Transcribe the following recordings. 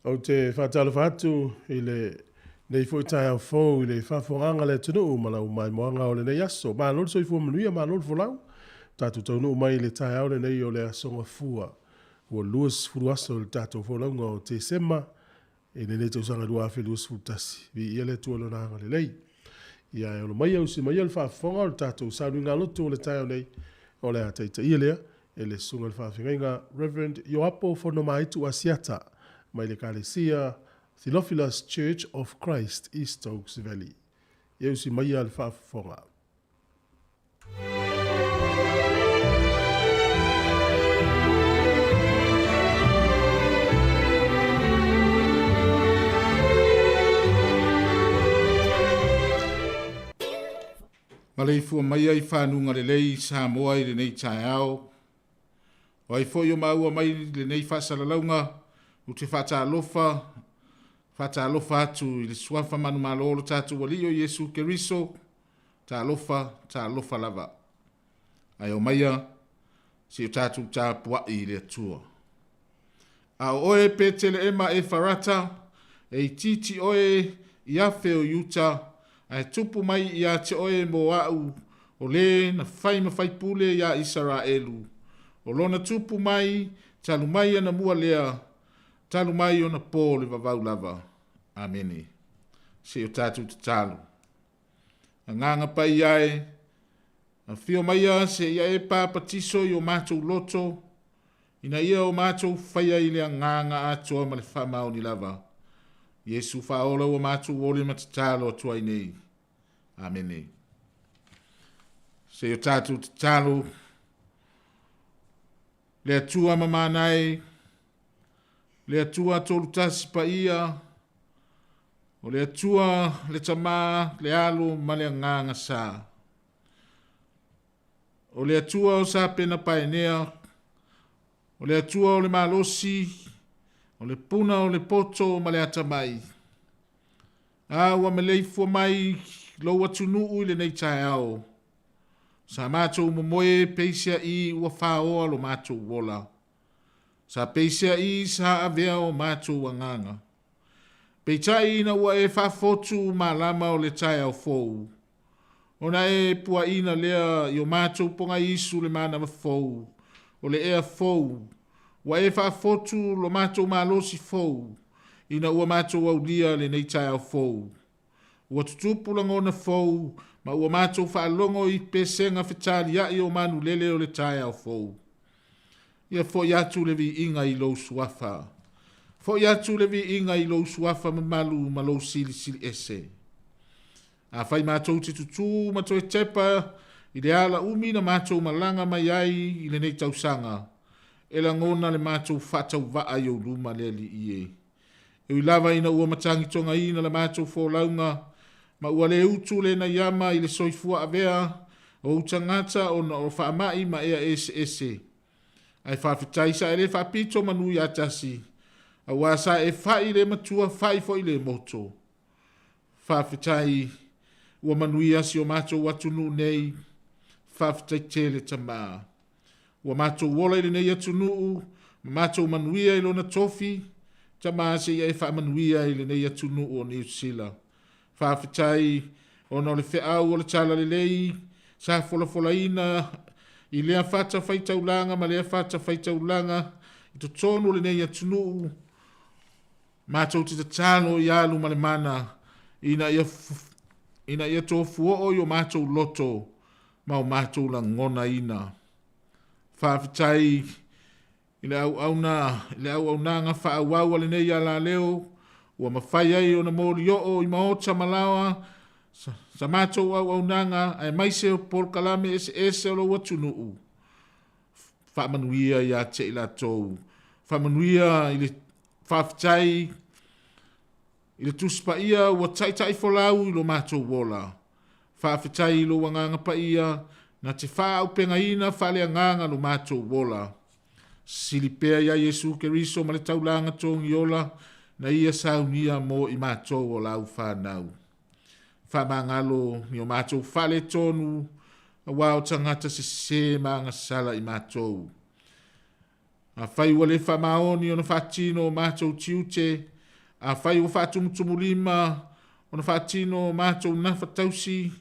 Ou te faatalofa atu i lenei foi taeao fou i le faafofogaaga a le atunuu ma lau maimoaga o lenei aso. Malo le soifua manuia, malo le folau. Tatou taunuu mai i le taeao lenei o le Aso Gafua, ua 20 aso i le tatou folauga o Tesema i lenei tausaga 2021. Viia le Atua i Lona agalelei. Ia e olo maia usi maia le faafofoga o le tatou sauniga lotu o le taeao nei, o le a taitaia lea e le Susuga i le Faafeagaiga Rev. Ioapo Fonomaitu Asiata mai le Ekalesia Theophilus Church of Christ i Stokes Valley. Ia usi maia le faafofoga. Maleifua maia i fanuga lelei i Samoa i lenei taeao. O ai foi o maua mai lenei faasalalauga, ou te faatalofa, faatalofa atu i le suafa manumalo o lo tatou Alii o Iesu Keriso, talofa, talofa lava. Ae omaia, se i o tatou tapuai i le Atua. A o oe Peteleema Efarata, e itiiti oe i afe o Iuta, ae tupu mai ia te oe mo a'u o le na fai ma faipule iā Isaraelu, o lona tupu mai talu mai anamua lea, talu mai ona po le vavau lava. Amene. Se i o tatou tatalo. Agaga Paia e, afio maia seia e papatiso i o matou loto, ina ia o matou faia i le agaga atoa ma le faamaoni lava. Iesu faaola ua matou ole ma tatalo atu ai nei. Amene. Se i o tatou tatalo, le Atua mamana e, le Atua tolutasi paia, o le Atua le Tama, le Alo ma le Agaga Sa. O le Atua o Sapena Paenea, o le Atua o le malosi, o le puna o le poto ma le atamai. A ua maleifua mai lou atunuu i lenei taeao. Sa matou momoe peiseai ua faoa lo matou ola. Sa peiseai sa avea o matou agaga. Peitai ina ua e faafotu malama o le taeao fou, ona e puaina lea i o matou pogaiisu le manava fou, o le ea fou, ua e faafotu lo matou malosi fou, ina ua matou aulia lenei taeao fou. Ua tutupu lagona fou, ma ua matou faalogo i pesega fetaliai o manulele o le taeao fou. Ia foi atu le viiga i lou suafa. Foi atu le viiga i lou suafa mamalu ma lou silisili ese. Afai matou te tutū ma toe tepa i le ala umi na matou malaga mai ai i lenei tausaga, e lagona le matou faatauvaa i ou luma le Alii e. E ui lava ina ua matagitogaina la matou folauga ma ua le utu le naiama i le soifua avea o ou tagata ona o faamai ma ea eseese, ae faafetai sa e le faapito manu ia tasi, auā sa e fa'i le matua fa'i foi le moto. Faafetai ua manuia si o matou atunuu nei, faafetai tele Tamā. Ua matou ola i lenei atunuu ma matou manuia i lona tofi, Tamā seia e faamanuia i lenei atunuu o Niu Sila. Faafetai ona o le feau o le Talalelei sa folafolaina i lea fatafaitaulaga ma lea fatafaitaulaga i totonu o lenei atunuu, matou te tatalo i alu ma le mana ina ia, ina ia tofuoo i o matou loto ma o matou lagonaina. Faafetai i le auauna, i le auaunaga faaauau a lenei alaleo, ua mafai ai ona molioo i maota ma laoa sa matou auaunaga aemaise o polokalame eseese o lou atunuu. Faamanuia ia te i latou. Faamanuia i le faafetai i le Tusi Paia ua taitaifolau i lo matou ola. Faafetai i lou Agaga Paia na te faaaupegaina faaleagaga lo matou ola. Sili pea iā Iesu Keriso ma le taulaga togiola na ia saunia mo i matou o lau fanau. Faamagalo ni o matou faaletonu auā o tagata sesē ma agasala i matou. Afai ua le faamaoni ona faatino o matou tiute, Afai ua faatumutumulima ona faatino o matou nafa tausi,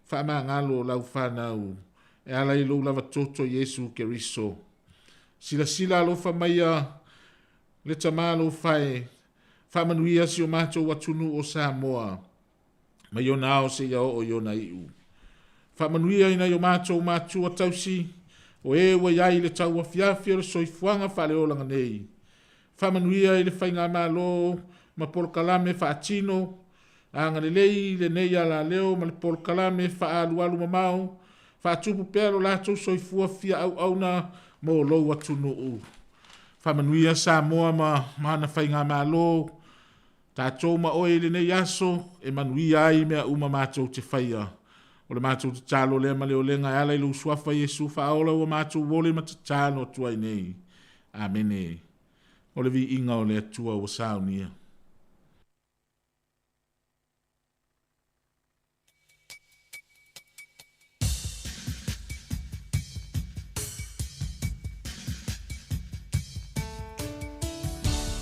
faamagalo lau fanau e ala i lou lava toto Iesu Keriso. Silasila alofa maia le Tamā alofa e, faamanuia si o matou atunuu o Samoa, mai ona ao seia oo i ona iu. Faamanuia i nai o matou matua tausi, o e ua i ai i le tauafiafi o le soifuaga faaleolaga nei. Faamanuia i le faigamalo ma polokalame faatino, agalelei lenei alaleo ma le polokalame faaalualu mamao, faatupu pea lo latou soifua fia auauna mo lou atunuu. Faamanuia Samoa ma ana faigamalo, tatou ma oe i lenei aso, e manuia ai mea uma matou te faia. O le matou tatalo lea ma le olega e ala i lou suafa Iesu faaola ua matou ole ma tatalo atu ai nei. Amene. O le viiga o le Atua ua saunia.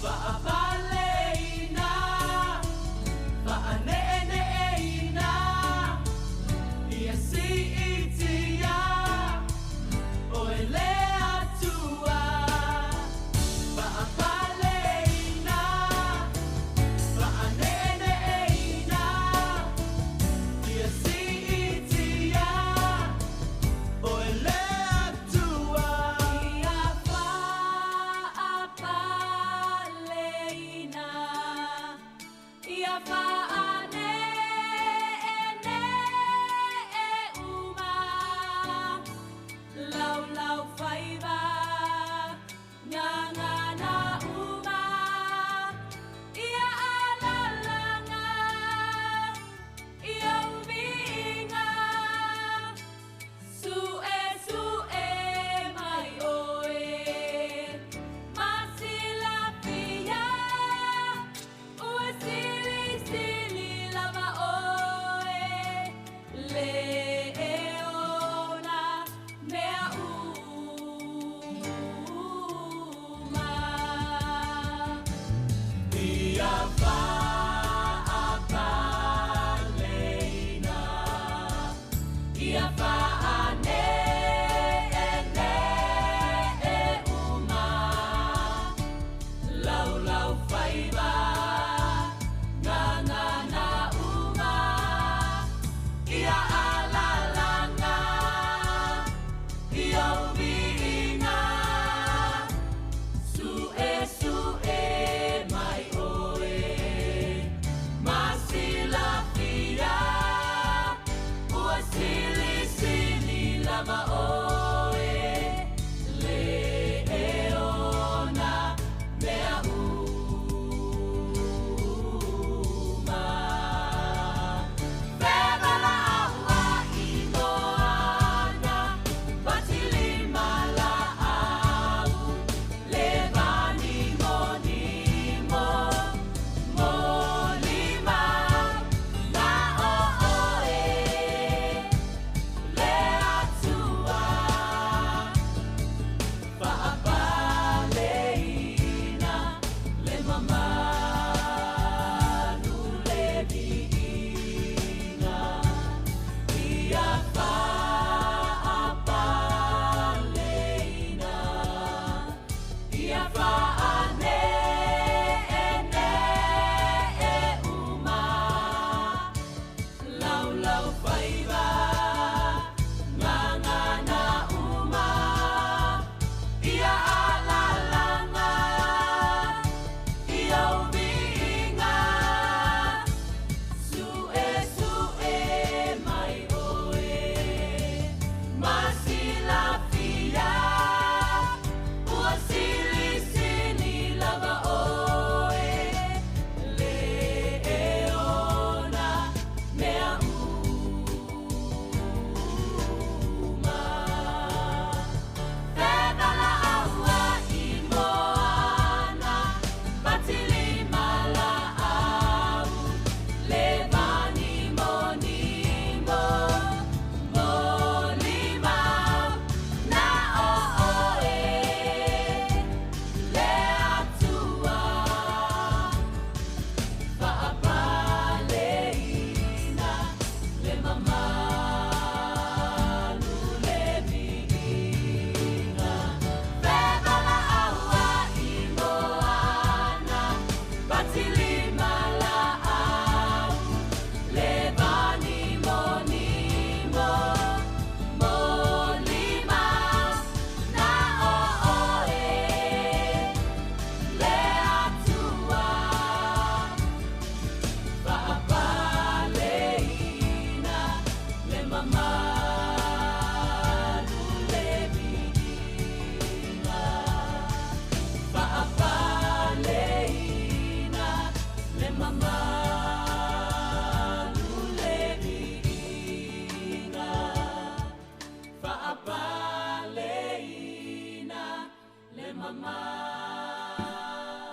Faapaleina.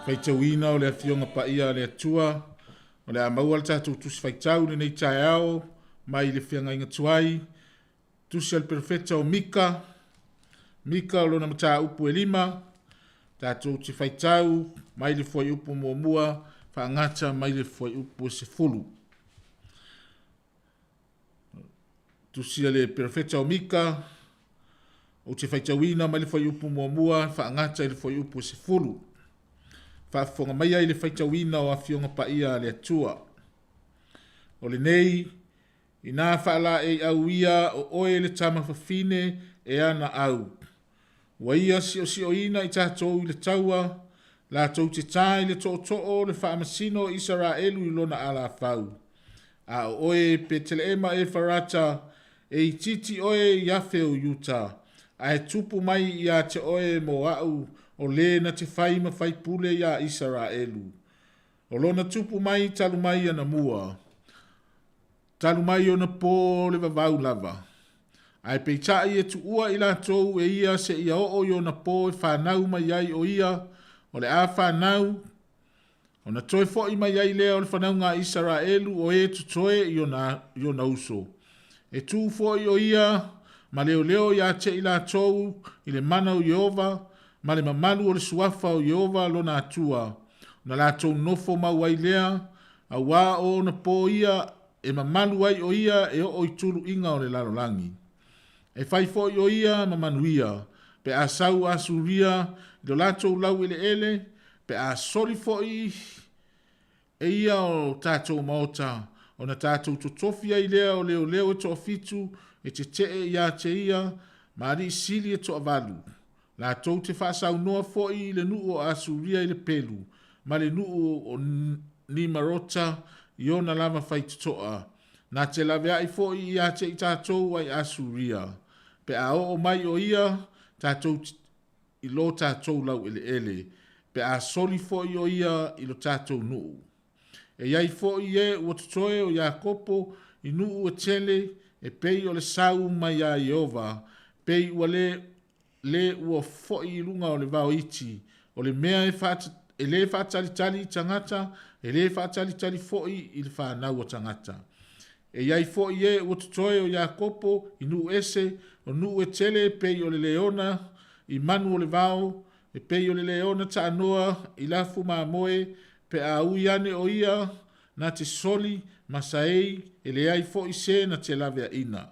Faitauina o le Afioga Paia a le Atua, o le a maua le tatou Tusi Faitau i lenei taeao mai le Feagaiga Tuai, Tusi a le Perofeta o Mika, Mika o lona mataupu e 5, tatou te faitau mai le fuaiupu 1, faagata mai le fuaiupu e 10. Tusi a le Perofeta o Mika, ou te faitauina mai le fuaiupu 1, faagata i le fuaiupu e 10. Faafofoga maia i le faitauina o Afioga Paia a le Atua. O lenei, ina faalaeiau ia o oe le tama fafine e ana au. Ua ia siosioina i tatou i le taua, latou te ta i le tootoo o le faamasino o Isaraelu i lona alafau. A o oe Peteleema Efarata, e itiiti oe i afe o Iuta, ae tupu mai ia te oe mo au o le na te fai ma faipule iā Isaraelu. O lona tupu mai talu mai anamua, talu mai ona po o le vavau lava. Ae peitai e tuua i latou e ia seia oo i ona po e fanau mai ai o ia, o le a fanau, ona toe foi mai ai lea o le fanauga a Isaraelu o e totoe i ona uso. E tu foi o ia ma leoleo ia te i latou i le mana o Ieova ma le mamalu o le suafa o Ieova lona Atua, ona latou nofo mau ai lea, auā o ona po ia e mamalu ai o ia e oo i tuluiga o le lalolagi. E fai foi o ia ma manuia, pe a sau Asuria i lo latou laueleele, pe a soli foi e ia o tatou maota, ona tatou totofi ai lea o leoleo e toafitu e tetee ia te ia, ma alii sili e toavalu. Latou te faasaunoa foi i le nuu o Asuria i le pelu, ma le nuu o Nimarota i ona lava faitotoa, na te laveai foi ia te i tatou ai Asuria, pe a oo mai o ia tatou i lo tatou laueleele, pe a soli foi o ia i lo tatou nuu. E i ai foi e ua totoe o Iakopo i nuu e tele, e pei o le sau mai iā Ieova, pei ua le le ua foi i luga o le vao iti, o le mea e, e lē faatalitali i tagata, e lē faatalitali foi i le fanau a tagata. E i ai foi e ua totoe o Iakopo i nuu ese, o nuu e tele e pei o le leona i manu o le vao, e pei o le leona taanoa i lafu mamoe, pe a ui ane o ia na te soli ma saei, e leai foi se na te laveaina.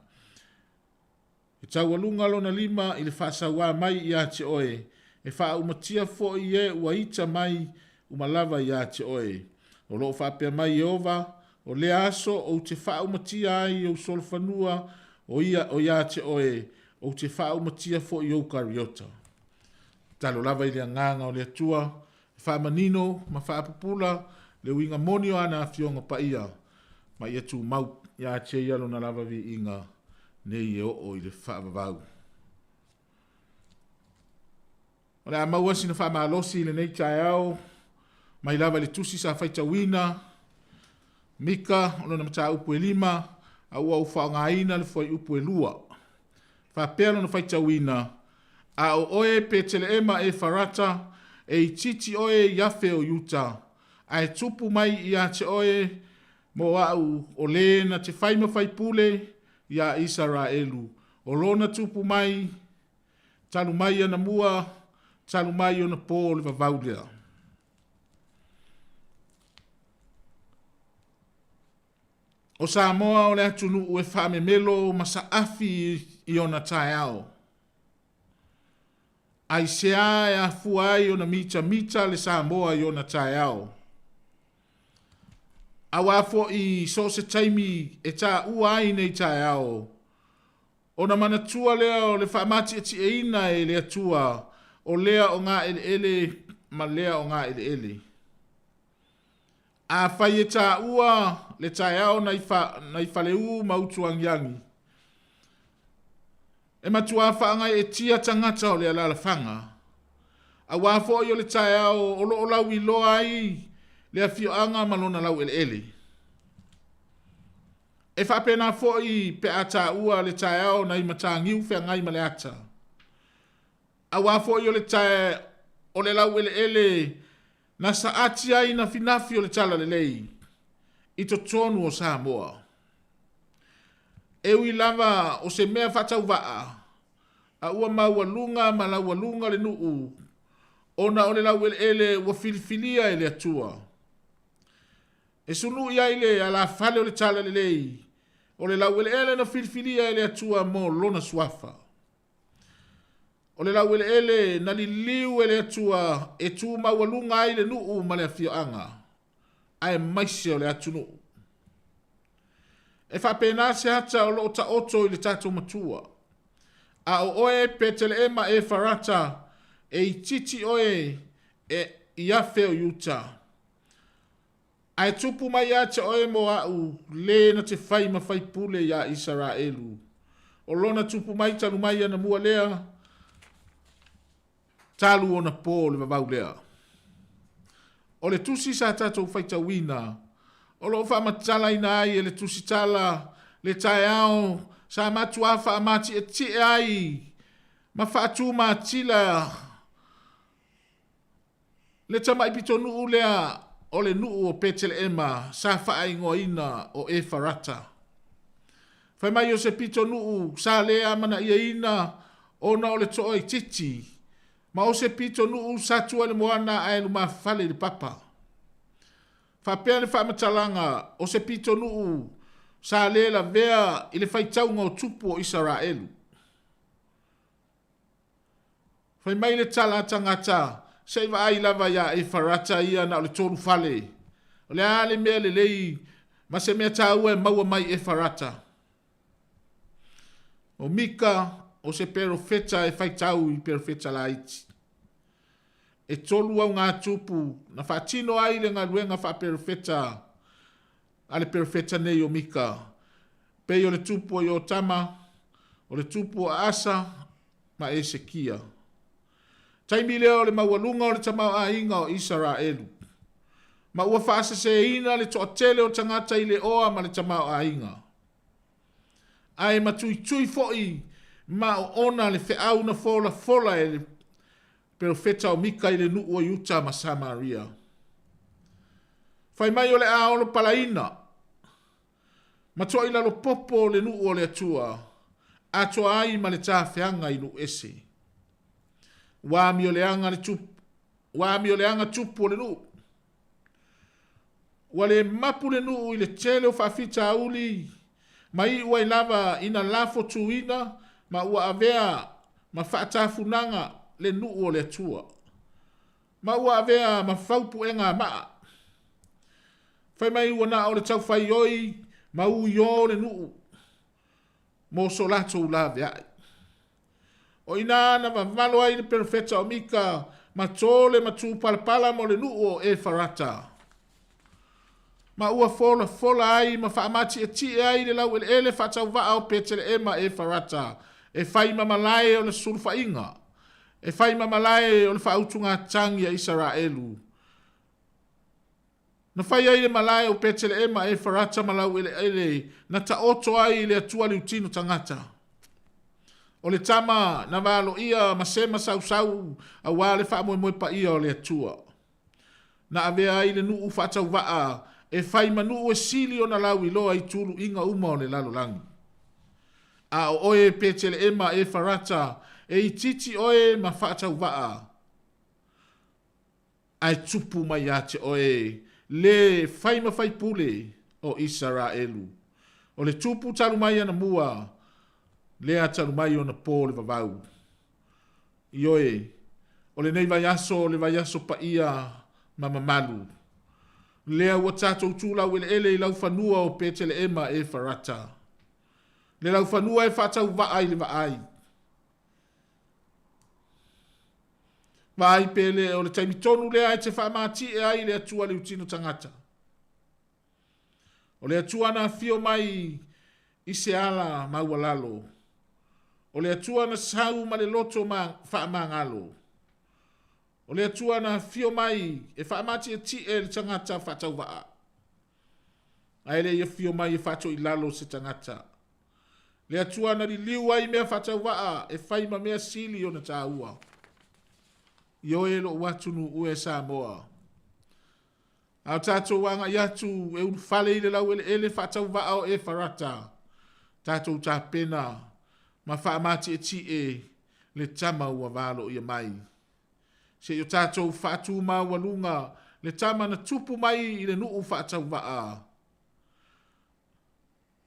E taualuga lona lima i le faasauā mai ia te oe, e faaumatia foi e ua ita mai uma lava ia te oe. O loo faapea mai Ieova, o lea aso ou te faaumatia ai ou solofanua o ia o ia te oe, ou te faaumatia foi ou kariota. Tatalo lava i le agaga o le Atua e faamanino ma faapupula le uiga moni o ana Afioga Paia, ma ia tumau ia te ia lona lava viiga nei e oo i le faavavau. O le a maua sina faamalosi i lenei taeao mai lava i le tusi sa faitauina Mika o lona mataupu e 5, a ua ou faaaogaina le fuaiupu e 2. Faapea lona faitauina, a o oe Peteleema Efarata, e itiiti oe i afe o Iuta, ae tupu mai ia te oe mo au o le na te fai ma faipule iā Isaraelu, o lona tupu mai talu mai anamua, talu mai ona po o le vavau lea. O Samoa o le atunuu e faamemelo ma saafi i ona taeao. Aisea e afua ai ona mitamita le Samoa i ona taeao? Auā foi so o se taimi e taua ai nei taeao, ona manatua lea o le faamatieitieina e le Atua o lea o gaeleele ma lea o gaeleele. Afai e taua le taeao nai Faleu ma Utuagiagi, e matuā faagaeetia tagata o le alaalafaga, auā foi o le taeao o loo lauiloa ai le afioaga ma lona laueleele. E faapena foi pe a taua le taeao nai Mataniu Feagai ma le Ata, auā foi o le tae o le laueleele Na saati ai nafinafi o le Talalelei i totonu o Samoa. E ui lava o se mea faatauvaa, a ua maualuga ma laualuga le nuu, ona o le laueleele ua filifilia e le Atua. E sunui ai le alafale o le Talalelei, o le laueleele na filifilia e le Atua mo lona suafa. O le laueleele na liliu e le Atua e tu maualuga ai le nuu ma le afioaga, aemaise o le atunuu. E faapena se ata o loo taoto i le tatou matua. A o oe Peteleema Efarata, e itiiti oe e i afe o Iuta. Ae tupu mai ia te oe mo a'u lē na te fai ma faipule iā Isaraelu. O lona tupu mai talu mai anamua lea, talu ona pō le vavau lea. O le tusi sa tatou faitauina, o loo faamatalaina ai e le tusitala le taeao sa matuā faamati'eti'e ai ma faatumatila le tama'i pitonuu lea o le nuu o Peteleema sa faaigoaina o Efarata. Fai mai o se pitonuu sa lē amana'iaina ona o le to'aititi, ma o se pitonuu sa tua i le moana ae lumafale i le papa. Faapea le faamatalaga o se pitonuu sa lē lavea i le faitauga o tupu o Isaraelu. Fai mai le tala a tagata, se i vaai lava iā Efarata ia na o le 3 fale. O le a le mea lelei ma se mea tāua e maua mai Efarata. O Mika o se perofeta e faitau i perofeta laiti. E 3 augātupu na faatino ai le galuega faaperofeta a le perofeta nei o Mika. Pei o le tupu o Iotama, o le tupu o Asa ma Esekia. Taimi lea o le maualuga o le tamaoaiga o Isaraelu. Ma ua faaseseina le toatele o tagata i le oa ma le tamaoaiga. Ae matuitui foi ma oona le feau na folafola e le perofeta o Mika i le nuu o Iuta ma Samaria. Fai mai o le a olo palaina, ma to'i lalo popo le nuu o le Atua, atoa ai ma le tafeaga i nuu ese. Ua amioleaga le tupu, ua amioleaga tupu o le nuu. Ua le mapu le nuu i le tele o faafitauli, ma iu ai lava ina lafo tuina ma ua avea ma faatafunaga le nuu o le Atua. Ma ua avea ma faupuega maa. Fai mai ua na o le taufaioi ma uiō le nuu mo so latou laveai. O ina na vavalo ai le perofeta o Mika ma tō le matupalapala mo le nuu o Efarata. Ma ua folafola ai ma faamati'eti'e ai le laueleele faatauvaa o Peteleema Efarata e fai ma malae o le sulufa'iga, e fai ma malae o le faautugatagi a Isaraelu. Na fai ai le malae o Peteleema Efarata ma laueleele na taoto ai le Atua liutino tagata. O le tama na valoia ma sema sausau auā le faamoemoe paia o le Atua. Na avea ai le nuu faatauvaa e fai ma nuu e sili ona lauiloa i tuluiga uma o le lalolagi. A o oe Peteleema Efarata e itiiti oe ma faatauvaa, ae tupu mai ia te oe le fai ma faipule o Isaraelu. O le tupu talu mai anamua, lea talu mai ona pō le vavau. Ioe, o lenei vaiaso o le vaiaso paia ma mamalu. Lea ua tatou tulau eleele i laufanua o Peteleema Efarata. Le laufanua e faatauvaa i le vaai. Vaai pe le o le taimi tonu lea e te faamati'e ai le Atua liutino tagata. O le Atua na afio mai i se ala maualalo. O le Atua na sau ma le loto ma faamagalo. O le Atua na afio mai e faamati'eti'e le tagata faatauvaa. Ae le i afio mai e faato'ilalo se tagata. Le Atua na liliu ai mea faatauvaa e fai ma mea sili ona tāua. Ioe lo'u atunuu e Samoa. A o tatou agai atu e ulufale i le laueleele faatauvaa o Efarata, tatou tapena ma faamatietie le tama ua valoia mai. Se i o tatou faatumaualuga le tama na tupu mai i le nuu faatauvaa.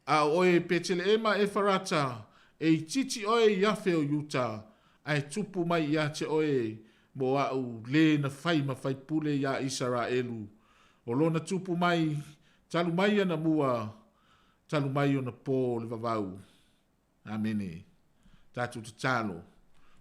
A o oe Peteleema Efarata, e itiiti oe i afe o Iuta, ae tupu mai ia te oe mo au le na fai ma faipule iā Isaraelu, o lona tupu mai talu mai anamua, talu mai ona po o le vavau. Amene. Tatou tatalo.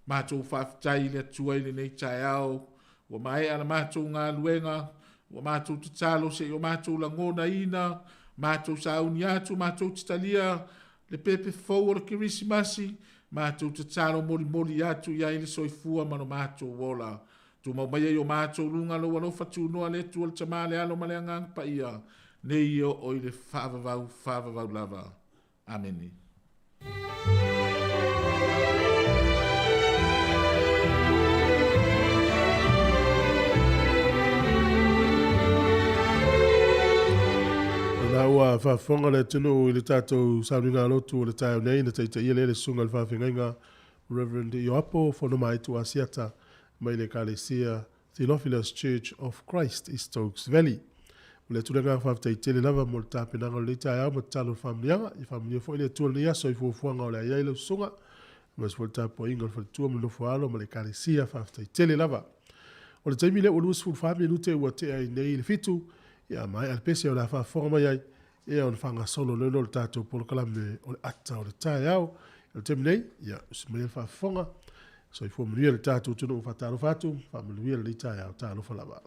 Matou faafetai i le Atua i lenei taeao, ua maea la matou galuega, ua matou tatalo se i o matou lagonaina, matou sauni atu, matou te talia le pepe fou o le Kerisimasi, matou tatalo molimoli atu i ai le soifua ma lo matou ola. Tumau maia i o matou luga lou alofa tunoa le Atua le Tama le Alo ma le Agaga Paia, nei e oo i le faavavau, faavavau lava. Amene. Lena ua faafofoga le atunuu i le tatou sauniga lotu o le taeao nei na taitaia lea le susuga i le faafeagaiga Reverend Ioapo Fonomaitu Asiata mai le Ekalesia Theophilus Church of Christ i Stokes Valley. O le atu le agaga faafetai tele lava mo le tapenaga o lenei taeao ma tatalo i le faamanuiaga. Ia faamanuia foi le Atua i lenei aso i fuafuaga o le a i ai lau susuga, aemaise foi le tapuaiga o le faletua ma le nofoaalo ma le Ekalesia. Faafetai tele lava. O le taimi lea ua 24 minute ua tea ai nei le 7, ia maea le pese o le a faafofoga mai ai, ia ona faagasolo loa lea o le tatou polokalame o le ata o le taeao. O le taimi nei, ia usi maia le faafofoga. Soifua manuia le tatou atunuu. Faatalofa atu, faamanuia lenei taeao. Talofa lava.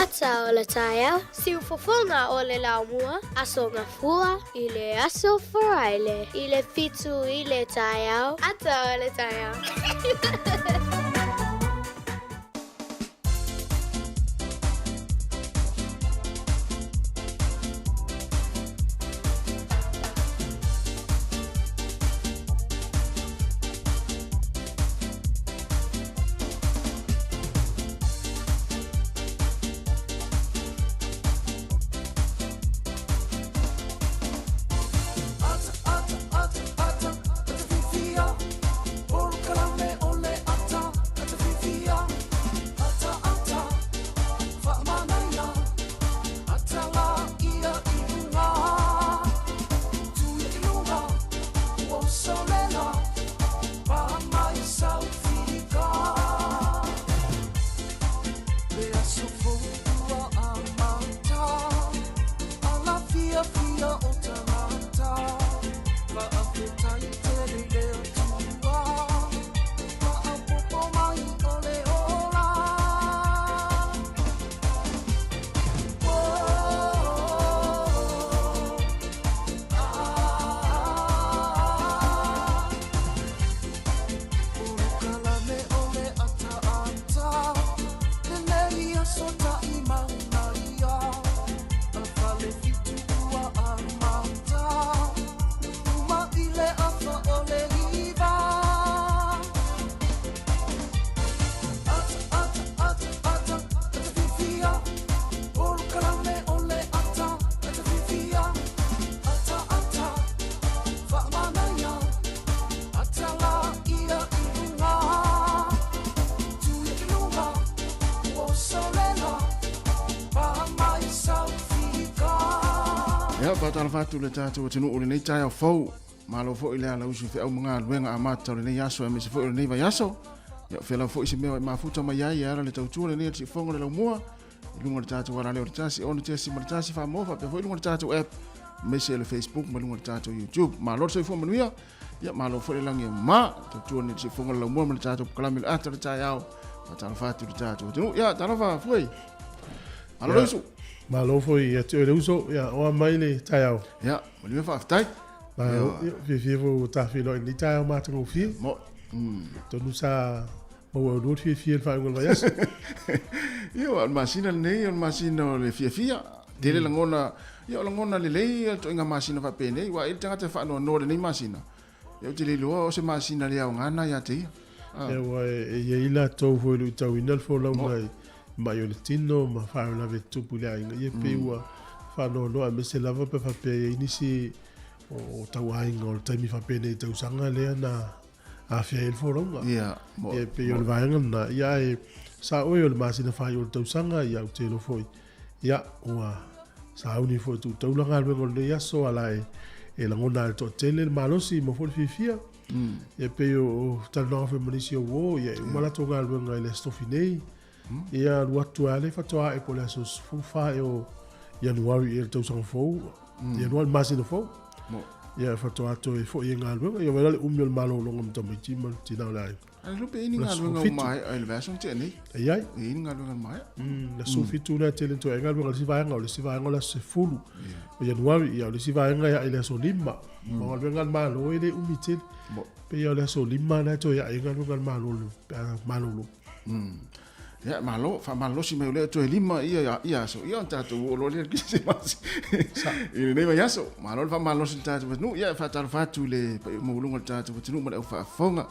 Ata o le taeao, siufofoga o le laumua, Aso Gafua i le aso Faraile i le 7 i le taeao, ata o le taeao. Ia, faatalofa atu le tatou atunuu i lenei taeao fou. Malo foi le alausu i feau ma galuega amata o lenei aso aemaise foi o lenei vaiaso. Ia, o fea lava foi se mea e mafuta mai ai e ala le tautua lenei a le siufofoga o le laumua i luga o le tatou alaleo o le 1 6.1 Famoa faapea foi i luga o le tatou app aemaise le Facebook ma luga o le tatou YouTube. Malo le soifua manuia. Ia, malo foi le lagi e ma tautua lenei le siufofoga o le laumua ma le tatou polokalame o le ata o le taeao. Faatalofa atu i le tatou atunuu. Ia, talofa Fuai. Malo le usu. Malo foi ia te oe le uso, ia oa mai le taeao. Ia, manuia faafetai. Malo, ia, fiafia foi ua ta feiloai i lenei taeao matagofie. Mo. Atonu sa maua e oulua le fiafia i le faaiuga o le vaiaso. Ia, o le masina lenei o le masina o le fiafia. Tele lagona, ia o lagona lelei ia ituaiga masina faapenei, aua e i ai le tagata e faanoanoa i lenei masina. Ia ou te le iloa o se masina le aoga lena ia te ia. Ia aua e i ai latou foi e luitauina le folauga i mai o le tino ma faalavelave e tutupu i le aiga, ia pei ua faanoanoa aemaise lava pe faapea e i ai nisi o tauaiga o le taimi faapenei i tausaga lea na afea ai le folauga. Ia, mo, Ia pei o le vaega lena, ia ae sa oe o le masina faaiu o le tausaga, ia ou te iloa foi, ia ua sauni foi e tuu taula galuega o lenei aso, a la e lagona ai le toatele le malosi ma foi le fiafia. Ia pei o talanoaga foi ma nisi o uo, ia e uma latou galuega i le Aso Tofi nei. Ia alu atu lava lea faatoa ae po o le aso 14 ea o Ianuari ea i le tausaga fou, Ianuari le masina fou. Ia faatoa toe foi i galuega. Ia vaai la le umi o le malologa ma tamaiti ma le tina o le aiga. Ae iloa pe i ai ni galuega ua maea i le vaiaso na tea nei. E i ai. E i ai ni galuega na maea. Le aso 17 lea tele toe ai galuega a le isi vaega, o le isi vaega o le aso 10 o Ianuari, ia o le isi vaega e ae i le aso 5. O galuega a le Malo e le umi tele. Pei o le aso 5 lea toe ae ai galuega a le Malo pe a malolo. Ia, malo, faamalolosi mai o lea toe 5 ia ia aso, ia ona tatou oo loa lea i le Kerisimasi i lenei vaiaso. Malo le faamalolosi i le tatou atunuu. Ia, e faatalofa atu i le paia maualuga o le tatou atunuu ma le aufaafofoga,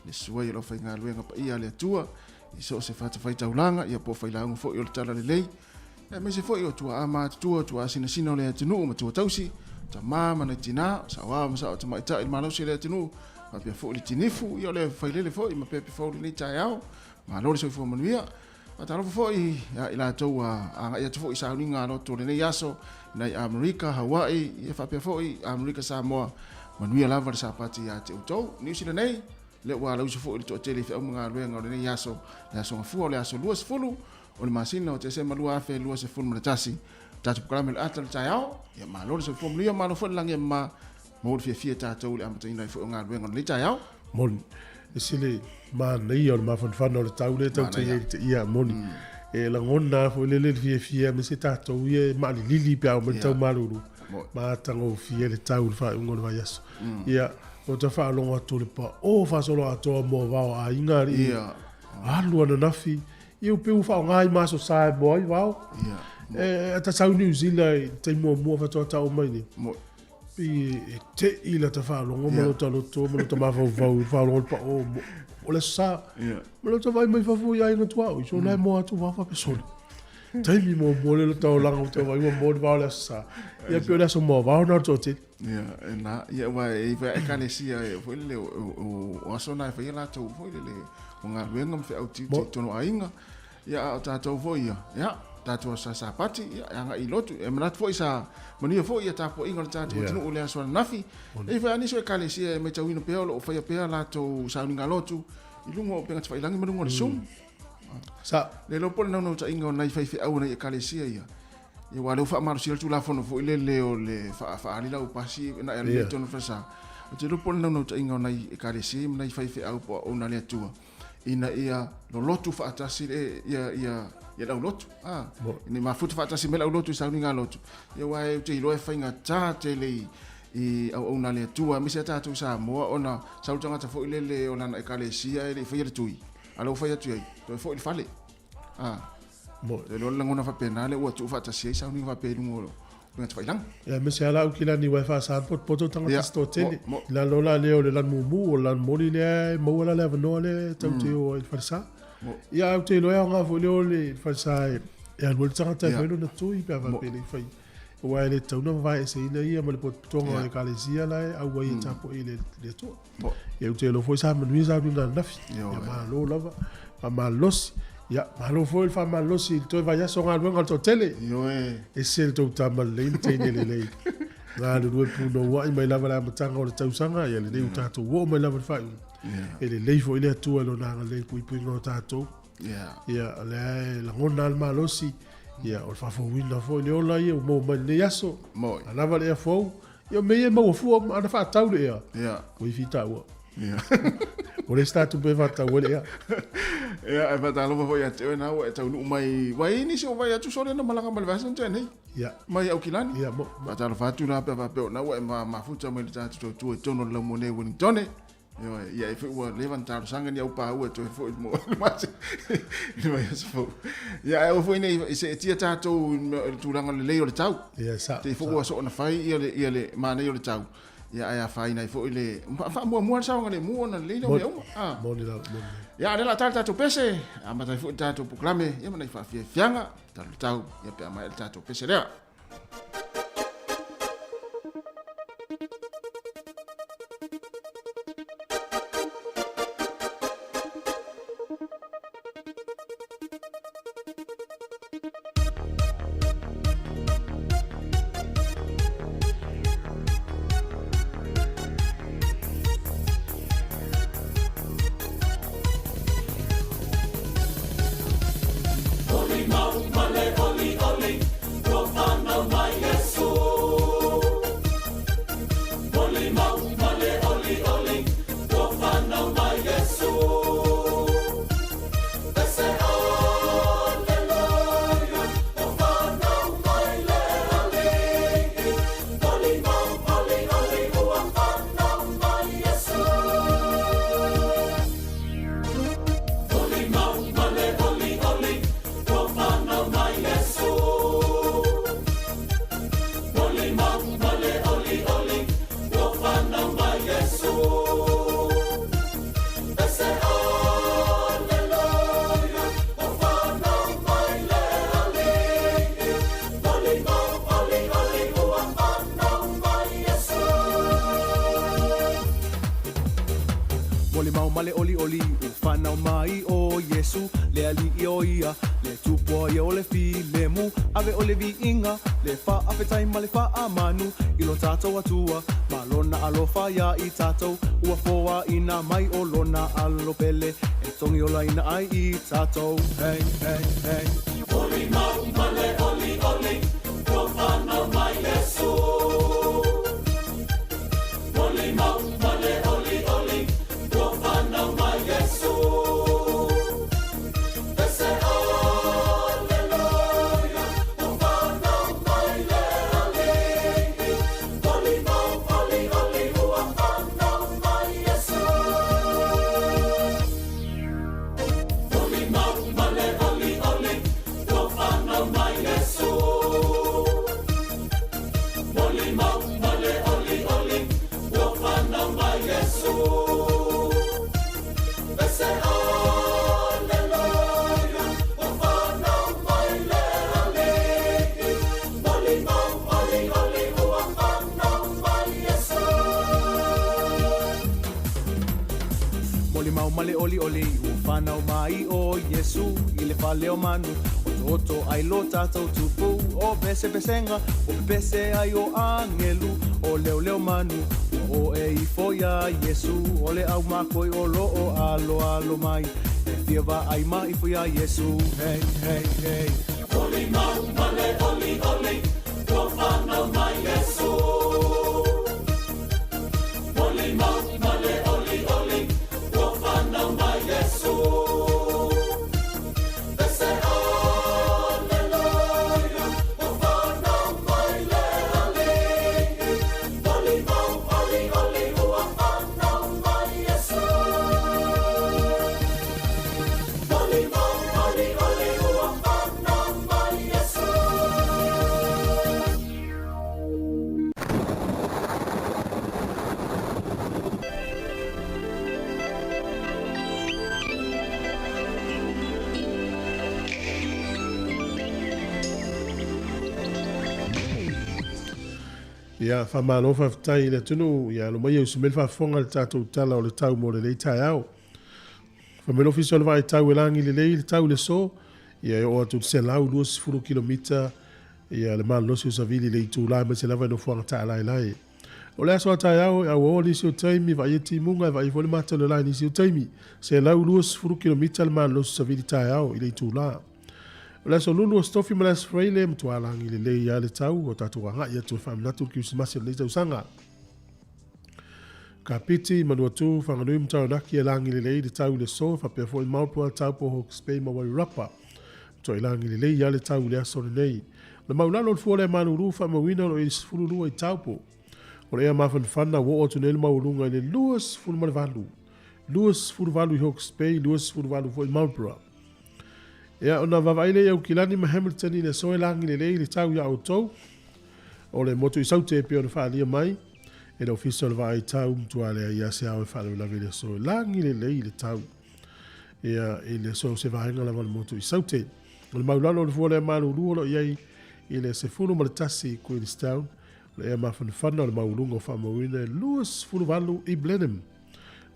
le suai o le aufaigaluega paia a le Atua i so o se fatafaitaulaga, ia po o failauga foi o le Talalelei, aemaise foi o tuaa matutua, o tuaa sinasina o le atunuu ma tuatausi, tama ma nai tina, saoao ma sao tamaitai i le malosi o le atunuu, faapea foi le tinifu, ia o le failele foi ma pepe fou i lenei taeao. Malo le soifua manuia. Faatalofa foi ia i latou ua agai atu foi i sauniga a loto o lenei aso, nai Amerika, Hawaii, ia faapea foi Amerika Samoa. Manuia lava le Sapati ia te outou. Niu Sila nei, lea ua alauisa foi le toatele i feau ma galuega o lenei aso, le aso Gafua o le aso 20 o le masina o Tesema 2021. Tatou polokalame o le ata o le taeao, ia malo le soifua manuia, malo foi le lagi e mama, maua le fiafia tatou i le amataina ai foi o galuega o lenei taeao. Moni. E sili manaia o le mafanafana o le tau lea tatou te i ai i le ia, moni. E lagona lava foi lele le fiafia aemaise tatou ia e maalilili pe a oo mai le tau malulu. Matagofie le tau i le faaiuga o le vaiaso. Ia, ua ta faalogo atu le paoa faasoloatoa moavao a aiga alii. Alu ananafi, ia pei ua faaaoga ai ma aso sa e moa ai vao. E ta sau New Zealand i le taimi muamua faatoa tau mai nei. Pei e tei lata faalogo ma lota loto ma lota mafaufau i le faalogo i le pao o le aso sa. Ma lota vaai mai fafo i aiga tuaoi, so la e moa atu vao faapea sole. Taimi muamua lea lota olaga ua tau vaai ua moa le vao i le aso sa. Ia pei o le aso moa vao lena o le toatele. Ia, e na, ia aua e i ai ekalesia e foi lele o aso na e faia latou foi lele o galuega ma feau tiute i totonu o aiga. Ia a o tatou foi ia, ia, tatou aso Sapati, ia, e agai i lotu. E manatu foi sa manuia foi ia tapuaiga o le tatou atunuu i le aso ananafi. E i ai foi lava nisi o ekalesia e matauina pea o lo o faia pea latou sauniga lotu i luga o upega tafailagi ma luga o le Zoom. Sa. Le iloa po o le naunautaiga o nai faifeau o nai ekalesia ia, Ia aua o lea ua faamalosia le Tulafono foi lele o le faaali lau pasi na e alu i totonu o le falesa. Ou te iloa po o le naunautaiga o nai Ekalesia ia ma nai faifeau po o auauna a le Atua ina ia lolotu faatasi le ia ia ia le aulotu. Ah, ina ia mafuta faatasi mai le aulotu i sauniga a lotu. Ia aua ou te iloa e faigata tele i i auauna a le Atua aemaise a tatou i Samoa ona sau le tagata foi lele o lana Ekalesia e le i faia le tui. A o lea ua fai atu i ai, toe foi i le fale. Ah, Te iloa le lagona faapena lea ua tuufaatasi ai sauniga faapea i luga o upega tafailagi. Ia aemaise lava la au kilani aua e faasa le potopoto tagata se toatele. I lalo la lea o le lanu mumu o le lanu moli lea e maua la le avanoa lea e tatou te o ai i le falesa. Ia ae ou te iloa e aoga foi lea o le falesa e alu ai le tagata e fai lona tui pe a faapea e le i faia. Aua e le tatau ona vavaeeseina ia ma le potopotoga o Ekalesia la e auai e tapuai i le Atua. Ia ou te iloa foi sa manuia sauniga ananafi. Ia malo lava, faamalosi. Ia malo foi le faamalosi i le toe vaiaso o galuega o le toatele. Ioe. Ese le tou tama lelei ma teine lelei. Galulue punouai mai lava le amataga o le tausaga, ia lenei ua tatou oo mai lava i le faaiuga. E lelei foi le Atua i Lona agalelei i le puipuiga o tatou. Ia, o lea e lagona lava le malosi, ia, o le faafouina foi le ola ia ua maua mai i lenei aso. A lava le ea fou, Ia o mea ia e maua fua ana faatau le ea. Ia. Ua i fitaua. Ia. O le isi tatou mea e faatatau ai le ea. Ia, ae faatalofa foi ia te oe na ua e taunuu mai. Ua i ai nisi o vai atu sole na malaga mai le vaiaso na tea nei. Ia. Mai Aukilani. Ia, mo. Faatalofa atu la pe a faapea o na ua e mafuta mai le tatou tautua i totonu o le laumua nei i Wellingtone. Ioe, ia e foi ua leva na talosaga ni au paua e toe foi mo le mase i le vaiaso fou. Ia ae aua foi ne i seetia tatou i le tulaga lelei o le tau. Ia, sa. Te i foi ua soona fai ia le, ia le manaia o le tau. Ia ae afaina ai foi le faamuamua le saogalemu ona lelei lea o mea uma. Ah. Moni lava, moni lava. Ia, o lea o le a tala le tatou pese, amata ai foi le tatou polokalame, ia ma nai faafiafiaga, talu le tau, ia pe a maea le tatou pese lea. Molimau ma le olioli ua fanau mai ʻo Iesū, le Aliʻi ʻo ia, le Tupua ia o le filemu, ave ʻoe le viiga, le faafetai ma le faamanu i lo tatou Atua, ma lona alofa iā i tatou, ua foaina mai ʻo lona alo pele e togiolaina ai i tatou. Hey, hey, hey. Molimau ma le olioli ua fanau mai Iesū. Molimau ma le olioli ua fanau mai Iesū. Pese Aleluia, ua fanau mai le Alii. Molimau, olioli, ua fanau mai Iesū. Molimau ma le olioli ua fanau mai Iesū. Molimau ma le olioli ua fanau mai Iesū. Pese Aleluia, ua fanau mai le Alii. Molimau, olioli, ua fanau mai Iesū. Molimau ma le olioli ua fanau mai ʻo Iesū i le fale o manu, otooto ai lo tatou Tupu, o pesepesega, ua pepese ai o agelu, o leoleo manu, ua oe ifo iā Iesū, o le ʻaumakua o loo aloalo mai, e fia vaai ma ifo iā Iesū. Hey, hey, hey. Molimau ma le olioli ua fanau mai Iesū. Molimau ma le olioli ua fanau mai Iesū. Pese Aleluia, ua fanau mai le Alii. Molimau, olioli, ua fanau mai Iesū. Molimau, olioli, ua fanau mai Iesū. Ia, faamalo faafetai i le atunuu, ia alo mai e usu mai le faafofoga i le tatou Tala o le Tau mo lenei taeao. Fai mai le Ofisa o le Vaai Tau e lagi lelei le tau i le aso, ia e oo atu i le 120 kilomita ia le malolosi o savili i le itula aemaise lava i nofoaga taalaelae. O le aso a taeao e auaoa nisi o taimi, vaaia timuga e vaaia foi le mata o le la i nisi o taimi. 120 kilomita le malolosi o savili taeao i le itula. O le aso Lulu, Aso Tofi ma le Aso Faraile, e matua lagi lelei lava le tau o tatou agai atu e faamanatu le Kerisimasi o lenei tausaga. Kapiti, Manuatu, Whanganui ma Taranaki e lagi lelei le tau i le aso, faapea foi Marlborough, Taupo, Hawke's Bay ma Wairarapa. Matuai lagi lelei lava le tau i le aso lenei. O le maulalo o le fua o le malulu faamauina o lo o i le 12 i Taupo. O le ea mafanafana ua oo atu nei le maualuga i le 28, 28 i Hawke's Bay, 28 foi i Marlborough. Ia, ona vaavaai lea i Aukilani ma Hamilton i le aso e lagi lelei le tau iā outou. O le motu i Saute e pei ona faaalia mai e le Ofisa o le Vaai Tau matua leai ia se ao e faalavelave i le aso e lagi lelei le tau. Ia, i le aso o se vaega lava o le motu i Saute. O le maulalo o le fua lea malulu o lo o i ai i le 11 i Queenstown, o le ea mafanafana o le maualuga o faamauina e 28 i Blenheim,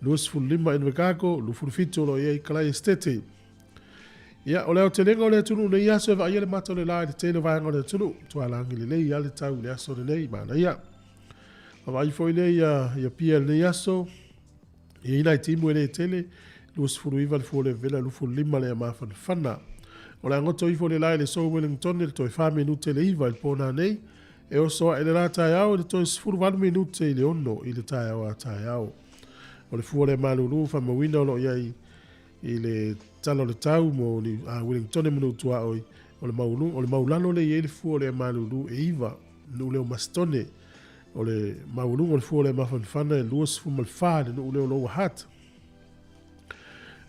25 Invercargill, 27 o lo o i ai i Kalai Estate. Ia, o le aotelega o le atunuu nei aso e vaaia le mata o le la i le tele o vaega o le atunuu. Matua lagi lelei lava le tau i le aso lenei, manaia. Vaavaai foi lea ia, ia Apia i lenei aso, e i ai nai timu e le tele, 29 le fua o le vevela, 25 le mafanafana. O le a goto ifo le la i le aso Wellington i le toe 4 minute le 9 i le po nanei, e oso ae le la taeao i le toe 18 minute i le 6 i le taeao a taeao. O le fua lea malulu faamauina o lo o i ai I le tala o le tau mo Wellingtone ma Nuu-tuaoi, o le maualuga, o le maulalo lea e i ai le fua o le malulu e 9, nuu lea o Masitone. O le maualuga o le fua o le mafanafana e 24 le nuu lea o Lower Hutt.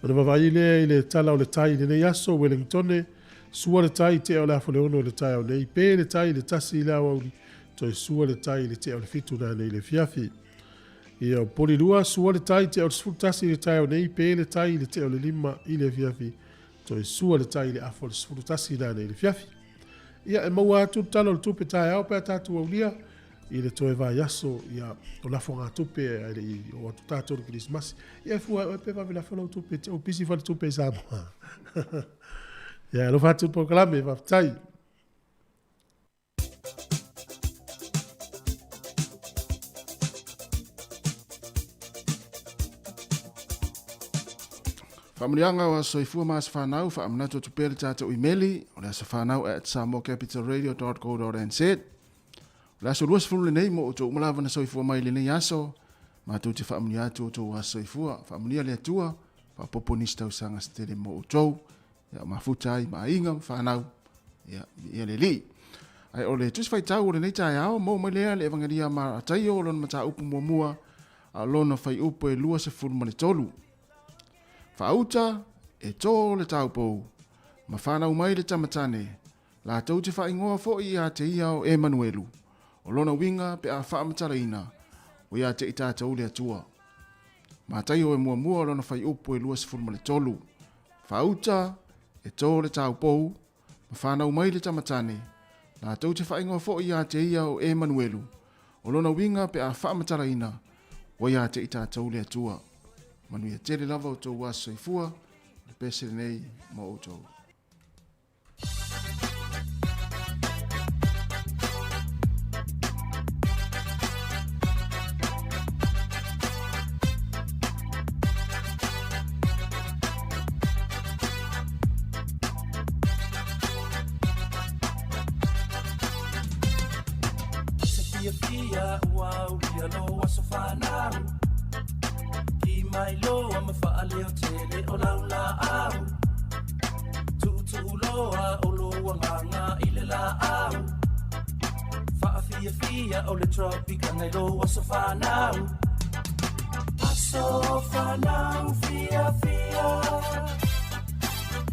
Ona vaavaai lea i le tala o le tai i lenei aso, Wellingtone, sua le tai i tea o le afa o le 6 i le taeao nei, pe le tai i le 1 i le aoauli, toe sua le tai i le tea o le 7 nanei i le afiafi. Ia, o Polilua, sua le tai tea o le 11 i le taeao nei, pe le tai i le tea o le 5 i le afiafi, toe sua le tai i le afa o le 11 nanei i le afiafi. Ia, e maua atu le Tala o le Tupe taeao pe a tatou aulia i le toe vaiaso, ia, o lafogatupe ae le i oo atu tatou i le Kerisimasi. Ia, e fua e oe pe vave lafo lau tupe, te ou pisi faletupe i Samoa. Ia, alofa atu i le polokalame, faafetai. Faamanuiaga o aso soifua ma aso fanau, faamanatu atu pea le tatou imeli, o le aso fanau at samoacapitalradio.co.nz. O le aso 20 lenei mo outou uma lava na soifua mai i lenei aso, matou te faamanuia atu outou aso soifua, faamanuia le Atua, faaopoopo nisi tausaga se tele mo outou, Ia mafuta ai ma aiga ma fanau, ia, ia le Alii. Ae o le Tusi Faitau o lenei taeao, maua mai lea le Evangelia ma Mataio, lona mataupu muamua, a o lona fuaiupu e 23. Faauta e tō le taupou, ma fanau mai le tama tane, latou te faaigoa foi ia te ia o Emanuelu, o lona uiga pe a faamatalaina, o ia te i tatou le Atua. Mataio e muamua o lona fuaiupu e 23. Faauta, e tō le taupou, ma whanau mai le tamatane, latou te whaingoa foi ia te ia o Emanuelu, o lona uiga pe a faamatalaina, ua ia te i tatou le Atua. Manuia tele lava outou aso soifua, o le pese lenei mo outou. Se fiafia ua aulia lou aso fanau Ki mai loa ma faaleo tele o lau laau Tuutuu loa o lou agaga i le laau Faafiafia o le Tropicana i lou aso fanau Aso fanau fiafia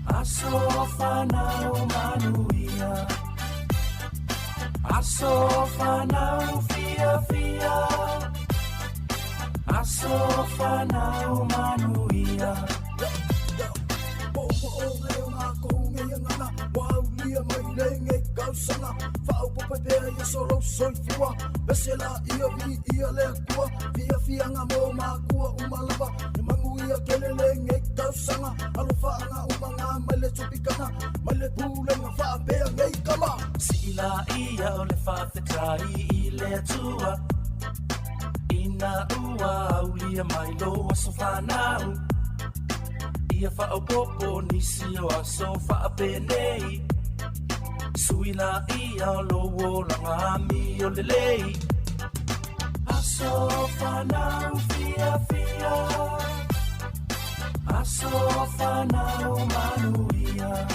Aso fanau manuia Aso fanau fiafia Aso fanau manuia Sii laia o le faafetai i le Atua Ina ua aulia mai lou aso fanau Ia faaopoopo nisi o aso faapenei Sui laia o lou olaga amio lelei Aso fanau. fiafia, aso fanau manuia.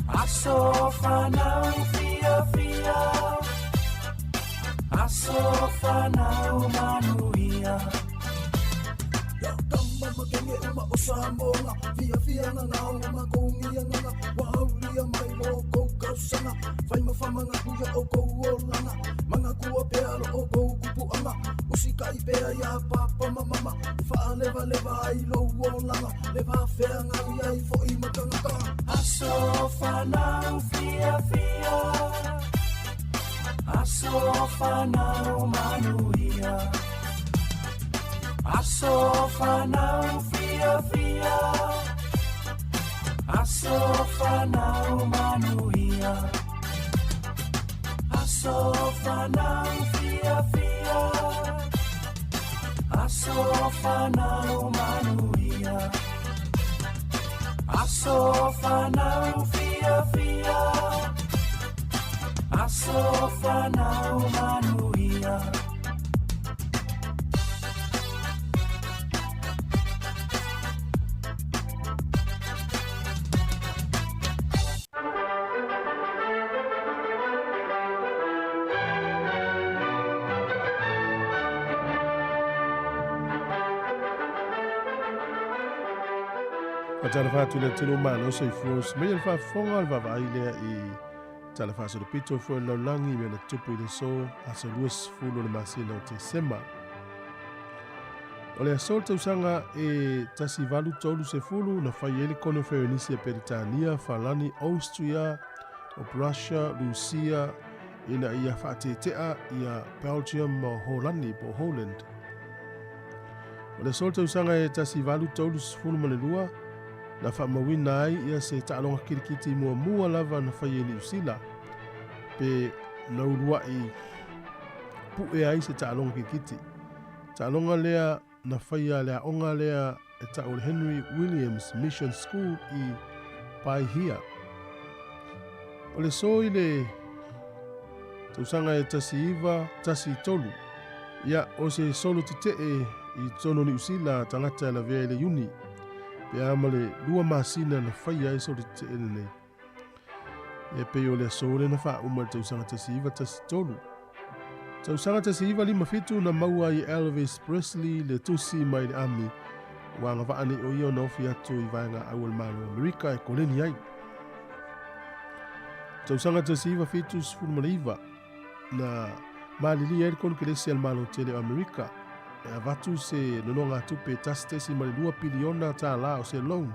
Aso fanau fiafia, aso fanau manuia. Ia tama makenge uma o Samoa, fiafia ngangao ma kougia gaga, ua aulia mai lo kou kausaga, fai ma faamagakuia o kou olaga, magakua pea lo o kou kupuaga, usikaʻi pea iā papa ma mama, e faalevaleva ai lou olaga, le vafeagai ai foʻi ma tagata. Aso fanau fiafia, aso fanau manuia. Aso fanau fiafia, aso fanau manuia. Aso fanau fiafia, aso fanau manuia. Aso fanau fiafia, aso fanau manuia. Faatalofa atu i le atunuu malo soifua usi mai le faafofoga o le vaavaai lea i tala faasolopito foi o le lalolagi mea na tupu i le aso aso 20 o le masina o Tesema. O le aso le tausaga e 1830 na fai ai le koneferenisi a Peretania, Falani, Austria, o Prussia, Rusia ina ia faatete'a ia Belgium ma Holani po Holland. O le aso le tausaga e 1832 na faamauina ai ia se taaloga kilikiti muamua lava na fai e Niusila pe na ulua'i pu'e ai se taaloga kilikiti. Taaloga lea na faia le aoga lea e ta'u le Henry Williams Mission School i Paihia. O le aso i le tausaga e 1913, ia o se solo tete'e i totonu o Niusila tagata e lavea i le Iuni, pe a ma le 2 masina na faia ai solo tete'e lenei. Ia pei o le aso lea na faauma i le tausaga 1913. Tausaga 1957 na maua ai Elvis Presley le tusi mai le ami, ua agavaa nei o ia ona ofi atu i vaega au o le Malo o Amerika e koleni ai. Tausaga 1979 na malilia ai le konekelesi a le Malo tele o Amerika e avatu se nonogatupe 1.2 piliona tālā o se loan.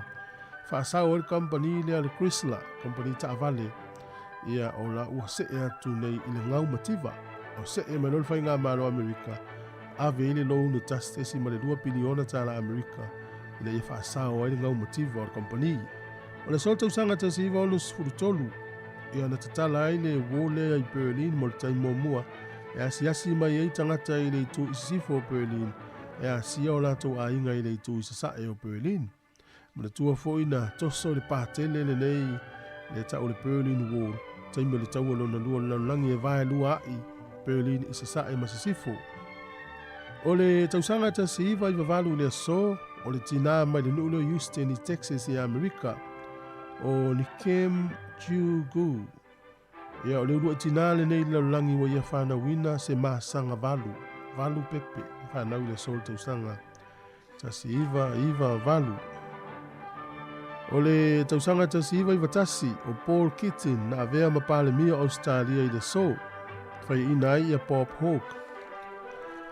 Faasao ai le kampani lea le Chrysler, kampani taavale, ia o la ua se'e atu nei i le gau mativa. O se'e mai loa le faiga malo Amerika, ave ai le loan e 1.2 piliona tālā Amerika ina ia faasao ai le gau mativa o le kampani. O le aso tausaga 1963, ia na tatala ai le wall lea i Berlin mo le taimi muamua, e asiasi mai ai tagata i le itu i sisifo o Berlin, e asia o latou aiga i le itu i sasa'e o Berlin. Manatua fo'i na toso le patele lenei le ta'u le Berlin Wall, taimi o le taua lona lua o le lalolagi e vaelua a'i Berlin i sasa'e ma sisifo. O le tausaga 1998 i le aso, o le tinā mai le nuu lea o Houston i Texas i Amerika, o Nikem Jugu. Ia o le ulua'i tinā lenei i le lalolagi ua ia fanauina se masaga valu, valu pepe, fanau i le aso o le tausaga 1998. O le tausaga 1991 o Paul Keating na avea ma Palemia o Australia i le aso, faiaina ai ia Bob Hawke.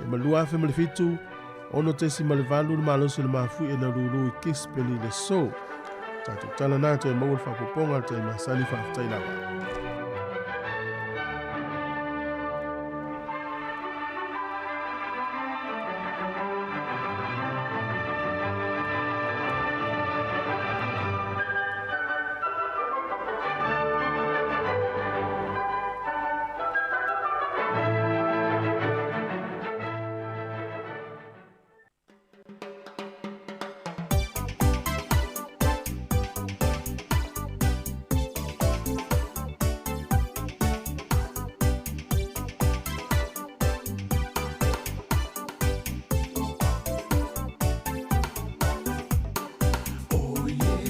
E ma 2007, 6.8 le malosi o le mafuie na lulu i Gisborne i le aso. Tatou tala na toe maua le faapopoga le taimi masani faafetai lava.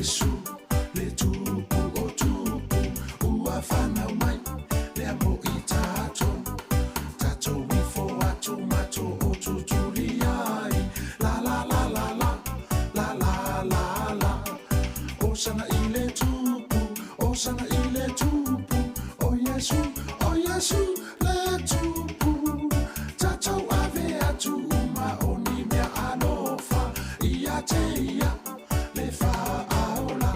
Iesu, le tupu o tupu, ua fanau mai, lea mo i tatou. Tatou ifo atu ma tootutuli ai. La la la la la, la la la la. Osana i le tupu, osana i le tupu, o Iesu, o Iesu, le tupu. Tatou ave atu uma o ni mea alofa, ia te ia, le faaola.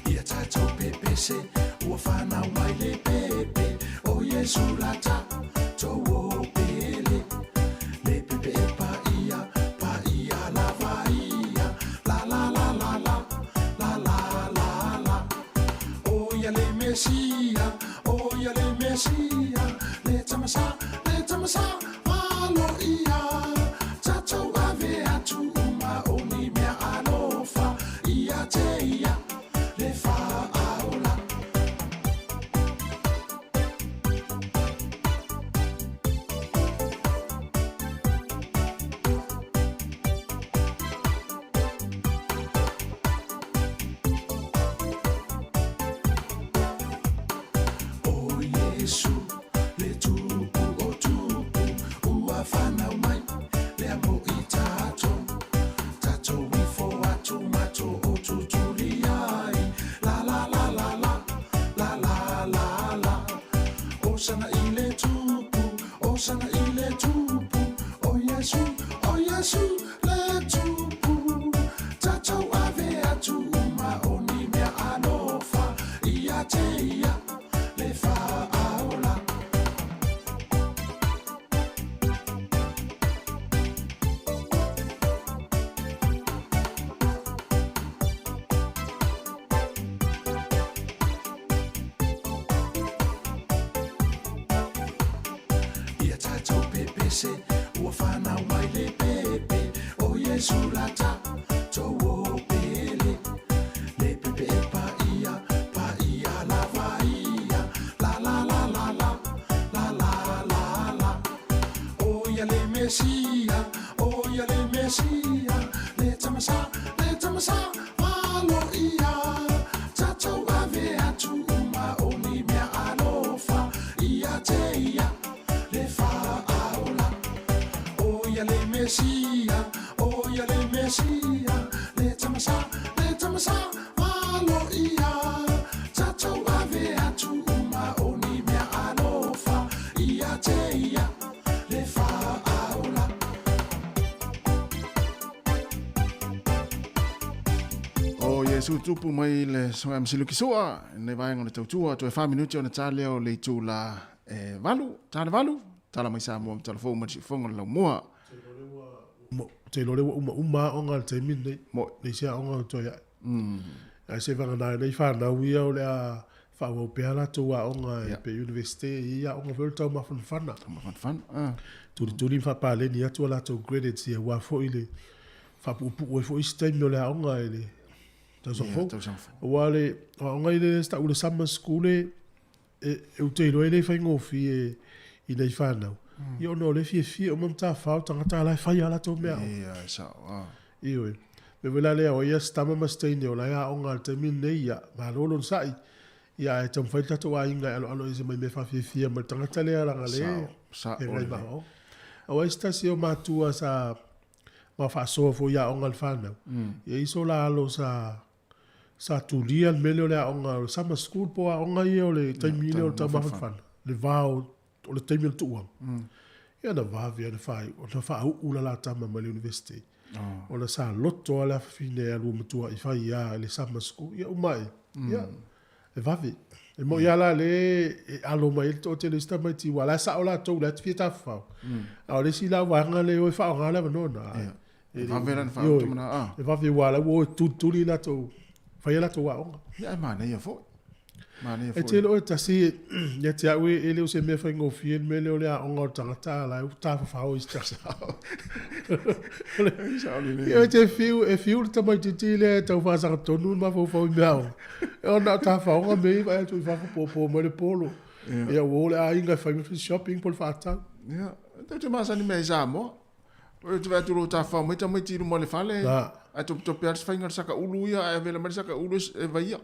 Ia tatou pepese, ua fanau mai le pepe, o Iesu la tatou o pele. Le pepe e paia, paia lava ia, la la la la la, la la la la. O ia le Mesia, o ia le Mesia, le tamasa, le tamasa, malo ia. Tatou ave atu uma o ni mea alofa, ia te ia, le faaola. O Iesu, le tupu o tupu, ua fanau mai, lea mo i tatou. Tatou ifo atu ma tootutuli ai. La la la la la, la la la la. Osana i le tupu, osana i le tupu, o Iesu, o Iesu, le tupu. Tatou ave atu uma o ni mea alofa, ia te ia, le faaola. Ia tatou pepese, ua fanau mai le pepe, o Iesu la tatou o pele. Le pepe e paia, paia lava ia, la la la la la, la la la la. O ia le Mesia, o ia le Mesia, le tamasa, le tamasa, malo ia. Tatou ave atu uma o ni mea alofa, ia te ia, le faaola. O ia le Mesia, o ia le Mesia, le tamasa, le tamasa, malo ia. Tatou ave atu uma o ni mea alofa, ia te ia, le faaola. O Iesu tupu mai le soga MC Luki Sua, nei vaega o le tautua, toe 4 minute ona ta lea o le itula e 8, ta le 8, tala mai Samoa ma tala fou ma le siufofoga o le laumua. Te iloa lea ua umauma aoga i le taimi lenei. Mo'i. Leai se aoga o toe ae. Ae se vagana ai nei fanau ia o le a faaauau pea latou aoga e pe Universite e i ai aoga foi o le taumafanafana. Taumafanafana, ah. Tulituli ma faapaleni atu a latou credits ia aua foi le faapuupuu ai foi isi taimi o le aoga i le tausaga fou. Tausaga fou. Aua le aoga i le tau le summer school e ou te iloa e le faigofie i nai fanau. Ia ona o le fiafia uma matafao tagata la e fai a latou mea aoga. Ia, e sao, ah. Ioe. Mea foi la lea o ia si tama ma si teine o la e aoga i le taimi lenei, ia, malo lona sa'i. Ia ae taumafai le tatou aiga e aloalo ese mai mea faafiafia ma le tagata lea leaga le Sao, sao e ngai lelei. ma aoaoga. Aua isi tasi o matua sa ma faasoa foi i aoga a le fanau, ia i so la alo sa sa tulia le mea lea o le aoga o le summer school po o aoga ia o le taimi lea o le taumafanafana, le va o le taimi o le tuuaga. Ia na vave lava ona ona faauu le la tama mai le University. Ona sa loto lava le afafine e alu matua i fai lava i le summer school. Ia uma ai, ia, e vave. E moni lava la lea e alo mai ai le toatele o isi tamaiti aua o la e sao latou o la e fia tafafao. A o le isi la vaega lea e o e faaaoga le avanoa lena. E vave la ona faauu tama na, ah. E vave aua o la ua o e tulituli latou, fai a latou aoga. Ia ae manaia foi. Manaia E foi. te iloa e tasi ia te au e le o se mea faigofie le mea lea o le aoga o le tagata a la e ua tafafao i se Sao lelei. Ia e te fiu, e fiu le tamaitiiti lea e tau faasagatonu le mafaufau i mea aoga. E ona o tafaoga mea ia vaai atu i fafo popo mai le polo. Ia ua o le aiga e fai ma shopping po o le faatau. Ia, tatou te masani mai ai i Samoa. Ou te vaai atu o lo o tafafao mai tamaiti i luma o le fale, ae topetope lava le faiga o le saka ulu ia, ae avela mai le saka ulu e vaia.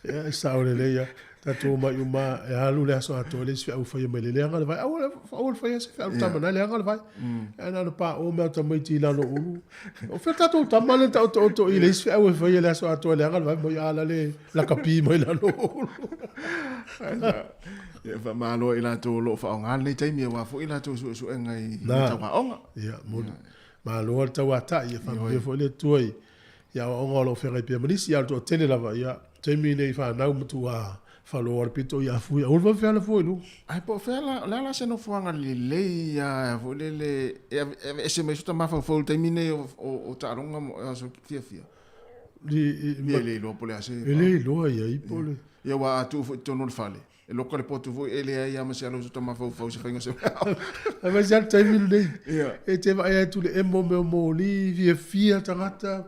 Ia, e sao lelei lava. Tatou omai uma e alu le aso atoa e leai se feau e faia mai le leaga le vai. Aua, aua le faia se feau i le tama na e leaga le vai. Ae na ona paoa mai o tamaiti i lalo o ulu. O fea tatou tama lea e taotooto i leai se feau e faia i le aso atoa e leaga le vai mai a la le lakapi mai lalo o ulu. Ia, faamalo i latou o lo o faaaoga lenei taimi aua foi latou suesuega i mea tau aoga. Ia, moni. Malo lava le tauatai, ia faamanuia foi le Atua i aoaoga o lo o feagai pea ma nisi, a o le toatele lava, ia, taimi nei fanau matua faloa le pito ia fui, aua le faafeala fua i luga. Ae po o fea la, o le a la se nofoaga lelei lava foi lele e aveese mai ai so ta mafaufau i le taimi nei o taaloga ma aso fiafia? Ia e le iloa po o le a se... E le iloa i ai po o le... Ia aua a tuu foi i totonu o le fale, e loka le potu foi e leai lava ma se alo o so ta mafaufau i se faiga o se mea. Aemaise lava le taimi lenei, e te vaai atu i le emo o mea o moli, fiafia tagata,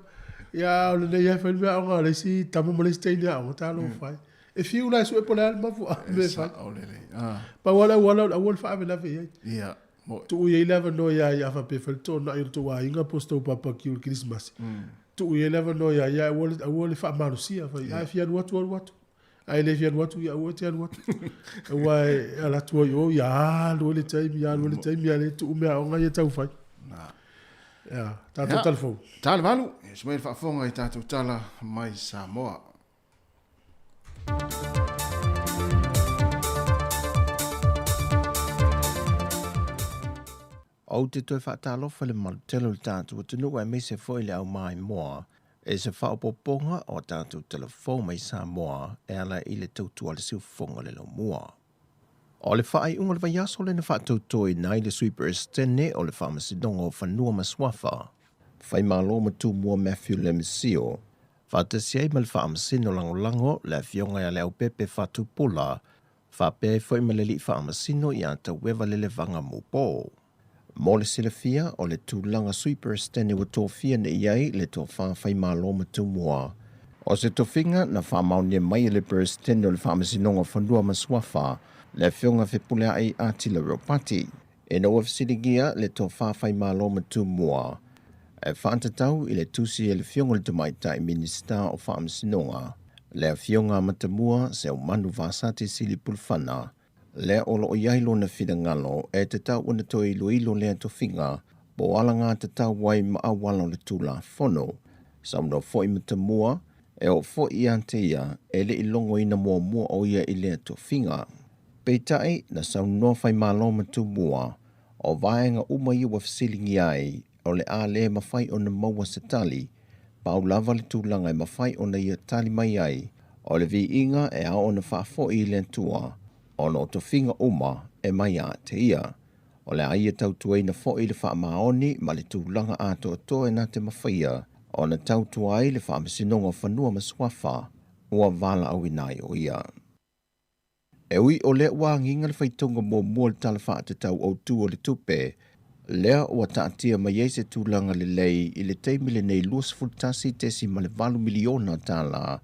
ia a o lenei lava e fai le mea aoga a le isi tama ma le isi teine aoga, talofa e. E fiu la e sue po o le a le mafuaaga mea e fai. Sao lelei. Ah. Pau lava le auala o le aua le faalavelave i ai. Ia. Tuu i ai le avanoa ia ia a faapea e fai le toonai o le tou aiga po o se tou barbecue i le Kerisimasi. Tuu i ai le avanoa ia ia aua le aua le faamalosia fai a e fia alu atu alu atu. A e le fia alu atu ia aua e te alu atu. Aua e ala atu ai i o ia alu ai le taimi alu ai le taimi a le tuu meaaoga ia tau fai. Ia, tatou tala fou. Ta le valu, ia se mai le faafofoga i tatou tala mai Samoa. Ou te toe faatalofa i le mamalu tele o le tatou atunuu aemaise foi le au maimoa i se faaopoopoga o a tatou tala fou mai Samoa e ala i le tautua a le siufofoga o le laumua. O le faaiuga o le vaiaso lea na faatautoina ai le Sui Peresetene o le Faamasinoga o Fanua ma Suafa, Faimalo ma Tumua Matthew Lemisio, faatasi ai ma le Faamasino Lagolago le Afioga ia Leaupepe Fatupula, faapea ai foi ma le Alii Faamasino ia Taueva Lelevaga Mupo. Mo le silafia, o le tulaga Sui Peresetene ua tofia nei i ai le tofa Faimalo ma Tumua. O se tofiga na faamaonia mai e le Peresetene o le Faamasinoga o Fanua ma Suafa, le Afioga Fepuleai Atila Ropati. Ina ua fesiligia le tofa Faimalo ma Tumua e faatatau i le tusi a le Afioga i le Tamaitai Minisita o Faamasinoga, le Afioga Matamua Seumanu Vasati Sili Pulufana, lea o lo o i ai lona finagalo e tatau ona toe iloilo lea tofiga po o alagatatau ai ma auala o le Tulafono. Saunoa foi Matamua, e oo foi ia te ia e le i logoina muamua o ia i lea tofiga. Peitai, na saunoa Faimalo ma Tumua, o vaega uma ia ua fesiligia ai, o le a le mafai ona maua se tali, pau lava le tulaga e mafai ona ia tali mai ai, o le viiga e ao ona faafoi i le Atua, ona o tofiga uma e mai ia te ia. O le a ia tautuaina foi le faamaoni ma le tulaga atoatoa e na te mafaia ona tautua ai le Faamasinoga o Fanua ma Suafa ua valaauina ai o ia. E ui o lea ua agiga le faitauga muamua o le Tala Faatatau Autu o le Tupe, lea ua taatia mai ai se tulaga lelei i le taimi lenei $21.8 miliona tala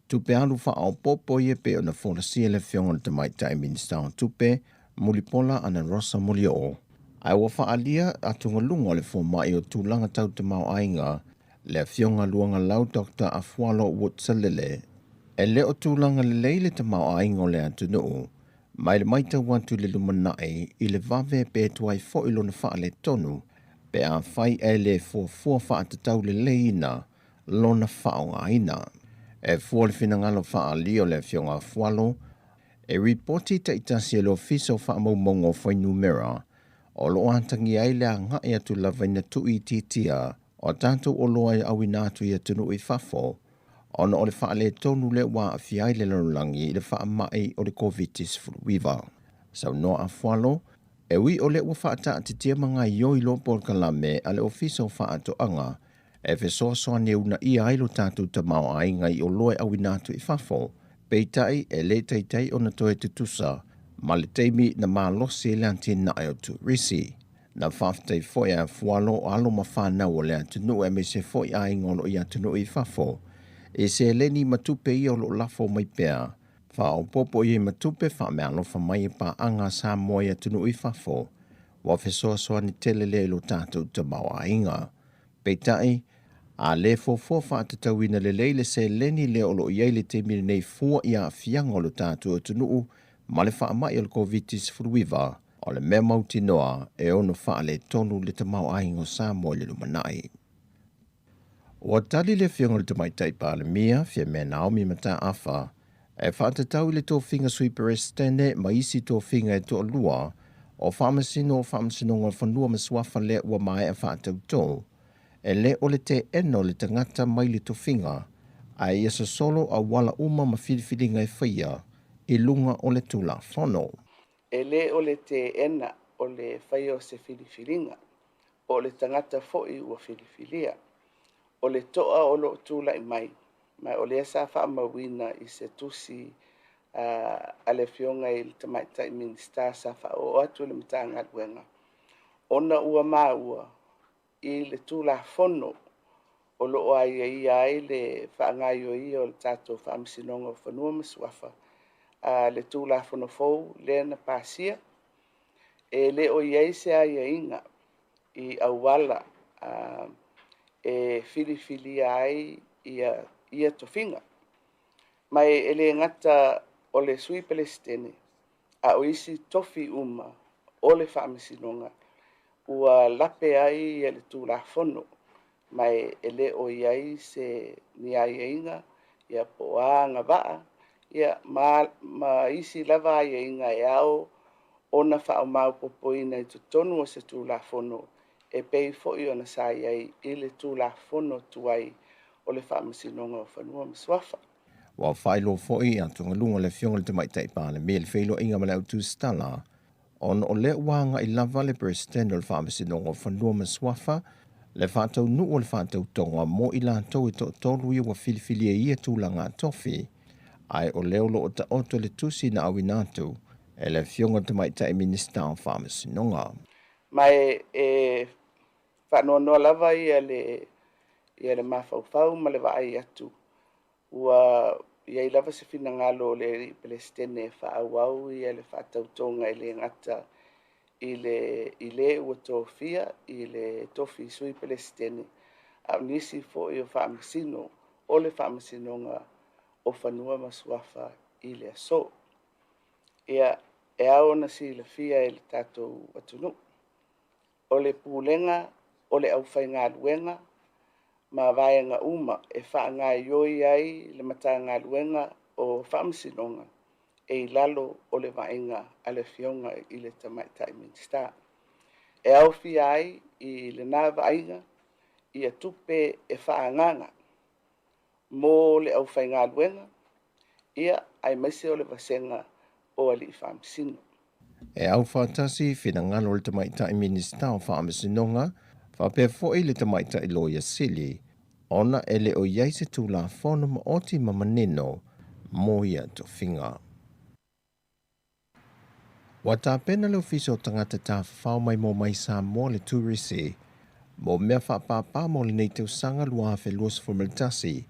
tupe alu faaopoopo ia pei ona folasia e le Afioga i le Tamaitai Minisita o Tupe, Mulipola Anarosa Molioo. Ae ua faaalia atugaluga o le fomai o tulaga tau tamaoaiga, le Afioga Luagalau Doctor Afualo Woodsalele, e le o tulaga lelei le tamaoaiga o le atunuu, mai le matau atu i le lumanai i le vave pe tuai foi lona faaletonu pe afai ae le fuafua faatatau leleiina lona faaaogaina. E fua le finagalo faaalia o le Afioga Afualo, e ripoti taitasi e le Ofisa o Faamaumauga o Fuainumera o lo o atagia ai le agai atu lava ina tuuitiitia o tatou oloa e auina atu i atunuu i fafo ona o le faaletonu lea ua aafia ai le lalolagi i le faamai o le Koviti-19. Saunoa Afualo, e ui o lea ua faataatitia ma gaoioi loa polokalame a le Ofisa o Faatoaga e fesoasoani e uunaia ai lo tatou tamaoaiga i oloa e auina atu i fafo, Peitai e le taitai ona toe tutusa ma le taimi na malosi ai le atinae o turisi. Na faafetai foi a Fualo o alo ma fanau o le atunuu aemaise foi aiga o lo o i atunuu i fafo i seleni ma tupe ia o lo o lafo mai pea faaopoopo i ai ma tupe faameaalofa mai e paaga a Samoa i atunuu i fafo ua fesoasoani tele lea i lo tatou tamaoaiga. Peitai, a le fuafua faatatauina lelei le seleni lea o lo o i ai i le taimi lenei fua i aafiaga o lo tatou atunuu ma le faamai o le Koviti-19, o le mea mautinoa e ono faaletonu le tamaoaiga o Samoa i le lumanai. Ua tali le Afioga i le Tamaitai Palemia, Fiamē Naomi Mataafa, e faatatau i le tofiga Sui Peresetene ma isi tofiga e toalua o Faamasino o Faamasinoga o Fanua ma Suafa lea ua maea faatautō, e le o le teena o le tagata mai le tofiga, ae ia sosolo auala uma ma filifiliga e faia i luga o le Tulafono. E le o le teena o le faia o se filifiliga, po o le tagata foi ua filifilia. O le toa o lo o tulai mai, ma o lea sa faamauina i se tusi a le Afioga i le Tamaitai Minisita sa faaoo atu i le Matagaluega, ona ua maua i le Tulafono o lo o aiaia ai le faagaoioia o le tatou Faamasinoga o Fanua ma Suafa, le Tulafono fou lea na pasia, e le o i ai se aiaiga i auala e filifilia ai ia tofiga. Ma e le gata o le Sui Peresetene, a o isi tofi uma o le Faamasinoga ua lape ai le Tulafono, ma e le o i ai se ni aiaiga po o a agavaa ma isi lava aiaiga e ao ona faamaopoopoina i totonu o se Tulafono e pei foi ona sa i ai i le Tulafono tuai o le Faamasinoga o Fanua ma Suafa. Ua faailoa foi atugaluga o le Afioga i le Tamaitai Palemia i le feiloaiga ma le au tusitala, ona o lea ua agai lava le Peresetene o le Faamasinoga o Fanua ma Suafa le faataunuu o le faatautoga mo i latou e toatolu ia ua filifilia i ia tulaga tofi, ae o lea o lo o taoto le tusi na auina atu e le Afioga i le Tamaitai Minisita o Faamasinoga. Ma e faanoanoa lava ia le mafaufau ma le vaai atu ua i ai lava se finagalo o le alii Peresetene e faaauau ia le faatautoga e le gata i le ua tofia i le tofi Sui Peresetene, a o nisi foi o faamasino o le Faamasinoga o Fanua ma Suafa i le aso. Ia, e ao ona silafia e le tatou atunuu, o le pulega o le aufaigaluega ma vaega uma e faagaioi ai le Matagaluega o Faamasinoga e i lalo o le vaaiga a le Afioga i le Tamaitai Minisita. E aofia ai i lena vaaiga ia tupe e faaagaaga mo le aufaigaluega, ia aemaise o le vasega o alii faamasino. E aufaatasi finagalo o le Tamaitai Minisita o Faamasinoga faapea foi le Tamaitai Loia Sili, ona e le o i ai se Tulafono maoti ma manino mo ia tofiga. Ua tapena le Ofisa o Tagata Tafafao Maimoa Mai Samoa le Turisi mo mea faapāpā mo lenei tausaga 2021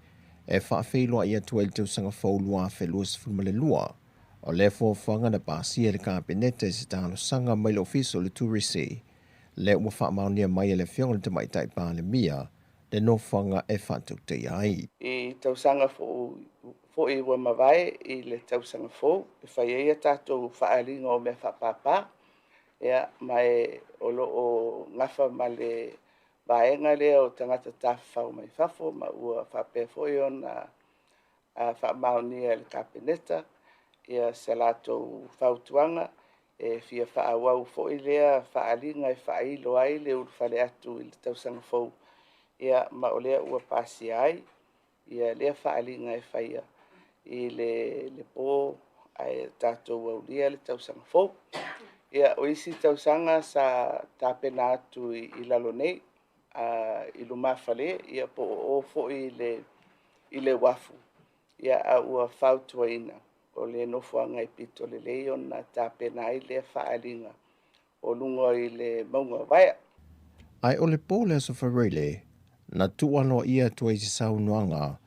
e faafeiloai atu ai le tausaga fou 2022. O lea fuafuaga na pasia e le Kapeneta i se talosaga mai le Ofisa o le Turisi, lea ua faamaonia mai e le Afioga i le Tamaitai Palemia le nofoaga e faatautaia ai. I tausaga foi ua mavae i le tausaga fou e fai ai a tatou faaaliga o mea faapāpā, ia, ma e o lo o gafa ma le vaega lea o tagata tafafao mai fafo, ma ua faapea foi ona faamaonia e le Kapeneta ia se latou fautuaga e fia faaauau foi lea faaaliga e faailo ai le ulufale atu i le tausaga fou, ia, ma o lea ua pasia ai ia lea faaaliga e faia i le po ae tatou aulia le tausaga fou. Ia, o isi tausaga sa tapena atu i lalo nei, i lumafale, ia po o foi i le uafu. Ia, a ua fautuaina o le nofoaga e pito lelei ona tapena ai lea faaaliga o luga i le mauga o Vaea. Ae o le po le Aso Faraile, na tuualoaia atu ai se saunoaga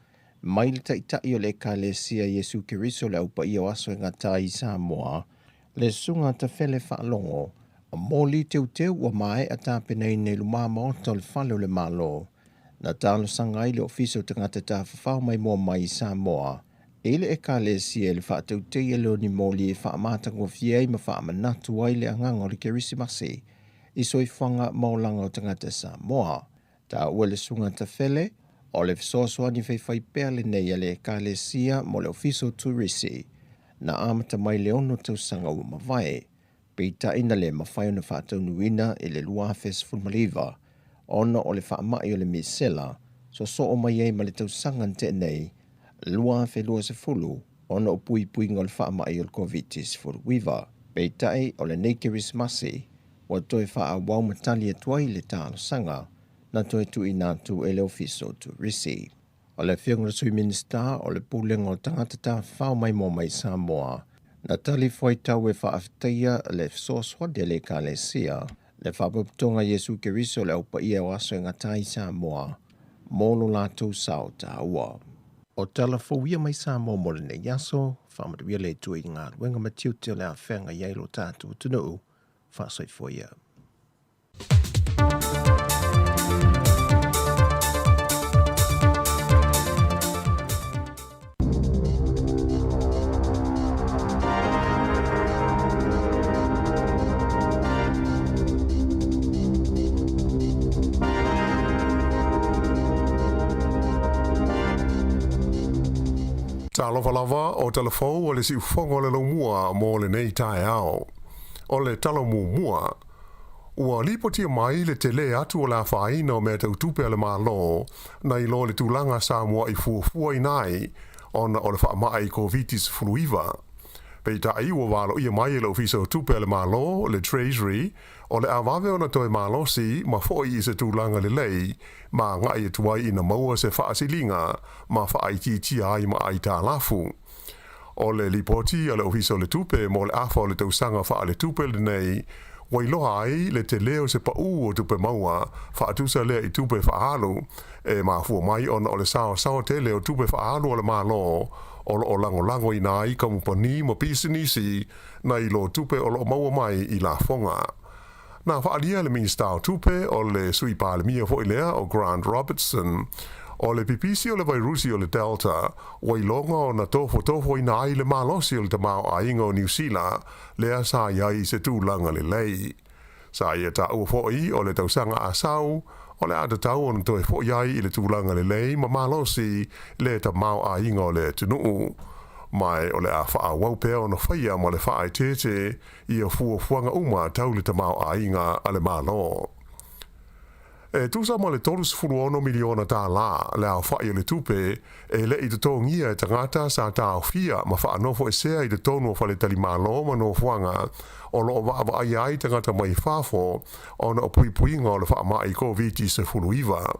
mai le Taitai o le Ekalesia Iesu Keriso le Au Paia o Aso e Gata ai i Samoa, le Susuga Tafele Faalogo, moli teuteu ua maea tapenaina i lumā maota o le Fale o le Malo, na talosaga ai le Ofisa o Tagata Tafafao Maimoa mai i Samoa i le Ekalesia i le faatauteia lea o ni moli e faamatagofie ai ma faamanatu ai le agaga o le Kerisimasi i soifuaga ma olaga o tagata Samoa. Taua le Susuga Tafele, o le fesoasoani faifaipea lenei a le Ekalesia mo le Ofisa o Turisi, na amata mai le 6 tausaga ua mavae, peitai na le mafai ona faataunuuina i le 2019 ona o le faamai o le misela sosoo mai ai ma le tausaga na tea nei 2020 ona o puipuiga o le faamai o le Koviti-19. Peitai o lenei Kerisimasi ua toe faaauau ma tali atu ai le talosaga na toe tuuina atu e le Ofisa o Turisi. O le Afioga i le Sui Minisita o le Pulega o Tagata Tafafao Maimoa mai Samoa, na talifuaitau e faafetaia le fesoasoani a le Ekalesia, le Faapotopotoga Iesu Keriso le Au Paia o Aso e Gata ai Samoa, mo lo latou sao taua. O tala fou ia mai Samoa mo lenei aso, faamanuia le Atua i galuega ma tiute o le afeaga i ai lo tatou atunuu, faasoifua ia. Talofa lava o talafou o le siufogo o le laumua mo lenei taeao. O le tala muamua, ua lipotia mai le tele atu o le afaina o mea tau tupe a le Malo nai lo le tulaga sa mua'i fuafuaina ai ona o le faama'i Koviti-19. Peitai ua valoia mai e le Ofisa o Tupe a le Malo, le Treasury, o le a vave ona toe malosi ma fo'i i se tulaga lelei ma agai atu ai ina maua se faasiliga ma faaitiitia ai ma aitalafu. O le lipoti a le Ofisa o le Tupe mo le afa o le tausaga faaletupe lenei, ua iloa ai le tele o se paū o tupe maua faatusa lea i tupe faaalu e mafua mai ona o le saosaoa tele o tupe faaalu a le Malo o lo o lagolagoina ai kamupani ma pisinisi nai lo tupe o lo o maua mai i lafoga. Na faaalia e le Minisita o Tupe, o le Sui Palemia foi lea o Grant Robertson, o le pipisi o le vairusi o le Delta ua iloga ona tofotofoina ai le malosi o le tamaoaiga o Niu Sila lea sa i ai i se tulaga lelei. Sa ia taua foi o le tausaga a sau, o le a tatau ona toe foi ai i le tulaga lelei ma malosi le tamaoaiga o le atunuu. Ma o le a faaauau pea ona faia ma le faaeteete ia fuafuaga uma tau le tamaoaiga a le Malo. E tusa ma le $36 miliona tālā le aofa'i o le tupe e le i totogia e tagata sa taofia ma faanofoesea i totonu o faletalimalo ma nofoaga o lo o vaavaaia ai tagata mai fafo ona o puipuiga o le faama'i Koviti-19.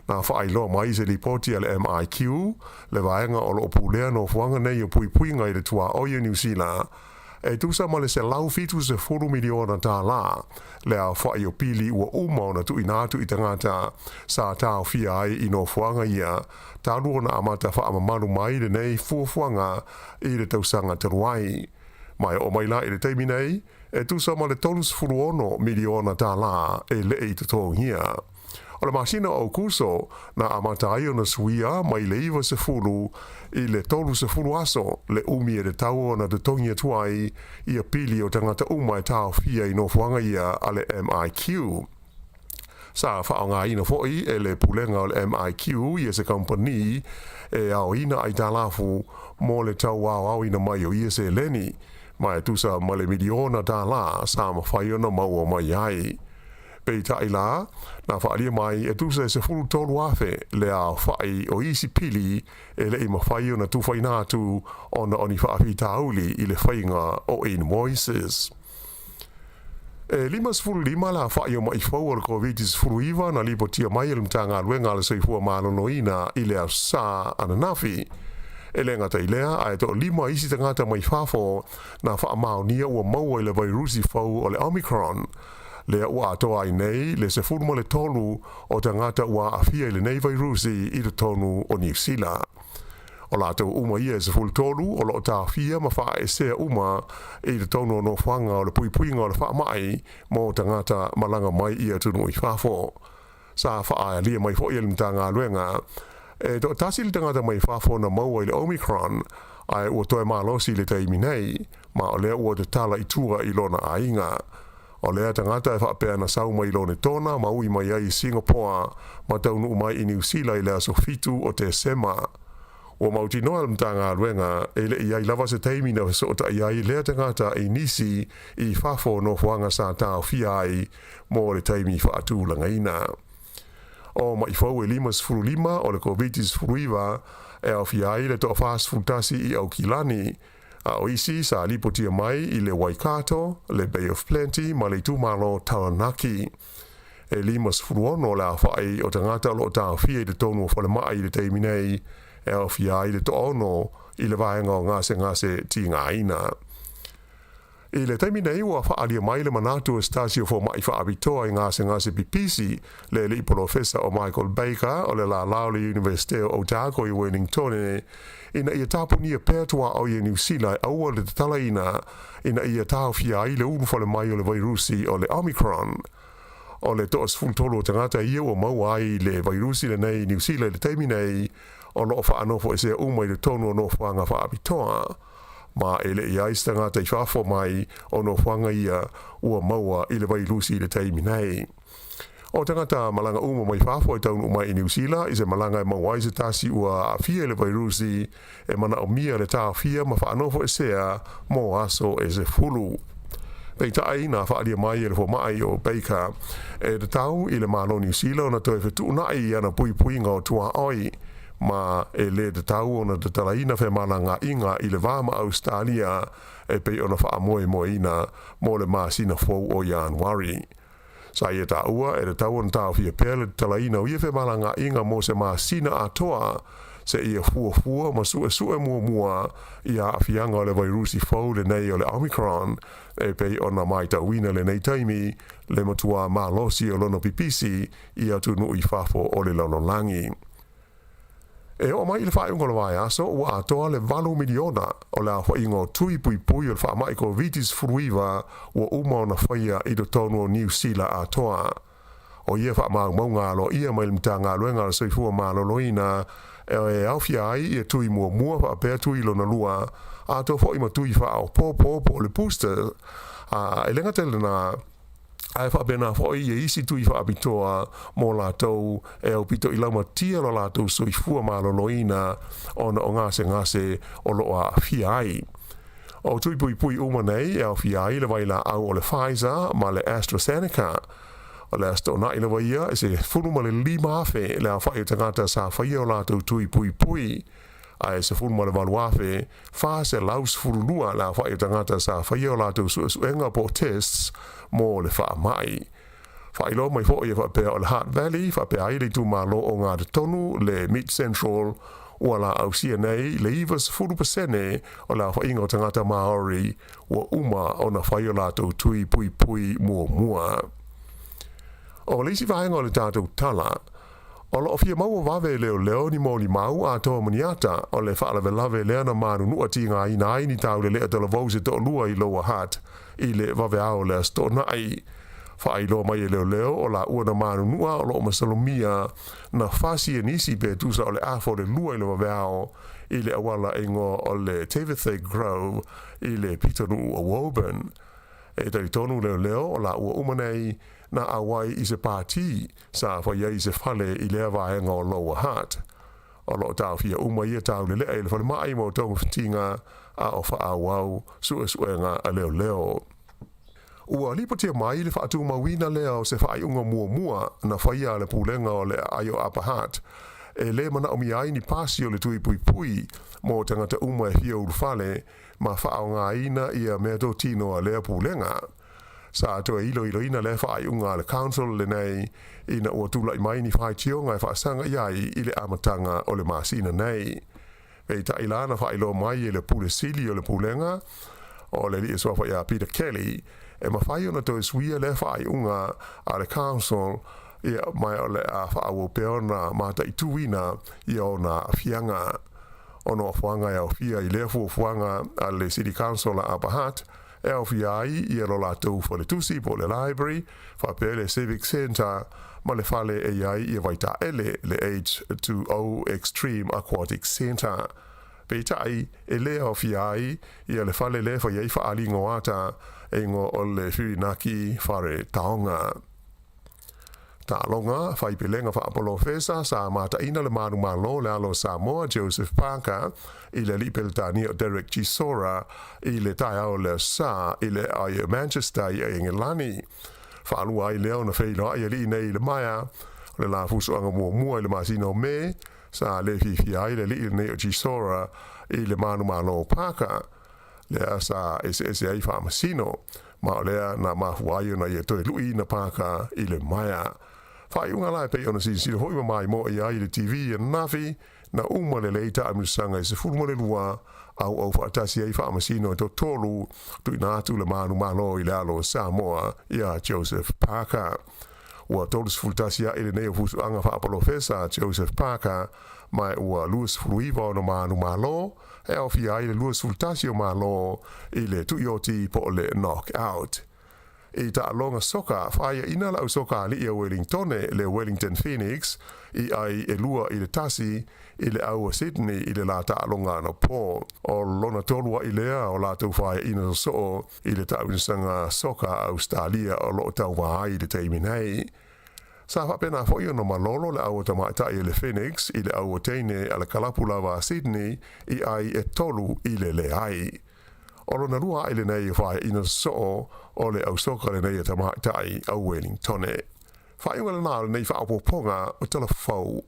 Na faailoa mai se lipoti a le MIQ, le vaega o lo o pulea nofoaga nei o puipuiga i le tuaoi o Niu Sila, e tusa ma le $170 miliona tālā le aofa'i o pili ua uma ona tuuina atu i tagata sa taofia ai i nofoaga ia talu ona amata faamamalu mai lenei fuafuaga i le tausaga talu ai. Ma e oo mai la i le taimi nei, e tusa ma le $36 miliona tālā e le i totogia. O le masina o Aokuso na amata ai ona suia mai le 90 i le 30 aso le umi e tatau ona totogi atu ai ia pili o tagata uma e taofia i nofoaga ia a le MIQ. Sa faaaogaina foi e le Pulega o le MIQ ia se kamupani e aoina aitalafu mo le tau aoaoina mai o ia seleni, ma e tusa ma le miliona tālā sa mafai ona maua mai ai. Peitai la, na faaalia mai e tusa e 13,000 le aofa'i o isi pili e le i mafai ona tufaina atu ona o ni faafitauli i le faiga o invoices. E 55 le aofa'i o ma'i fou o le Koviti-19 na lipotia mai e le Matagaluega a le Soifua Maloloina i le Aso Sa ananafi. E le gata i lea, ae toalima isi tagata mai fafo na faamaonia ua maua i le vairusi fou o le Omicron. Lea ua atoa ai nei le 13 o tagata ua aafia i lenei vairusi i totonu o Niu Sila. O latou uma ia e 13 o lo o taofia ma faaesea uma i totonu o nofoaga o le puipuiga o le faamai mo tagata malaga mai i atunuu i fafo. Sa faaalia mai foi e le Matagaluega e toatasi le tagata mai fafo na maua i le Omicron, ae ua toe malosi i le taimi nei, ma o lea ua tatala i tua i lona aiga. O lea tagata e faapea na sau mai Lonetona ma ui mai ai i Singapoa ma taunuu mai i Niu Sila i le aso 7 o Tesema. Ua mautinoa le Matagaluega e le i ai lava se taimi na fesootai ai lea tagata i nisi i fafo o nofoaga sa taofia ai mo le taimi faatulagaina. O ma'i fou e 55 o le Koviti-19 e aofia ai le toa-41 i Aukilani, a o isi sa lipotia mai i le Waikato, le Bay of Plenty ma le itumalo Taranaki. E 56 le aofai o tagata o lo o taofia i totonu o falemai i le taimi nei, e aofia ai le toaono i le vaega o gasegase tigaina. I le taimi nei ua faaalia mai le manatu o se tasi o fomai faapitoa i gasegase pipisi, le alii polofesa o Michael Baker o le lālā o le Iunivesite o Otago i Wellingtone, ina ia tapunia pea tuaoi e Niu Sila e aua le tatalaina ina ia taofia ai le ulufale mai o le vairusi o le Omicron. O le toa-13 o tagata ia ua maua ai le vairusi lenei i Niu Sila i le taimi nei, o lo o faanofoesea uma i totonu o nofoaga faapitoa, ma e le i ai se tagata i fafo mai o nofoaga ia ua maua i le vairusi i le taimi nei. O tagata malaga uma mai fafo e taunuu mai i Niu Sila i se malaga e maua ai se tasi ua aafia i le vairusi, e manaomia le taofia ma faanofoesea mo aso e 10. Peitai, na faaalia mai e le fomai o Baker, e tatau i le Malo Niu Sila ona toe fetuunai i ana puipuiga o tuaoi, ma e lē tatau ona tatalaina femalagaaiga i le va ma Ausetalia e pei ona faamoemoeina mo le masina fou o Ianuari. Sa ia taua e tatau ona taofia pea le tatalaina o ia femalagaaiga mo se masina atoa seia fuafua ma suesue muamua i aafiaga o le vairusi fou lenei o le Omicron e pei ona matauina lenei taimi le matuā malosi o lona pipisi i atunuu i fafo o le lalolagi. E oo mai i le faaiuga o le vaiaso, ua atoa le 8 miliona o le aofaiga o tui puipui o le faamai Koviti-19 ua uma ona faia i totonu o Niu Sila atoa. O ia faamaumauga aloaia mai le Matagaluega o le Soifua Maloloina e aofia ai ia tui muamua faapea tui lona lua, atoa foi ma tui faaopoopo po o le booster, a e le gata i lena, ae faapena foi ia isi tui faapitoa mo latou e aupito i laumatia lo latou soifua maloloina ona o gasegase o lo o aafia ai. O tui puipui uma nei e aofia ai le vailaau o le Pfizer ma le AstraZeneca. O le Aso Toonai lava ia e 15,000 le aofai o tagata sa faia o latou tui puipui, ae 18,412 le aofai o tagata sa faia o latou suesuega po o tests mo le faamai. Faailoa mai foi e faapea o le Hutt Valley faapea ai le itumalo o Gatatonu le Mid Central ua laausia nei le 90% o le aofaiga o tagata Maori ua uma ona fai o latou tui puipui muamua. O le isi vaega o le tatou tala, o lo o fia maua vave e leoleo ni molimau atoa ma ni ata o le faalavelave lea na manunua tigaina ai ni taulelea talavou se toalua i Lower Hutt i le vaveao o le Aso Toonai. Faailoa mai e leoleo o laua na manunua o lo o masalomia na fasi e nisi pe tusa o le afa o le 2 i le vaveao i le auala e igoa o le Trevithick Grove i le pitonuu o Woburn. E talitonu leoleo o laua uma nei na auai i se pātī sa fai ai i se fale i lea vaega o Lower Hutt. O lo o taofia uma ia taulelea i le falemai mo togafitiga a o faaauau suesuega a leoleo. Ua lipotia mai le faatumauina lea o se faaiuga muamua na faia a le Pulega o le Aai o Upper Hutt e lē manaomia ai ni pasi o le tui puipui mo tagata uma e fia ulufale ma faaaogaina ia meatotino a lea Pulega. Sa toe iloiloina lea faaiuga a le Council lenei ina ua tulai mai ni faitioga e faasaga i ai i le amataga o le masina nei. Peitai la na faailoa mai e le Pule Sili o le Pulega o le alii e suafa ia Peter Kelly, e mafai ona toe suia lea faaiuga a le Council, ia, ma o le a faaauau pea ona mataituina ia ona aafiaga. O nofoaga e aofia i lea fuafuaga a le City Council a Upper Hutt, e aofia ai ia lo latou faletusi po o le library, faapea le Civic Centre ma le fale e i ai ia vaitaele, le H2O Extreme Aquatic Centre. Peitai, e le aofia ai ia le fale lea e fai ai faaaliga o ata e igoa o le Whirinaki Whare Taonga. Taaloga, Faipelega Faapolofesa sa mataina le manumalo o le alo o Samoa Joseph Parker i le alii Peretania o Derek Chisora i le taeao o le Aso Sa i le ai Manchester i Engelani. Faalua ai lea ona feiloai alii nei i le maea o le la fusoaga muamua i le masina o Me sa le fiafia ai le alii lenei o Chisora i le manumalo o Parker. Lea sa eseese ai faamasino, ma o lea na mafua ai ona ia toe luiina Parker i le maea. Faaiuga la e pei ona silasila foi ma maimoa i ai i le TV ananafi, na uma lelei taamilosaga e 12 auau faatasi ai faamasino e toatolu tuuina atu le manumalo i le alo o Samoa ia Joseph Parker. Ua 31 aʻe lenei o fusuaga faapolofesa Joseph Parker ma ua 29 ona manumalo e aofia ai le 21 o malo i le tuioti po o le knock out. I taaloga soka, fāiaʻina le au soka aliʻi a Welingtone, le Wellington Phoenix, i ʻai 2-1 i le au a Sydney i le lā taaloga anapo. O lona tolu aʻi lea o latou fāiaʻina sosoo i le taʻaunisaga soka a Ausetalia o lo o tauvā ai i le taimi nei. Sa faapena foi ona malolo le au a tamaitai a le Phoenix i le au a teine a le kalapu lava a Sydney i ʻai e 3-0. O lona lua aʻe lenei o fāiaʻina sosoo o le au soka lenei a tamaitai a Wellingtone. Faaiuga lena o lenei faaopoopoga o Tala Fou.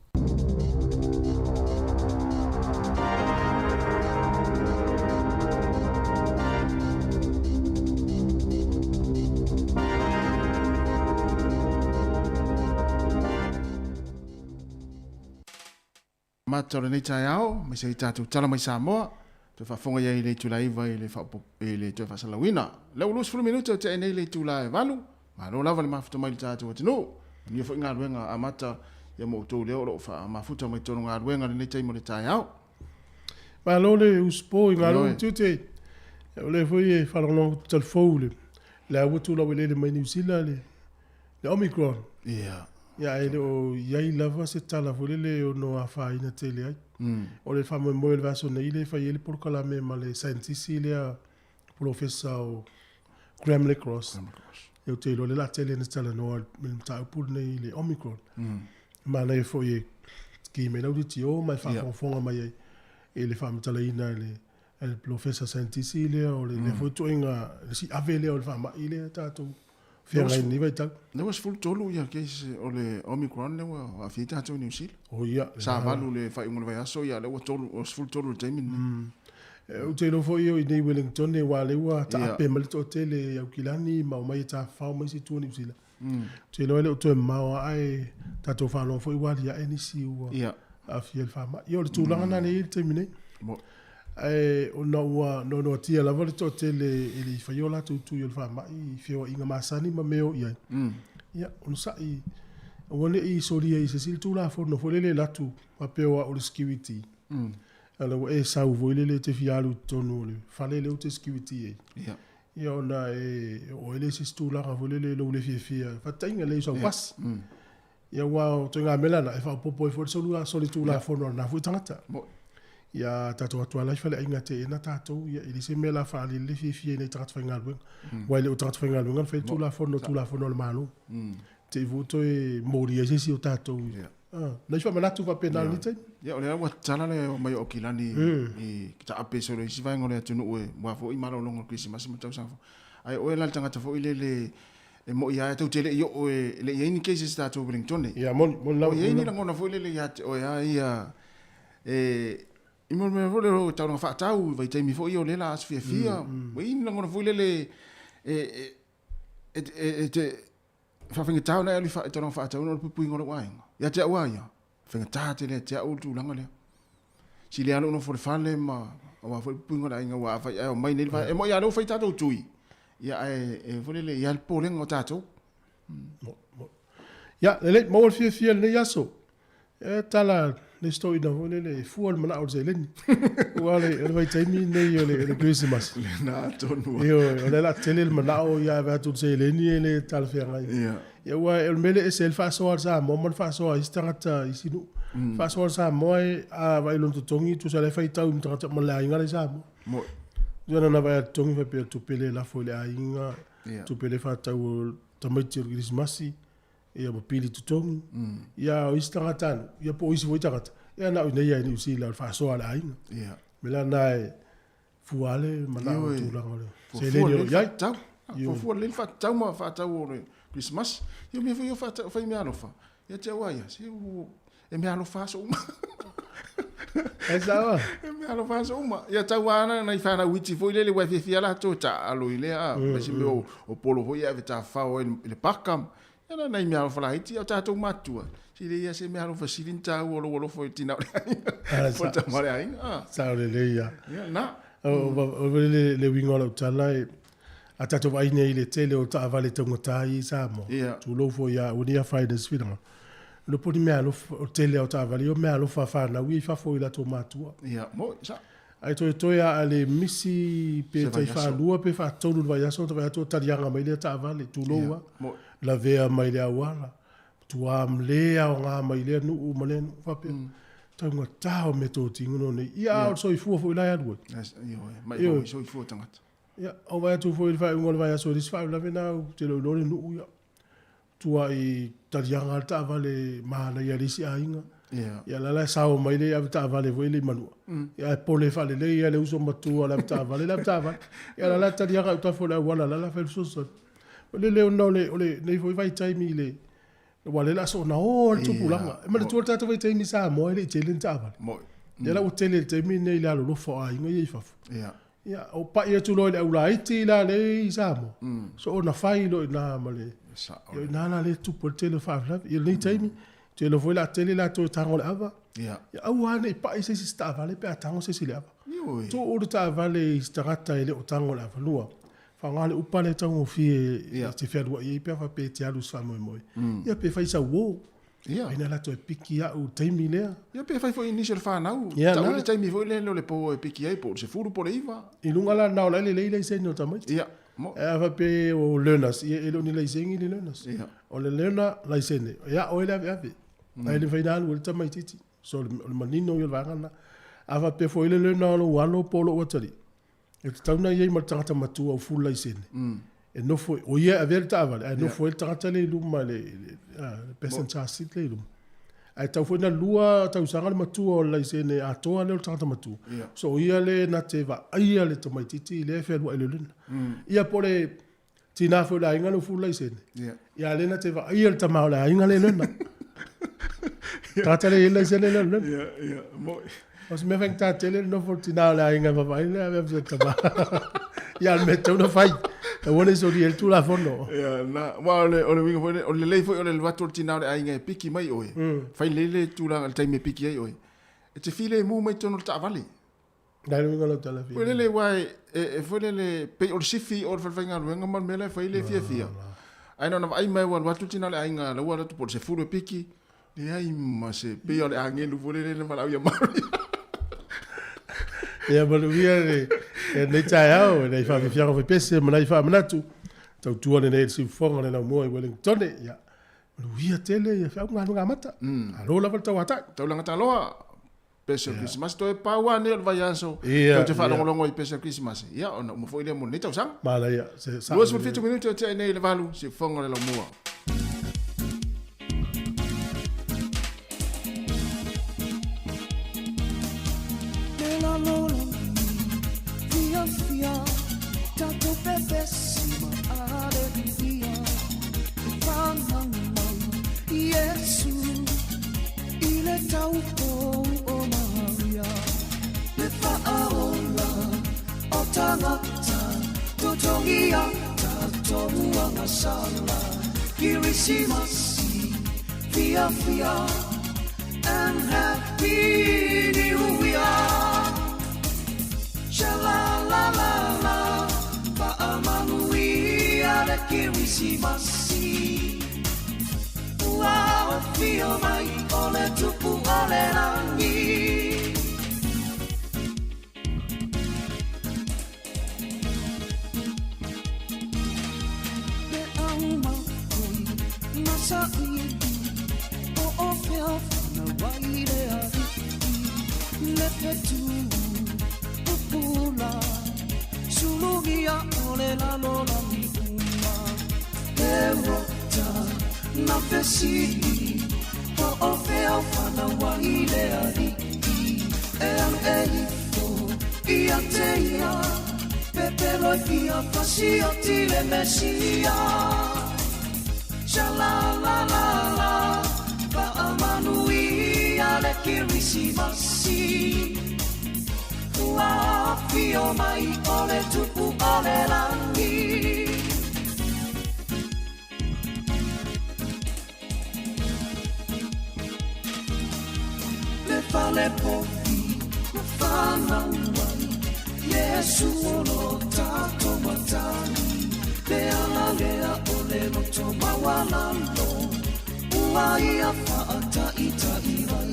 Mata o lenei taeao, aemaise ai tatou tala mai Samoa, toe faafofoga i ai i le itula e 9 i le faaopoopo i le toe faasalauina. O lea ua 20 minute o tea nei le itula e 8, malo lava le mafuta mai i le tatou atunuu. Manuia foi galuega amata ia ma outou lea o lo o faamafuta mai totonu o galuega i lenei taimi o le taeao. Malo le usupo i galuega tiute. O lea foi e faalogologo atu talifou le le a ua tulai elele mai Niu Sila le le Omicron. Ia. Ia ae le o i ai lava se tala foi lele e ono afaina tele ai. O le faamoemoe o le vaiaso nei lea e fai ai le polokalame ma le saienitisi lea polofesa o Graham Lecross. Ia ou te iloa o lea o le a tele ina talanoa i le mataupu lenei i le Omicron. Manaia foi e ki mai lau DTO ma e faafogafoga mai ai i le faamatalaina e le e le polofesa saienitisi lea o le lea foi ituaiga le siave lea o le faamai lea tatou feagai i lenei vaitau. Lea ua 13 ia cases o le Omicron lea ua aafia ai tatou i Niu Sila. Oh ia. Sa valu le faaiuga o le vaiaso, ia lea ua 13 i le taimi lenei. Ou te iloa foi o i inei i Wellington aua o lea ua taape mai le toatele i Aukilani ma omai e tafafao mai isi itu o Niu Sila. Ou te iloa e le o toe mamao lava ae tatou faalogo foi ua aliae nisi ua aafia i le faamai. Ia o le tulaga lena lea e i ai i le taimi nei. Ae ona ua noanoatia lava le toatele e le i faia o latou tui o le faamai i feoaiga masani ma mea o i ai, ia, onosai, aua ne i solia i se isi le Tulafono foi lele e alu atu faapea o au o le security. A la ua e sau foi lele e te fia alu i totonu o le fale lea ou te security ai. Ia ona e oo ai lea i se isi tulaga foi lele i lou le fiafia, faataitaiga lea i sau pasi. Ia aua o ituaiga mea la na, e faaopoopo ai foi le solitulafono a lena foi tagata. Ia tatou atu lava la i faleaiga teena tatou, ia e leai se mea o le a faaali ai le fiafia i nai tagata faigaluega. Aua e le o tagata faigaluega na faia le Tulafono, o Tulafono a le Malo. Te i foi ua toe molia ai se isi o tatou. Nai faamanatu faapena i lenei taimi. Ia o lea ua tatala le omai o Aukilani i taape solo i isi vaega o le atunuu e mua foi malologa o le Kerisimasi ma le tausaga fou. Ae o oe la le tagata foi lele e moi lava tou te le i oo e le i ai ni cases i tatou Wellington. Ia moni, moni lava. O i ai ni lagona foi lele ia te oe a ia e i mo mea foi lele o taulaga faatau i vaitaimi foi ia o lea la aso fiafia. Ua i ai ni lagona foi lele e e e te faafaigata ona e alu i taulaga faatau ona o le puipuiga o lou aiga. Ia te au lava ia, faigata tele ia te au le tulaga lea. Si le alo nofo i le fale ma aua foi le puipuiga o le aiga aua afai ae omai nei le vaega. E moi lava o lea ua fai tatou tui, ia ae e foi lele e i ai lava le popolega o tatou. Ia, lelei, maua le fiafia i lenei aso. E tala le isi toeaina foi lele e fua le manao i le seleni. Aua o le vaitaimi lenei o le Kerisimasi. Lena tonu lava. Ioe, o lea o le a tele le manao ia ave atu le seleni e le talafeagai. Ia. Ia aua o le mea lea e ese ai le faasoa a le Samoa ma le faasoa a isi tagata i isi nuu. Mm. Faasoa a le Samoa e a vaai i lona totogi, tusa la e faitau ma tagata ma le aiga la i Samoa. Moi. Ia na vaai a totogi faapea tupe le lafo i le aiga, yeah. tupe le faatau o tamaiti o le Kerisimasi, ia ma pili totogi. Mm. Ia o isi tagata anu, ia po o isi foi tagata, ia na o inei lava i Niu Sila o le faasoa a le aiga. Yeah. Me la na e fua le manao o tulaga o le seleni o lo o i ai. Fuafua lelei le faatatau ma faatau o le Kerisimasi. Ia o mea foi ia o fai meaalofa, ia te au lava ia, se e meaalofa aso uma. E sao a? E meaalofa aso uma. Ia tau lava nai fanau iti foi lele ua e fiafia latou e taaalo i lea, ma isi mea o polo foi e ave tafafao ai i le paka. Ia na nai meaalofa laiti, a o tatou matutua, se e leai lava se meaalofa sili ona taua o lou alofa i le tina o le aiga, po o le tama o le aiga. Sao lelei lava. Ia na. O le uiga o lau tala, a tatou vaai nei i le tele o taavale taugata ia i Samoa, tulou foi ia au nei afaina i se finagalo, e le o po o ni meaalofa, o le tele lava o taavale ia o meaalofa a fanau ia i fafo i latou matua. Ia, moni, sao. Ae toetoe lava a le misi pe tai faalua pe faatolu i le vaiaso ona vaai atu o taliaga mai lea taavale, tulou lava, lavea mai le auala, matua le aoga mai lea nuu ma lea nuu faapea. Taugata o meatotino nei. Ia a o le soifua foi la e alu ai. Ioe, mai foi soifua tagata. Ia, ou vaai atu foi i le faaiuga o le vaiaso i le isi faalavelave lena ou te le o iloa le nuu, ia, tuai taliaga lava le taavale manaia a le isi aiga. Ia, la la e sao mai le avetaavale foi le i Manua. Ia, ae pole faalelei lava le uso matua o le avetaavale, le avetaavale. Ia, la la taliaga i autafa o le auala, la la fai le fesoasoani. O le leo lena o le, o lenei foi vaitaimi i le, aua o lea o le a soona o lava le tupulaga. E manatua le tatou vaitaimi i Samoa e le i tele ni taavale. Lea la ua tele i le taimi lenei i le alolofa o aiga ia i fafo. Ia, o pai atu loa i le aulaiti la lea i Samoa, soona fai loa i ina ma le... Ia o ina la lea e tupu ai le tele o faalavelave. Ia lenei taimi, ou te iloa foi o le a tele latou e tago i le ava. Ia aua ne i pai se isi i se taavale pe a tago se isi i le ava. Tuu le taavale i se tagata e le o tago i le ava. Lua, faaaoga le upa lea e taugofie e te fealuai ai pe a faapea e te alu i se faamoemoe. Ia pe fai sau uo. Ia. Ai na latou e piki au i le taimi lea. Ia pe fai foi i nisi o le fanau. Ia, Tau na. i le taimi foi lea o le po e piki ai po o le 10 po o le 9. I luga la na o la e lelei laisene o tamaiti. Ia, mo. Ae a faapea o learners, ia e le o ni laiseni le learners. Ia. O le learner laisene, e ao ai le aveave. Ae le mafai ona alu ai le tamaitiiti. So o le manino ia o le vaega lena. A faapea foi le learner o lou alo po o lou atalii, E tatau ona i ai ma le tagata matua o full laisene. E nofo, o ia e avea le taavale, ae nofo ai le tagata lea i luma, le passenger seat lea i luma. Ae tatau foi ona lua tausaga le matua o le laisene atoa lea o le tagata matua. So o ia lea na te vaaia le tamaitiiti lea e fealuai i le luna. Ia po o le tina foi o le aiga lea ua full laisene, ia a lea na te vaaia le tama o le aiga lea i luna. Tagata lea e i ai le laisene lea o le luna. Ia, ia, moi. O se mea faigata tele le nofo o le tina o le aiga e vaavaai le ave ave tama. Ia o le mea e tatau ona fai. Aua ne i solia ai le Tulafono. Ia, na, aua o le, o le uiga foi lea, o le lelei foi o le alu atu o le tina o le aiga e piki mai oe, fai lelei le tulaga i le taimi e piki ai oe, e te filemu mai totonu o le taavale. Na le uiga o lau tala Foi lele, aua e, e, e foi lele, pei o le sifi o le falefaigaluega ma le mea la e fai le fiafia. Ae na ona vaai mai ua alu atu le tina o le aiga, la ua alu atu po o le 10 e piki, leai ma se, pei o le agelu foi lele na valaau ia Maria. Ia manuia le lenei taeao, nai faafiafiaga faipese ma nai faamanatu, tautua lenei i le siufofoga o le laumua i Wellingtone. Ia, manuia tele ia feau ma galuega amata. Malo lava le tauatai. Taulaga taloa, Pese o le Kerisimasi toe pau lava nei o le vaiaso Ia, tou te ia. faalogologo i pese o le Kerisimasi. Ia, ona uma foi lea mo lenei tausaga. Manaia, se sao 27 minute o tea nei i le 8, siufofoga o le laumua. Le lalolagi fiafia tatou pepesi ma aleluia e fanau mai Iesu i le taupou o Maria le faaola o tagata totogia tatou agasala Kirisimasi fiafia. and Happy New Year. Sha la la la la, faamanuia le Kerisimasi. Ua afio mai o le Tupu o le lagi. Le au makoi na saili, o o fea whanau ai le ali'i. Le fetu pupula, sulugia o le lalolagi uma. Le rota na fesili, po o fea whanau ai le ali'i. E alu e ifo ia te ia, pepelo i fia fasioti le Mesia. Sha la la la la, faamanuia le Kerisimasi. Ua afio mai o le Tupu o le lagi. Le fale povi na whanau ai, Iesu o lo tātou matagi. Le ala lea o le loto maualalo, ua ia whaataitai mai.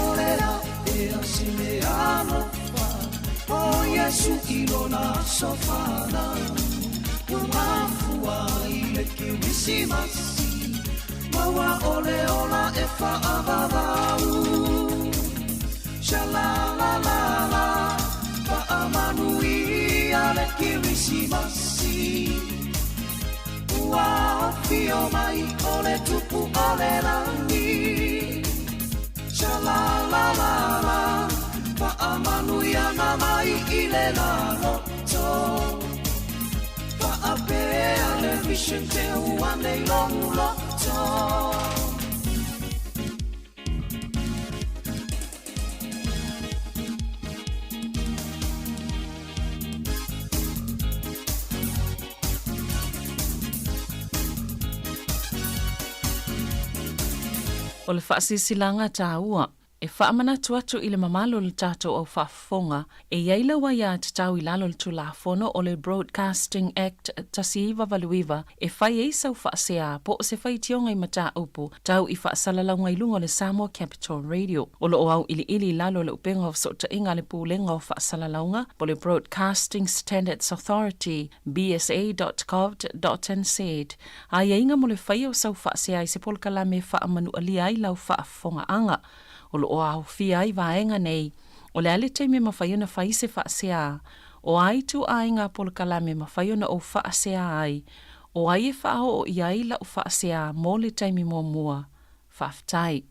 O le a ea se mea alofa, o Iesu i lona aso fanau. Ua mafua i le Kerisimasi, maua o le ola e whaavavau. Sha la la la la, faamanuia le Kerisimasi. Ua afio mai o le Tupu o le lagi. Sha la la la la, faamanuia na mai i le laloto. Faapea le vision te ua nei logu loto. O le faasilasilaga taua e faamanatu atu i le mamalu o le tatou au faafofoga e i ai lau aiatatau i lalo o le Tulafono o le Broadcasting Act 1989 e fai ai sau faasea po o se faitioga i mataupu tau i faasalalauga i luga o le Samoa Capital Radio. O lo o auiliili i lalo o le upega o fesootaiga a le Pulega o Faasalalauga po o le Broadcasting Standards Authority, bsa.govt.nz, aiaiga mo le faia o sau faasea i se polokalame e faamanualia ai lau faafofogaaga. O lo o aofia ai vaega nei, o le a le taimi e mafai ona fai se faasea, o a ituaiga polokalame e mafai ona ou faasea ai, o ai e faaoo i ai lau faasea mo le taimi muamua. Faafetai.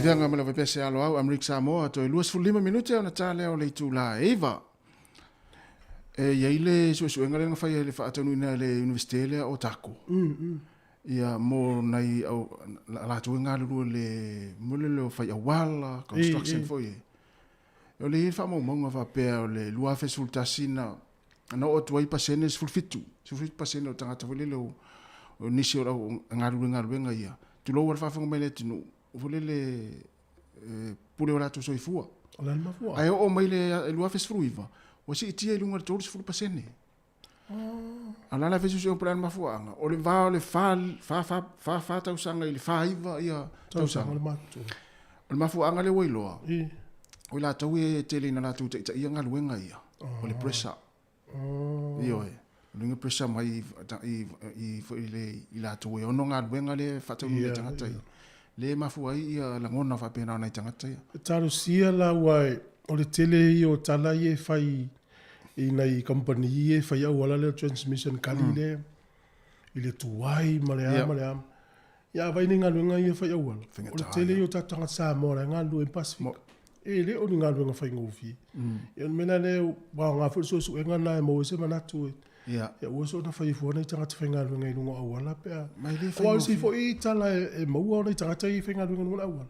Feaga ma le Vaipese alo au Amerika Samoa toe 25 minute ona ta lea o le itula e 9. E i ai le suesuega lea na faia i le faataunuuina e le Iunivesite lea o Otago. Ia mo nai au latou e galulue i le mo le o fai auala, construction foi e. O le i ai le faamaumauga faapea o le 2011 na na oo atu ai pasene 17, 17% o tagata foi lele o o nisi o au galulue galuega ia, tulou a le faafofoga mai le atunuu, foi lele e pule o latou soifua. O le a le mafuaaga? Ae oo mai le 2019, ua siitia i luga i le 30%. A o le a la fai suesuega po o le a le mafuaaga? O le va o le 44 tausaga i le 49 ia tausaga. O le mafuaaga lea ua iloa, o i latou ia e tele ina latou taitaia galuega ia, o le pressure. Ioe. O le pressure mai i foi le i latou e ono galuega lea e faataunuu e tagata ia. Lea e mafua ai ia lagona faapena o nai tagata ia. Talosia la aua o le tele ia o tala ia e fai i nai kamupani ia e fai auala lea o transmission kali lea i le tuai ma le a ma le a. Ia a vaai nei galuega ia fai auala, o le tele ia o tatou tagata Samoa la e galulue ai i le Pasefika. E le o ni galuega faigofie. Ia o le mea la lea ua aoga foi le suesuega lena e maua ai se manatu e ia aua soona faia fua nai tagata faigaluega i luga o auala pe a. Aua o isi foi tala e maua o nai tagata ia e faigaluega i luga o le auala,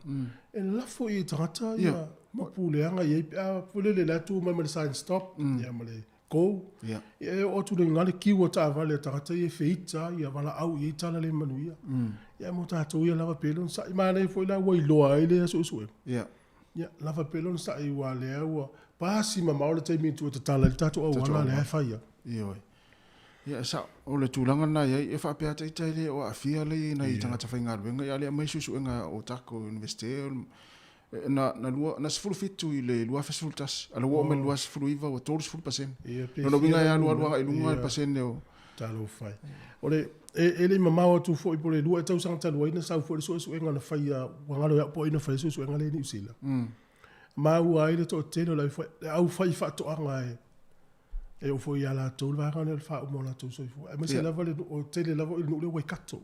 e lafo i tagata ia upu leaga i ai pe a foi lele la e tu mai ma le sign stop ia ma le go. Ia e oo atu i luga le kiu a taavale a tagata ia e feita ia valaau i ai tala le manuia. Ia mo tatou ia lava pea le onosai. Manaia foi la ua iloa ai lea suesuega. Ia lava pea le onosai aua lea ua pasi mamao le taimi e tuu e tatala ai le tatou auala lea e fai ai. Ioe. Ia e sao, o le tulaga lena e i ai, e faapea ata ita e le o aafia le nai tagata faigaluega, ia a o lea e aumai suesuega o tatou Iunivesite, na, na, lua, na 17 i le 2011, a o lea ua oo mai i le 2019 ua 30%. Ia, pe Lona uiga fia e alu alu numera. agai i luga le Ia. pasene o... Talofa e. O le, e, e le i mamao atu foi po o le 2 ea tausaga talu ai na sau foi le suesuega na faia, ua galo ia au po o ai na faia le suesuega lea i Niu Sila. Maua ai le toatele o le le aufaifaatoaga e e oo foi ia latou le vaega lea o le faauma o latou soifua. Aemaise lava le o tele lava o i le nuu lea o Waikato.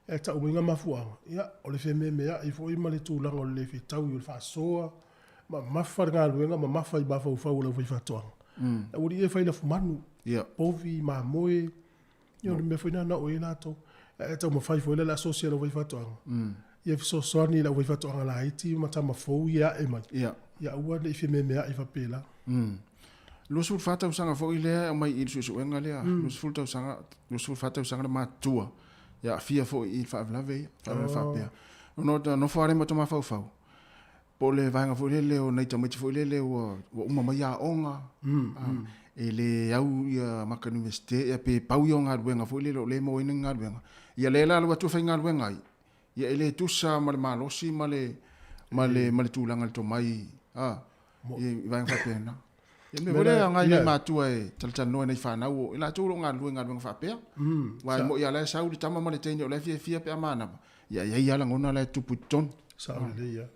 Ae tau mai mafuaaga, ia, o le fememeai foi ma le tulaga o le le fetaui o le faasoa, mamafa le galuega, mamafa i mafaufau o le aufaifaatoaga. Aualii ia e fai lafumanu, povi, mamoe, ia o le mea foi lena na oo i ai latou. Ae taumafai foi la le asosi a le aufaifaatoaga, ia fesoasoani i le aufaifaatoaga laiti ma tama fou ia e ae mai, ia aua ne i fememeai faapela. 24 tausaga foi lea e aumai i le suesuega lea, 20 tausaga, 24 tausaga le matutua, e aafia foi i faalavelave ia, faalavelave faapea. Ona o nofo lava lea ma ota mafaufau, po o le vaega foi lele o nai tamaiti foi lele ua uma mai aoga, e le au ia maka Iunivesite, ia pe pau ia o galuega foi lele o lea e maua ai ni galuega. Ia lea la alu atu e faigaluega ai, ia e le tusa ma le malosi ma le ma le ma le tulaga i le tomai, a, i vaega faapena. Ia mea foi lea e aoga i nai matua e talatalanoa i nai fanau o i latou o lo o galulue i galuega faapea. Aua e moni lava o la e sau le tama ma le teine o la e fiafia pe a manava, ia e i ai lava lagona la e tupu i totonu. Sao lelei lava.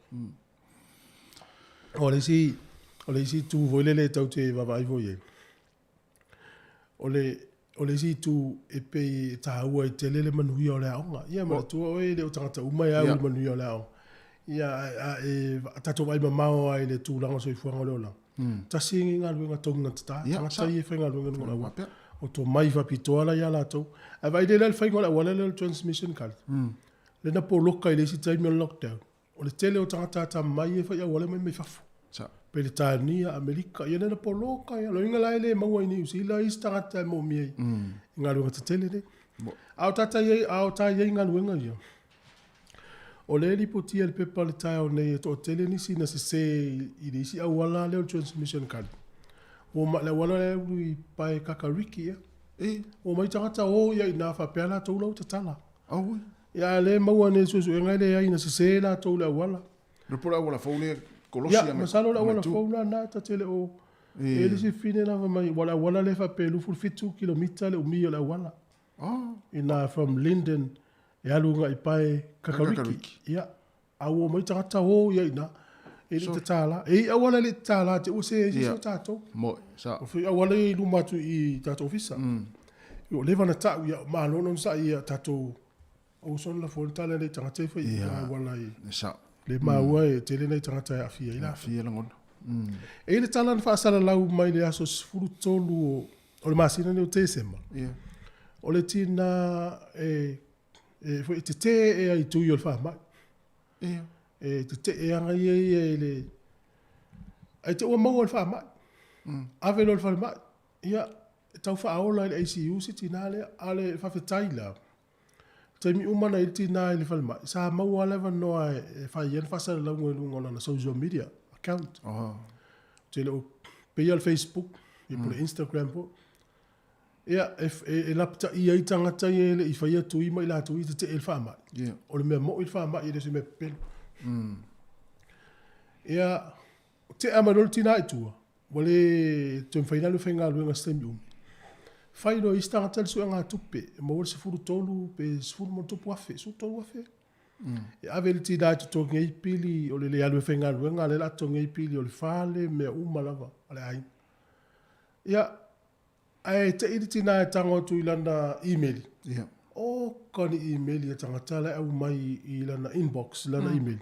O le isi, o le isi itu foi lele e tatou te vaavaai foi i ai, o le, o le isi itu e pei e taua ai tele le manuia o le aoga. Ia manatua oe e le o tagata uma e au i le manuia o le aoga. Ia, a e tatou vaai mamao lava i le tulaga o le soifuaga o le olaga, tasi lenei galuega taugatata, tagata ia e faigaluega i luga o le auala. O tomai faapitoa la ia latou. Ae vaai lelei la le faiga o le auala lea o le transmission gully, lea na poloka i le isi taimi o le lockdown. O le tele o tagata atamamai ia e fai auala e omai mai fafo. Peretania, Amerika, ia lea na poloka ia. O lona uiga la e le maua i Niu Sila isi tagata e moomia i galuega tetele nei. A o tata i ai, a o ta i ai i galuega ia, o lea e lipotia i le pepa i le taeao nei e toatele nisi na sese i le isi auala lea o le transmission gully. Ua ma, le auala lea e ulu i pae Kakariki ea. Ua omai tagata o ia i ina faapea latou la ua tatala. Auoi. Ia a le maua nei suesuega e leai na sese latou i le auala. Le po o le auala fou lea kolosi Ia, masalo o le auala fou la na ta te le o e le isi fine lava mai ua le auala lea faapea e 27 kilomita le umi o le auala. Oh. Ina from Linden e alu agai i pae Kakariki. Ia, a ua omai tagata o ia i ina. E le i tatala. E i ai auala e le i tatala te ua se ai se isi o tatou. Moi, sa. O foi auala ia i luma atu i tatou ofisa. Ua leva ona tau, ia, malo le onosai ia tatou aua soona lafo ai le tala lea i tagata ia e fai i auala i. Sa. Le maua e tele nai tagata e aafia ai latou. Aafia lagona. E i ai le tala na faasalalau mai le aso 13 o le masina lenei o Tesema, o le tina e e foi e tetē ea i tui o le faamai. E tetee aga ia ia i le ae te ua maua le faamai. Ave loa i le falemai. Ia, e tau faaola i le ICU si tina lea. A o le faafetai la, taimi uma na i ai le tina i le falemai, sa maua lava le avanoa e fai ai ana faasalalauga i luga o lana social media account. Ou te le o pei lava o le Facebook, ia po o le Instagram foi. Ia, e lapataia ai tagata ia e le i faia tui ma i latou ia e tetee i le faamai. O le mea moni le faamai e le o se mea pepelo. Ia, tea mai loa le tina i tua, ua le toe mafai ona alu e faigaluega i se taimi umi. Fai loa e isi tagata le suegatupe, e maua le 13 pe 10 ma ona tupu afe, 13,000. E ave i le tina e totogi ai pili o le le alu e faigaluega, a o lea o le a totogi ai pili o le fale, mea uma lava a le aiga. Ia, ae te i le tina e tago atu i lana imeli. Oka ni imeli a tagata la e aumai i lana inbox, lana imeli.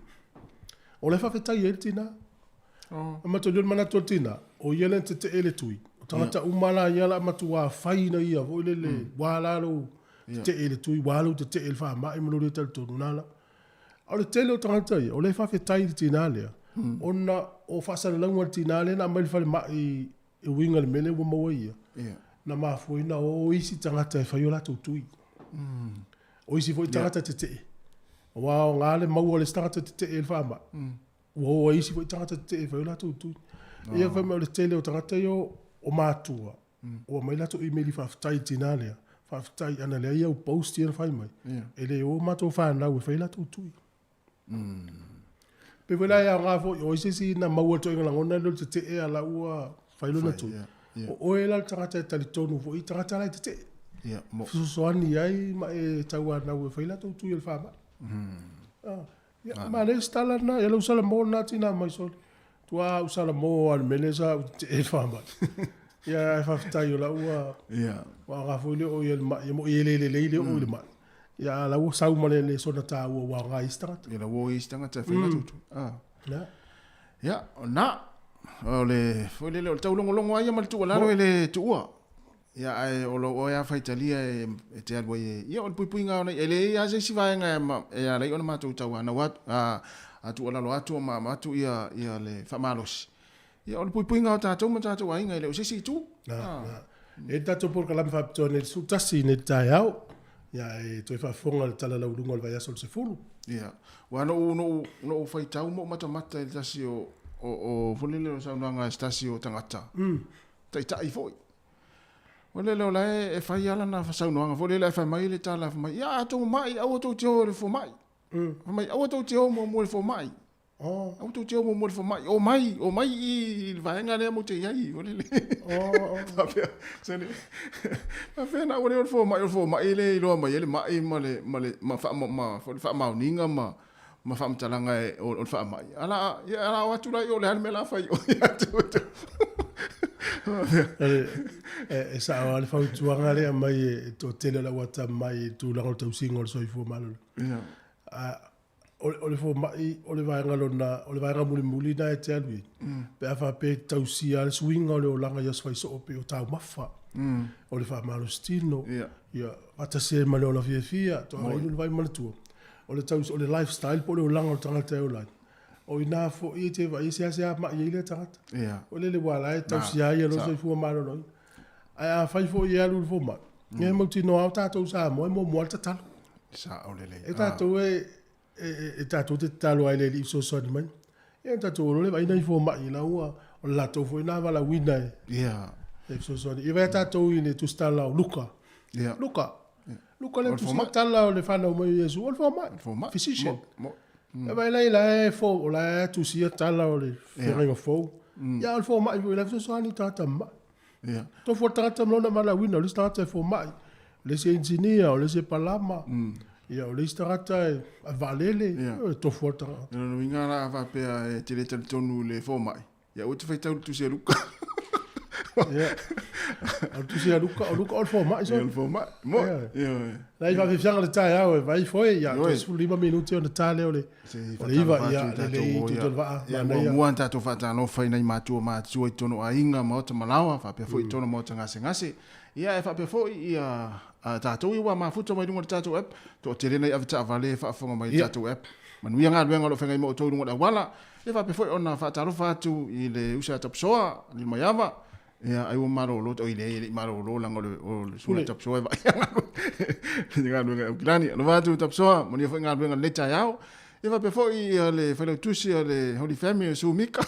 O la e faafetai ai le tina. E matou le manatu o le tina, o ia lea na tetee le tui. O tagata uma la ia o le a matua fai ina ia foi lele, ua la lou tetee i le tui, ua lou tetee i le faamai ma lou le talitonu na la. A o le tele o tagata ia, o lea e faafetai i le tina lea, ona o faasalalauga a le tina lea na aumai i le falemai e uiga i le mea lea ua maua ia, na mafua ai ona o isi tagata e fai o latou tui. O isi foi tagata tetee, aua o ga le maua o le isi tagata tetee i le faamai, ua o ai isi foi tagata tetee e fai o latou tui. Ia fai mai o le tele o tagata ia o matua, ua aumai latou imeli faafetai i le tina lea, faafetai ana leai au post ia na fai mai, e le o matou fanau e fai latou tui. Pe foi la e aoga foi, o ai se isi na maua le ituaiga lagona lea o le tetee a la ua fai lona tui. O oe la le tagata e talitonu foi i tagata la e tetee. Fesoasoani ai ma e tauanau e fai latou tui o le faamai. Ia, manaia se tala lena, ia lau salamo lena tina mai sole. Tua au salamo lava i le mea lea sa ou tetee i le faamai. Ia ae faafetai o la ua ua aoga foi le oo i le mai, mo i e le lelei le oo i le mai. Ia a la ua sau ma le lesona taua ua aoga i isi tagata. Ia la ua o i isi tagata e fai latou tui. Ia, o na, o le foi lele o le taulogologo lava ia ma le tuualalo e le tuua. Ia ae o lou oe lava faitalia e te alu ai e, ia o le puipuiga o nai, e leai lava se isi vaega e ala ai ona matou tauanau atu, a tuualalo atu ma avatu ia le faamalosi. Ia o le puipuiga o tatou ma tatou aiga e le o se isi itu. Na, na. E i ai le tatou polokalame faapitoa nei i le 11 nei i le taeao. Ia e toe faafofoga i le tala lauuluga o le vaiaso o le 10. Ia, aua na ou, na ou, na ou faitau ma ou matamata i le tasi o, o, o, foi lele o saunoaga a se tasi o tagata, taitai foi. Foi lele o la e fai lava lana saunoaga foi lele ae fai mai le tala fai mai, ia a tou mai aua tou te o i le fomai. Fai mai aua tou te o muamua i le fomai. Aua tou te o muamua i le fomai. Omai, omai i le vaega lea matou te i ai. Foi lele. Faapea, sole, faapea na aua le o i le fomai, o le fomai lea e iloa mai ai le mai ma le, ma le, ma faa, ma, foi le faamaoniga ma, ma faamatalaga o le faamai. A la, ia, a la o atu la i o, o le a le mea o le a fai i o ia te outou. E sao lava le fautuaga lea e aumai e le toatele o le au atamamai i le tulaga o le tausiga o le soifua maloloina. O le fomai, o le vaega lona, o le vaega mulimuli lena e te alu i ai, pe a faapea e tausia lava le suiga o le olaga i aso fai soo pei o taumafa, o le faamalositino, ia, faatasi ai ma le ola fiafia, toaga inu le vai manatua. O le o le lifestyle po o le olaga o le tagata e ola ai, o i ina foi e te vaai ai seasea mai ai lea tagata. Foi lele aua o la e tausia ai lou soifua maloloina. Ae afai foi e alu i le fomai, ia e mautinoa lava o tatou Samoa e muamua lava le tatalo. Sao lelei. E tatou e, e, e tatou te tatalo lava i le Alii e fesoasoani mai. Ia ona tatou o loa lea vaai nai fomai la ua, o le latou foi lena valaauina e, e fesoasoani. Ia vaai tatou i le tusitala o Luka. Luka. Luka le tusitala o le fanau mai o Iesu, o le fomai. Physician. Ia vaai la la e fo, o la e tusia tala o le feagaiga fou. Ia o le fomai foi la e fesoasoani i tagata mamai. Tofu o le tagata ma lona valaauina, o le isi tagata e fomai, o le isi e engineer, o le isi e palama, ia o le isi tagata e vaalele, e tofu lava le tagata. O lona uiga la a faapea e te le talitonu i le fomai, ia aua e te faitau i le tusi a Luka. Ia. O le tusi a Luka, o Luka o le fomai so. Ia, o le fomai. Mo. Ia. Lai faafiafiaga le taeao e vai foe, ia, toe 15 minute ona ta lea o le o le 9, ia, le lelei i tutu o le vaa, Ia, manaia. muamua ona tatou faatalofa i nai matua matutua i totonu o aiga, maota ma laoa, faapea foi i totonu o maota gasegase. Ia, e faapea foi ia tatou ia ua mafuta mai luga o le tatou app, toatele nai avetaavale e faafofoga mai i le tatou app. Manuia galuega o lo o feagai ma outou i luga o le auala. Ia faapea foi ona faatalofa atu i le uso ia Tapusoa, Lilomaiava, ia ai ua malolo, oi leai e le i malolo leaga o le susuga ia Tapusoa e vaaia galuega, galuega i Aukilani. Alofa atu Tapusoa, manuia foi galuega i lenei taeao. Ia faapea foi ia le failautusi a le Holy Family o Sumika.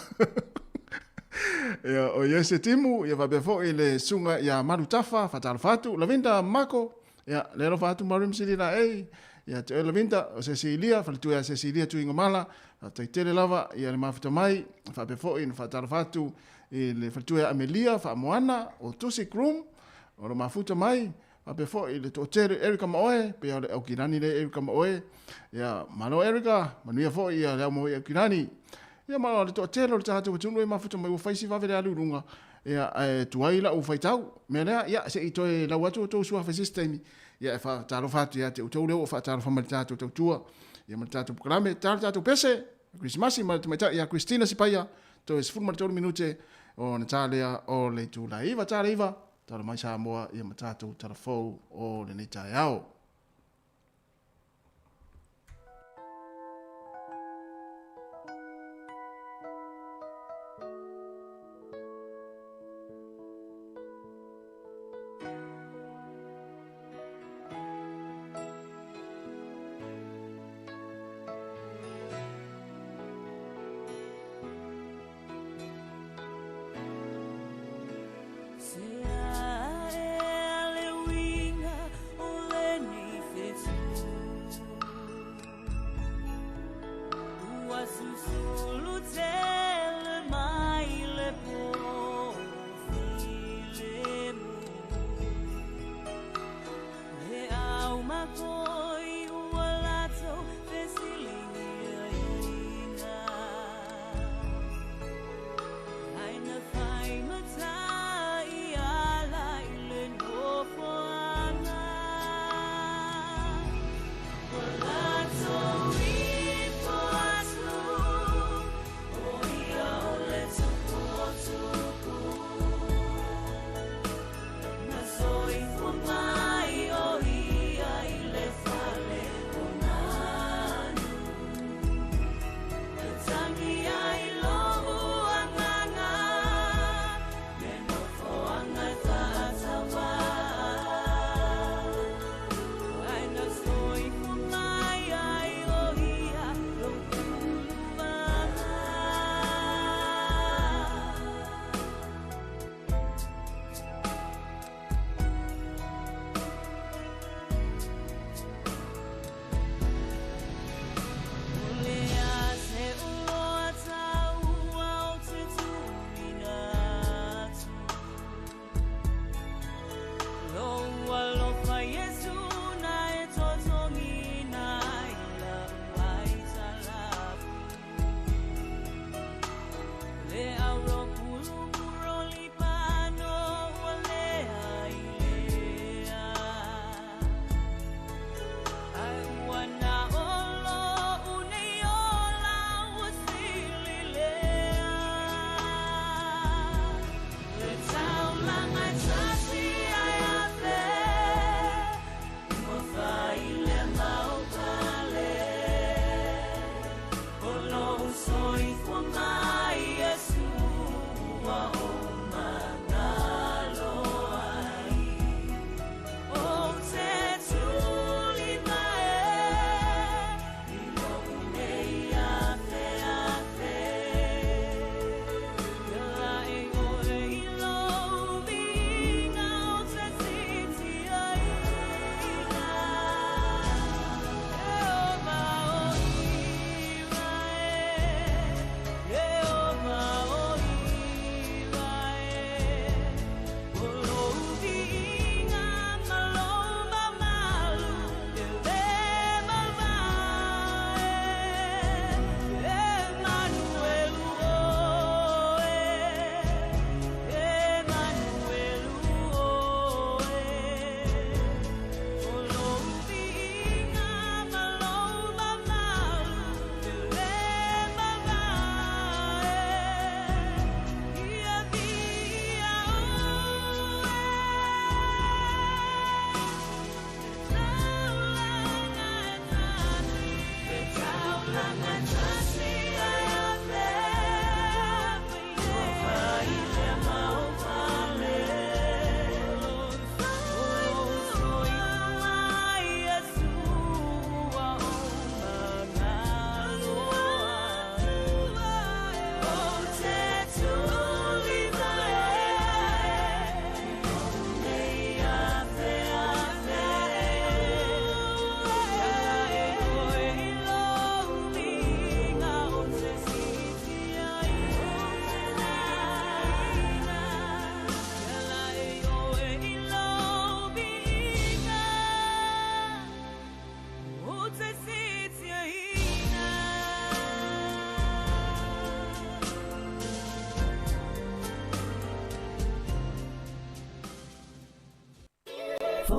Ia o Iese Timu, ia faapea foi le susuga ia Malutafa, faatalofa atu, Lavinda Mako, ia le alofa atu Marim Silila ei, ia te oe Lavinda, o Cecilia, faletua ia Cecilia Tuigamala, faafetai tele lava ia le mafuta mai, faapea foi ona faatalofa atu i le faletua ia Amelia Faamoana o Tusi Groom, o lo mafuta mai, faapea foi le toatele Erica Maoe, pei o le Aukilani lea Erica Maoe, ia malo Erica, manuia foi ia le au maoe Aukilani. Ia ma le toatele o le tatou atunuu e mafuta mai ua fai si vave le alu i luga, ia ae tuai lau faitau. Mea lea, ia se i toe lau atu outou suafa i se isi taimi, ia e faatalofa atu ia te outou lea ua faatalofa mai i le tatou tautua, ia ma le tatou polokalame, ta le tatou pese, Kerisimasi ma le tamaitai ia Christina Sipaia, toe 13 minute ona ta lea o le itula e 9, ta le 9, tala mai Samoa ia ma tatou tala fou o lenei taeao.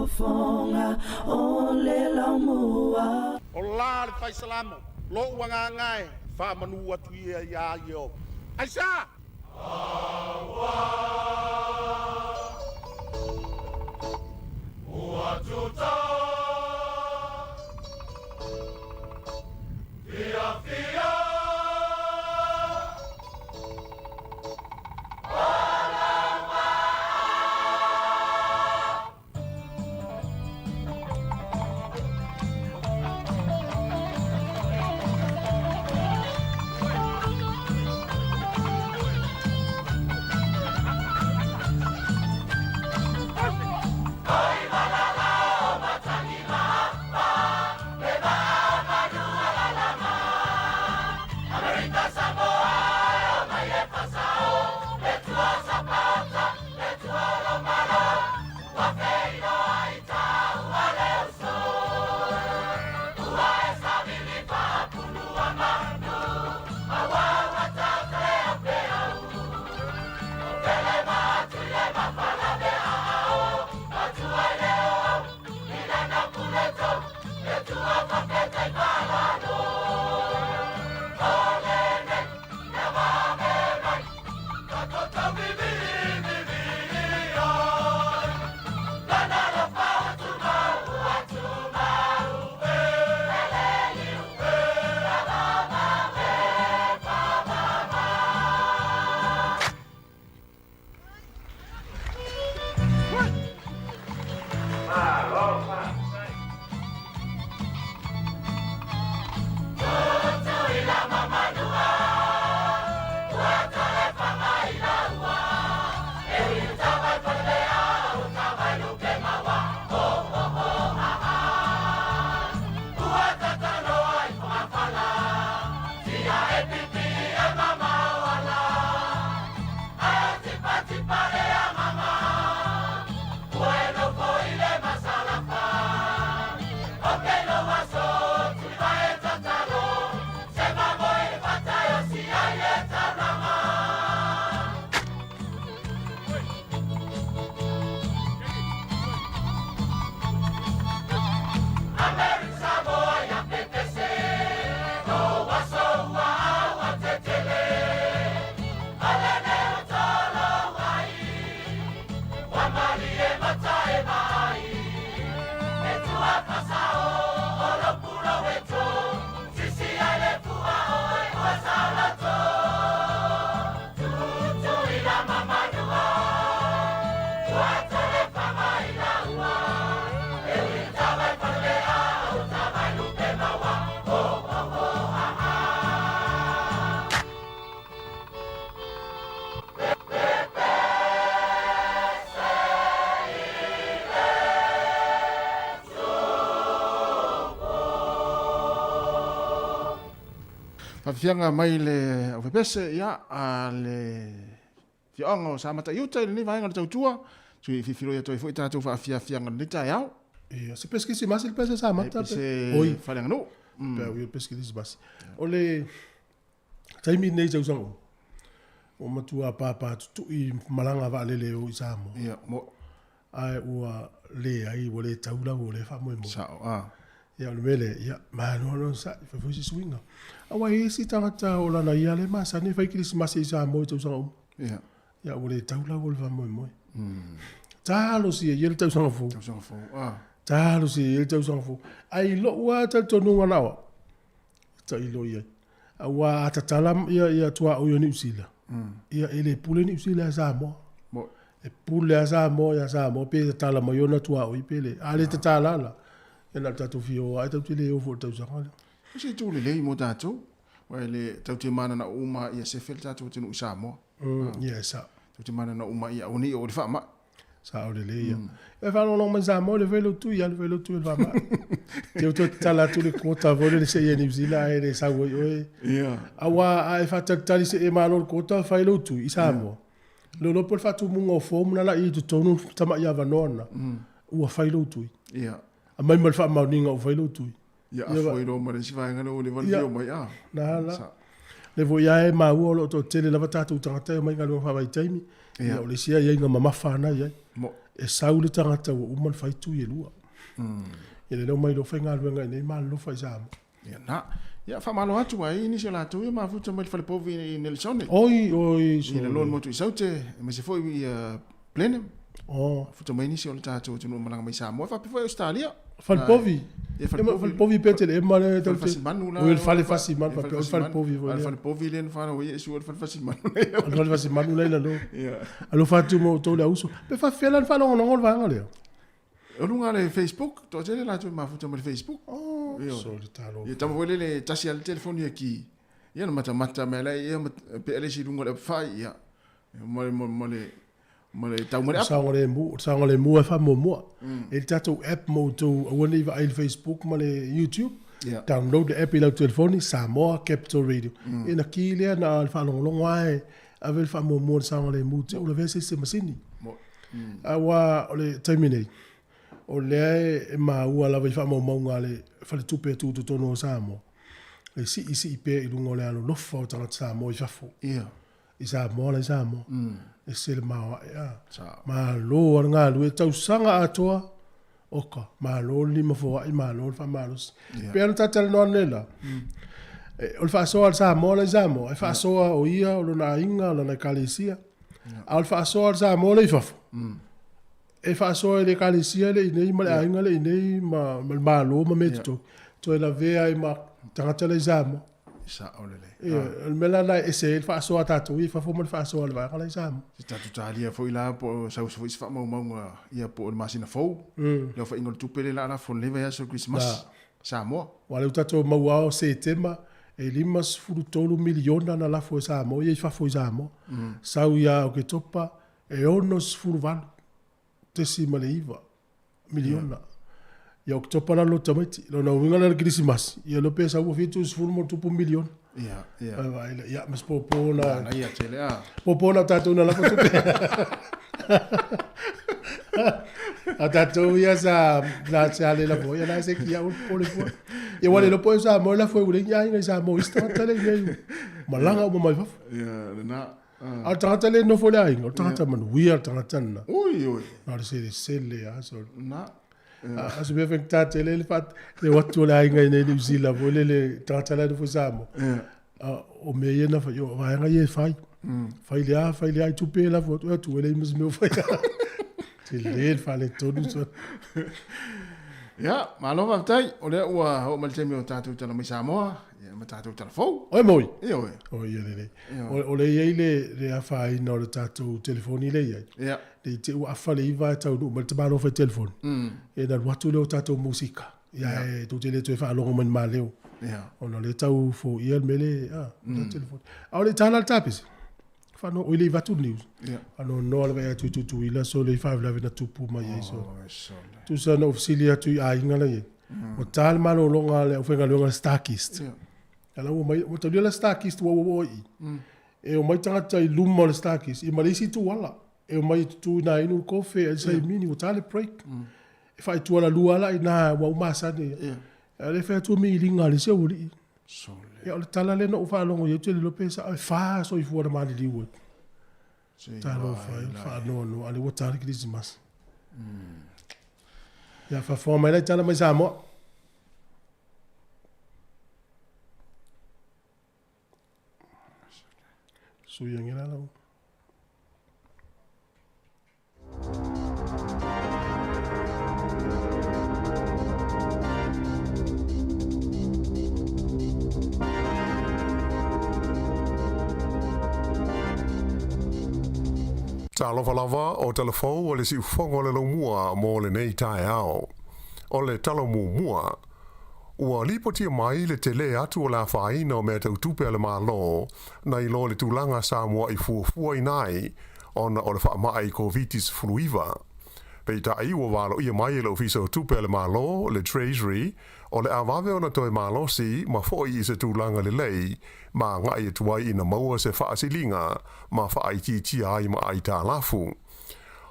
Siufofoga o le Laumua. O la le faisalamo, lo'u agaga e, faamanu atu ia iā Ieova. Aisā? Ua tuta fiafia Faafiafiaga mai le aufepese ia a le afioaga o Samata i uta i lenei vaega o le tautua. Sui filifiloi atu ai foi tatou faafiafiaga i lenei taeao. Ia, se pese kerisimasi le pese Samata. Pese Oi. faaleaganuu. Pe au ia pese kerisimasi. O le taimi lenei i tausaga uma, ua matua pāpā tutui malaga vaalele e o i Samoa. Ia, mo. Ae ua leai, ua le tau lau o lea faamoemoe. Sao, a. Ia, o le mea lea, ia, malo le onosai, fai foi se suiga. Aua e i ai isi tagata o lana ia lea e masani e fai kerisimasi i Samoa i tausaga uma. Ia. Ia, ua le tau lau o le faamoemoe. Talosia ia le tausaga fou. Tausaga fou, a. Talosia ia le tausaga fou. Ae i lou lava talitonuga na o au, tailo i ai. Aua a tatala ia, ia tuaoi o Niu Sila, ia e le pule Niu Sila ia Samoa. Mo. E pule lava Samoa ia Samoa pe tatala mai ona tuaoi pe le. A le tatala la, ia na o le tatou fia o lava e tatou te le o foi i le tausaga lea. O se itu lelei mo tatou, aua e le tatou te mananao uma ia sefe le tatou atunuu i Samoa. Ia e sao. Tatou te mananao uma ia aua ne i oo i le faamai. Sao lelei ia. E faalogologo mai Samoa le fai lau tui, alu fai lau tui o le faamai. Te toe tatala atu le quota foi lele se i e Niu Sila ae le sau ai oe. Ia. Aua a e faatalitali se i e malo le quota fai lou tui i Samoa. Le iloa po o le faatumuga o form na la i totonu tamai avanoa na, ua fai lou tui. Ia. Aumai ma le faamaoniga ua fai lou tui. Ia, afua i loa ma le isi vaega lea ua leva ona fia omai, a. Na la. Le foi lava e maua o lo o toatele lava tatou tagata e omai i galuega faavaitaimi. Ia, o le isi aiaiga mamafa na i ai. Mo. E sau le tagata ua uma ona fai tui e lua. Ia lea omai loa faigaluega i inei ma alolofa i Samoa. Ia na. Ia faamalo atu ai i nisi o latou ia mafuta mai le falepovi i Nelesone. Oi, oi, I le loa motu i Saute, aemaise foi i Blenheim. Oh. Mafuta mai nisi o le tatou atunuu malaga mai Samoa, faapea foi Ausetalia. Falepovi. Ia, falepovi. Falepovi pe te le ema le Fale fasimanu la. Oi, le fale fasimanu, faapea o le falepovi foi lea. Le falepovi lea na fanau ai Iesu o le fale fasimanu. O le fale fasimanu la i lalo. Ia. Alofa atu ma outou le auso. Pe faafefea la ona faalogologo le vaega lea? O luga o le Facebook, toatele latou e mafuta ma le Facebook. Oh, Ioe. sole talofa. Ia tama foi lele tasi lava le telefoni e ki. Ia na matamata mai la ia pea le isi i luga o le apefai ia. Ma le ma le ma le tau ma le apu. O le saogalemu e faamuamua. E i le tatou app mo outou aua ne i vaai i le Facebook ma le YouTube. Download le app i lau telefoni, Samoa Capital Radio. Ia ona ki lea na o le faalogologo lava e ave le faamuamua i le saogalemu te i lavea se isi masini. Aua o le taimi nei, o lea e maua lava i faamaumauga a le Faletupe Tutotonu o Samoa, e siisii pea i luga o le alolofa o tagata Samoa i fafo. I Samoa la i Samoa. Ese le maoae a. Malo a le galue tausaga atoa, oka, malo le lima foai, malo le faamalosi. Pei ona ta talanoa nei la, o le faasoa a le Samoa la i Samoa, e faasoa o ia, o lona aiga, o lana ekalesia. A o le faasoa a le Samoa la i fafo, e faasoa i le ekalesia le i nei ma le aiga le i nei ma le Malo ma mea totogi, toe lavea ai ma tagata la i Samoa. Sao lelei. Ia, o le mea la lena e ese ai le faasoa a tatou ia i fafo ma le faasoa a le vaega la i Samoa. Se tatou talia foi la po o sau foi se faamaumauga ia po o le masina fou, le aofaiga o le tupe lea o le a lafo i lenei vaiaso o le Kerisimasi, Samoa. Aua o lea ua tatou maua o Setema e $53 miliona na lafo e Samoa ia i fafo i Samoa. Sau ia Oketopa e 68.9 miliona. Ia Oketopa la lo tamaiti. Lona uiga la le Kerisimasi, ia le pe sau ua $70+ miliona. Ia, ia. Ai vaai la, ia, ma se pōpō na. Na ia tele a. Pōpō na tatou na lafo tupe. A tatou ia sa na se ale lafo, ia na se kia ul pole fua. Ia wale lo poe sa mo lafo e ule ni aiga i sa mo ista tagata le nei. Malaga uma mai fafo. Ia, lena. A o le tagata le nofo i le aiga, o le tagata manuia le tagata lena. Ui, ui. Na o le selesele a so. Na. A se mea faigata tele le faat le o atu o le aiga i nei New Zealand foi lele tagata la e nofo i Samoa. O mea ia na fai, o vaega ia e fai. Fai le a, fai le a i tupe e lafo atu, e atu e leai ma se mea o fai. Tele le faaletonu so. Ia, malo faafetai. O lea ua oo mai le taimi o tatou tala mai Samoa, ia ma tatou tala fou. Oi moi. Ioe. O ia lelei. O lea e i ai le afaina o le tatou telefoni lea e i ai. Ia. Ne i te i ua afa le iva e taunuu mai le tamaloa fai telefoni. Ia ona alu atu lea o tatou musika. Ia e tou te le toe faalogo mai i le maleo. Ia. Ona o lea e tau foia le mea lea, a, le telefoni. A o le i tala le tapese, Whano, oi le i vatu news. Yeah. Whano noa le vai atu i Tutuila, so le i faalavelave na tupu mai ai. So. Oh, sole. Tusa na ufisili atu i aiga la i ai. Ua tā le malologa a le aufaigaluega a le Starkist. Yeah. Ala ua mai, ua taulia le Starkist ua ua ua i. E omai tagata i luma o le Starkist, ia ma le isi tuala. E omai e tutu ina inu le kofe, ai sai mini, ua tā le break. E faaituala lua la ina ua uma masani ia. Yeah. A le fai atu miiliga a le isi aualii. Sole. Ia o le tala lea na ou faalogo i ai, ou te le iloa pe sao, e fa soifua na maliliu ai. Talofa e, faanoanoa, a lea ua ta le Kerisimasi. Ia faafofoga mai la i tala mai Samoa. Sui ange la lau. Talofa lava o tala fou o le siufogo o le laumua mo lenei taeao. O le tala muamua, ua lipotia mai le tele atu o le afaina o mea tau tupe a le Malo nai lo le tulaga sa mua'i fuafuaina ai ona o le faama'i Koviti-19. Peitai ua valoia mai e le Ofisa o Tupe a le Malo, le Treasury, o le a vave ona toe malosi ma fo'i i se tulaga lelei ma agai atu ai ina maua se faasiliga ma faaitiitia ai ma aitalafu.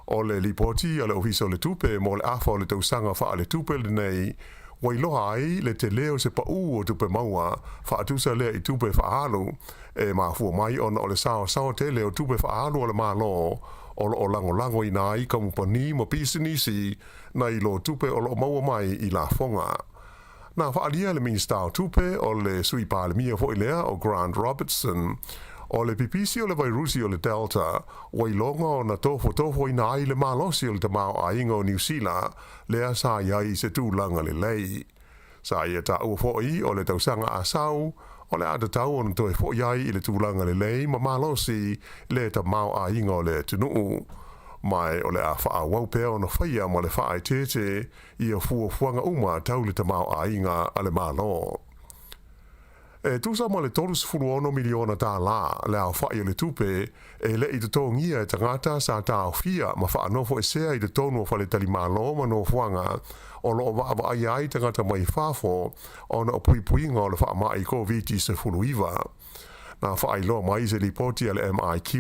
O le lipoti a le Ofisa o le Tupe mo le afa o le tausaga faaletupe lenei, ua iloa ai le tele o se paū o tupe maua faatusa lea i tupe faaalu e mafua mai ona o le saosaoa tele o tupe faaalu a le Malo. o loo lagolagoina ai kamupani ma pisinisi nai lo tupe o loo maua mai i lafoga. Na faaalia e le Minisita o Tupe, o le Sui Palemia foi lea o Grant Robertson, o le pipisi o le vairusi o le Delta ua iloga ona tofotofoina ai le malosi o le tamaoaiga o Niu Sila lea sa i ai i se tulaga lelei. Sa ia taua foi o le tausaga a sau o le a tatau ona toe foi ai i le tulaga lelei ma malosi le tamaoaiga o le atunuu. Ma o le a faaauau pea ona faia ma le faaeteete ia fuafuaga uma tau le tamaoaiga a le Malo. E tusa ma le $36 miliona tālā le aofa'i o le tupe e le i totogia e tagata sa taofia ma faanofoesea i totonu o faletalimalo ma nofoaga o loo vaavaaia ai tagata mai fafo ona o puipuiga o le faama'i Koviti-19. Na faailoa mai i se lipoti a le MIQ,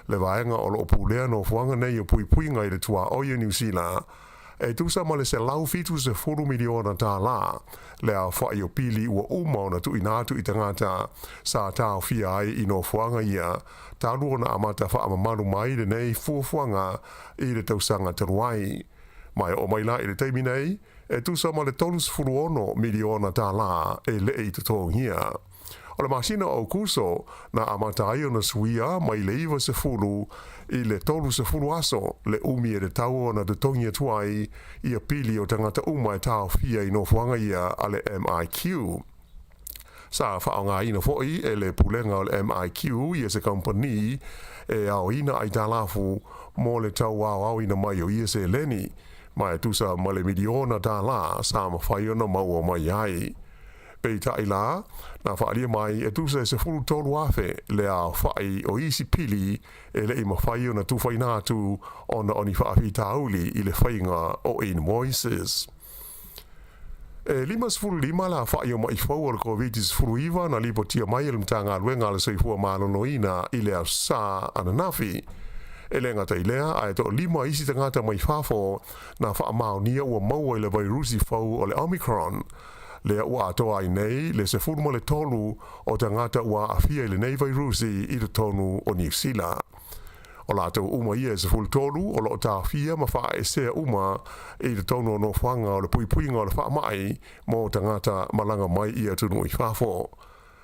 le vaega o loo pulea nofoaga nei o puipuiga i le tuaoi o Niu Sila, e tusa ma le $170 miliona tālā le aofa'i o pili ua uma ona tuuina atu i tagata sa taofia ai i nofoaga ia talu ona amata faamamalu mai lenei fuafuaga i le tausaga talu ai. Ma e oo mai la i le taimi nei, e tusa ma le $36 miliona tālā e le i totogia. O le masina o Aokuso na amata ai ona suia mai le 90 i le 30 aso le umi e tatau ona totogi atu ai ia pili o tagata uma e taofia i nofoaga ia a le MIQ. Sa faaaogaina foi e le Pulega o le MIQ ia se kamupani e aoina aitalafu mo le tau aoaoina mai o ia seleni, ma e tusa ma le miliona tālā sa mafai ona maua mai ai. Peitai la, na faaalia mai e tusa e 13,000 le aofa'i o isi pili e le i mafai ona tufaina atu ona o ni faafitauli i le faiga o invoices. E 55 le aofa'i o ma'i fou o le Koviti-19 na lipotia mai e le Matagaluega a le Soifua Maloloina i le Aso Sa ananafi. E le gata i lea, ae toalima isi tagata mai fafo na faamaonia ua maua i le vairusi fou o le Omicron, lea ua atoa ai nei le 13 o tagata ua aafia i lenei vairusi i totonu o Niu Sila. O latou uma ia e 13 o loo taofia ma faaesea uma i totonu o nofoaga o le puipuiga o le faamai mo tagata malaga mai i atunuu i fafo.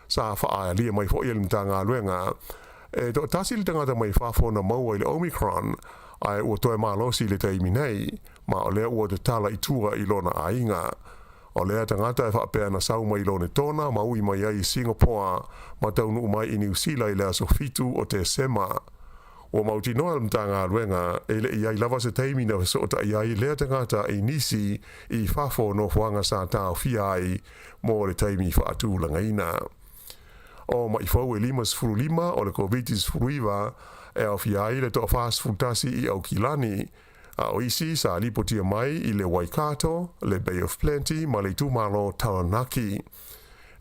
Sa faalia mai foi e le Matagaluega e toatasi le tagata mai fafo na maua i le Omicron, ae ua toe malosi i le taimi nei, ma o lea ua tatala i tua i lona aiga. O lea tagata e faapea na sau mai Lonetona ma ui mai ai i Singapoa ma taunuu mai i Niu Sila i le aso 7 o Tesema. Ua mautinoa le Matagaluega e le i ai lava se taimi na fesootai ai lea tagata i nisi i fafo o nofoaga sa taofia ai mo le taimi faatulagaina. O ma'i fou e 55 o le Koviti-19 e aofia ai le toa-41 i Aukilani, a o isi sa lipotia mai i le Waikato, le Bay of Plenty ma le itumalo Taranaki.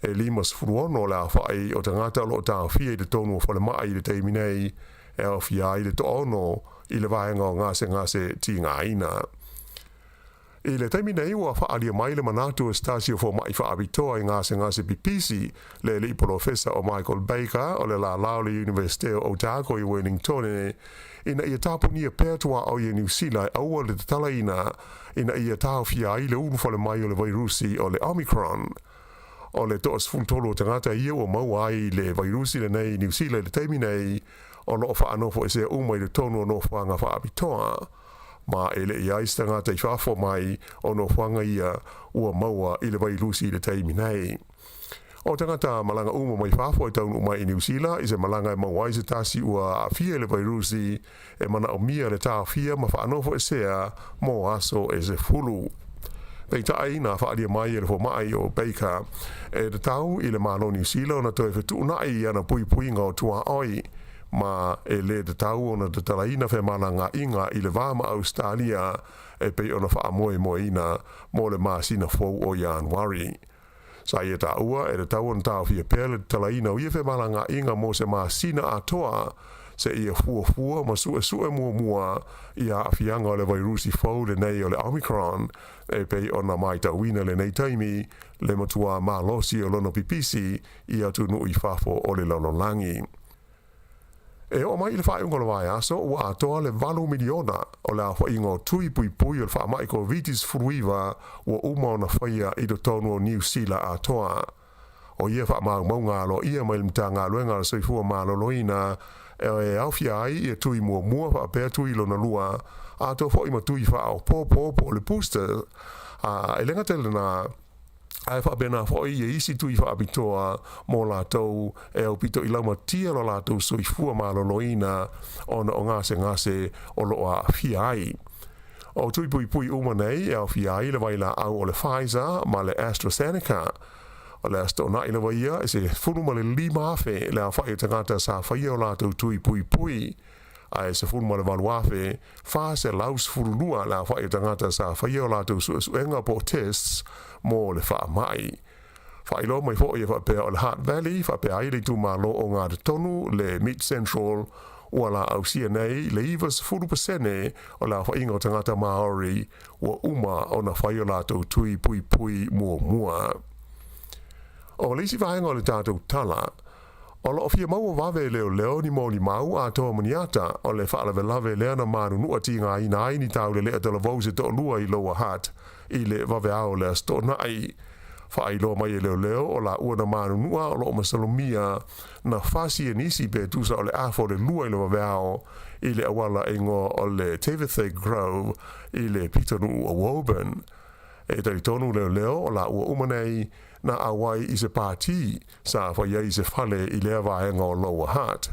E 56 le aofa'i o tagata o lo o taofia i totonu o falemai i le taimi nei, e aofia ai le toaono i le vaega o gasegase tigaina. I le taimi nei ua faaalia mai le manatu o se tasi o foma'i faapitoa i gasegase pipisi, le alii polofesa o Michael Baker o le lālā o le Iunivesite o Otago i Wellingtone, ina ia tapunia pea tuaoi e Niu Sila e aua le tatalaina ina ia taofia ai le ulufale mai o le vairusi o le Omicron. O le toa-13 o tagata ia ua maua ai le vairusi lenei i Niu Sila i le taimi nei, o loo faanofoesea uma i totonu o nofoaga faapitoa, ma e le i ai se tagata i fafo mai o nofoaga ia ua maua i le vairusi i le taimi nei. O tagata malaga uma mai fafo e taunuu mai i Niu Sila i se malaga e maua ai se tasi ua aafia i le vairusi, e manaomia le taofia ma faanofoesea mo aso e 10. Peitai, na faaalia mai e le foma'i o Baker e tatau i le Malo Niu Sila ona toe fetuuna'i i ana puipuiga o tuaoi, ma e lē tatau ona tatalaina femalaga'iga i le va ma Ausetalia e pei ona faamoemoeina mo le masina fou o Ianuari. Sa ia taua e tatau ona taofia pea le tatalaina o ia femalaga'iga mo se masina atoa seia fuafua ma su'esu'e muamua i aafiaga o le vairusi fou lenei o le Omicron e pei ona matauina lenei taimi le matuā malosi o lona pipisi i atunuu i fafo o le lalolagi. E oo mai i le faaiuga o le vaiaso ua atoa le 8 miliona o le aofaiga o tui puipui o le faamai Koviti-19 ua uma ona faia i totonu o Niu Sila atoa. O ia faamaumauga aloaia mai le Matagaluega a le Soifua Maloloina e aofia ai ia tui muamua faapea tui lona lua, atoa foi ma tui faaopoopo po o le booster, a e le gata i lena, ae faapena foi ia isi tui faapitoa mo latou e aupito i laumatia lo latou soifua maloloina ona o gasegase o lo o aafia ai. O tui puipui uma nei e aofia ai le vailaau o le Pfizer ma le AstraZeneca. O le Aso Toonai lava ia e 15,000 le aofai o tagata sa faia o latou tui puipui, ae 18,412 le aofai o tagata sa faia o latou suesuega po o tests mo le faamai. Faailoa mai foi e faapea o le Hutt Valley faapea ai le itumalo ogatotonu le Mid Central ua laausia nei le 90% o le aofaiga o tagata Māori ua uma ona fai o latou tui puipui muamua. O le isi vaega o le tatou tala, o lo o fia maua vave e leoleo ni molimau atoa ma ni ata o le faalavelave lea na manunua tigaina ai ni taulelea talavou se toalua i Lower Hutt i le vaveao o le Aso Toonai. Faailoa mai e leoleo o laua na manunua o lo o masalomia na fasi e nisi pe tusa o le afa o le 2 i le vaveao i le auala e igoa o le Trevithick Grove i le pitonuu o Woburn. E talitonu leoleo o laua uma nei na auai i se pātī sa fai ai i se fale i lea vaega o Lower Hutt.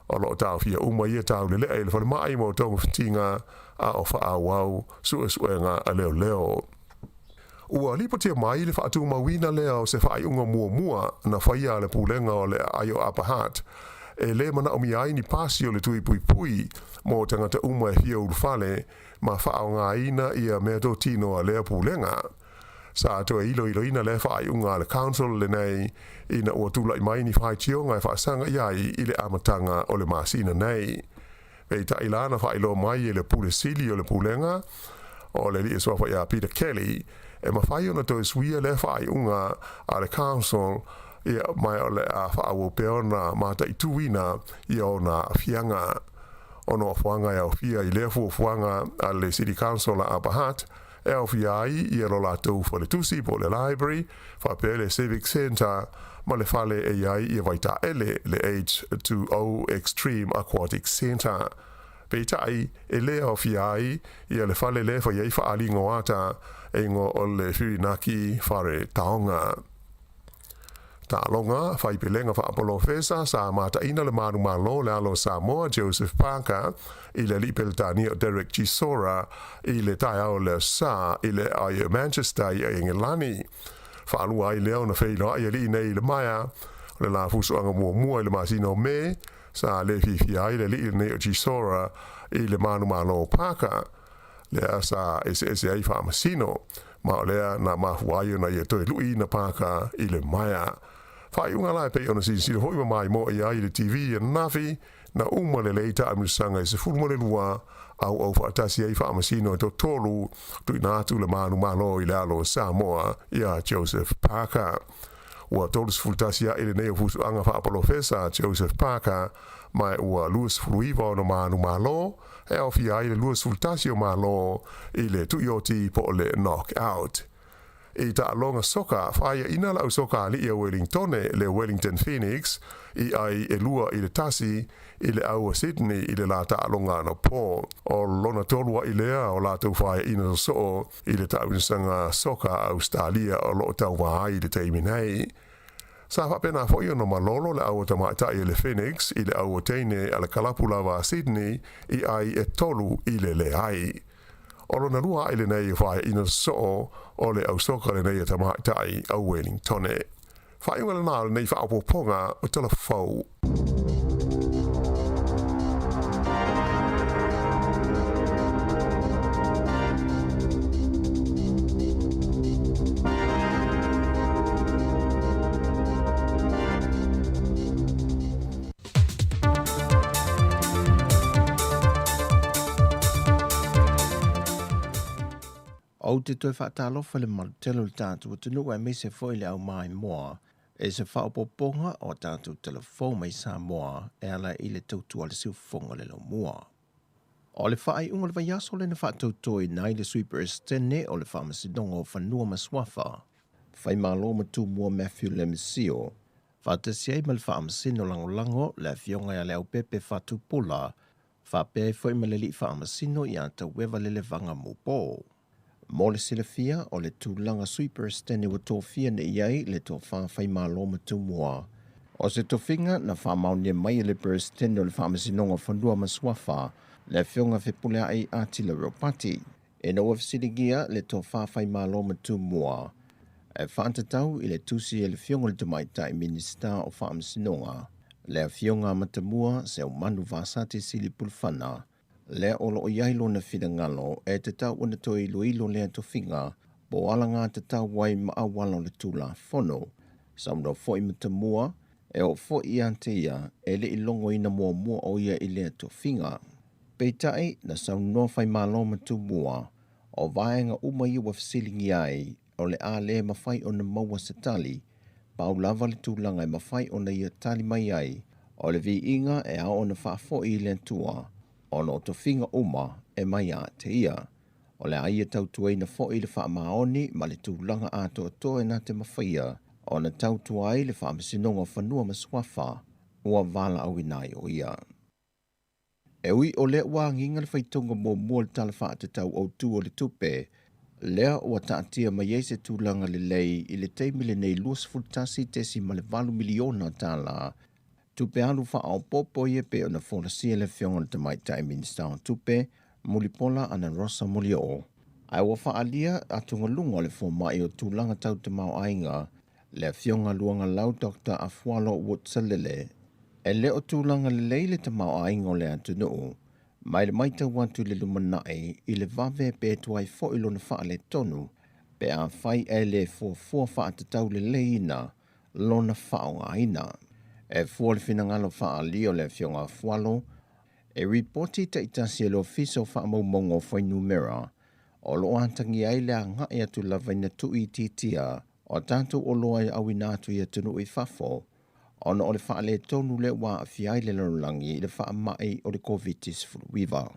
O lo o taofia uma ia taulelea i le falemai mo togafitiga a o faaauau suesuega a leoleo. Ua lipotia mai le faatumauina lea o se faaiuga muamua na faia a le Pulega o le Aai o Upper Hutt e le manaomia ai ni pasi o le tui puipui mo tagata uma e fia ulufale ma faaaogaina ia meatotino a lea Pulega. Sa toe iloiloina lea faaiuga a le Council lenei ina ua tulai mai ni faitioga e faasaga i ai i le amataga o le masina nei. Peitai la na faailoa mai e le Pule Sili o le Pulega o le alii suafa ia Peter Kelly e mafai ona toe suia lea faaiuga a le Council ia ma o le a faaauau pea ona mataituina ia ona aafiaga. O nofoaga e aofia i lea fuafuaga a le City Council a Upper Hutt e aofia ai ia lo latou faletusi po o le library, faapea le Civic Centre ma le fale e i ai ia vaitaele, le H2O Extreme Aquatic Centre. Peitai, e le aofia ai ia le fale lea e fai ai faaaliga o ata e igoa o le Whirinaki Whare Taonga. Taaloga, Faipelega Faapolofesa sa mataina le manumalo o le alo o Samoa Joseph Parker i le alii Peretania o Derek Chisora i le taeao o le Aso Sa i le aai o Manchester i Engelani. Faalua ai lea ona feiloai alii nei i le maea o le la fusuaga muamua i le masina o Me, sa le fiafia ai le alii lenei o Chisora i le manumalo o Parker. Lea sa eseese ai faamasino, ma o lea na mafua ai ona ia toe luiina Parker i le maea. Faaiuga la e pei ona silasila foi ma maimoa i ai i le TV ananafi, na uma lelei taamilosaga e 12 auau faatasi ai faamasino e toatolu, tuuina atu le manumalo i le alo o Samoa ia Joseph Parker. Ua 31 aʻe lenei o fusuaga faapolofesa a Joseph Parker, ma ua 29 ona manumalo, e aofia ai le 21 o malo i le tuioti po o le knock out. I taaloga soka, faaiaina le au soka alii a Welingtone, le Wellington Phoenix, i ai e 2-1 i le au a Sydney i le la taaloga anapo. O lona tolu ai lea o latou faaiaina sosoo i le taamilosaga soka a Ausetalia o lo o tauva ai i le taimi nei. Sa faapena foi ona malolo le au a tamaitai a le Phoenix i le au a teine a le kalapu lava a Sydney i ai e 3-0. O lona lua ae lenei o faaiaina sosoo o le au soka lenei a tamaitai a Wellingtone. Faaiuga lena o lenei faaopoopoga o Tala Fou. Ou te toe faatalofa i le malu tele o le tatou atunuu aemaise foi le au maimoa. E se faaopoopoga o a tatou talafou mai Samoa e ala i le tautua a le siufofoga o le laumua. O le faaiuga o le vaiaso lea na faatautoina ai le Sui Peresetene o le Faamasinoga o Fanua ma Suafa, Faimalo ma Tumua Matthew Lemisio, faatasi ai ma le Faamasino Lagolago le Afioga ia Leaupepe Fatupula, faapea ai foi ma le Alii Faamasino ia Taueva Lelevaga Mupo. Mo le silafia, o le tulaga Sui Peresetene ua tofia nei ai le tofa Faimalo ma Tumua. O se tofiga na faamaonia mai e le Peresetene o le Faamasinoga o Fanua ma Suafa, le Afioga Fepuleai Atila Ropati. Ina ua fesiligia le tofa Faimalo ma Tumua e faatatau i le tusi a le Afioga i le Tamaitai Minisita o Faamasinoga, le Afioga Matamua Seumanu Vasati Sili Pulufana, lea o loo i ai lona finagalo e tatau ona toe iloilo lea tofiga po o alagatatau ai ma auala o le Tulafono. Saunoa foi Matamua e oo foi ia te ia e le i logoina muamua o ia i lea tofiga. Peitai na saunoa Faimalo ma Tumua o vaega uma ia ua fesiligia ai o le a le mafai ona maua se tali, pau lava le tulaga e mafai ona ia tali mai ai o le viiga e ao ona faafoi i le Atua ona o tofiga uma e mai ia te ia. O le a ia tautuaina foi le faamaoni ma le tulaga atoatoa e na te mafaia ona tautua ai le Faamasinoga o Fanua ma Suafa ua valaauina ai o ia. E ui o lea ua agiga le faitauga muamua o le Tala Faatatau Autu o le Tupe, lea ua taatia mai ai se tulaga lelei i le taimi lenei $21.8 miliona tala tupe alu faaopoopo ia pei ona folasia e le Afioga i le Tamaitai Minisita o Tupe, Mulipola Anarosa Molioo. Ae ua faaalia atugaluga o le fomai o tulaga tau tamaoaiga, le Afioga Luagalau Dr Afualo Woodsalele, e le o tulaga lelei le tamaoaiga o le atunuu, mai le matau atu i le lumanai i le vave pe tuai foi lona faaletonu pe afai ae le fuafua faatatau leleiina lona faaaogaina. E fua le finagalo faaalia o le Afioga Afualo, e ripoti taitasi e le Ofisa o Faamaumauga o Fuainumera o loo atagia ai le agai atu lava ina tuuitiitia o tatou oloa e auina atu i atunuu i fafo ona o le faaletonu lea ua aafia ai le lalolagi i le faamai o le Koviti-19.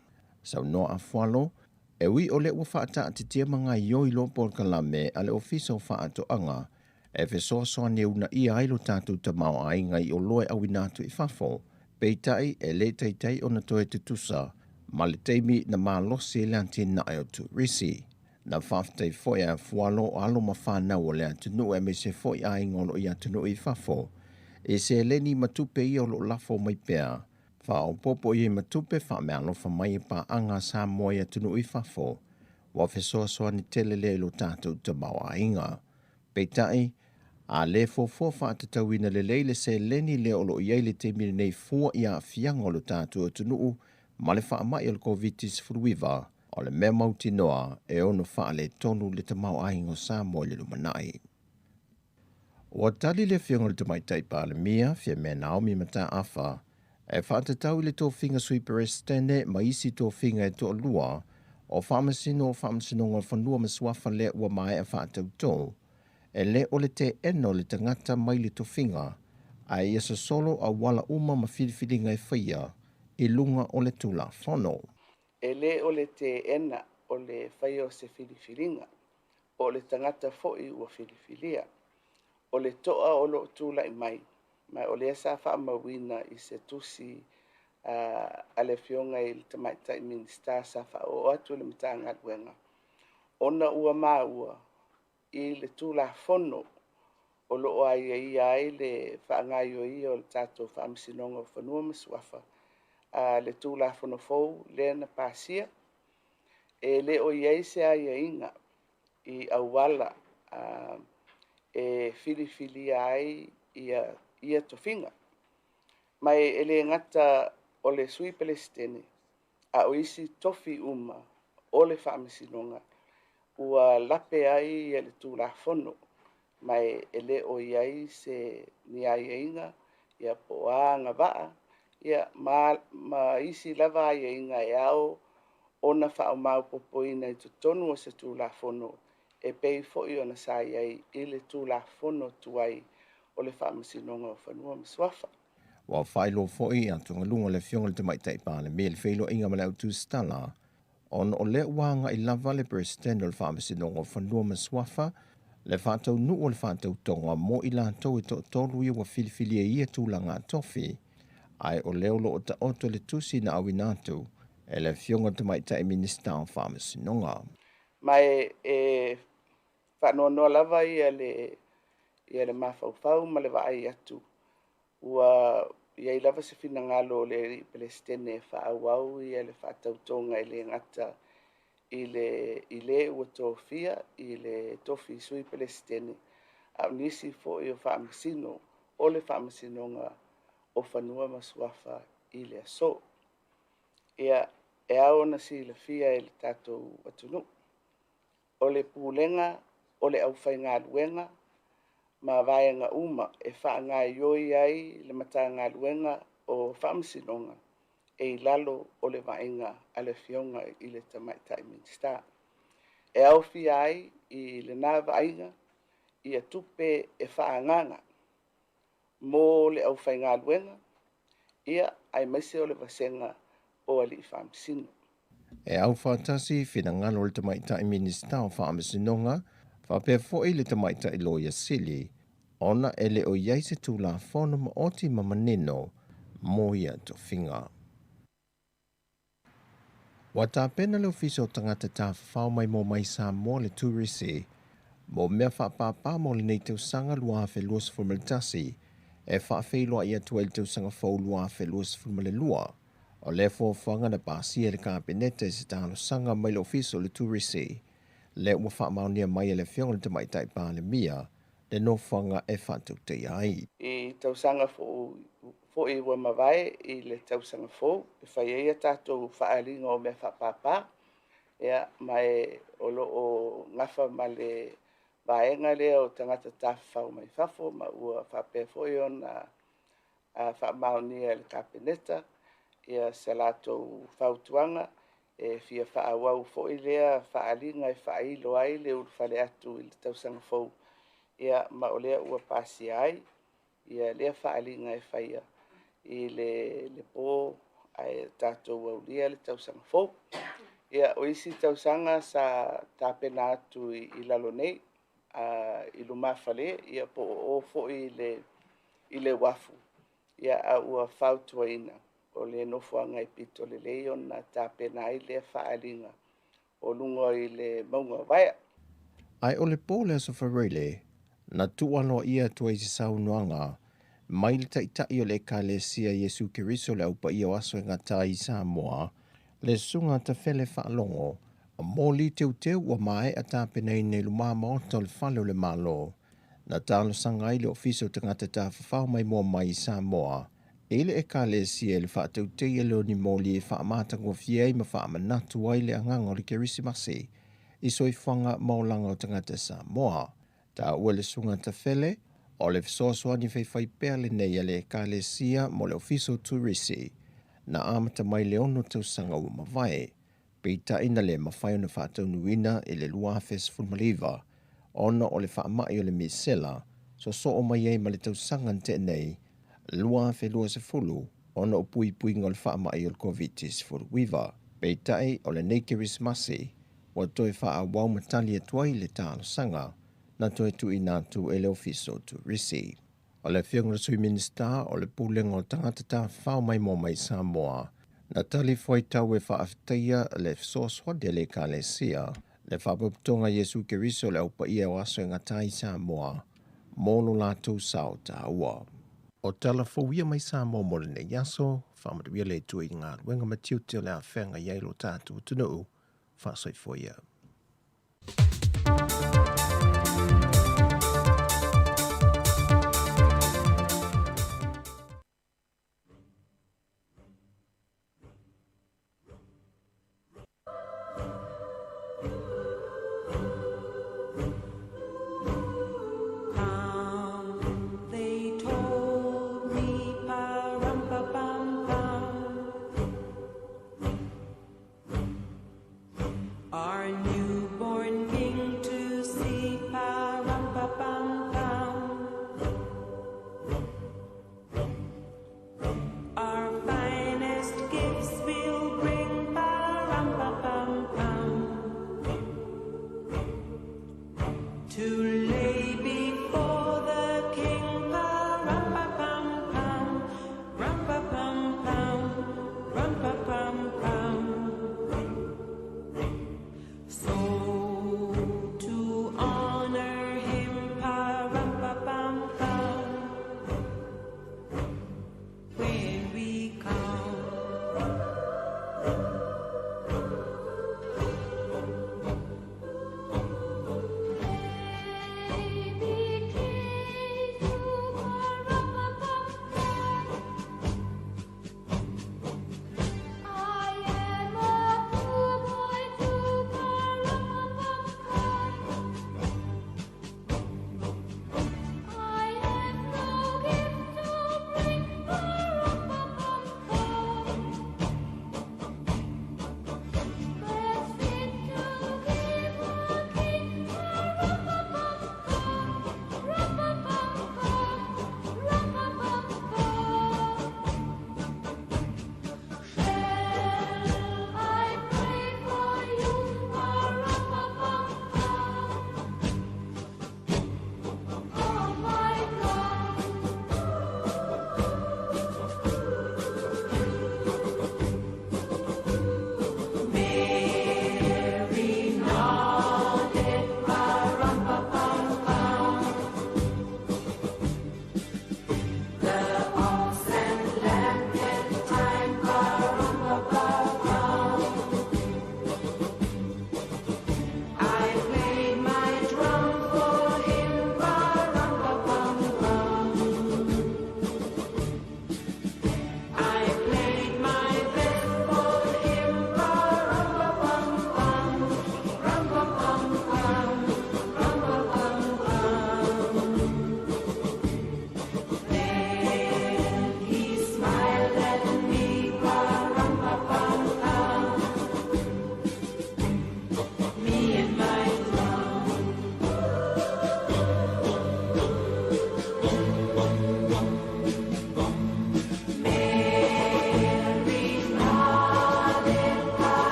Saunoa Afualo, e ui o lea ua faataatitia ma gaoioi loa polokalame a le Ofisa o Faatoaga e fesoasoani e uunaia ai lo tatou tamaoaiga i oloa e auina atu i fafo, peitai e le taitai ona toe tutusa ma le taimi na malosi ai le atinae o turisi. Na faafetai foi a Afualo o alo ma fanau o le atunuu aemaise foi aiga o loo i atunuu i fafo i seleni ma tupe ia o loo lafo mai pea faaopoopo i ai ma tupe faameaalofa mai e paaga a Samoa i atunuu i fafo ua fesoasoani tele lea i lo tatou tamaoaiga. Peitai, a le fuafua faatatauina lelei le seleni lea o loo i ai i le taimi lenei fua i aafiaga o lo tatou atunuu ma le faamai o le Koviti-19, o le mea mautinoa e ono faaletonu le tamaoaiga o Samoa i le lumanai. Ua tali le Afioga i le Tamaitai Palemia, Fiamē Naomi Mataafa, e faatatau i le tofiga Sui Peresetene ma isi tofiga e toalua o Faamasino o Faamasinoga o Fanua ma Suafa lea ua maea faatautō, e le o le teena o le tagata mai le tofiga, ae ia sosolo auala uma ma filifiliga e faia i luga o le Tulafono. E lē o le teena o le faia o se filifiliga, po o le tagata foi ua filifilia. O le toa o loo tula'i mai, ma o lea sa faamauina i se tusi a le Afioga i le Tamaitai Minisita sa faaoo atu i le Matagaluega, ona ua maua i le Tulafono o loo aiaia ai le faagaoioia o le tatou Faamasinoga o Fanua ma Suafa, le Tulafono fou lea na pasia, e le o i ai se aiaiga i auala e filifilia ai ia tofiga. Ma e le gata o le Sui Peresetene, a o isi tofi uma o le Faamasinoga ua lape ai le Tulafono, ma e le o i ai se ni aiaiga ia po o a agavaa ia ma isi lava aiaiga e ao ona faamaopoopoina i totonu o se Tulafono e pei foi ona sa i ai i le Tulafono tuai o le Faamasinoga o Fanua ma Suafa. Ua faailoa foi atugaluga o le Afioga i le Tamaitai Palemia i le feiloaiga ma le autusitala, ona o lea ua agai lava le Peresetene o le Faamasinoga o Fanua ma Suafa le faataunuu o le faatautoga mo i latou e toatolu ia ua filifilia i ia tulaga tofi, ae o lea o lo o taoto le tusi na auina atu e le Afioga i le Tamaitai Minisita o Faamasinoga. Ma e faanoanoa lava ia le mafaufau ma le vaai atu ua iai lava se finagalo o le alii Peresetene e faaauau ia le faatautoga e le gata i le ua tofia i le tofi sui Peresetene, a o nisi foi o faamasino o le Faamasinoga o Fanua ma Suafa i le aso. Ia, e ao ona silafia e le tatou atunuu, o le pulega o le aufaigaluega ma vaega uma e faagaioi ai le Matagaluega o Faamasinoga e i lalo o le vaaiga a le Afioga i le Tamaitai Minisita. E aofia ai i lena vaaiga ia tupe e faaagaaga mo le aufaigaluega, ia aemaise o le vasega o alii faamasino. E aufaatasi finagalo o le Tamaitai Minisita o Faamasinoga, faapea foi le Tamaitai Loia Sili, ona e le o i ai se Tulafono maoti ma manino mo ia tofiga. Ua tapena le Ofisa o Tagata Tafafao Maimoa mai Samoa le Turisi mo mea faapāpā mo lenei tausaga 2021 e faafeiloai atu ai le tausaga fou 2022. O le fuafuaga na pasia e le Kapeneta i se talosaga mai le Ofisa o le Turisi, le ua faamaonia mai e le Afioga i le Tamaitai Palemia le nofoaga e faatauteia ai. I tausaga foi ua mavae i le tausaga fou, e fai ai a tatou faaaliga o mea faapāpā, ia, ma e o lo o gafa ma le vaega lea o tagata tafafao mai fafo, ma ua faapea foi ona faamaonia e le Kapeneta ia se latou fautuaga e fia faaauau foi lea faaaliga e faailo ai le ulufale atu i le tausaga fou, ia, ma o lea ua pasia ai ia lea faaaliga e faia i le po ae tatou aulia le tausaga fou. Ia, o isi tausaga sa tapena atu i lalo nei, i lumafale, ia po o foi i le uafu, ia, a ua fautuaina o le nofoaga e pito lelei ona tapena ai lea faaaliga o luga i le mauga o Vaea. Ae o le po le Aso Faraile, na tuualoa atu ai se saunoaga mai le Taitai o le Ekalesia Iesu Keriso le Aupaia o Aso e Gata ai i Samoa, le Susuga Tafele Faalogo, o moli teuteu ua maea tapenaina i luma maota o le Fale o le Malo, na talosaga ai le Ofisa o Tagata Tafafao Maimoa mai i Samoa, i le Ekalesia i le faatauteia lea o ni moli e faamatagofie ai ma faamanatu ai le agaga o le Kerisimasi i soifuaga ma olaga o tagata Samoa. Taua le Susuga Tafele, o le fesoasoani faifaipea lenei a le Ekalesia mo le Ofisa o Turisi, na amata mai le 6 tausaga ua mavae, peitai na le mafai ona faataunuina i le 2019, ona o le faamai o le misela, sosoo mai ai ma le tausaga na tea nei, 2020, ona o puipuiga o le faamai o le COVID-19. Peitai o lenei Kerisimasi, ua toe faaauau ma tali atu ai le talosaga na toe tuuina atu e le Ofisa o Turisi. O le Afioga i le Sui Minisita o le Pulega o Tagata Tafafao Maimoa mai Samoa, na tali fuaitau e faafetaia le fesoasoani a le Ekalesia, le Faapotopotoga Iesu Keriso le Aupaia o Aso e Gata ai Samoa, mo lo latou sao taua. O tala fou ia mai Samoa mo lenei aso, faamatuia le Atua i galuega ma tiute o le afeaga i ai lo tatou atunuu, faasoifua ia. They told me, pa-rum-pa-pam-pam. Our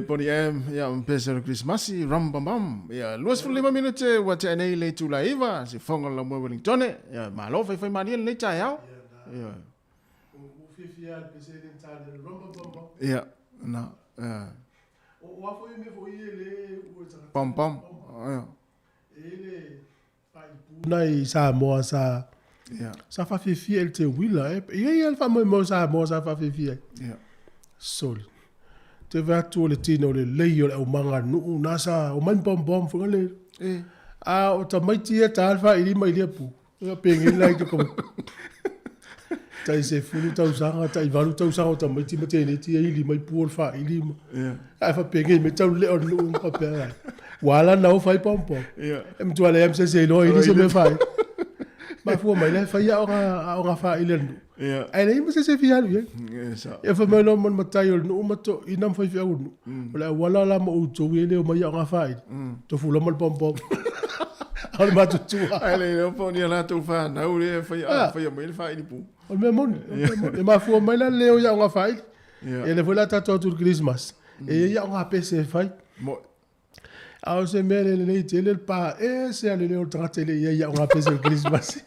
Boney M, ia, ma pese o le Krismasi, rum bam bam. Ia, 25 minute ua tea nei le itula e 9, siufofoga o le Laumua Wellingtone. Ia, malo faifai malie lenei taeao. Ia. Ia, na, ia. Pam pam. Ia. Nai Samoa sa sa faafiafia i le teuila e i ai lava le faamoemoe o Samoa sa faafiafia ai. Soli. Te vaai atu o le tino lelei o le aumaga a le nuu na sa omai ma bombom foi le. A o tamaiti ia ta le faaili mai lia pu. Ia penei la i te tai 10 tausaga, tai 8 tausaga o tamaiti ma teineiti ia ili mai pu o le faaili ma. Ae faapenei mai tau le o le nuu ma faapea ai. Ua ala ona ofa ai pompom. E matua leai ma se isi e iloa ili se mea faaili. Mafua mai lea e fai aoga faaili a le nuu. Ae leai ma se isi e fia alu i ai. Ia fai mai loa ma le matai o le nuu ma toeaiina ma faifeau o le nuu. O le auala la mo outou ia e le omai i aoga faaili. Tofu loa ma le pompom. A o le matutua. Ae le iloa po o ni a latou fanau lea e faia mai le faaili pu. O le mea moni. E mafua mai la le le o i aoga faaili. Ia lea foi la tatou atu i le Christmas. E i ai aoga pese e fai. A o se mea le lelei tele le pa ese a le leo o le tagata e le i ai i aoga pese o le Christmas.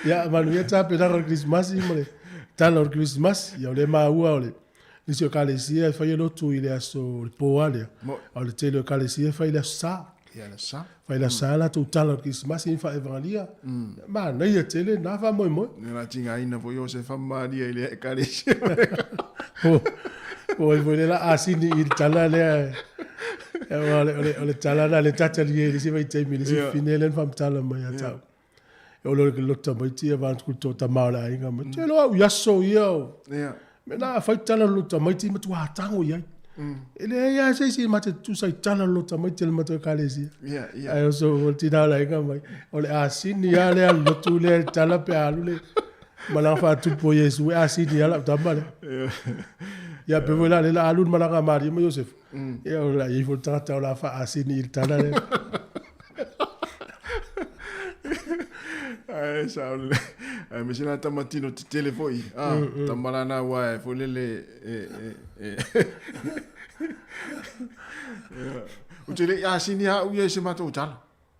Ia, manuia tapenaga o le Christmas ma le tala o le Christmas. Ia, o lea e maua o le nisi o ekalesia e faia lotu i le aso o le po lava lea. A o le tele o ekalesia e fai i le aso Sa. Ia, le aso Sa. Fai i le aso Sa latou tala o le Christmas i faaevagalua. Manaia tele na faamoemoe. Ia la tigaina foi o se faamalie i le ekalesia. O ai foi le la asini i le tala lea. O le tala na le tatali e le isi vaitaimi le isi fine lea na faamatala mai ia te au. E o le lota tamaiti ia vanuatu to tama o le aiga mai. Te loa au i aso ia o. Me na fai tala lo tamaiti matua tango i ai. E leai lava se isi ma te tutusa i tala lo tamaiti o le matou ekalesia. Ae o so o le tina o le aiga mai. O le asini lava lea lotu lea i tala pe a alu le malaga faatupu o Iesu e asini lava lau tama lea. Ia pe foi la le la alu le malaga a Maria ma Iosefa. Ia o le a i ai foi le tagata o le a faasini i le tala lea. Ae sao lelei. Aemaise la tama tino tetele foi. Ah, tama la na ua e foi lele e e e. Ou te le i asini au ia i se matou tala.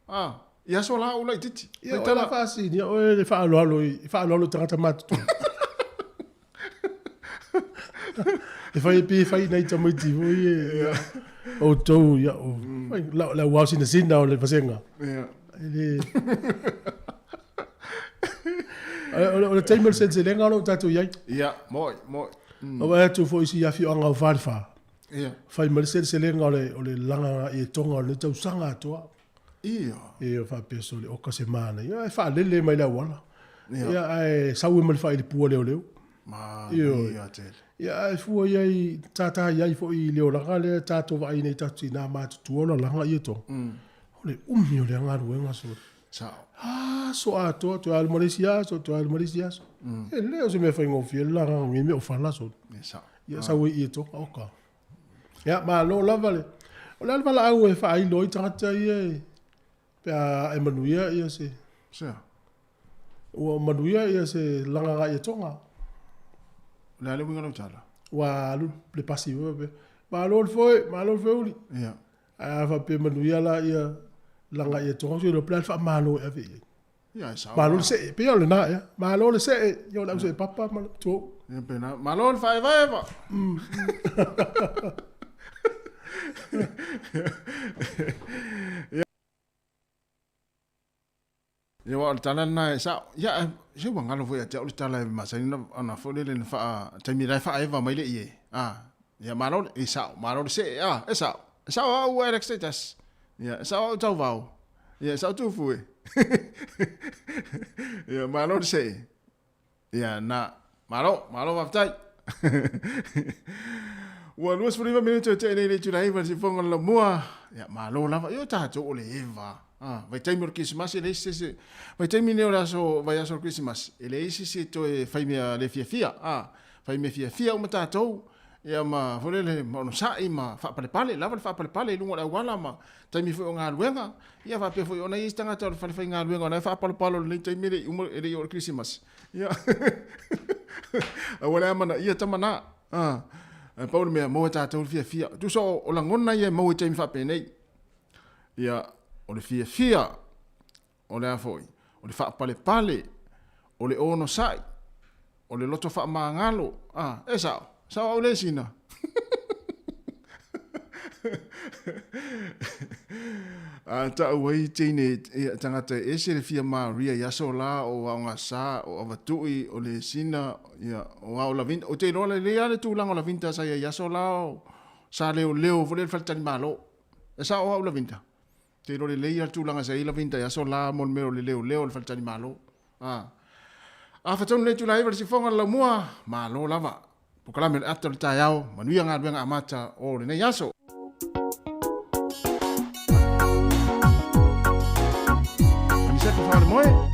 Ah, i aso la au laitiiti. Ia, o la faasini oe le faaaloalo i faaaloalo i tagata matutua. E fai pe fai nai tamaiti foi e outou ia o le au sinasina o le vasega. E le o le taimi o le seleselega o lo o tatou i ai. Ia, moi, moi. O vaai atu foi i si afioaga o Falefa. Fai mai le seleselega o le lagaga i etoga o lenei tausaga atoa. Ia. Ia faapea sole oka se manaia. Ae faalele mai le auala. Ia ae sau ai ma le faailipua leoleo. Manaia tele. Ia ae fua i ai, tātā i ai foi i le olaga lea tatou vaai nei tatou tinā matutua o lalaga ia tonga. O le umi o lea galuega sole. Sao. Aso atoa, toe alu ma le isi aso, toe alu ma le isi aso. E le o se mea faigofie le lagaga o nei mea o fala sole. Ia sao. Ia sau ai i tonga, oka. Ia, malo lava le... O le a le valaau e faailo ai tagata ia e, pe a e manuia ia se... Sea. Ua manuia ia se lagaga ia tonga. O le a le uiga o lau tala? Ua alu le pasi foi faapea, malo le foe, malo le feuli. Ia. Ae a faapea manuia la ia laga ia tonga, ou te iloa po o le a le faamalo e ave i ai. Ia, e sao. Malo le see, pei o lena ea. Malo le see, ia o le au see papa ma le tuou. Ia pena, malo le faaevaeva. Ia aua o le tala lena e sao. Ia, se ua galo foi ia te au le tala e masani ona, ona foi lele na faa, taimi la e faaeva mai le ie. Ah, ia malo le, e sao, malo le see, ah, e sao. E sao au Alex Status. Ia, e sao au Tauvao. Ia, e sao Tufu e. Ia, malo le see. Ia, na, malo, malo faafetai. Ua 29 minute o tea nei le itula 9 le sifoga o le laumua. Ia, malo lava. Ia, o tatou o le eva. Ah, vaitaimi o le Kerisimasi e leai se se, vaitaimi nei o le aso, vaiaso o le Kerisimasi, e leai se isi e toe fai mea le fiafia. Ah, fai mea fiafia uma tatou. Ia ma foi lele ma onosai ma faapalepale, lava le faapalepale i luga o le auala ma taimi foi o galuega. Ia faapea foi ona i ai isi tagata o le fale faigaluega o la e faapalopalo i lenei taimi e le i uma e le i oo i le Kerisimasi. Ia aua le amanaia tama na. Ah. Ae pau le mea, maua e tatou le fiafia. Tusa o lagona ia e maua i taimi faapenei. Ia, o le fiafia, o le a foi, o le faapalepale, o le onosai, o le loto faamagalo, a, e sao, sao au le sina. A ta'u ai teine ia tagata e ese le fia maria i aso la o Aogasa, o Avatui, o Lesina, ia, o Ao Lavinta. Ou te iloa lelei lava le tulaga o Lavinta sa i ai i aso la o sa leoleo foi lea i le faletalimalo. E sao au Lavinta? Ou te iloa lelei lava le tulaga sa i ai Lavinta i aso la mo le mea o le leoleo o le faletalimalo. A. Afa tonu le itula 9 i le sifoga o le laumua, malo lava. Polokalame o le ata o le taeao, manuia galuega amata o lenei aso. Aniseko Falemoe.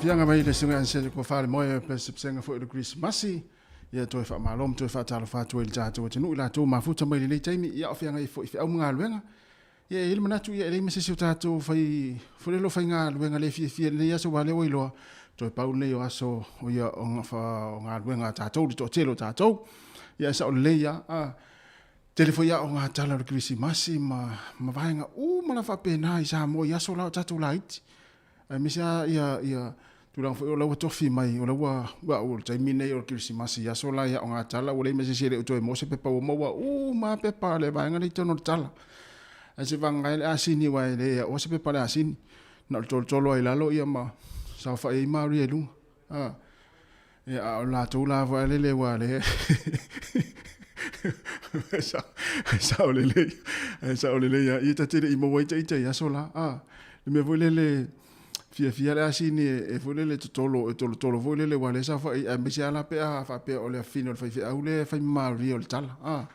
Fiaga mai le susuga Aniseko Falemoe pesepesega foi o le Kerisimasi. Ia toe faamalo ma toe faatalofa atu ai i le tatou atunuu i latou mafuta mai lenei taimi. Ia o feagai foi i feau ma galuega. Ia e i ai le manatu ia e leai ma se isi o tatou fai foi lele o faigaluega le fiafia i lenei aso aua o lea ua iloa toe pau lenei o aso o ia o galuega a tatou le toatele o tatou. Ia e sao lelei lava. A tele foi aoga tala o le Kerisimasi ma vaega uma la faapena i Samoa i aso la o tatou laiti. Aemaise lava ia ia tulaga foi o la ua tofi mai, o la ua ua o le taimi lenei o le Kerisimasi i aso la i aoga tala ua leai ma se isi e le o toe maua se pepa ua maua uma lava pepa a le vaega lea i totonu o le tala. Ae se vagana ai le asini aua e le aoa se pepa a le asini. Na o le tolotolo lava i lalo ia ma saofai ai Maria i luga. A, ia a o latou la foi lele aua lea e sao lelei, e sao lelei lava. Ia ta te le i maua ai ita i aso la. A, le mea foi lele fiafia le asini e foi lele totolo, e tolotolo foi lele aua lea e saofai aemaise lava la pe a faapea o le afafine o le faifeau lea e fai ma Maria o le tala. A,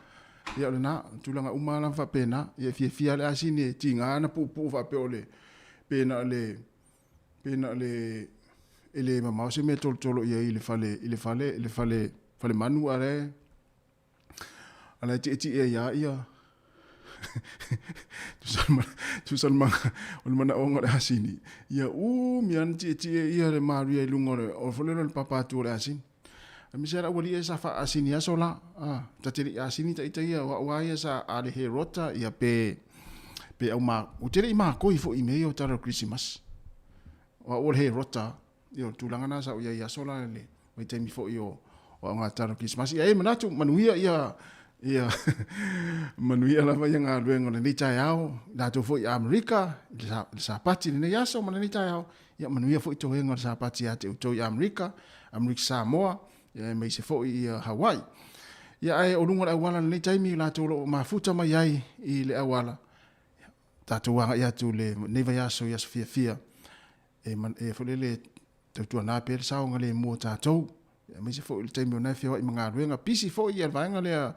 ia o lena, o tulaga uma lava la ma faapena. Ia e fiafia lava le asini e tiga ona puupuu faapea o le, pe na o le, pe na o le, e le mamao se mea e tolotolo i ai i le fale, i le fale, i le fale, falemanu a o la e, a o la e tietie ai lava ia, tusa ma, o le manaoga o le asini, ia umi lava ona tietie ia le Maria i luga o le, o foi lele o le papa atu o le asini. Aemaise lava le aualii ia sa faa-asini aso la, a, ta te le i asini ita ia, o au lava ia sa ale he rota ia pe, pe au ma, ou te le i makoi foi i mea ia o tala o le Kerisimasi. O au o le he rota, ia o le tulaga lena sa ou i ai i aso la i le vaitaimi foi o, o au tala o le Kerisimasi. Ia e manatu, manuia ia, ia manuia lava ia galuega o lenei taeao, i latou foi i Amerika, i le Sapati i lenei aso ma lenei taeao, Ia manuia foi toega o le Sapati ia te outou i Amerika, Amerika Samoa, ia aemaise foi ia Hawaii. Ia ae o luga o le auala i lenei taimi, latou o lo o mafuta mai ai i le auala, ia, tatou agai atu i lenei vaiaso i aso fiafia, e, e foi lele tautuana pea le saogalemu o tatou, aemaise foi le taimi o na e feoai ma galuega, pisi foi ia le vaega lea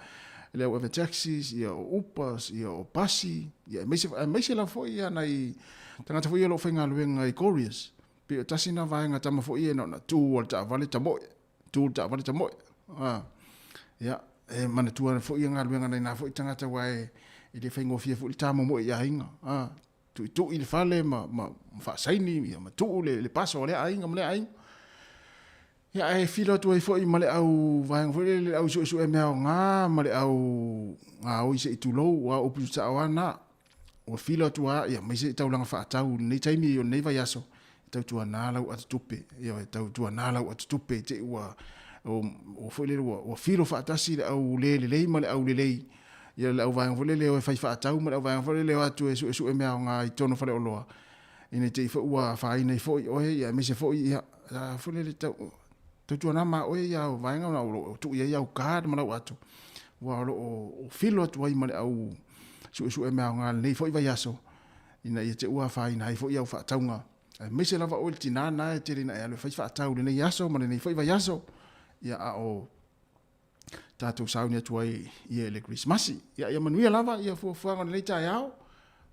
le au ave taxis, ia o Ubers, ia o pasi, ia aemaise, aemaise lava foi ia nai tagata foi ia o lo o faigaluega i couriers. Pei o tasi na vaega tama foi ia na ona tu o le taavale tamoe, tu le taavale tamoe. Ah, ia, e manatua foi ia galuega nai na foi tagata aua e, e le faigofie foi le tamomoe i aiga. Ah, tuitui le fale ma, ma, ma faasaini ia, ma tuu le, le paso a lea aiga ma lea aiga. Ia ae filo atu ai foi ma le au vaega foi lele, le au suesue mea aoga ma le au gaoi se i tulou, aua o upu sao lava na. Ua filo atu lava, ia aemaise i taulaga faatau i lenei taimi o lenei vaiaso, e tautuana lau ata tupe, ioe, tautuana lau ata tupe i te i ua, ua foi lele ua, ua filo faatasi le au le lelei ma le au lelei, ia le au vaega foi lele e o e fai faatau ma le au vaega foi lele e o atu e suesue mea aoga i totonu o faleoloa, ina te i foi ua afaina ai foi oe, ia aemaise foi, ia, foi lele tau, tautuana ma oe ia au vaega o lo o tuu i ai au card ma lau ato, ua o lo o filo atu ai ma le au suesue mea aoga i lenei foi vaiaso, ina ia te ua afaina ai foi au faatauga, aemaise lava oe le tinā lena e tele ina e alu e fai faatau i lenei aso ma lenei foi vaiaso, ia a o tatou sauni atu ai ia i le Kerisimasi. Ia, ia manuia lava ia fuafuaga o lenei taeao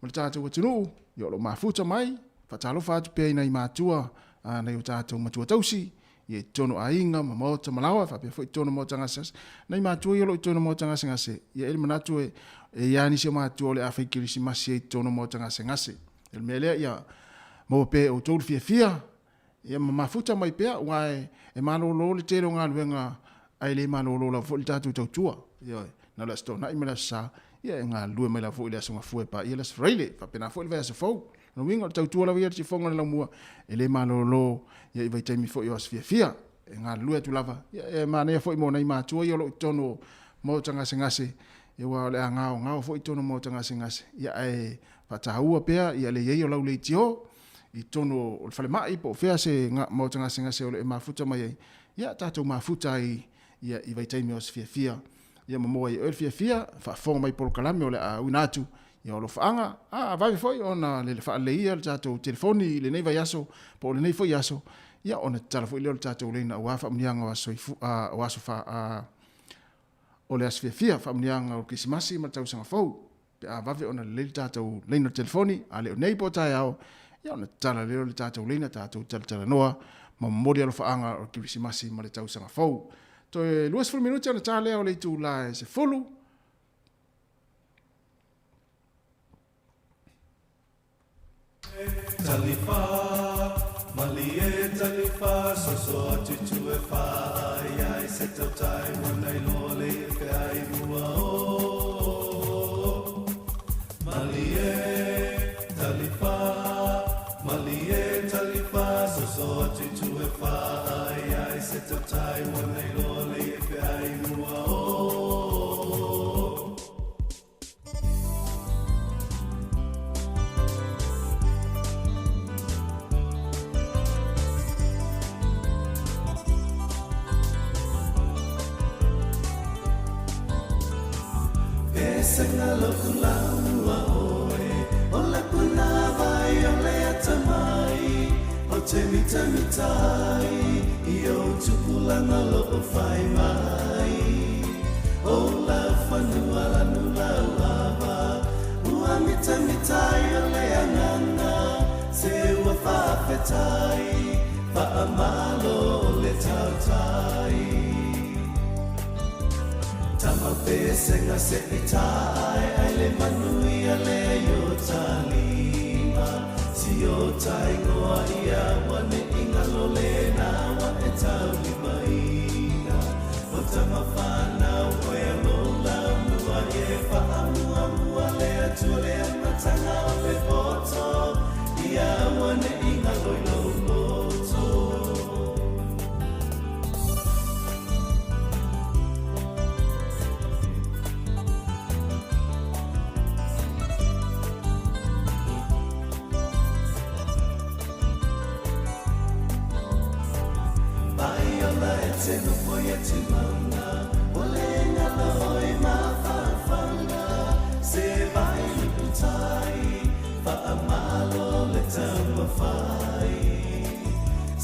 ma le tatou atunuu, ia o lo o mafuta mai, faatalofa atu pea i nai matua, a nai o tatou matua tausi, ia i totonu o aiga ma maota ma laoa, faapea foi i totonu o maota gasegase. Nai matua ia o lo o i totonu o maota gasegase, ia e i ai le manatu e i ai lava nisi o matua o le a fai Kerisimasi ai i totonu o maota gasegase. O le mea lea, ia maua pea e outou le fiafia, Ia ma mafuta mai pea, aua e malolo le tele o galuega ae le malolo lava foi le tatou tautua. Ioe, na o le Aso Toonai ma le Aso Sa, ia e galulue mai lava foi i le Aso Gafua e paia le Aso Faraile, e faapena foi le vaiaso fou. O lona uiga, o le tautua lava ia o le siufofoga o le laumua, e le malolo ia i vaitaimi foi o aso fiafia, e galulue atu lava. Ia e manaia foi mo nai matua ia o lo o i totonu o maota gasegase, ia aua o le a gaogao foi totonu o maota gasegase, ia ae faataua pea ia le i ai o lau leitio, i totonu o le falemai po o fea se maota gasegase o lo o e mafuta mai ai, ia tatou mafuta ai ia i vaitaimi o aso fiafia. Ia ma maua ai e oe le fiafia, faafofoga mai i polokalame o le a auina atu i alofaaga, a vave foi ona lele faaleleia le tatou telefoni i lenei vaiaso po o lenei foi aso, ia ona tatala foi lea o le tatou laina aua faamanuiaga o aso o aso fa, o le aso fiafia, faamanuiaga o le Kerisimasi ma le tausaga fou. Pe a vave ona lelei le tatou laina o le telefoni, a le o nei po o taeao, ia ona tatala lea o le tatou laina, tatou talatalanoa ma momoli alofaaga o le Kerisimasi ma le tausaga fou. Toe 20 minute ona ta lea o le itula e 10. Talifa, malie talifa, soso atu tu e wha ai ai se tautai mo nei loa le e fe ai mua o. Malie talifa, malie talifa. Pesega lo'u laumua oe, o le punāwai o le atamai, o te mitamitai i ou tupulaga o lo'o fai mai. O lau fanua lanu lau ava, ua mitamitai o le agaga, se ua faafetai, faamalo le tautai. Tama pesega se i tae ai le manuia le i o talima. Si o taingoa ia wane ingalo le na wa e taulimaina. O tama whanau oe lo lau mua e whaamuamua le atua le amatanga o le poto. Ia wane ingalo i lo loto. Vai ola e te nofo ia te maunga, o le ngalo oi mawhawhanga, se vai luputai, whaamalo le taumawhai.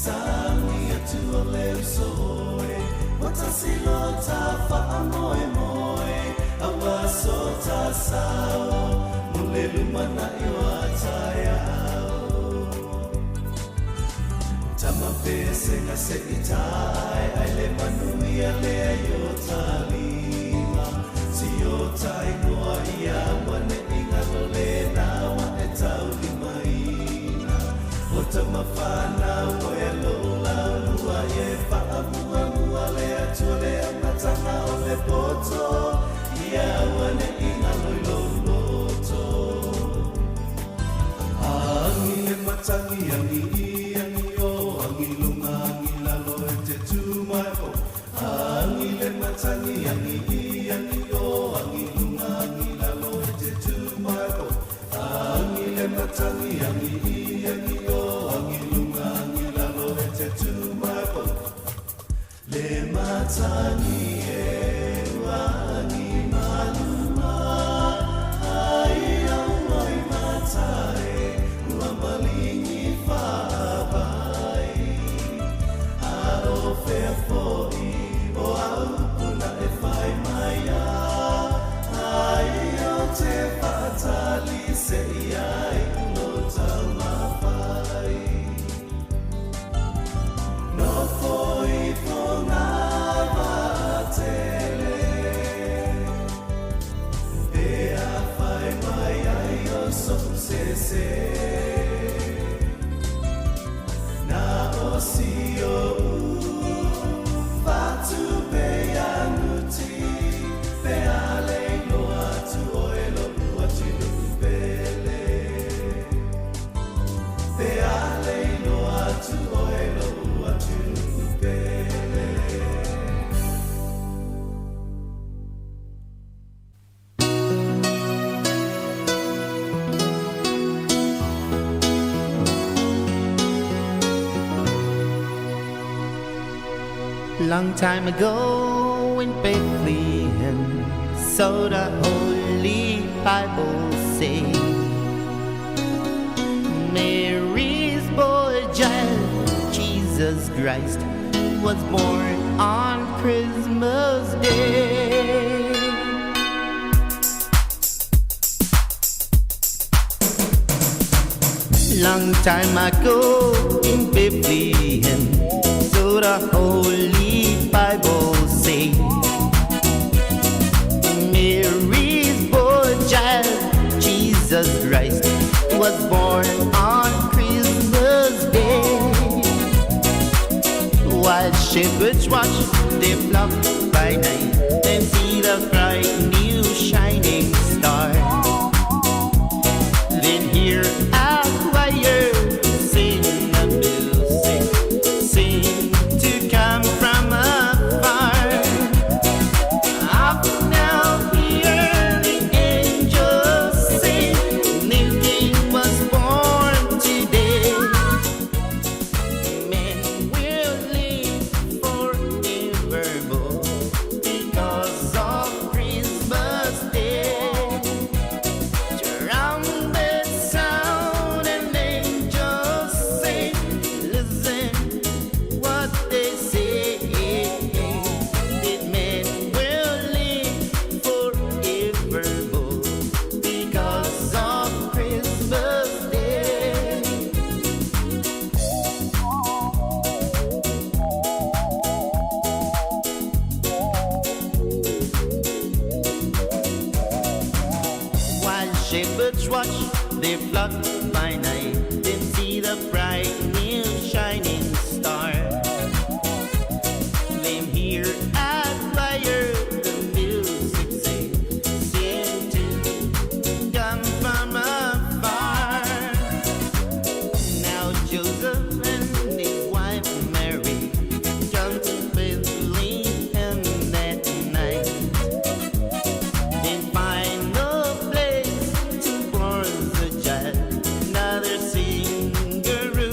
Sangi atu o le uso oe, o tasilo ta whaamoe moe, awa so ta sao, mo le lumana i o atai ao. Tama pesega se i tae ai le manuia le i o talima. Si o taingoa ia wane ingalo le nawa e taulimaina. O tama whanau oe lo lau lua e whaamuamua le atua le amatanga o le poto. Ia wane ingalo i lo loto. Angi le matangi, angi i, angi o, angi lunga, angi lalo e te tū mai o. Angi le matangi, angi i, angi o, angi lunga, angi lalo e te tū mai o. Angi le matangi, angi i, angi o, angi lunga, angi lalo e te tū mai o. Le matangi e uangi maluma, ai au oi matae, ua malingi whaapai. A o whea foi, o au puna e whai mai a, ai o te whaatali se i ai ulo taumawhai. No foi fonga vatele, e a whai mai ai o so se se. Na o si o u, whatu pe anuti, pe ale loa tu oe lo ua tinu pele. Pe ale loa tu oe lo ua tinu pele. Long time ago in Bethlehem, so the Holy Bible say, Mary's boy child, Jesus Christ, was born on Christmas Day. Long time ago in Bethlehem, so the Holy Bible say, Mary's boy child, Jesus Christ, was born on Christmas Day. While shepherds watch their flock by night and see the bright new shining star, then hear a choir sing a music, sing to come from afar. Up now hear the angels sing, new king was born today. Men will live forevermore. Shepherds watch their flock by night, then see the bright new shining star. Them hear a choir, the music sing, seem to come from afar. Now Joseph and his wife Mary come to Bethlehem that night. Then find no place to born the child, not a single room.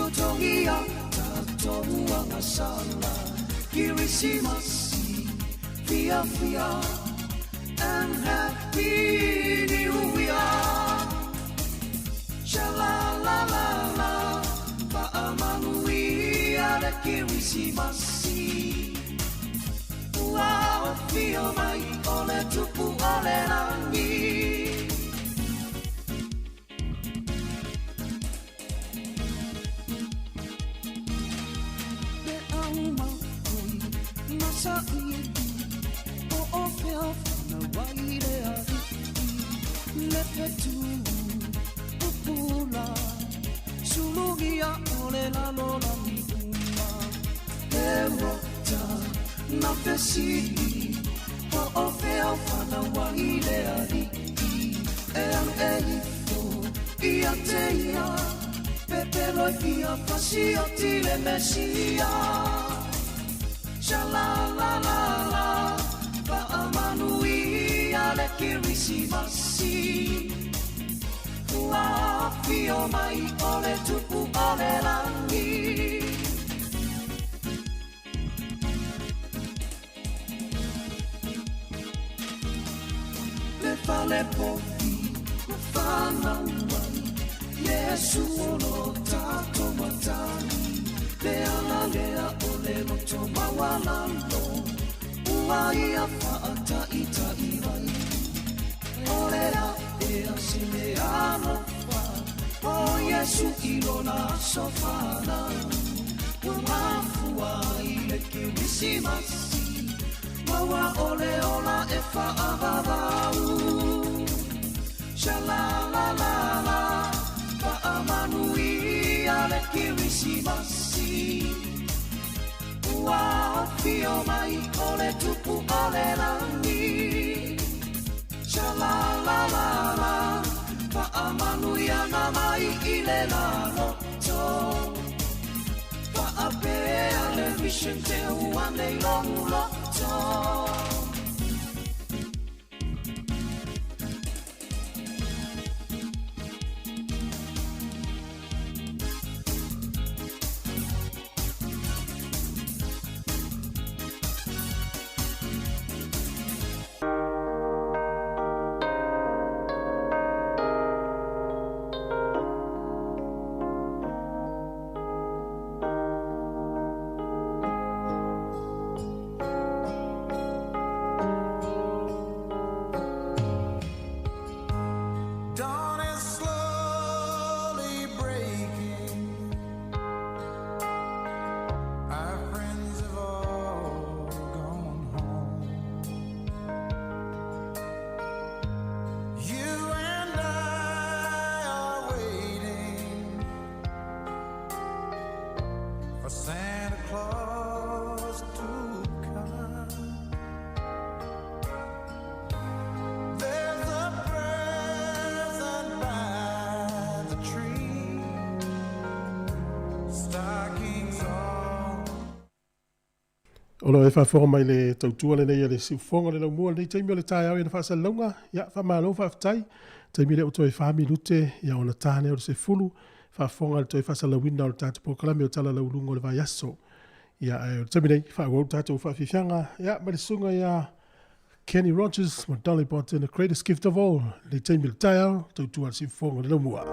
Totogia tatou agasala Kirisimasi fia fia and happy new year. Sha la la la la Fa'amanuia le Kirisimasi. Ua afio mai o le tupu o le lagi. Le au makui masa'i o o fea whanau ai le ali'i le fetu pupula sulugia o le lalolagi uma he rota na fesili o o fea whanau ai le ali'i e ang e ifo ia te ia pepelo i fia fasioti le Mesia. Sha la la la la Fa'amanuia le Kirisimasi. Ua afio mai o le tupu o le lagi. Le fale pofi na whanau ai Yesu o lo tātou matagi. Le ala lea o le loto maualalo Ua ia whaataitai mai. O le a ea se mea alofa O Yesu i lona aso whanau. Ua mafua i le Kirisimasi Maua o le ola e whaavavau. Sha la la la la Fa'amanuia le Kirisimasi. Ua afio mai o le tupu o le lagi. Sha la la la la Fa'amanuiaga mai i le laloto. Fa'apea le mission te ua nei logu loto. Dawn is slowly breaking. Our friends have all gone home. You and I are waiting for Santa Claus to come. There's a present by the tree, stockings all O lo e faafofoga mai le tautua lenei a le siufofoga o le laumua lenei taimi o le taeao i ana faasalalauga. Ia, faamalo faafetai. Taimi lea ua toe 4 minute ia ona ta lea o le 10 faafofoga le toe faasalalauina o le tatou polokalame o Tala Lauuluga o le Vaiaso. Ia, ae o le taimi nei, faaauau le tatou faafiafiaga. Ia, ma le susuga ia Kenny Rogers ma Dolly Parton, The Greatest Gift of All, lenei taimi o le taeao, tautua a le siufofoga o le laumua.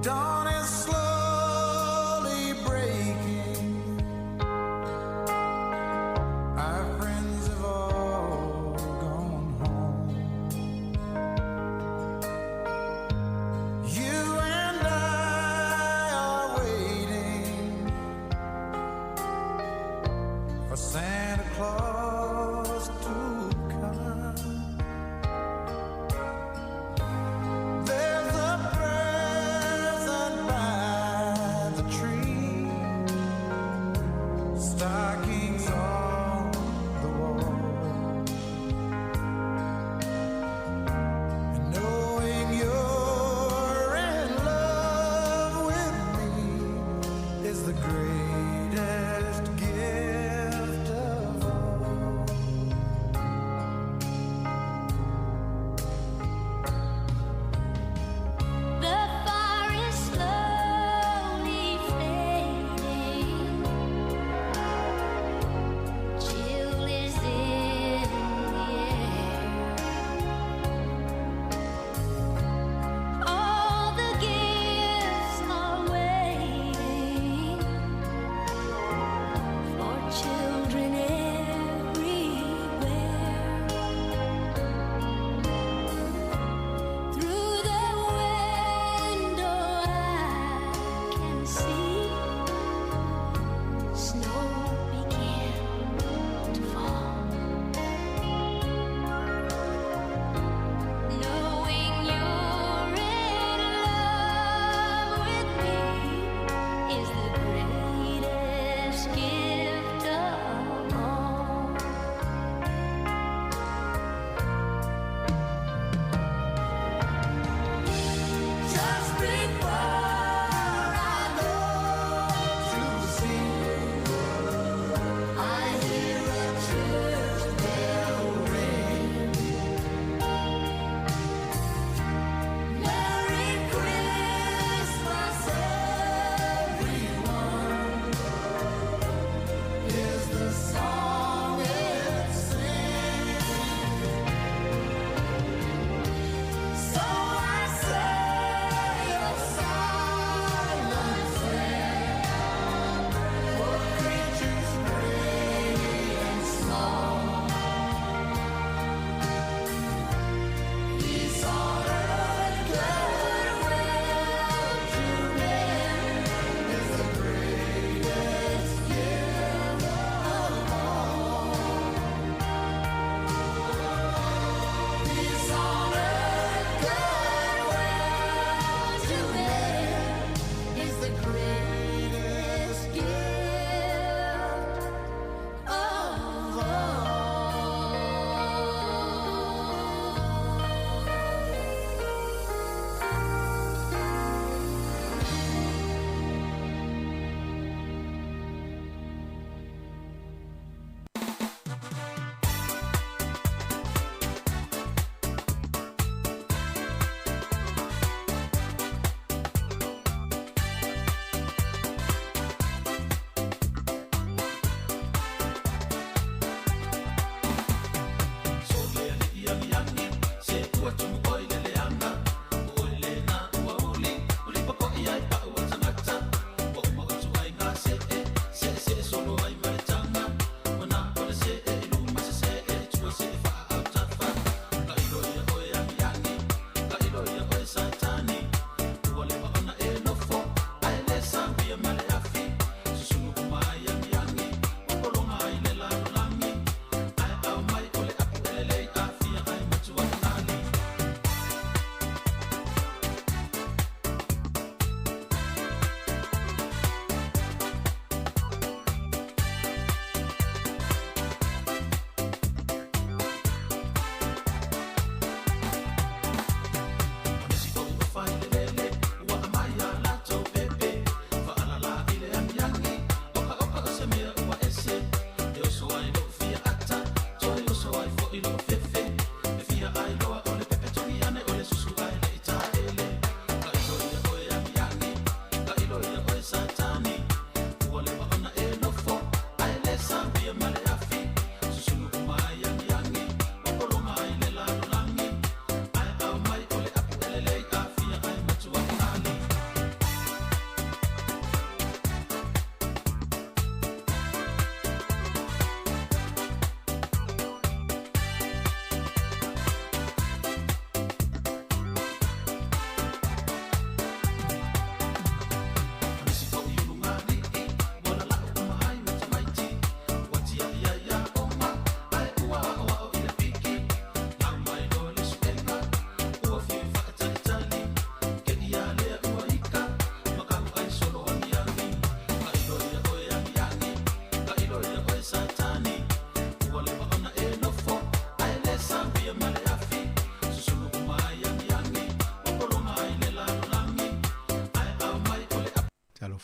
Dawn is slowly breaking. Our friends have all gone home.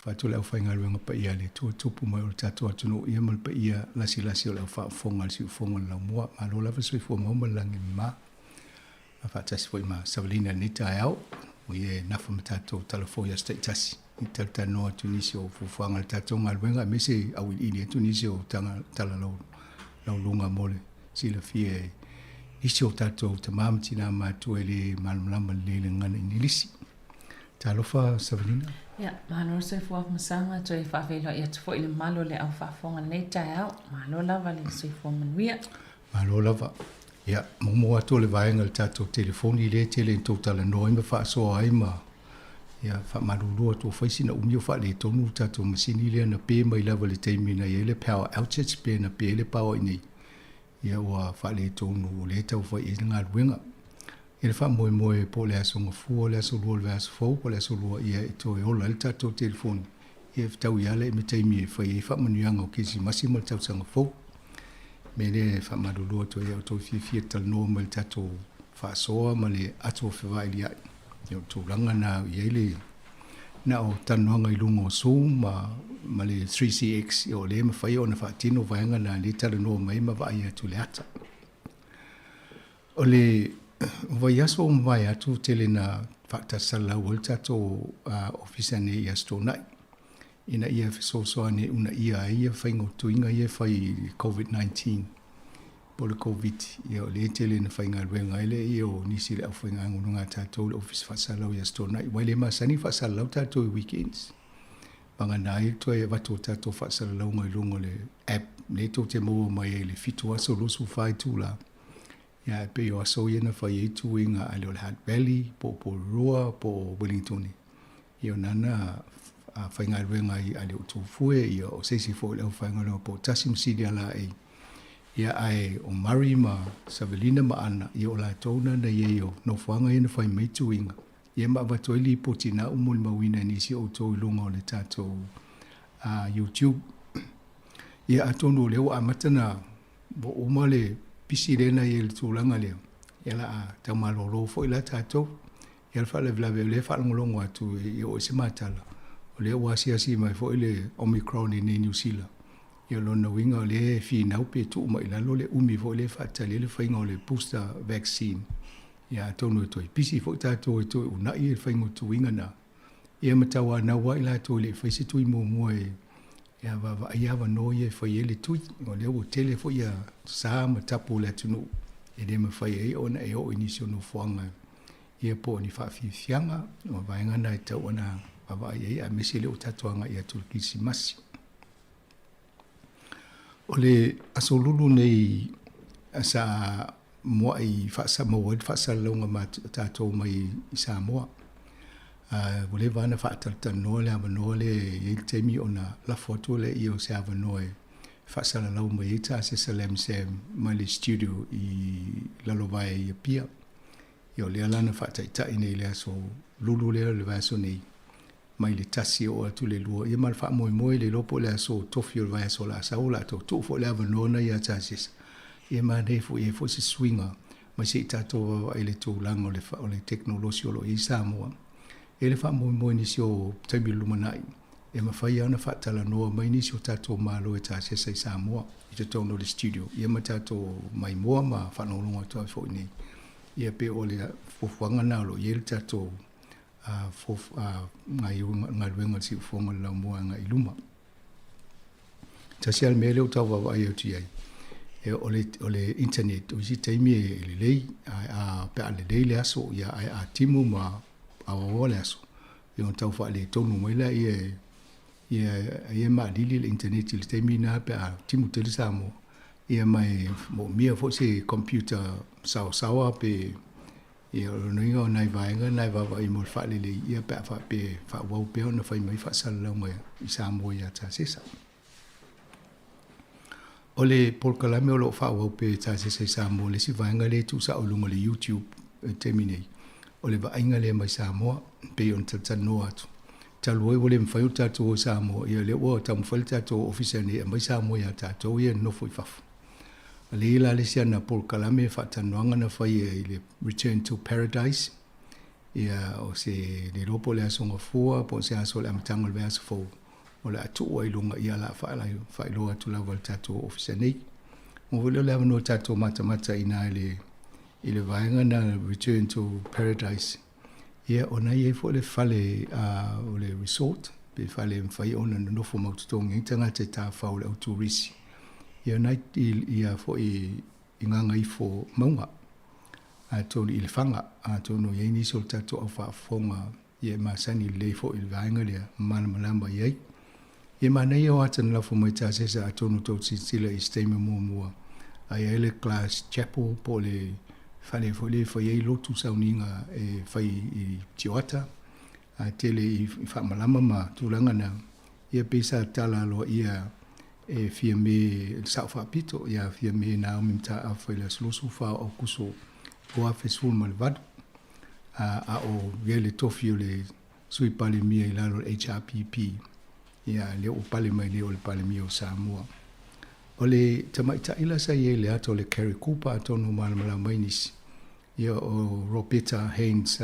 Faatalofa atu le aufaigaluega paia a le Atua, tupu mai o le tatou atunuu ia ma le paia lasilasi o le aufaafofoga a le siufofoga o le laumua. Malo lava le soifua maua ma le lagi e mama. A faatasi foi ma Savalina i lenei taeao, o ia e nafa ma tatou talafou i aso taitasi i talatalanoa atu i nisi o fuafuaga a le tatou galuega aemaise auiliili atu nisi o tala lauluga mo le silafia e nisi o tatou tama ma tina matua e le malamalama lelei i le gagana Igilisi. Talofa Savalina. Ia, malo le soifua masaga, toe faafeiloai atu foi i le mamalu o le au faafofoga i lenei taeao. Malo lava le soifua manuia. Malo lava. Ia, muamua atu o le vaega i le tatou telefoni lea e tele ina tou talanoa ai ma faasoa ai ma ia faamalulu atu ua fai sina umi o faaletonu le tatou masini lea na pe mai lava i le taimi na i ai le power outage pe na pe ai le power i inei. Ia ua faaletonu o lea e tau fai i ai le galuega. I le faamoemoe po o le Aso Gafua, le Aso Lua o le vaiaso fou, po o le Aso Lua ia e toe ola ai le tatou telefoni, ia e fetaui lava le taimi e fai ai faamanuiaga o Kerisimasi ma le tausaga fou. O le mea lea e faamalulu atu ai ia outou e fiafia e talanoa mai i le tatou faasoa ma le ato fevailiai. Ia o le tulaga lena e i ai le na o talanoaga i luga o Zoom ma, ma le 3CX, ia o lea e mafai ona faatino vaega na lea e talanoa mai ma vaai atu i le ata. O le vaiaso ua mavae atu tele na faatasalau ai le tatou ofisa nei i Aso Toonai ina ia fesoasoani e uunaia ai ia faiga o tuiga ia e fai i le Covid-19 po o le Koviti. Ia o lea e tele ina faigaluega ai le ia o nisi o le aufaigaluega a tatou i le ofisa faasalau i Aso Toonai aua e le masani faasalalau tatou i weekends. Vagana ai le toe avatu o tatou faasalalauga i luga o le app lea tou te maua mai ai i le 7 aso 24 itula. Ia ae pei o aso ia na fai ai tuiga a le o le Hutt Valley po o Porirua po o Wellingtone. Ia o nana faigaluega ai a le o Tofue ia o se isi foi o le aufaigaluega po o tasi ma Silia Laei. Ia ae o Murray ma Savelina ma Ana ia o latou na na i ai o nofoaga ia na fai mai tuiga. Ia ma avatu ai lipoti na ua molimauina e nisi o outou i luga o le tatou YouTube. Ia atonu o lea ua amata na ua uma le pisi lea na i ai i le tulaga lea, ia la a tau malolo foi la tatou. Ia le faalavelave o lea e faalogologo atu i oo i se matala, o lea ua asiasi mai foi le Omicron i inei i Niu Sila. Ia o lona uiga o lea e finau pe tuu mai i lalo le umi foi lea e faatali ai le faiga o le booster vaccine. Ia atonu e toe pisi foi tatou e toe uunai le faiga o tuiga na. Ia ma tauanau lava i latou e le i fai se tui muamua e ia vaavaai avanoa ia e fai ai le tui. O lea ua tele foi ia sa ma tapu o le atunuu e le mafai ai ona e oo i nisi o nofoaga ia po o ni faafiafiaga. O vaega na e tatau ona vaavaai ai aemaise lea ua tatou agai atu i le Kerisimasi. O le Aso Lulu nei sa muai maua ai le faasalalauga ma tatou mai i Samoa. Ua leva lava ona faatalatalanoa le avanoa lea e i ai le taimi ona lafo atu lea o se avanoa e faasalalau mai ai Tasesa Lam Sam mai le studio i Lalovaea i Apia. Ia o lea la na faataitai nei i le aso Lulu lea o le vaiaso nei mai le 1 oo atu i le 2, ia ma le faamoemoe le iloa po o le aso tofi o le vaiaso o le a sau o le a toe tuu foi le avanoa na ia Tasesa. Ia manaia foi e i ai foi se suiga mai se i tatou vaavaai i le tulaga o le o le tekonolosi o lo o i ai Samoa. E i ai le faamoemoe i nisi o taimi o le lumanai e mafai lava ona faatalanoa mai nisi o tatou Malo e tasesa i Samoa i totonu o le studio ia ma tatou maimoa ma faalogologo atu ai foi i inei. Ia pei o le fuafuaga lena o lo o i ai le tatou galuega o le siufofoga o le laumua agai i luma. Tasi lava le mea lea ua tau vaavaai atu i ai, o le, o le internet, o isi taimi e lelei, ae a, pe a lelei le aso, ia, ae a timu ma aoaoa le aso, ia ona tau faaletonu mai lea, ia, ia, ia maalili le internet i le taimi lena pe a timu tele Samoa. Ia ma e moomia foi se computer saoasaoa pe Ia, o lona uiga o nai vaega na e vaavaai mo le faalelei ia pe a faapea e faaauau pea ona fai mai faasalalauga i Samoa ia Tasesa. O le polokalame o lo o faaauau pea e Tasesa i Samoa, le isi vaega lea e tuusao i luga o le YouTube i le taimi nei, o le vaaiga lea mai Samoa, e pei ona talatalanoa atu. Talu ai ua le mafai ona tatou o i Samoa, ia o lea ua taumafai le tatou Ofisa nei e aumai Samoa ia tatou ia e nonofo i fafo. Lea la le isi ana polokalame faatalanoaga na faia i le Return to Paradise. Ia, o se le iloa po o le Aso Gafua po o se aso o le amataga o le vaiaso fou o le a tuu ai i luga, ia o le a faailoa atu lava i le tatou Ofisa nei. Maua foi lea o le avanoa tatou matamata i ina i le vaega na Return to Paradise. Ia, o na i ai foi le fale o le resort, pe fale e mafai ona nonofo mautotogi ai tagata e tafafao le au turisi. Ia, o na i foi i Gagaifo Mauga, atonu i Lefaga, atonu e i ai nisi o le tatou au faafofoga ia e masani lelei foi i le vaega lea, malamalama i ai. Ia manaia o ata na lafo mai tasesa atonu tou silasila i se taimi muamua a i ai le Glass Chapel po o le fale foi lea e fai ai lotu sauniga e fai i tioata a tele i faamalama ma tulaga na ia pei sa tala aloaia e Fiame le Sao Faapito ia Fiame Naomi Mataafa i le aso 24 o Aokuso 2018 a o i ai le tofi o le Sui Palemia i lalo o le HRPP, ia, lea ua pale mai nei o le Palemia o Samoa. O le tamaitai la sa i ai i le ata o le Carrie Cooper, atonu malamalama ai nisi, ia o Roberta Haynes,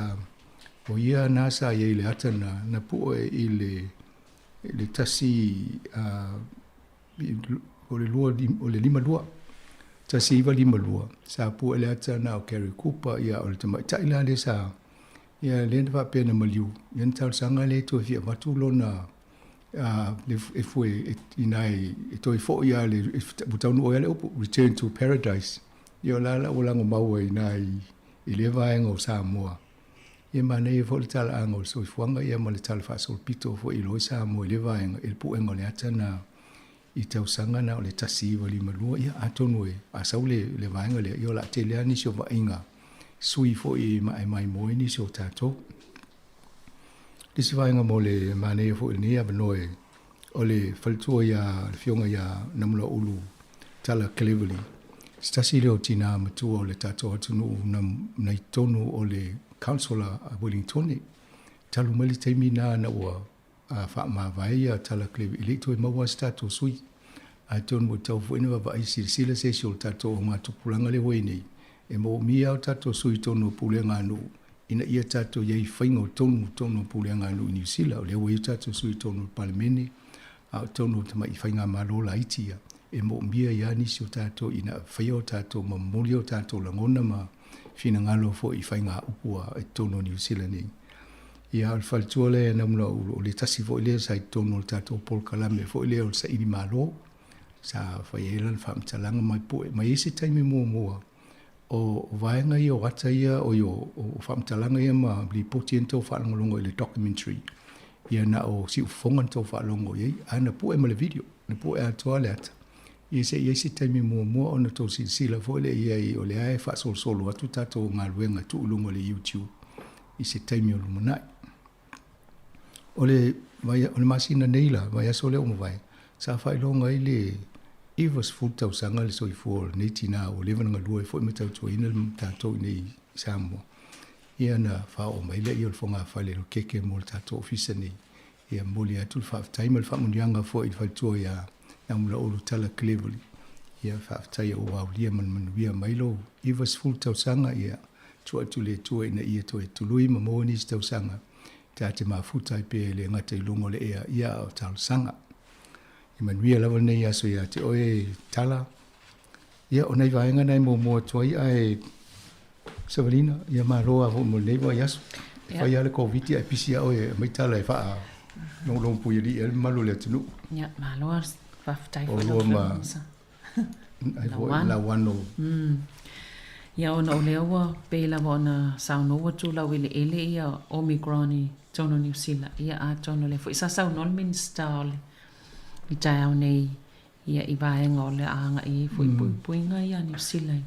o ia na sa i ai i le ata na, na pue i le, i le tasi, o le lua, o le lima lua, 1952, sa pue i le ata na o Carrie Cooper, ia o le tamaitai la lea sa, Ia, lea na faapea na maliu, ia na talosaga lea e toe fia avatu lona e fue ina e toe foi lava le, ua taunuu ai lava le upu, return to paradise. Ia o la la ua lagomau ai ina i lea vaega o Samoa. Ia manaia foi le talaaga o le soifuaga ia ma le tala faasolopito foi i loa Samoa i lea vaega i le puega o le ata na i tausaga na o le 1952, ia atonu e a sau le, le vaega lea, ia o le a tele lava nisi o vaaiga sui foi e maemaemoe nisi o tatou. Le isi vaega mo le manaia foi o lenei avanoa e o le faletua ia le Afioga ia Namulauulu Tala Cleverly, se tasi lea o tinā matua o le tatou atunuu na, na i totonu o le Council a Wellingtone. Talu mai le taimi na na ua a faamavae ia Tala Cleverly, e le i toe maua lava se tatou sui. Atonu ua tatau foi ona vaavaai silasila se isi o le tatou augatupulaga lea ua i ai nei, e moomia lava o tatou sui i totonu o pulega a nuu ina ia tatou i ai i faiga o tonu i totonu o pulega a nuu i Niu Sila. O lea ua i ai o tatou sui i totonu o le Palemene, a o totonu o tamai faigamalo laiti ia, e moomia ai lava nisi o tatou ina faia o tatou ma momoli o tatou lagona ma finagalo foi i faigaupu a i totonu o Niu Sila nei. Ia, o le faletua lea e Namulauulu, o le tasi foi lea sa i totonu o le tatou polokalame foi lea o le saili malo, sa fai ai lana faamatalaga mai pue mai ai se taimi muamua o vaega ia o ata ia, oi o faamatalaga ia ma lipoti ia na tou faalogologo i le documentary, ia na o siufofoga na tou faalogo i ai, ae na pue ma le video, na pue atoa le ata. Ia se i i ai se taimi muamua ona tou silasila foi lea i ai o lea e faasolosolo atu tatou galuega tuu i luga o le YouTube i se taimi o lumanai. O le, o le masina nei la, vaiaso lea ua mavae, sa faailoga ai le 90 tausaga le soifua o lenei tinā ua leva ona galue foi ma tautuaina le tatou i nei i Samoa. Ia na faaoo mai lea o le fogafale o le keke mo le tatou ofisa nei. Ia momoli atu le faafetai ma le faamanuiaga foi i le faletua ia Namulauulu Tala Cleverly. Ia faafetai ua aulia ma le manuia mai lou 90 tausaga ia tuu atu le Atua ina ia toe tului ma maua nisi tausaga ta te mafuta ai pea e le gata i luga o le ea ia a o talosaga. Ia manuia lava lenei aso ia te oe Tala. Ia o nai vaega na e muamua atu ai ae Savalina, ia malo lava foi mo lenei vaiaso. E fai lava le Koviti ae pisi lava oe e aumai tala e faa logologopuialii ai le mamalu o le atunuu. Ia, malo lava. Faafetai foi lau Afioga Musa. Ai foi Lauano. Ia ona o lea ua pei lava ona saunoa ua tulau eleele ia Omicron i totonu o Niu Sila. Ia atonu o lea foi sa saunoa le Minisita o le i taeao nei ia i vaega o le a agai ai foi puipuiga ia a Niu Sila i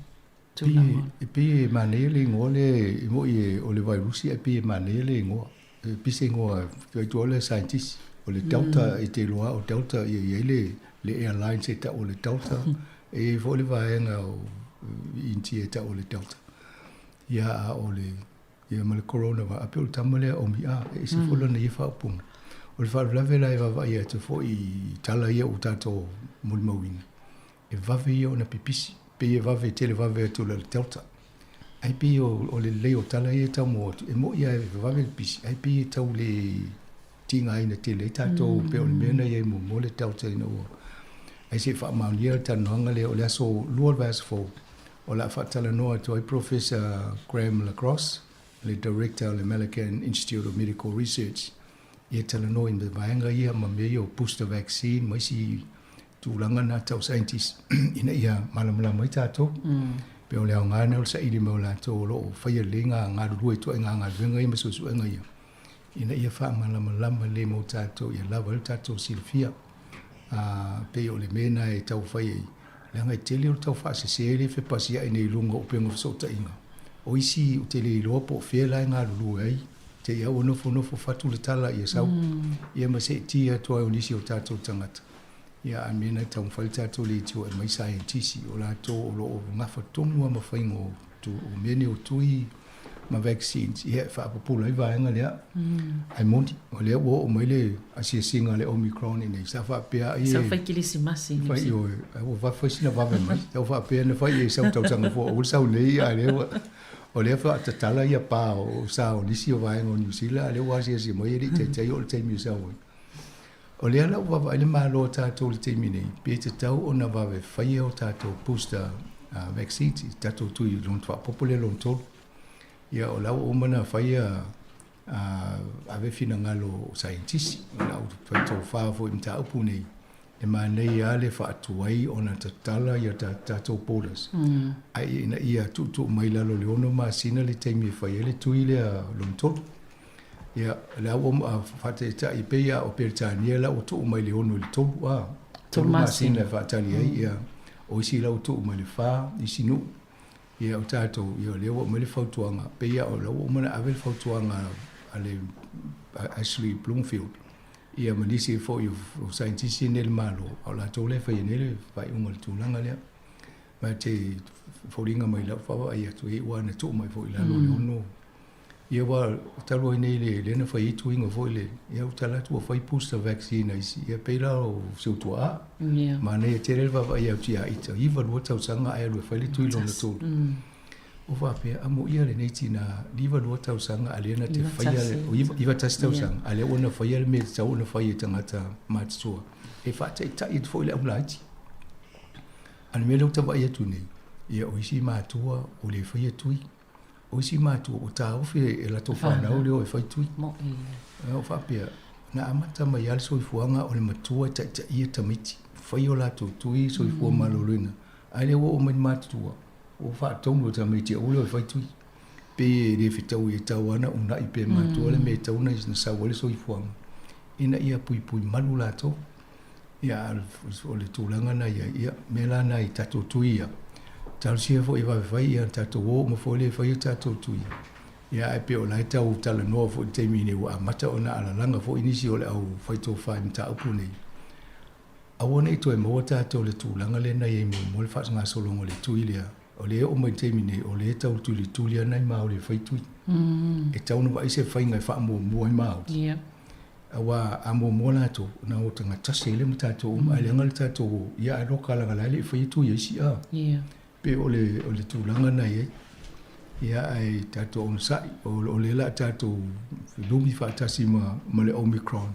tulaga o E pei e manaia le igoa lea e moni o le vairusi ae pei e manaia le igoa. E pei se igoa e tua o le scientist. O le Delta e te iloa o Delta e i ai le le airlines e tau o le Delta. E i ai foi le vaega o Initia e tau o le Delta. Ia a o le ia ma le corona a pei o le tama lea o Mi'a e ese foi lana ia faaupuga. O le faalavelave la e vaavaai atu foi i tala ia ua tatou molimauina, e vave ia ona pipisi, pei e vave tele vave atu i le Delta. Ae pei o le lelei o tala ia e tau maua atu, e moni lava e vavave le pisi, ae pei e tau le tigaina tele ai tatou pei o le mea na i ai muamua le Delta ina ua. Ae se i faamaonia le talanoaga lea, o le aso Lua o le vaiaso fou, o le a faatalanoa atu ai Professor Graham LaCrosse, le Director o le Malakand Institute of Medical Research, ia talanoa i vaega ia ma mea ia o booster vaccine ma isi tulaga na tau scientist ina ia malamalama ai tatou. Pei o le aoga lena o le saili mai o latou o lo o faia lelei ga galulue i ituaiga galuega ia ma suesuega ia, ina ia faamalamalama lelei mo tatou ia lava ai lo tatou silafia. Pei o le mea lena e tau fai ai, leaga e tele o le tau faasese lea e fepasiai nei i luga o upega o fesootaiga. O isi ou te le iloa po o fea la e galulue ai, te i lava ua nofonofo fatu le tala ia sau, ia ma seetia atu ai o nisi o tatou tagata. Ia a mea na e taumafai le tatou leitio e aumai saienitisi, o latou o lo o gafa tonu lava ma faiga o o mea nei o tui ma vaccines, ia e faapupula ai vaega lea. Ae moni, o lea ua oo mai le asiasiga a le Omicron i inei, sa faapea ai e... Sa fai kilisimasi i Niu Sila. Ioe, ua fai sina vave mai. Sa faapea na fai e sau tausaga fou aua le sau nei, a lea ua... O lea faatatala ia pa o sa o nisi o vaega o Niu Sila, a lea ua asiasi mai e le i taitai oo le taimi e sau ai. O lea la ua vaavaai le Malo o tatou i le taimi nei, pe tatau ona vave faia o tatou booster vaccines i tatou tui lona faaopoopo lea lona tolu. Ia o la ua uma ona faia ave finagalo o saienitisi, o lau faitofa foi i mataupu nei, e manaia lava le faatuai ona tatala ia tatou borders, ae ina ia tuutuu mai i lalo o le 6 masina le taimi e fai ai le tui lea lona tolu. Ia, o lea ua faataitai e pei lava o Peretania la ua tuu mai le 6 i le 3, a, 3 masina e faatali ai, ia, o isi la ua tuu mai le 4, isi nuu. Ia, o tatou, ia, o lea ua aumai le fautuaga, pei lava o la ua uma ona ave le fautuaga a le Ashley Bloomfield, ia ma nisi foi o saienitisi nei a le Malo, a o latou lea e faia nei le faaiuga o le tulaga lea. Ma te foliga mai lau vaavaai atu, ua na tuu mai foi i lalo o le 6. Ia aua talu ai nei le lea na fai ai tuiga foi le ia ua tala atu ua fai booster vaccine a isi ia pei la o si ou tuaa. Yeah. Manaia tele le vaavaai atu ia ita 92 tausaga ae alu e fai le tui lona tolu. O faapea amoia lenei tina 92 tausaga a lea na te faia le o 91 tausaga a lea ua na faia le mea e tatau ona fai e tagata matutua e faataitai atu foi le au laiti. A o le mea lea ou te vaai atu nei, ia o isi matua ua le faia tui. O isi matua ua taofi e latou fanau le o e fai tui. O faapea, na amata mai lava le soifuaga o le matua e taitaia tamaiti, fai o latou tui, soifua maloloina. A lea ua oo mai le matutua, ua faatonu e tamaiti aua le o e fai tui. Pei e le fetaui e tatau lava ona uunai pea e matua le mea e tatau ona sau ai le soifuaga, ina ia puipui malu latou. Ia, o le tulaga na i ai, ia, mea la na i tatou tui ia, talosia foi e vave fai, ia, tatou o uma foi lea e fai a tatou tui. Ia, ae pei o la e tau talanoa foi i le taimi nei, ua amata ona alalaga foi nisi o le au faitofa i mataupu nei. Aua ne i toe maua tatou i le tulaga lea na i ai muamua le faagasologa o le tui lea, o lea e oo mai i le taimi nei, o lea e tau tulituli lava nai Māori e fai tui. E tatau ona vaai se faiga e faamuamua ai Māori. Aua a muamua latou, ona o tagata tasi ai lea ma tatou uma, ae leaga le tatou o, ia ae loka leaga la e le i faia tui a isi a. Pei o le, o le tulaga na i ai. Ia ae tatou onosai, o lea la tatou lumi faatasi ma, ma le Omicron.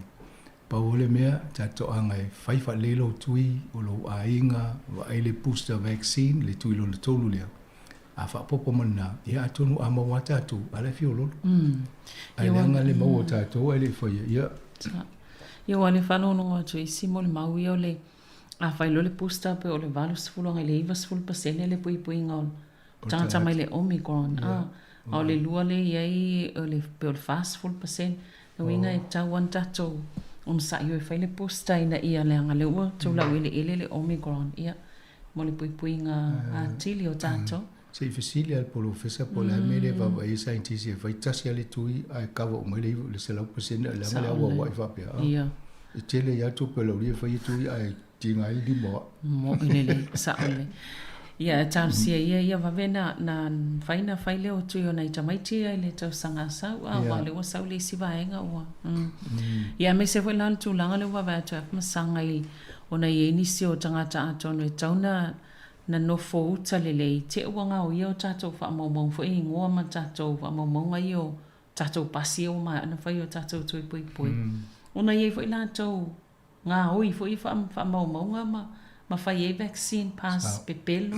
Pau o le mea, tatou aga e fai faalelei lou tui, o lou aiga, vaai le booster vaccine, le tui lona tolu lea. A faaopoopo ma lena, ia atonu a maua lava tatou, a la e fiololo. Ae leaga le maua o tatou ae le i faia, ia. Ia ua le faalogologo atu i isi molimau ia o le, a fai loa le booster pei o le 80 agai i le 90% le puipuiga o tagata mai le Omicron, a o le lua lea e i ai o le pei o le 40%. O lona uiga e tatau lava ona tatou onosai o e fai le booster ina ia leaga lea ua tau laueleele le Omicron, ia. mo le puipuiga atili o tatou. Se i fesili lava i le polofesa po o le a le mea lea e vaavaai ai saienitisi e fai tasi lava le tui ae cover uma ai le 100% leaga le auauai faapea. E tele ai lava tupe a le aualii e fai tui ae tiga ai le lima o au. Mo'i lelei, sao lelei. Ia, e talosia ia ia vave na, na mafai ona fai lea o tui o nai tamaiti ia i le tausaga a sau, a aua o lea ua sau le isi vaega ua. Ia, aemaise foi la le tulaga lea ua vaavaai atu ai Afamasaga i ona e i ai nisi o tagata atonu e tatau ona na nofo uta lelei, te ua gaoia o tatou faamaumauga foi i igoa ma tatou faamaumauga ia o tatou pasi ia ua maea ona fai o tatou tui puipui. Ona e i ai foi latou gaoi foi i faamaumauga ma ma fai ai vaccine pass pepelo.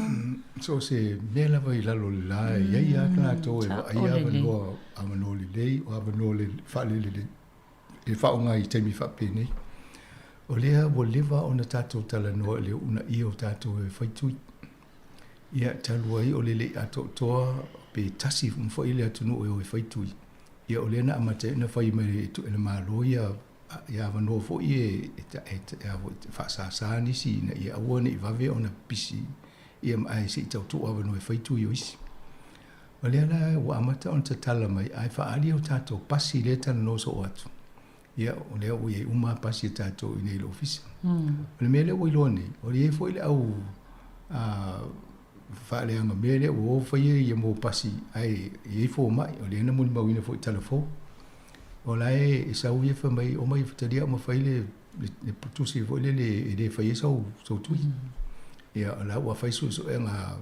So o se mea lava i lalo o le la e i ai lava latou e vaaia avanoa, avanoa lelei, o avanoa faalelelei e faaaoga i taimi faapenei. O lea ua leva ona tatou talanoa i le uunaia o tatou e fai tui. Ia, talu ai o le le i atoatoa pe tasi uma foi le atunuu e o e fai tui, ia o lea na amata ai ona fai mai e le Malo ia ia avanoa foi e faasasa nisi ina ia aua ne i vave ona pisi ia ae se i tautuu avanoa e fai tui o isi. O lea la ua amata ona tatala mai ae faaali o tatou pasi lea e talanoa soo atu. Ia, o lea ua i ai uma lava pasi a tatou i inei i le ofisa. O le mea lea ua iloa nei, o i ai foi le au faaleaga mea lea ua o faia ia mo pasi ae i ai fomai. O lea na molimauina foi i Talafou. O la e sau ia fai mai, omai e talia au ma fai le tusi foi lele e le fai ai sou tui. Ia, o la ua fai suesuega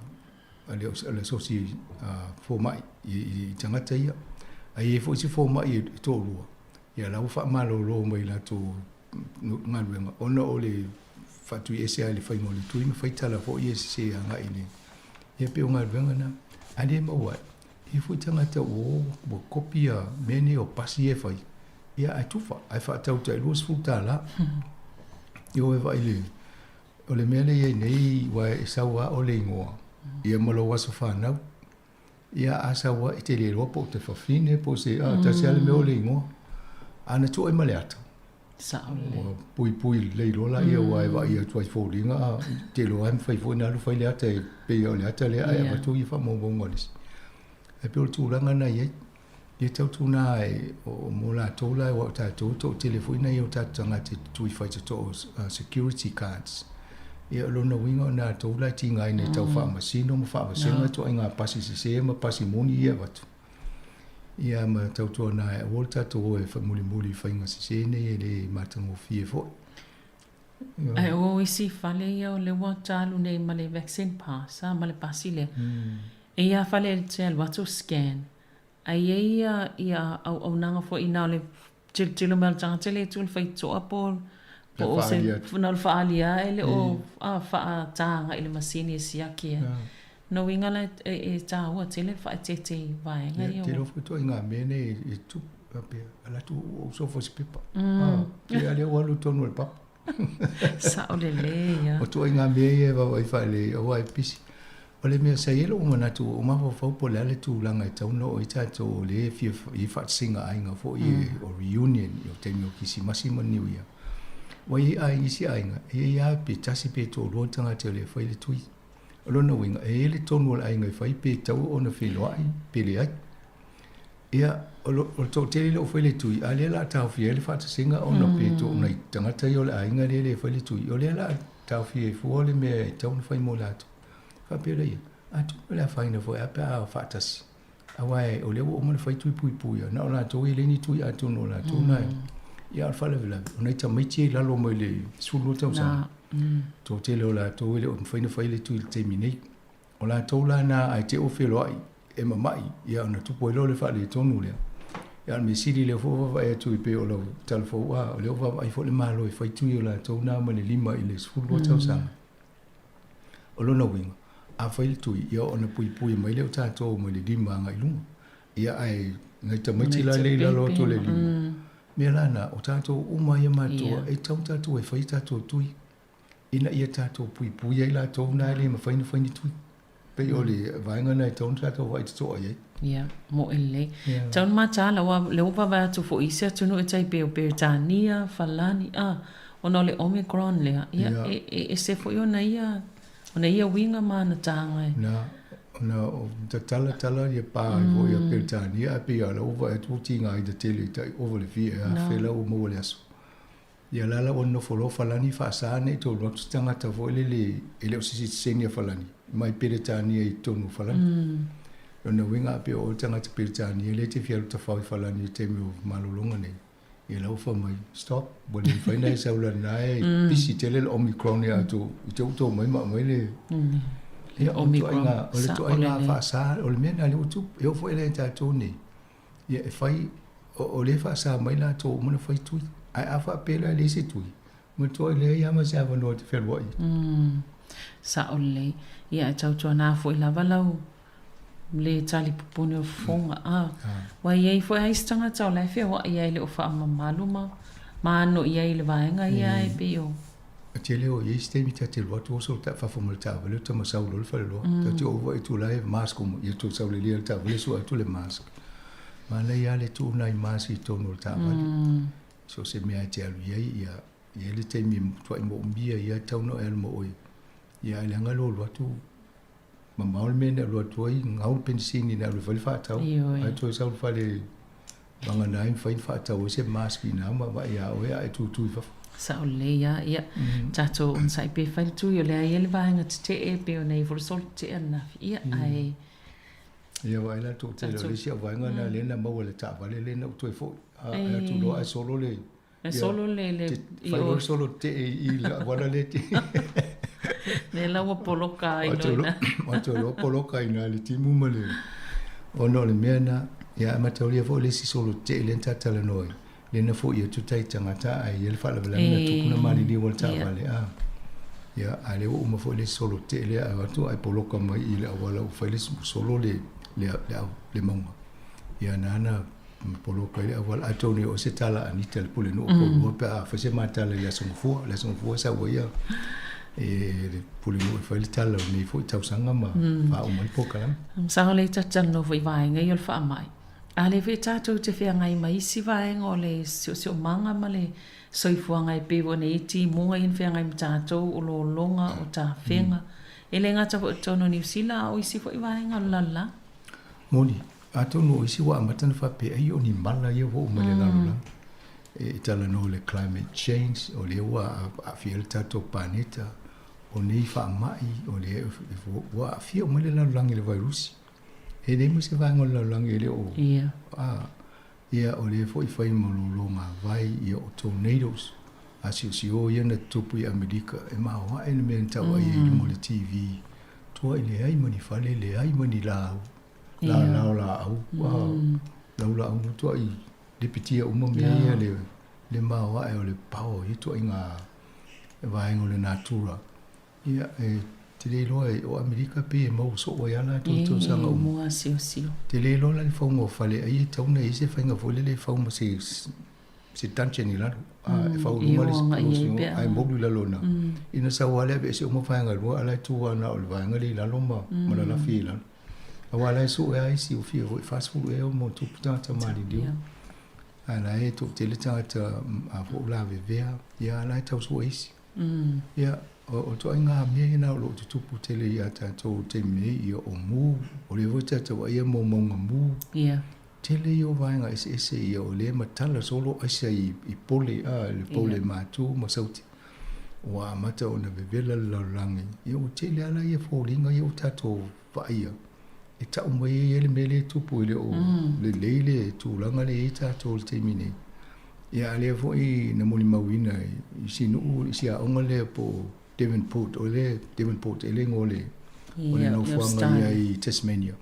a le asosi fomai i tagata ia. Ae i ai foi isi fomai e toalua, ia la ua faamalolo mai latou galuega ona o le faatuiese lava i le faiga o le tui ma fai tala foi ia sese agai i le... Ia pei o galuega na. A le maua ai, e i ai foi tagata ua o ua kopi ia mea nei o pasi ia e fai, ia ae tufa, ae faatau tai $20. Ia o e vaai i le... O le mea lea e i ai nei, aua e sau lava o le igoa, ia ma lou aso fanau. Ia a sau lava, e te le iloa po o te fafine po o se, a, tasi lava le mea o le igoa. A na tuu ai ma le ata, Sao lelei. Ua puipui lelei loa laia aua e vaai atu ai i foliga, a, te iloa lava e mafai foi ona alu fai le ata e pei o le ata lea ae avatu ia faamaumauga o le isi. Ae pei o le tulaga lena e i ai. Ia tautuana e o mo latou la aua o tatou e toatele foi nai o tatou tagata e tutui faitotoa o security guards. Ia o lona uiga o latou la e tigaina e tau faamasino ma faavasega ituaiga pasi sese ma pasi moni ia e avatu. Ia ma tautuana e aua le tatou o e faamulimuli i faiga sese nei e le matagofie foi. Ae o isi fale ia o lea ua talu nei ma le vaccine pass ma le pasi lea. E i ai lava fale e te alu atu scan. Ae i ai ia ia auaunaga foi na o le tilotilo mai o le tagata lea e tu i le faitotoa po po o se na o le faaali lava e le o faata agai i le masini e siaki ai. Lona uiga la e taua tele le faaeteete i vaega ia. Ia, te iloa foi ituaiga mea nei e tupu faapea, alu atu ou sofa i se pepa. Pe a lea ua alu i totonu o le papa. Sao lelei ia. O ituaiga mea ia e vaavaai faalelei aua e pisi. O le mea sa i ai lou manatu ua ou mafaufau po o le a le tulaga e tatau ona oo ai tatou o lea e fia i ai faatasiga aiga foi o reunion i o taimi o Kisimasi ma Niu Ia. Ua i ai isi aiga, e i ai lava pe tasi pe toalua ni tagata e le fai le tui. O lona uiga, e i ai le tonu o le aiga e fai pe tatau ona feiloai pe leai. Ia, o le toatele lea ua fai le tui, a o lea o le a taofia ai le faatasiga ona pe o nai tagata ia o le aiga lea e le fai le tui, o lea o le a taofia ai fua le mea e tatau ona fai mo latou. Faapea lea, atonu o le afaina foi a pe a faatasi, aua o lea ua uma ona fai tui puipui ia, na o latou e leai ni tui atonu o latou na e. Ia a o le faalavelave, o nai tamaiti ia i lalo mai le 12 tausaga, toatele o latou e le o mafai ona fai le tui i le taimi nei. O latou la na ae te i ua feloai e mamai, ia ona tupu ai loa le faaletonu lea. Ia a o le mea sili lea foi ua vaavaai atu e pei o lau tala fou, a o lea ua vaavaai foi le Malo e fai tui o latou na mai le 5 i le 12 tausaga. O lona uiga, a fai le tui, ia ona puipui mai lea o tatou mai le 5 agai i luga. Ia ae nai tamaiti la lea i lalo atu o le 5, mea la na, o tatou uma ia matua, e tatau tatou e fai tatou tui, ina ia tatou puipui ai latou na e le mafai ona fai ni tui. Pei o le vaega lena e tatau ona tatou vaai totoa i ai. Ia, moe lelei. Tau na mataala, aua lea ua vaavaai atu foi i isi atunuu e tai pei o Peretania, Falani, a, ona o le Omicron lea, ia, e ese foi ona ia, ona ia uiga ma ana taga e. Na, ona o tatala tala ia pa ai foi a Peretania, ae pei lava o la ua vaai atu ua tigaina tele i tai ova le fia afe la ua maua le aso. Ia la la ua nofo loa Falani faasa nei tou alu atu se tagata foi lele e le o se sitiseni a Falani mai Peretania i totonu o Falani. Lona uiga a pei o oe le tagata Peretania lea e te fia alu tafao i Falani i le taimi o malologa nei, ia la ua fai mai, stop, ua le mafai ona e sau leaga o lena e pisi tele le Omicron ia atu i te i ua tou mai ma aumai le. Ia, o le Omicron. ituaiga, o le Sa'o ituaiga lelei. faasā, o le mea lena lea ua tupu. E oo foi la ia tatou nei, ia e fai, o lea e faasā mai latou ua uma ona fai tui. Ae a faapea la e leai se tui, matuai leai lava ma se avanoa e te fealuai ai. Sa'o lelei. Ia ae tautuana foi lava lau le talipopone o fofoga a. Ua i ai foi lava isi tagata o la e feoa'i ai e le o faamamalu ma ma ano i ai i le vaega ia e pei o. E tele o i ai se taimi ta te alu atu oso le fafo ma le taavale o tama sau loa le faleoloa. Ta te oo foi i atu la e mask uma, ia toe sau lelei lava le taavale sue atu le mask. Manaia lava le tuu nai mask i totonu o le taavale. So o se mea e te alu i ai, ia i ai le taimi e matuai moomia ai lava tatau ona e alu ma oe. Ia ae leaga lou alu atu mamao le mea na alu atu ai, gau le penisini na alu e fai le faatau. Ae toe sau i le fale vagana ai mafai ona faatau ai se mask i ina ma vaai ia oe a e tutu i fafo. Sao lelei lava. Ia, tatou onosai pea e fai le tui, o lea e i ai le vaega tetee e pei ona i ai foi le solo tetee ananafi. Ia, ae. Ia vaai la toatele o le isi au vaega lena lea na maua i le taavale lea na ou toe foi. A atu loa ae solo le E solo le le i o. Fai loa solo tetee i le auala lea te. Lea la ua poloka ai loa ina. Ua loa poloka i ina le timu ma le ona o le mea na ia ae mataulia foi le isi solo tetee lea na ta talanoa ai lea na foi atu tai tagata ae i ai le faalavelave na tupu na maliliu ai le taavale a. Ia a lea ua uma foi le isi solo tetee lea ae o atu ae poloka mai i le auala ua fai le solo le le le mauga. Ia na na poloka i le auala atonu e oo se tala a Anita le pulenuu o Paulua pe a fai se ma tala i le Aso Gafua. Le Aso Gafua e sau ai e le pulenuu e fai le tala o lenei foi tausaga ma faauma ai le polokalame. Masalo o lea ta te talanoa foi i vaega ia o le faamai, a lea foi tatou te feagai ma isi vaega o le siosiomaga ma le soifuaga e pei foi ona i ai timuga ia na feagai ma tatou, o lologa, o tafega. E le gata foi i totonu o Niu Sila a o isi foi vaega o le lalolagi. Moni, atonu o isi ua amata ona faapea ai o ni mala ia ua oo mai le lalolagi. E talanoa i le climate change, o lea ua aafia ai le tatou paneta, o nei faamai, o lea ua aafia uma le lalolagi i le vairusi. E leai ma se vaega o le lalolagi e le o... Ia, o lea foi e fai ma lologa vai, ia o tornadoes, a siosio ia na tutupu i Amerika, e maoae le mea na tau ai i luga o le TV, tuai leai ma ni fale, leai ma ni lau, lala o laau, lau laau tuai lipitia uma mea ia le, le maoae o le power o ia ituaiga vaega o le natura. Ia, e te le iloa e, o Amerika pei e maua soo ai lava latou i tausaga uma. Mua siosio. Te le iloa la le fauga o fale ai e tatau ona i ai se faiga foi lele e fau ma se, se dungeon i lalo. A, e fau i luga le ae moulu i lalo i ina. Ina sau lava le aveese uma vaega e lua, a o la e tu lava na o le vaega lea i lalo ma, ma lalafi i lalo. Aua o la e sue lava isi ua fia foi 40 ea ma ona tupu tagata maliliu. A o la e toatele tagata a foi o lavevea, ia a o la e tau sue isi. Ia, o ituaiga mea ia na o lo o tutupu tele ia tatou i le taimi nei, ia o mu, o lea foi tatou vaaia moumouga mu. Tele ia o vaega eseese ia o lea e matala solo aisa i pole, a, le pole matu ma sauti. Ua amata ona vevela le lalolagi. Ia ua tele lava la ia foliga ia ua tatou vaaia e tau mai ai le mea lea e tupu e le o lelei le tulaga lea e i ai tatou i le taimi nei. Ia a lea foi na molimauina i si nuu, i si aoga lea po o Devonport, o le Devonport e le igoa o le o le nofoaga ia i Tasmania.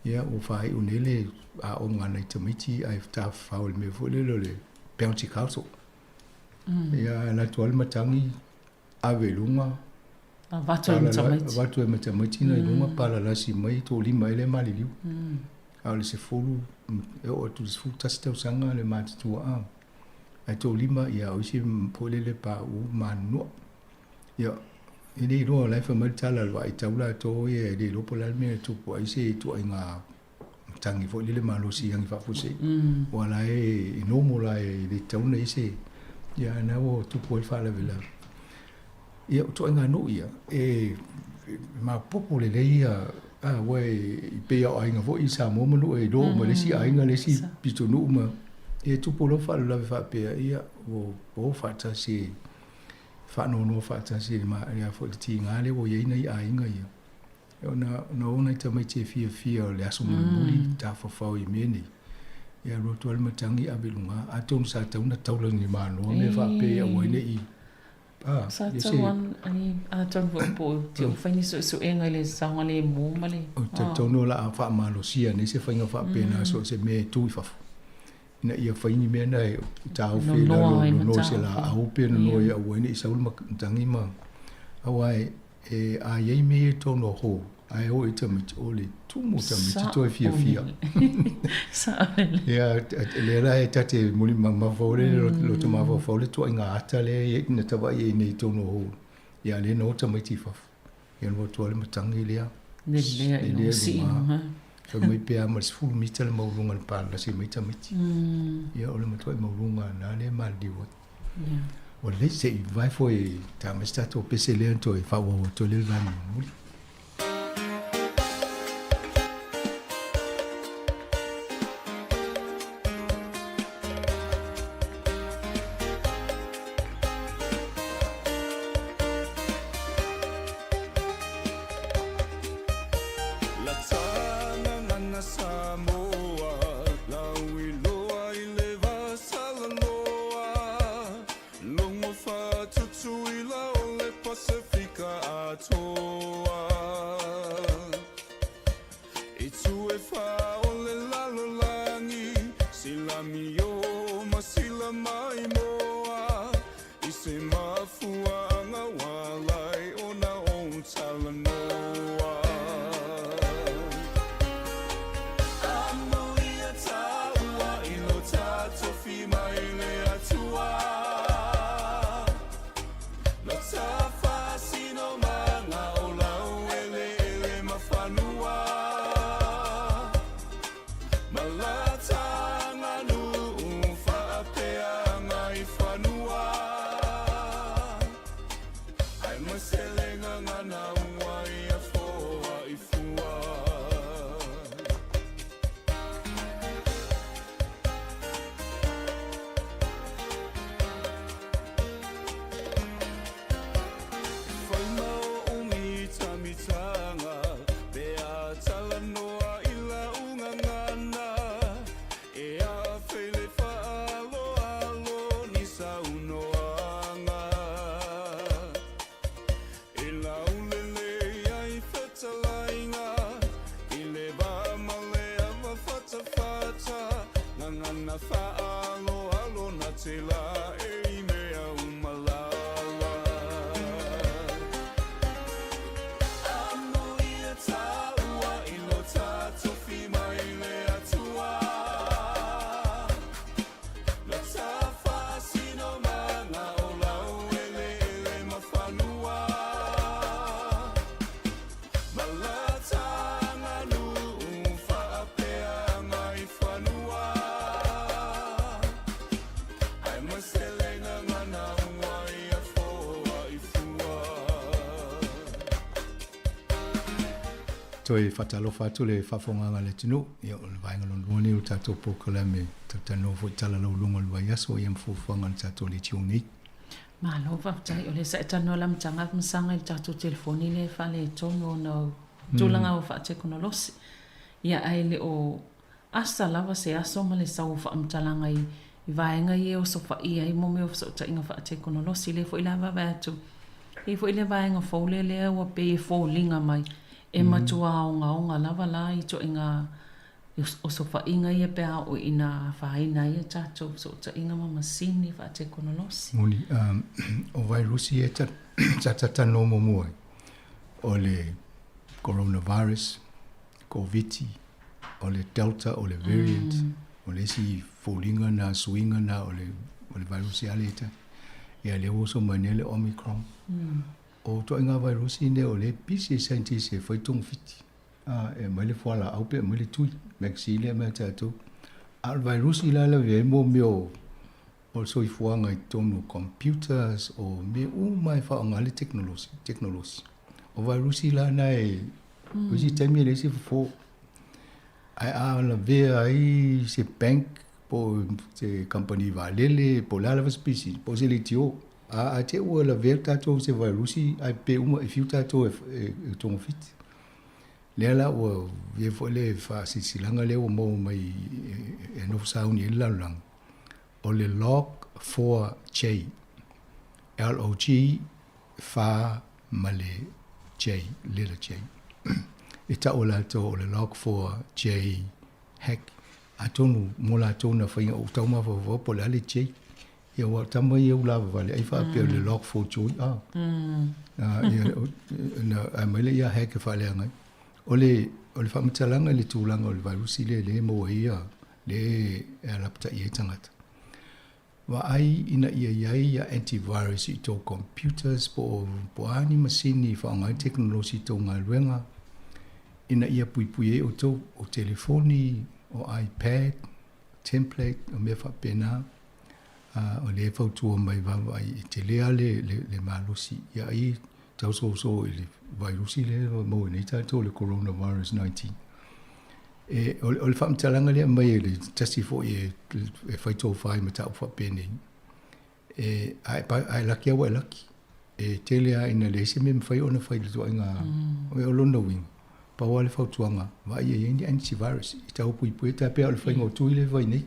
Ia ua faaiu nei le aoga a nai tamaiti ae tafafao i le mea foi lele o le Bouncy Castle. Ia alu atu lava le matagi ave i luga, Avatu ai ma tamaiti. Avatu ai ma tamaiti na i luga, palalasi mai, toalima ai lea e maliliu. A o le 10, e oo atu i le 11 tausaga le matutua a. Ae toalima, ia o isi foi lele pauu manunua. Ia, e le iloa, o la e fai mai le tala a le vaai tau latou ia, e le iloa po o le a le mea e tupu ai se ituaiga matagi foi lele malosi i agi faafuasei. Aua o la e normal lava e le tatau ona i ai se, ia a o lena ua tupu ai le faalavelave. Ia, o ituaiga nuu ia, e maopoopo lelei ia, aua e pei lava o aiga foi i Samoa ma nuu e iloa uma e le isi aiga le isi pitonuu ma, e tupu loa faalavelave faapea, ia, ua o faatasi e faanoanoa faatasi i le a foi le tiga lea ua i ai nai aiga ia. Ona na o nai tamaiti e fiafia o le aso mulimuli tafafao i mea nei. Ia alu atu lava le matagi ave i luga. Atonu sa tatau ona taula i ni manoa mea faapea ia aua ai ne i Sa tau ai atonu foi po o te fai ni suesuega i le saogalemu ma le. Ou te talitonu o le a faamalosia nei se faiga faapena so o se mea e tu i fafo ina ia fai ni mea na e taofi i lalo, nono i se laau pe nono ia aua ai ne i sau le matagi ma aua e a i ai mea ia i totonu o hall ae o i tamaiti o le tumu o tamaiti toe fiafia. Ia lea la e ta te muli mafaufau le loto mafaufau le tuaiga ata lea na tava'i ai nei i totonu o hall ia lea na o tamaiti i fafo. Ia na o atu lava le matagi lea. Lelea i luga, sii i luga. Fai mai pe a ma le 10 mita le maualuga o le palasi mai tamaiti. Ia o le matuai maualuga lena lea e maliliu ai. Ua lelei se i vae foi e ta mai se tatou pese lea na toe faaauau atu ai le vaega mulimuli. Toe faatalofa atu le faafofogaaga a le atunuu, ia o le vaega lona lua lenei o le tatou polokalame talatalanoa foi i tala lauluga o le vaiaso ia ma fuafuaga a le tatou leitio nei. Malo faafetai, o lea sa e talanoa i le amataga Masaga i le tatou telefoni lea e faaletonu ona o tulaga o faatekonolosi. Ia ae le o asa lava se aso ma le sau o faamatalaga i vaega ia e osofaia ai mo mea o fesootaiga faatekonolosi. Lea foi la vaavaai atu, e i ai foi le vaega fou lea lea ua pei e foliga mai e matua ogaoga lava la i ituaiga osofaiga ia pe a oo ina afaina ai a tatou fesootaiga ma masini faatekonolosi. Moni, o vairusi ia sa talanoa muamua ai, o le coronavirus, Koviti, o le Delta, o le variant, o le isi foliga na, suiga na o le, o le vairusi a le ita. Ia lea ua oso mai nei le Omicron. O ituaiga vairusi nei o lea e pisi e scientist e fai togafiti. A, e aumai le fualaau pe aumai le tui, vaccine lea e aumai ia tatou. A o le vairusi la e lavea ai mo mea o o le soifuaga i totonu o computers, o mea uma e faaaoga ai le tekonolosi, tekonolosi. O vairusi la na e, o isi taimi e leai se fofo. Ae a lavea ai se bank po o se kamupani vaalele po o le a lava se pisinisi po o se leitio, a te i ua lavea tatou i se vairusi ae pe uma e fiu tatou e togafiti. Lea la ua i ai foi le faasilasilaga lea ua maua mai e nofo sauni ai le lalolagi, o le log 4J. LOG 4 ma le J, letter J. E ta'u e latou o le log 4 J hack. Atonu mo latou na faiga o tau mafaufau po o le a le J. Ia aua o tama ia ua lavavale ai faapea o le log 4 joy a. Ia na ae mai lea ia hack e faaleaga ai. O le o le faamatalaga i le tulaga o le vairusi lea lea e maua ai ia lea e alapataia ai tagata. Vaai ina ia i ai ia antivirus i tou computers po o po o a ni masini e faaaoga ai tekonolosi i tou galuega ina ia puipui ai outou, o telefoni, o iPad, template, o mea faapena. O lea e fautua mai vaavaai e tele lava le, le, le malosi ia ai tausoso i le vairusi lea e maua nei tatou le coronavirus 19. E, o, o le faamatalaga lea aumai e le tasi foi e, e fai tofa i mataupu faapenei, e, a e, a e laki lava ua e laki. E tele lava ina leai se mea e mafai ona fai i le ituaiga, mm. o lona uiga, pau lava le fautuaga, vaai ia i ai ni antivirus i tau puipui, tai pei o le faiga o tui lea e fai nei.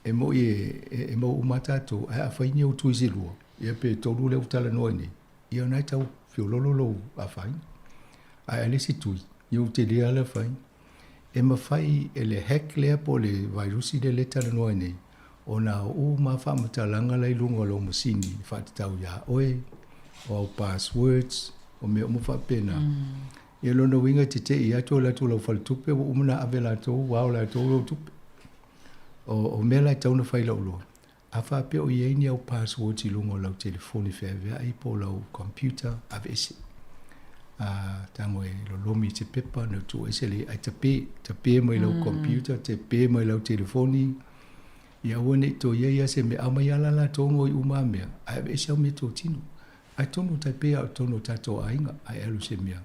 E moi e, e, e maua uma tatou, ae a fai ni ou tui se lua, ia pe tolu lea ua talanoa ai nei, ia ona e tau feololo lou afaina. Ae a le isi tui, ia ua tele lava le afaina. E mafai e le hack lea po o le vairusi lea lea e talanoa ai nei, ona o uma lava faamatalaga la i luga o lau masini e faatatau iā oe, o au passwords, o mea uma faapena. Ia lona uiga e tete'i atu o alu atu i lau faletupe ua uma ona ave e latou, ua ao e latou lou tupe. O, o mea la e tatau ona fai i lou iloa, a faapea o i ai ni au passwords i luga o lau telefoni feaveai po o lau computer, aveese. A, tago e lolomi i se pepa ona tuuese lea, ae tape, tape mai lau computer, tape mai lau telefoni, ia aua ne i toe i ai lava se mea, aumai lava la latou ngoi uma a mea, ae aveese au meatotino. Ae tonu tai pei lava o totonu o tatou aiga, a e alu i se mea,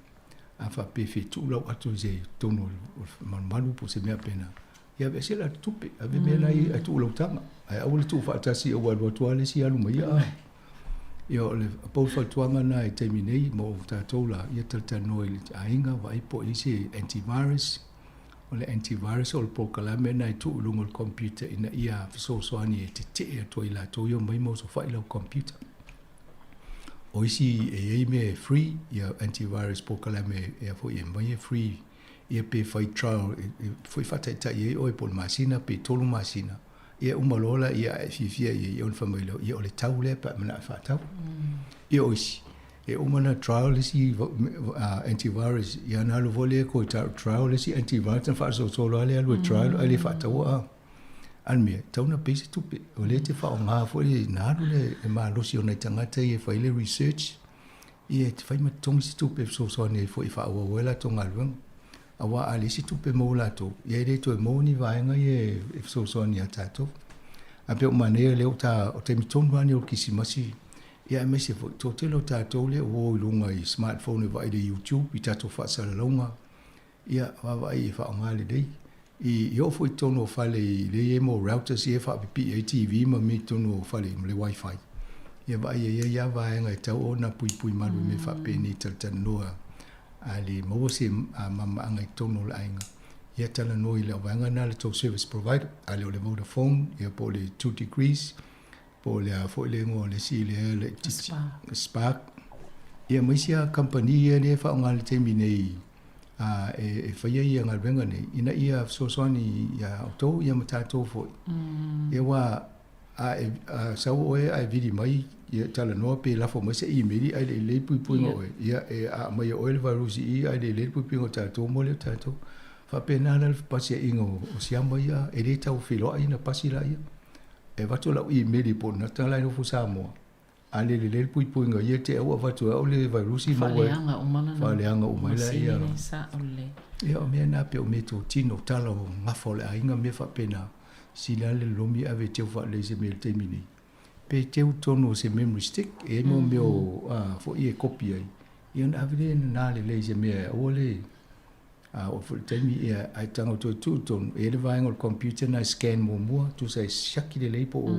a faapea e fia tuu lau ato i se totonu o le malumalu po o se mea faapena, Ia aveese la le tupe, ave mea la i tuu lau taga. Ae aua le tuu faatasi ua alu atu lava le isi alu ma ia. Ia o le pau le fautuaga lena i taimi nei mo tatou la, ia talatalanoa i le aiga, vaai po o i ai se antivirus. O le antivirus o le polokalame lena e tuu i luga o le computer ina ia fesoasoani e tetee atu ai latou ia omai ma osofai lau computer. O isi e i ai mea e free, ia antivirus polokalame e foi e aumai e free ia pe fai trial e foi faataitai ai oe po o le masina pe tolu masina, ia uma loa la ia a e fiafia i ai, ia ona fai mai lea, ia o le tau lea pe a manao e faatau. Ia o isi, e uma ona trial le isi antivirus, ia ona alu foi lea toe trial le isi antivirus ona faasolosolo lava lea alu e trial ae le faataua a. A le mea, e tatau ona pay se tupe. O lea e te faaaoga foi na alu le malosi o nai tagata ia e fai le research, Ia, e te fai ma totogi se tupe e fesoasoani ai foi e faaauau ai latou galuega. Aua a leai se tupe e maua latou, ia e le toe maua ni vaega ia e fesoasoani ia tatou. Ae pei ua manaia lea ua ta, o taimi tonu lava nei o le Kerisimasi, ia aemaise foi, toatele o tatou lea ua o i luga i smartphone e vaai i le YouTube i tatou faasalalauga, ia vaavaai e faaaoga lelei. I oo foi i totonu o fale i lea e i ai mo routers ia e faapipii ai TV ma mea i totonu o fale ma le wifi. Ia vaai e i ai lava vaega e tatau ona puipui malu i mea faapenei talatalanoa a le maua se malamalamaaga i totonu o le aiga. Ia talanoa i le vaega lena a le tou service provider, a le o le Vodafone ia po o le 2 Degrees po o le a foi le igoa o le isi lea laitiiti, Spark. Ia ma isi lava kamupani ia lea e faaaoga i le taimi nei e faia ia galuega nei ina ia fesoasoani iā outou ia ma tatou foi. Ia aua a e a sau oe ae vili mai ia talanoa pe lafo mai se email ae le i lelei puipuiga o oe, ia e aumai e oe le vairusi i ae le i lelei le puipuiga o tatou mo lea o tatou. Faapena la le fepasiaiga o siama ia, e le tau feiloai ona pasi laia. E avatu lau email i Ponata la e nofo Samoa, a le lelei le puipuiga ia te au avatu e au le vairusi maua ai. Faaleaga uma lana Faaleaga uma ai laia. Masini sao lelei. Ia o mea na pei o meatotino, tala o gafa o le aiga mea faapena, sili lava le lolomi ave e teu faalelei i se mea i le taimi nei. Pe teu tonu o se memory stick, e i ai mo mea o a foi e kopi ai, ia ona ave lea e nana lelei i se mea e aua le A oo foi i le taimi, ia, ae tago toe tuu tonu, e i ai le vaega o le computer na e scan muamua, tusa e siaki lelei po o,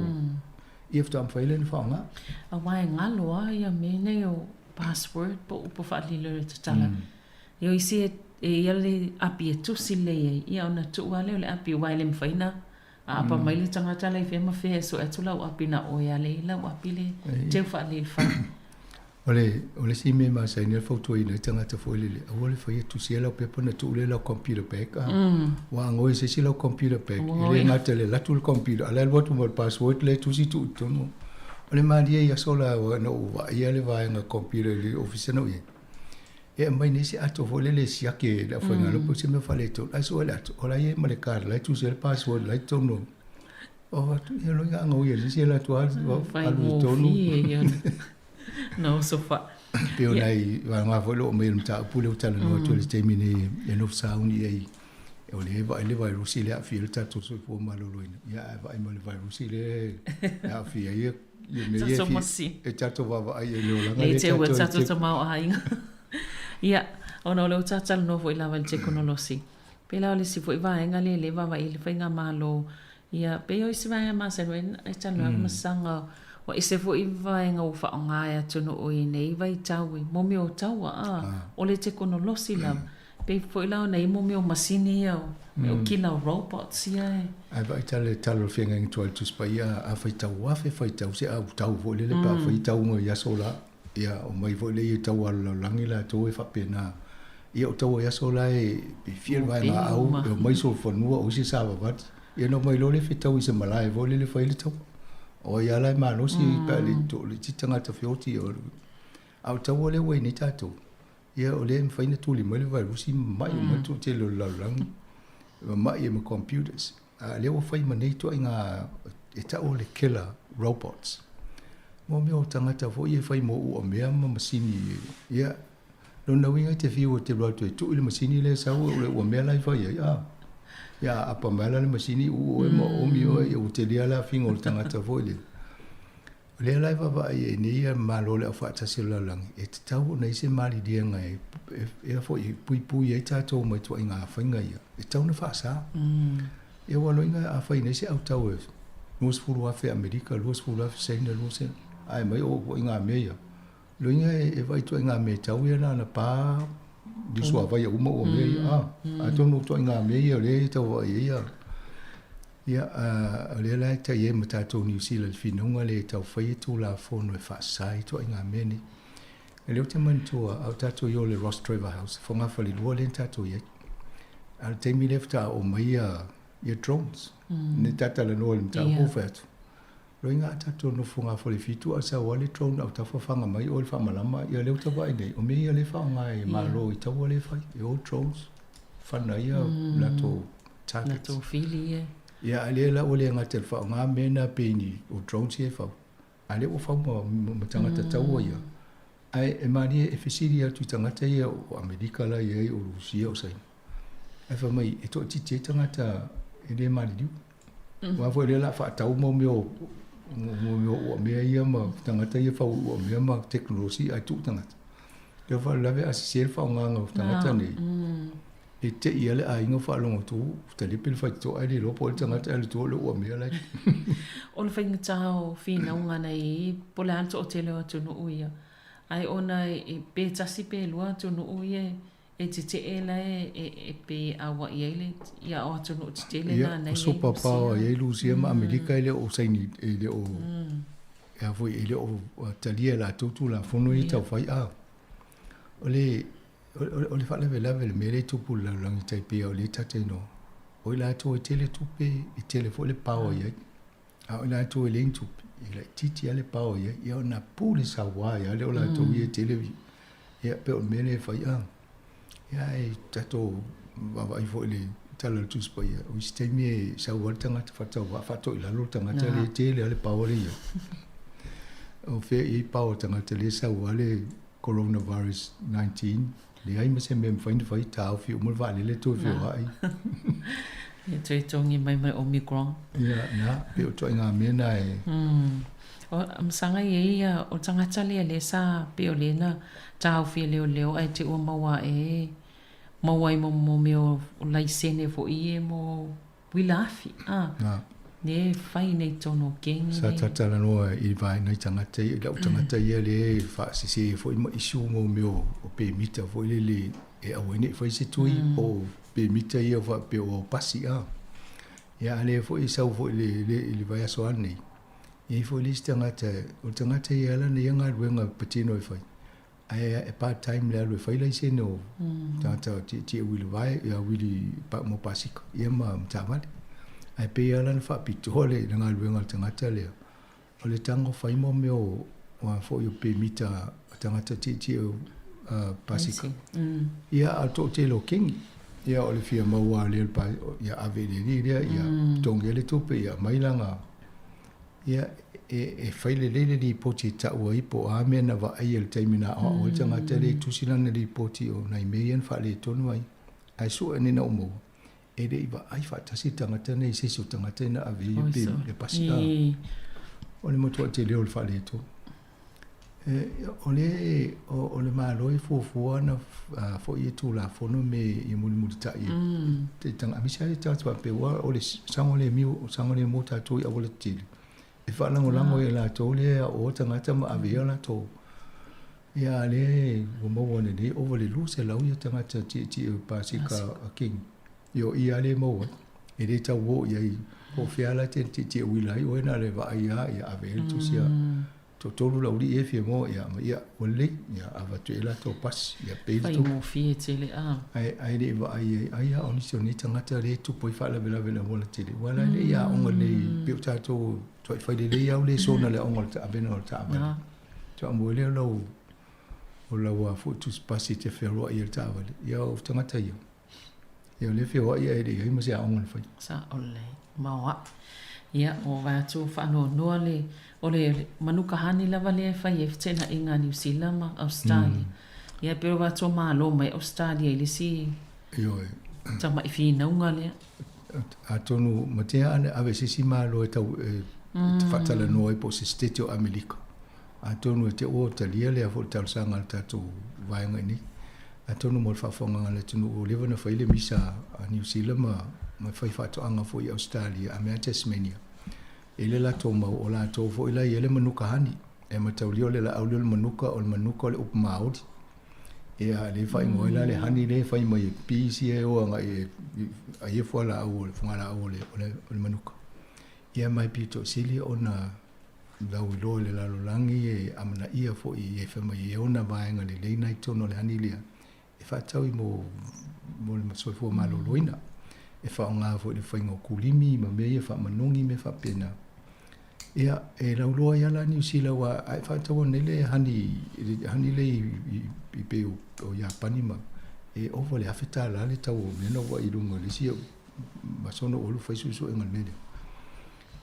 ia faatoa mafai lea ona faaaoga. Aua e galo lava ia mea nei o password po o upu faalilo i le tatala. Ia o isi e i ai le api e tusi lelei ai, ia ona tuu lava lea o le api aua e le mafai ona. A apa mai le tagata la i fea ma fea e sue atu lau api na oe a leai lau api le teu faalelei i le fale. O le, o le isi mea e masani ai le fautuaina ai tagata foi lele, aua le faia tusia lau pepa ona tuu lea i lau computer bag, a. Ua ago i se isi lau computer bag, e le gata i le alu atu le computer, a o la e alu atu ma le password la e tusi tuu i totonu. O le malie i aso la ina ua ou vaaia le vaega computer i le ofisa na ou i ai, e aumai nei se ato foi lele e siaki e le aufaigaluega po o se mea faaletonu, ae sue le ato, o la e i ai ma le card la e tusi ai le password la e i totonu. O atu, ia loiga a gaoia e se isi e alu atu lava alu i totonu. Na oso fa. Pei o nai vaega foi o lo o aumaia i le mataupu lea ua talanoa atu ai i le taimi nei e nofo sauni i ai, o lea e vaai le vairusi lea e aafia ai le tatou soifua maloloina, ia ae vaai ma le vairusi lea e aafia ai ia mea ia e tatou vaavaai i ai i le olaga lea tatou te tatou tamaoaiga. Ia, ona o lea ua tatou talanoa foi lava i le tekonolosi, pei la o le isi foi vaega lea lea e vaavaai i ai le faigamalo. Ia, pei o isi vaega masani e talanoa atu ma saga, ua ese foi vaega ua faaaoga e atunuu i nei vaitau i mo mea o taua, a, o le tekonolosi lava. Pei foi la ona i ai mo mea o masini ia, o killer robots ia e. Ae vaai tala i le tala o le feagaiga tuai i le Tusi Paia, a faitau afe faitau se autau foi lele pe a fai tauga i aso la, ia omai foi lea i taua a le lalolagi latou e faapena. Ia o taua i aso la e fia le vaega au, e omai solofanua o isi savavali. Ia ona omai loa lea fetau i se malae foi lele fai ai le taua. O ai lava la e malosi pe a le toalaitiiti tagata feoti. A o le taua lea ua i ai nei tatou, ia o lea e mafai ona tuli mai le vairusi ma mamai uma ai le toatele o le lalolagi, mamai ai ma computers. A o lea ua fai ma nei ituaiga e tau o le killer robots. Mo mea o tagata foi ia e fai mo uamea ma masini. Ia, lona uiga e te fiu e te alu atu e tui le masini lea e sau o le uamea la e fai ai, a. Ia a apa mai la le masini uu oe ma oomi oe, ia ua tele lava le afiga o le tagata foi lele. O lea la e vaavaai ai nei ia Malo o le Aufaatasi o le Lalolagi, e tatau ona i ai se maliliega e, e, foi, e puipui ai tatou mai ituaiga faiga ia, e tatau ona faasa. Ia aua loiga a fai nei se autau e 20,000 Amerika, 20,000 Saina, 20, ae mai o ituaiga mea ia. Loiga e vaai ituaiga mea tau ia na ona pa ni suavai uma ua mea ia. Ah, atonu o ituaiga mea ia o lea e tau vaai ai ia. Ia, o lea la e tai ai ma tatou Niu Sila i le finauga lea e tau fai e Tulafono e faasa ai ituaiga mea nei. O lea ou te manatua, a o tatou i o i le Rostrevor House, fogafalelua lea na tatou i ai. A o le taimi lea faatoa oo mai ia drones. Ne ta talanoa i le mataupu ua fai atu. Loiga a tatou nofo fogafalefitu a sau lava le drone au tafafaga mai oe i le faamalama, ia lea ua tau vaai nei, o mea ia lea e faaaoga e Malo i taua lea e fai, e o drones, fana ia latou targets. Latou fili ia. Ia, a lea la ua le gata i le faaaoga mea na pei ni o drones ia e fau, a lea ua fau ma, ma tagata taua ia. Ae e malie e fesili atu i tagata ia o Amerika la i ai, o Rusia, o Saina. Ae fai mai, e toaitiiti ai tagata e le maliliu. Aua foi o lea o le a faatau mo mea o mo mea o uamea ia ma tagata ia fau i uamea ma tekonolosi ae tuu tagata. Lea faalavelave a sese le faaaogaga o tagata nei, e te i lava le aiga o faalogo atu, ua talepe le faitotoa ae le iloa po o ai le tagata ae alu atu o le uamea la e O le faigata o finauga na i ai, po o le a le toatele o atunuu ia, ae ona pe tasi pe lua atunuu ia e tetee la e pei e auai ai le ia o atunuu tetele na na i ai. Ia, o super power e i ai Rusia ma Amerika e le o saini, e le o, e a foi, e le o talia e latou Tulafono ia tau fai. A o le, o le faalavelave i le mea lea e tupu i le lalolagi tai pei o lea ta te iloa, o i latou e tele tupe, e tele foi le power i ai. A o i latou e leai ni tupe, e laitiiti lava le power i ai. Ia ona pule saua ai lava lea o latou ia e tele, ia pei o le mea lea e fai. A, ia ae tatou vaavaai foi i le Tala o le Tusi Paia, o isi taimi e sau lava le tagata faatauvaa faatoilalo le tagata lea e tele lava le power lea e i ai. O fea e i ai power tagata lea e sau lava le Coronavirus 19, leai ma se mea e mafai ona fai, taofi uma le vaalele toe feoai. Ia toe togi mai ma le Omicron. Ia, na, pei o ituaiga mea na e... O masaga i ai ia, o le tagata lea lea sa pei o lea na taofi e leoleo ae te ua maua ae maua ai mo mea o laisene foi ia mo uila afi, a. Na. Lea e fai nei totonu o kengi nei. Sa talanoa i vaega i tagata ia, i lau tagata ia lea e faasese foi ma issue mo mea o pemita foi lele e aua ai ne i fai se tui po o pemita ia faapea o au pasi a. Ia a lea foi e sau foi i le, i le vaiaso ane nei, e i ai foi le isi tagata, o le tagata ia e ala ona ia galuega patino e fai, ae e part time le alu e fai laisene o tagata tietie uili vae, ia uili mo pasika, ia ma taavale. Ae pei lava la ona faapitoa le galuega a le tagata lea, o le tago fai mo mea o a foi o pemita a tagata tietie pasika. Ia a o le toatele o kegi, ia o le fia maua lea ia ave i le alii lea, ia totogi ai le tupe, ia aumai lana. Ia, e fai lelei le lipoti e tau ai po o a mea na vaaia i le taimi na aoao ai le tagata lea e tusi lana lipoti o nai mea ia na faaletonu ai. Ae sue nei na ou maua, e le i vaai faatasi le tagata nei i se isi o tagata ia na ave ai pe le pasi. O le matuai tele o le faaletonu. O le, o le Malo e fuafua ana foi ia Tulafono me ia mulimulitai e tanga aemaise lava le tagata faapea aua o le saogalemu, saogalemu o tatou i auala tetele, e faalagolago ai e latou lea e aooa tagata ma ave ai o latou. Ia a o lea ua maua nei ova i le 200 ia tagata tietie o pasika a King. Ia o i lava lea e maua ai. E le tau o i ai po o fea la e te tietie uila ai oe na o le vaai lava ia ave ai le tusi a toatolu le aualii ia e fia maua, ia ma ia ua lelei, ia avatu i ai latou pasi, ia pei le tupe. Faigofie tele a. Ae, ae le i vaai ai, ai a o nisi o nei tagata lea e tupu ai faalavelave i le auala tele, aua la e le i aoga lelei, pei o tatou matuai fai lelei lava le sona i le aoga o le avega o le taavale. Faatoa maua ai lea o lau, o lau a foi tusi pasi e te fealuai ai i le taavale. Ia o tagata ia, Ia o lea e feoai ae le i ai ma se aoga na faia. Sao lelei. Maoaʻa. Ia, ua vaai atu ua faanoanoa le, o le manuka honey lava lea e fai ai feteenaiga a Niu Sila ma Ausetalia. Ia, e pei ua vaai atu ua malo mai Ausetalia i le isi Ioe. tamai finauga lea. Atonu matea ana ave i se isi malo e tau e faatalanoa ai po o se Setete o Amerika. Atonu e te ua talia lea foi le talosaga a le tatou vaega i inei. Atonu mo le faafofogaga a le atunuu ua leva ona fai le misa a Niu Sila ma ma fai faatoaga foi i Ausetalia a mea Tasmania. E i ai le latou mau o latou foi la e i ai le manuka honey. E mataulia o le laau lea o le manuka, o le manuka o le upu Māori. Ia lea e faaigoa ai la le honey lea e fai mai e bees ia e o agai e ai e fualaau o le fugalaau o le o le manuka. Ia ma e pito sili ona lauiloa i le lalolagi e amanaia foi e fai mai e ona vaega lelei na i totonu o le honey lea e faatau i mo mo le soifua maloloina. E faaaoga foi i le faiga o kulimi ma mea ia faamanogi mea faapena. Ia, e lauloa ai lava la Niu Sila aua a e faataua nei le honey, le honey lea i pei o Iapani ma e ova i le $1,000 le tau o mea na ua i luga o le isi masono ua alu fai suesuega i le mea lea.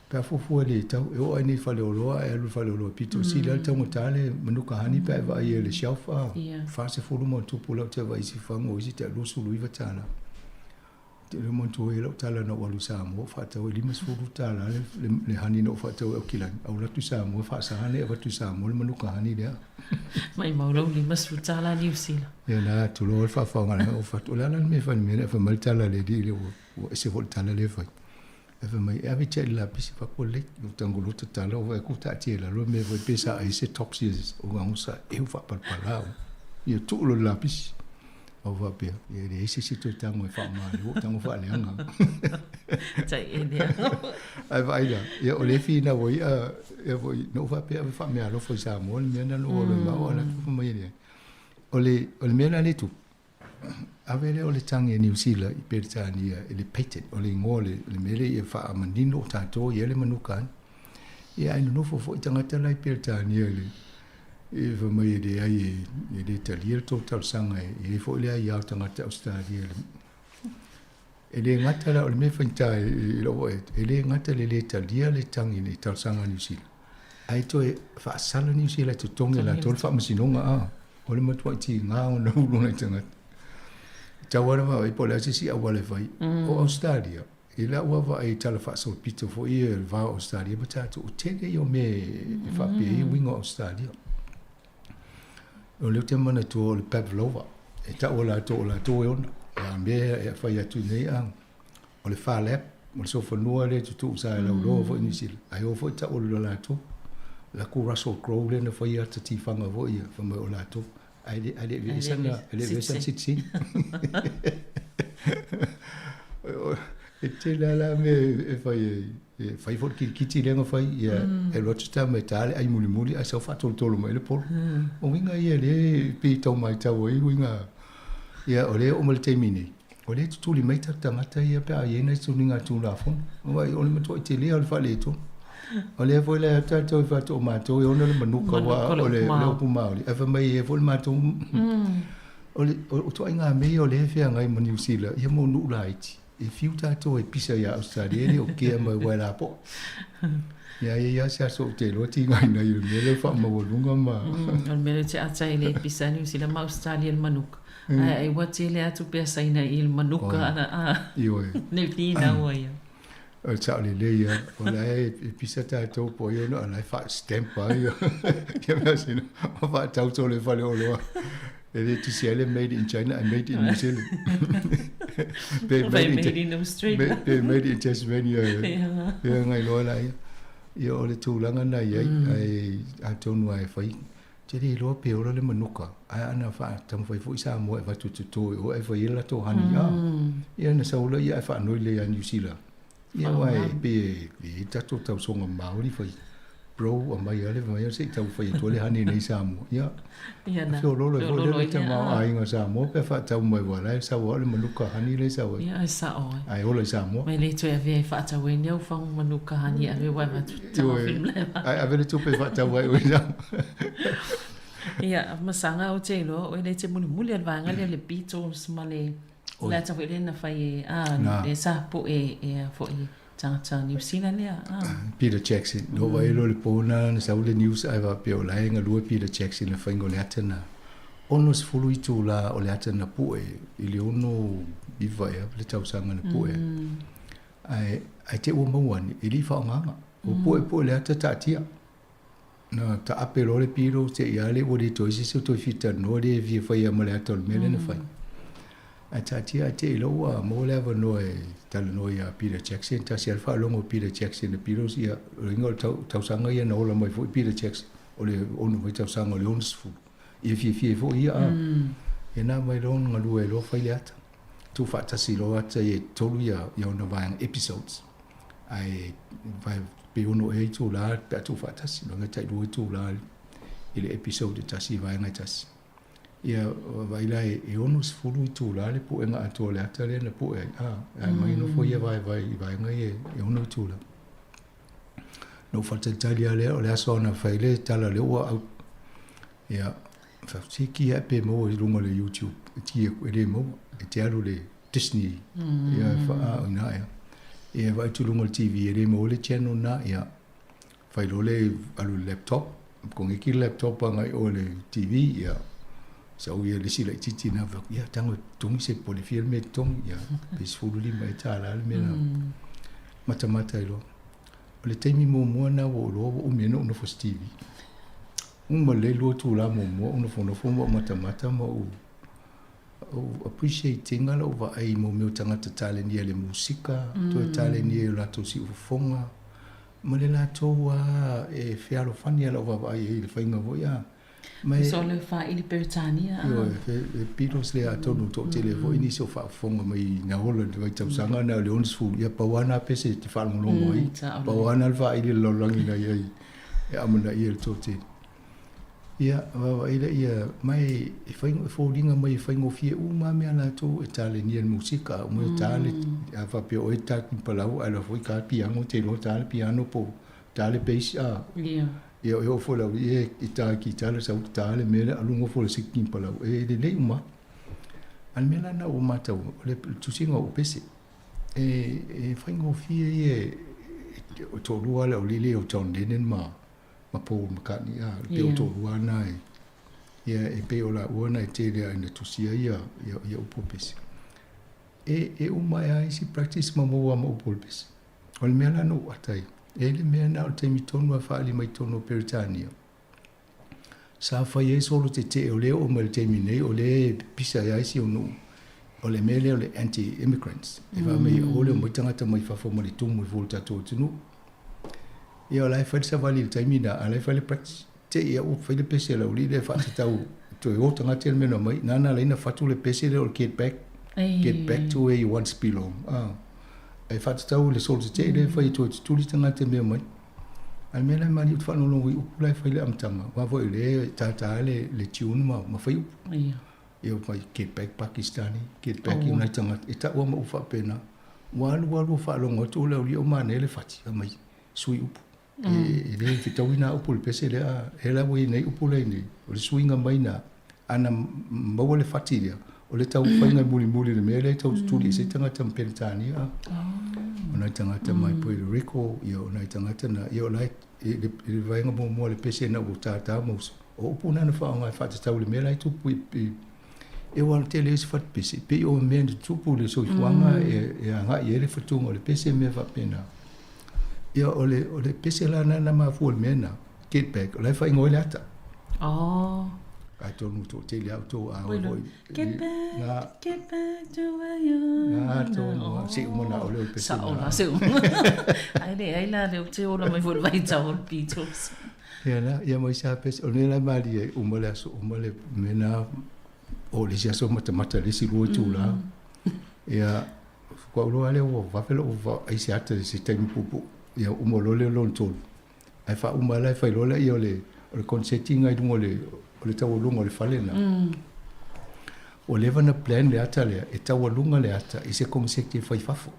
Pe a fuafua i le tau, e oo lava i nei i faleoloa, ae alu i le faleoloa pito sili lava le taugata le manuka honey pe a e vaai i le shelf a, 40 ma ona tupu lau te vaai i isi fagu o isi tai $29. Te le manatua ai lau tala na ou alu i Samoa ou faatau ai $50 le honey na ou faatau i Aukilani. Ae ou alu atu i Samoa faasa nei avatu i Samoa le manuka honey lea. Maimau lau $50 Niu Sila. Ia na tulou ai le faafofoga ou fai atu, o le a la le mea e fai i le mea lea? Fai mai le tala a le alii lea ua ese foi le tala lea e fai. Ae fai mai, e ave tiai i le lapisi, fai atu ua lelei. Ou tago loa tatala ou vaai atu ua taatia i lalo le mea foi pe sa ai se tox o gagosa eu faapalapala. Ia tuu loa i le lapisi. Ou faapea, ia e leai se isi e toe tago e faaaoga ua ou tago faaleaga. Tai e leaga. Ae vaai la, ia o lea e finau ai a, ia foi, na ou faapea ave faameaalofa i Samoa le mea lena na ou alu ai ma au, a o la e fai mai e leai. O le, o le mea la lea e tupu, ave lea o le tagi a Niu Sila i Peretania i le patent, o le igoa o le, le mea lea ia faamanino o tatou e i ai le manuka honey. Ia ae nonofo foi tagata la i Peretania i le, e fai mai e leai e le talia le tou talosaga e i ai foi le aia o tagata Ausetalia i le E le gata la o le mea faigata i lou vaai atu, e le gata i le le talia le tagi i le talosaga a Niu Sila, ae toe faasala Niu Sila e totogi e latou le faamasinoga a. O le matuai tiga ona ulu o nai tagata. E tau lava ona vaavaai po o le a se isi auala e fai. O Ausetalia, i lau vaavaai i tala faasolopito foi ia i le va o Ausetalia ma tatou, o tele ia o mea e faapea ai uiga o Ausetalia. O lea ou te manatua o le Pavlova, e tau e latou o latou e ona. A mea e fai atu nei a, o le Phar Lap, o le sofanua lea e tutuu sa e lauloa foi i Niu Sila, ae o foi tau o le latou. La ku Russell Crowe lea na faia ata tifaga foi ia, fai mai o latou. Ae le ae le avea sana, e le avea sana sitiseni. E tele lava la mea e fai ai. E fai foi le kilikiti lea na fai, ia e alu atu tama e ta le ai mulimuli ae sau faatolotolo mai le polo. O uiga ia lea e pei e tau matau ai uiga, ia o lea e oo mai le taimi nei, o lea e tutuli mai tatou tagata ia pe a i ai nai suiga Tulafono. Aua o le matuai tele lava o le faaletonu. O lea foi la e tatou e faatoa matou e ona le manuka aua o le upu maoli, ae fai mai e i ai foi le matou O le ituaiga mea ia o lea e feagai ma Niu Sila, ia mo nuu laiti, e fiu tatou e pisa ia Ausetalia e le o kea mai aua e lapoa. Ia e i ai lava se aso ou te iloa tigaina ai i le mea lea o le faamaualuga ma... O le mea lea ou te ata ai le pisa a Niu Sila ma Ausetalia i le manuka. Ae ai ua tele atu pea Saina i le manuka ana a. Ioe. Le finau ai. O le sao lelei lava. O la e pisa tatou po o ai ona o la e faa-stamp lava ia mea sina ma faatau solo i faleoloa. E le tusi ai le made in China ae made in New Zealand. Pe made in Australia. Pe made in Tasmania. Ia ngai loa laia. Ia o le tulaga na i ai, ae atonu lava e fai. Ou te le iloa pe ola le manuka, ae ana faataumafai foi Samoa e avatu e toto i o ae fai ai le latou honey a. Ia na sau loa ia ae faanoi lelei ia Niu Sila. Ia aua e pei e i ai tatou tausoga Maori fai bro aumai lava le mea se i taumafai atu ai le honey nei i Samoa. Ia feoloolo ai foi le tamaoaiga o Samoa pe a faatau mai aua o la e sau lava o le manuka honey lea e sau ai. Ia e sao ai. Ae ola i Samoa. Ma e le toe avea e faatau ai ni au fagu manuka honey e ave aua e avatu Ae ave le tupe e faatau ai oe i Ia, ma saga ou te iloa oe lea e te mulimuli o le vaega lea o le Beatles ma le le ata foi lea na fai e a le sa poe e a foi tagata Niu Sila lea a. Peter Jackson, na oo ai loa le po na na sau le news ae faapea o la e galue Peter Jackson i le faiga o le ata na 60 itula o le ata na pue i le 69 ea le tausaga na pue ai. Ae, ae te ua maua ane, e le i faaaogaina. Ua puepue le ata taatia. Na taape loa le pilo, te i lava ua le toe isi se toe fia talanoa le fia faia ma le ata o le mea lea na fai. Ae taatia ae te i loa ua maua le avanoa e talanoa ia Peter Jackson, tasi lava le faalogo o Peter Jackson i le Beatles, ia, o le uiga o le tausaga ia na ola mai foi Peter Jackson, o le 60 tausaga o le 60. Ia fiafia ai foi ia, a. Ia na mai loa ona galue ai loa fai le ata. Tuufaatasi loa ata ia i totonu ia ia ona vaega episodes ae vae pe ono ea itula pe a tuufaatasi loga tai lua itula i le episode e tasi i vaega e tasi. Ia vaai la e 60 itula le puega atoa o le ata lea na pue ai a ae mai nofo ia vaevae i vaega ia e ono itula. Na ou faatalitali lava lea o le aso na fai le tala lea ua out. Ia, se ki ae pe maua i luga o le YouTube, e ki aku, e le maua, e te alu i le Disney, ia e faa o ina ea. Ia e vaai atu i luga o le TV, e le maua le channel na, ia, fai loa lea alu i le laptop, koneki le laptop agai i o i le TV, ia, sau ia le isi laitiiti na, fai atu, ia, tago e totogi se po o le fia le mea e totogi, ia, pe 15 ea tala le mea na matamata ai loa. O le taimi muamua lena ua ou iloa ua umi ai ona ou nofo i se TV. Uma lelei lua itula muamua ou nofonofo ma ou matamata ma ou ou appreciate ina lou vaai i mea o tagata talenia i le musika, toe talenia i o latou siufofoga, ma le latou lava e fealofani lava lau vaavaai i ai i le faiga foi a. Ma e. So le faili Peretania a. Ioe, e Beatles lea atonu toatele foi nisi o faafofoga mai na ola i le vaitausaga na o le 60, ia pau lava na pese e te faalogologo ai, pau lava na le faili o le lalolagi na i ai e amanaia e le toatele. Ia, vaavaai laia, ma e foliga mai e faigofie uma lava mea a latou e talenia i le musika, uma e ta le, a faapea o oe e ta palau ae alu atu foi ta le piano, e te iloa ta le piano po o ta le bass a. Ia e oo foi lau ie i ta kitara sau ta le mea lea alu nofo le siki palau e lelei uma. A le mea la na ua matau o le tusiga o pese e faigofie ia e toalua le aualii o John Lennon ma Paul McCartney a pei o toalua na e ia e pei o laua na e tele ai na tusia ia ia upu o pese. E uma ai lava isi practice ma maua ma upu o le pese. O le mea la na ou ata ai, e i ai le mea na o le taimi tonu lava e faaali mai totonu o Peretania, sa fai ai solo tetee o lea e oo mai i le taimi nei, o lea e pisa ai lava isi o nuu, o le mea lea o le anti-immigrants. E fai mai aua le omai tagata mai fafo ma le tumu i fua i le tatou atunuu. Ia o la e fai le savali i le taimi lena, a o la e fai le practice. Te i au fai le pese a le aualii lea e faatatau toe o tagata ia le mea na omai. Nana laina fatu le pese lea o le get back, get back to where you once belong. Ah. Ae faatatau i le solo tetee lea e fai e toe tutuli tagata i mea mai. A o le mea la e maliu ou te faalogologo i upu la e fai i le amataga, aua foi o lea e tata le, le tune ma, ma fai upu. Ia. Ia fai get back Pakistani, get back oh. i nai tagata, e taua ma upu faapena. Ua alu alu faalogo atu le auli'i o manaia le fati, fai mai, sui upu. E le fetaui nā upu o le pese lea, e la ua i nei upu lea nei, o le suiga mai na, ana maua le fati lea, o le tau faiga mulimuli le mea lea tau tutuli i se tagata ma Peretania. O nai tagata mai Puerto Rico, ia o nai tagata na, ia o la e i le vaega muamua o le pese na ua tātā ma uso. O upu na na faaaoga e faatatau i le mea la e tupu i e ua tele ai se fatu pese, pei o mea na tutupu i le soifuaga e agai ai le fatuga o le pese mea faapena. Ia o le, o le pese la na na mafua le mea na, get back, o la e faaigoa ai le ata. Oh. Atonu toatele a outou a oe foi. Get back, get back to where you are. Na, tonu, oh. Se uma na ole o le pese. Sao la, se uma. Ai le, ai la, le te ola mai foi le vaitau o le Beatles. Ia la, ia mai sa pese, o le la mali e uma le aso, uma le mena, o le isi aso matamata le isi lua itula. Ia, faatoa ou iloa lea ua vave lou vaai se ata i se taimi puupuu. Ia uma loa lea o lona tolu. Ae faauma la e fai loa lea o le o le concertina i luga o le o le taualuga o le fale lena. Ua leva ona plan le ata lea e taualuga le ata i se koneseti e fai i fafo.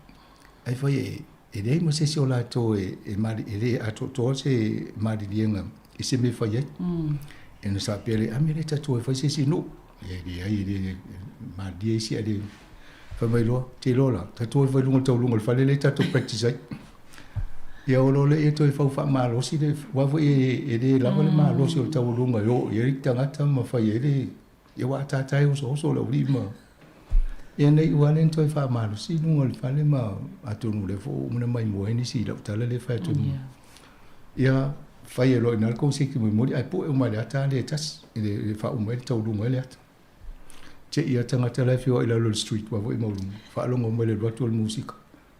Ae fai e e leai ma se isi o latou e e mali e le atoatoa se maliliega i se mea e fai ai. E ona faapea lea, a mea lea tatou o e fai se isi nuu. Ia e leai e le malilie isi ae le fai mai loa, te iloa la, tatou o e fai i luga o le tauluga o le fale lea e tatou practice ai. Ia o lo lea ia toe fau faamalosi le, aua foi e le lava le malosi o le taualuga e oo i ai le tagata ma fai ai le, ia ua ataata ai osooso le aualii ma, ia nei ua lea na toe faamalosi i luga o le fale ma atonu o lea foi ua uma ona maimoa ai nisi i lau tala lea e fai atu ai. Ia fai e loa i ina le koneseti mulimuli ae pue uma e le ata lea e tasi i le faauma ai le tauluga ai le ata. Te i a tagata la e feoai i lalo o le street ua foi maualuga, faalogo mai i le alu atu o le musika.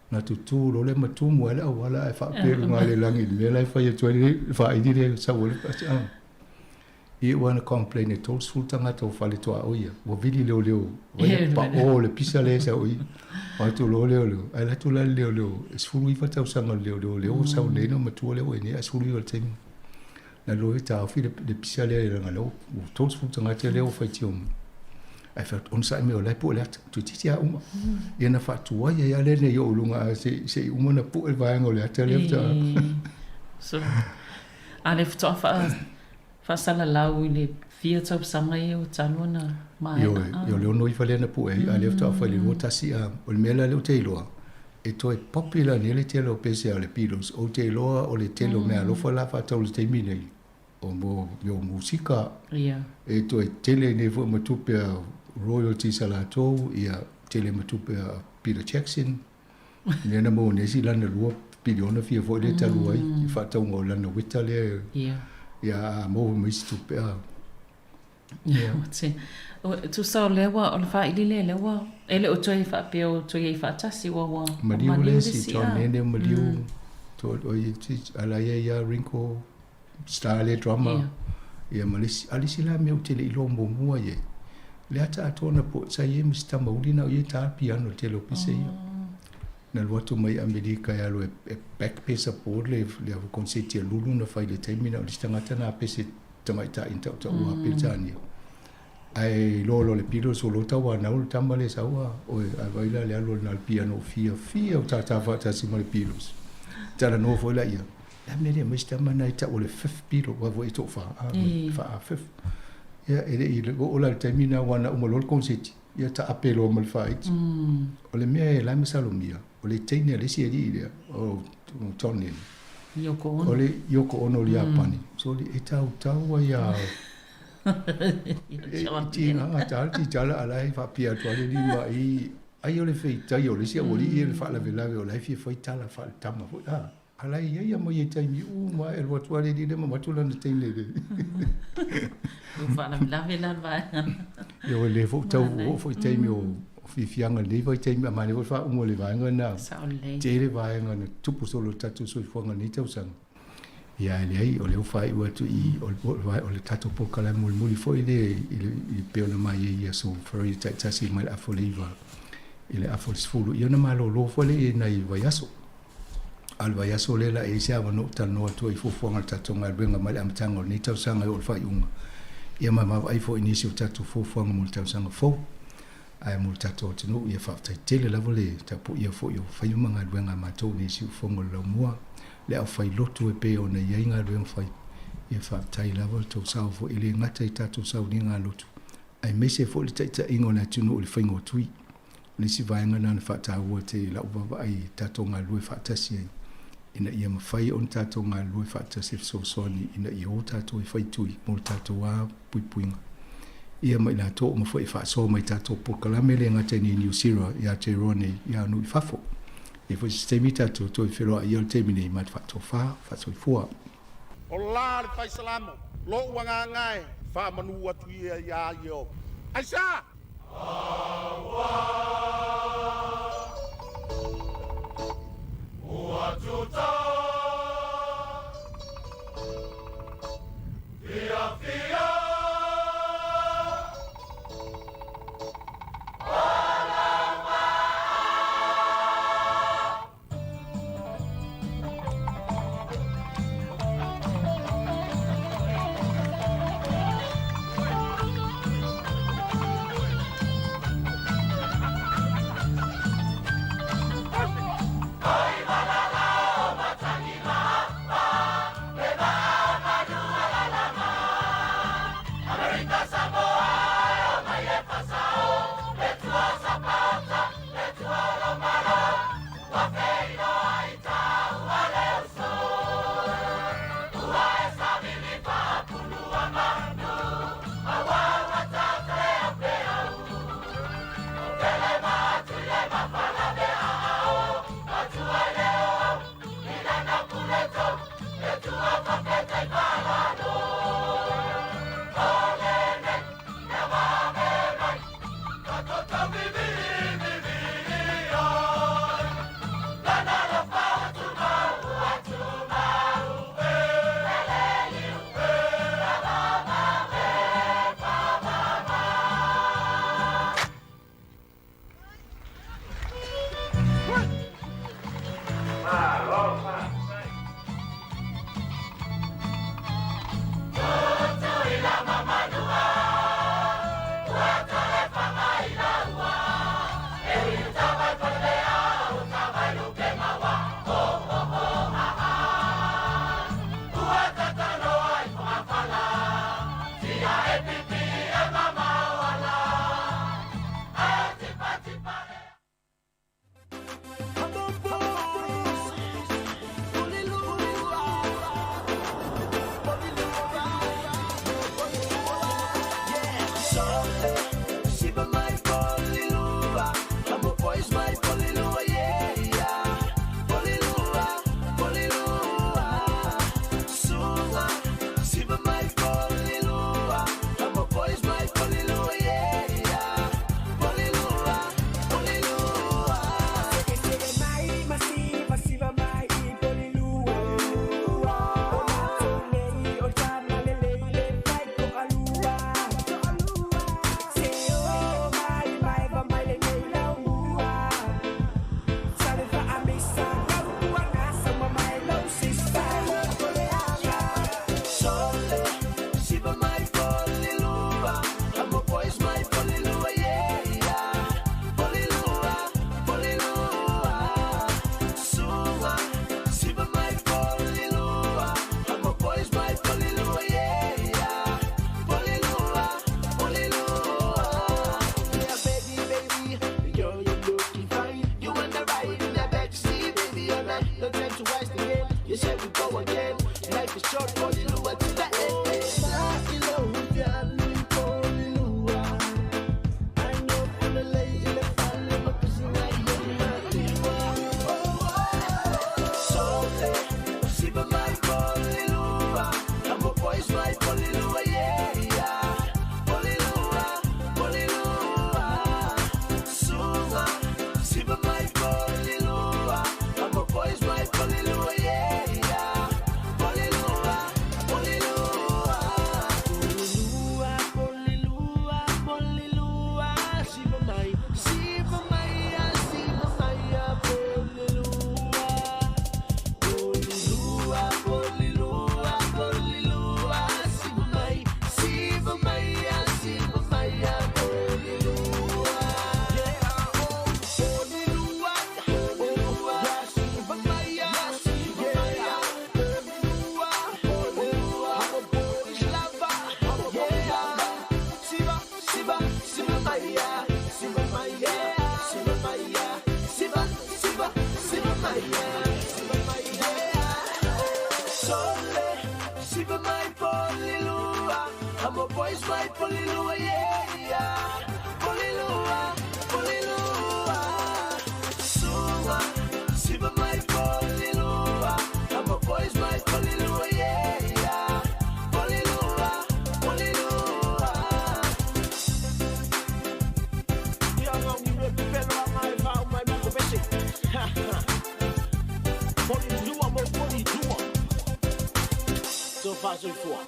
Na tutū loa lea ma tumu ai le auala ae faapea i luga i le lagi i le mea la e fai atu ai le faaili lea e sau ai le pasi. Ah. I ua na complain e 30 tagata o fale tuaoi ia. Ua vili leoleo, vai paʻō le pisa lea e sau i. O atu loa leoleo, ae alu atu la le leoleo, e 19 tausaga o le leoleo lea ua sau nei na matua lea ua i nei ae 19 le taimi. Na alu loa e taofi le pisa lea leaga lea ua 30 tagata lea ua faitio mai. Ae fai atu, onosai mai o la e pue le ata, toeitiiti lava uma. Ia na faatuai ai lava lea ina ia oo i luga se i uma ona pue le vaega o le ata lea faatoa. So, a lea faatoa faa, faasalalau i le fia tausaga ia ua talu ona maea. Ioe, o le 69 lea na pue ai, a lea faatoa fai i le 21. A o le mea la lea ou te iloa, e toe popular nei le tele o pese a le Beatles. Ou te iloa o le tele o meaalofa la faatau i le taimi nei, o mo mea o musika, e toe tele nei foi ma tupe a royalties a latou, ia tele ma tupe a Peter Jackson, lea na maua nei si lana 2 piliona fia foi lea talu ai i faatauga o lana ueta lea, ia a maua ma isi tupe a. Ia. Tusa o lea ua, o le faili lea, lea ua, e le o toe faapea o toe i ai faatasi, ua, ua maliu le isi, John Lennon maliu, o i ala ia ia Ringo Starr le drummer, ia ma le isi, a le isi la mea ou te le i iloa muamua i ai, le ata atoa na po, sa i ai ma si tamauli na o ia e ta le piano i le tele o pese ia. Na alu atu mai Amerika e alu e back pe support le konseti a Lulu na fai i le taimi na o le isi tagata na pese tamaitai na tautaua mm. Peretania. Ae loa loa le Beatles o lo tauanau le tama lea e sau a, oe, ae vaai la le alu o le na le piano fiafia o tātā faatasi ma le Beatles. Talanoa foi la ia, le a mea lea aumai si tama na e tau o le fifth Beatle, aua foi e toafa, a, fa, fifth. Ia, e le i oo la i le taimi na aua na uma loa le konseti, ia taape loa ma le faaiti. O le mea e la e masalomia, o le teine a le isi alii lea, o John Lennon. Yoko Ono. O le Yoko Ono o le Iapani. So, e tautau ai a e tiga ta le titala a la e faapea atu ai le lima i ai o le feitai o le isi aualii ia le faalavelave o la e fia fai tala faaletama foi a a la e i ai a mai e taimi uma e alu atu lava le alii lea ma avatu lana teine i le Ua faalavelave la le vaega. Ia ua le foi tau oo foi taimi o fiafiaga i lenei vaitaimi a manaia foi le faauma o le vaega lena. Sao lelei. Tele vaega na tupu solo i le tatou soifuaga i lenei tausaga. Ia e leai, o lea ua faaiu atu i o le tatou polokalame mulimuli foi lea i le pei ona mai ai i aso Faraile taitasi mai le afa o le 9. I le afa o le 10, ia ona malōlō foi lea i nai vaiaso. A o le vaiaso lea la e i ai se avanoa ou talanoa atu ai i fuafuaga o le tatou galuega mai le amataga o lenei tausaga e oo i le faaiuga, ia ma vaavaai foi i nisi o tatou fuafuaga mo le tausaga fou. Ae mo le tatou atunuu, ia faafetai tele lava le tapuia foi o faiva ma galuega a matou nei i Siufofoga o le Laumua, le aufailotu e pei ona i ai galuega fai, ia faafetai lava le tou sao foi e le gata i tatou sauniga a lotu, aemaise foi le taitaiga o le atunuu i le faiga o tui. O le isi vaega lena na faataua te i lau vaavaai i tatou galulue faatasi ai, ina ia mafai ona tatou galulue faatasi e fesoasoani ina ia o tatou e fai tui mo le tatou a puipuiga. Ia ma i latou uma foi e faasoa mai i tatou polokalame e le gata i nei Niu Sira i Aotearoa nei, ia a nuu i fafo. E i ai foi se taimi tatou toe feloai ia o le taimi nei ma te faatofa, faasoifua. O la le faisalamo, lou agaga e faamanu atu ia iā Ieova. Aisea? Ua tuta fiafia. pole Siva mai polilua Amo boys mai polilua yeah yeah Polilua, polilua Suva, siva mai polilua Amo boys mai polilua yeah yeah Polilua, polilua Ia ngau ni me pepelo a ngai whau mai moko bese. Ha ha. Poli lua mo poli lua. So fa so fua.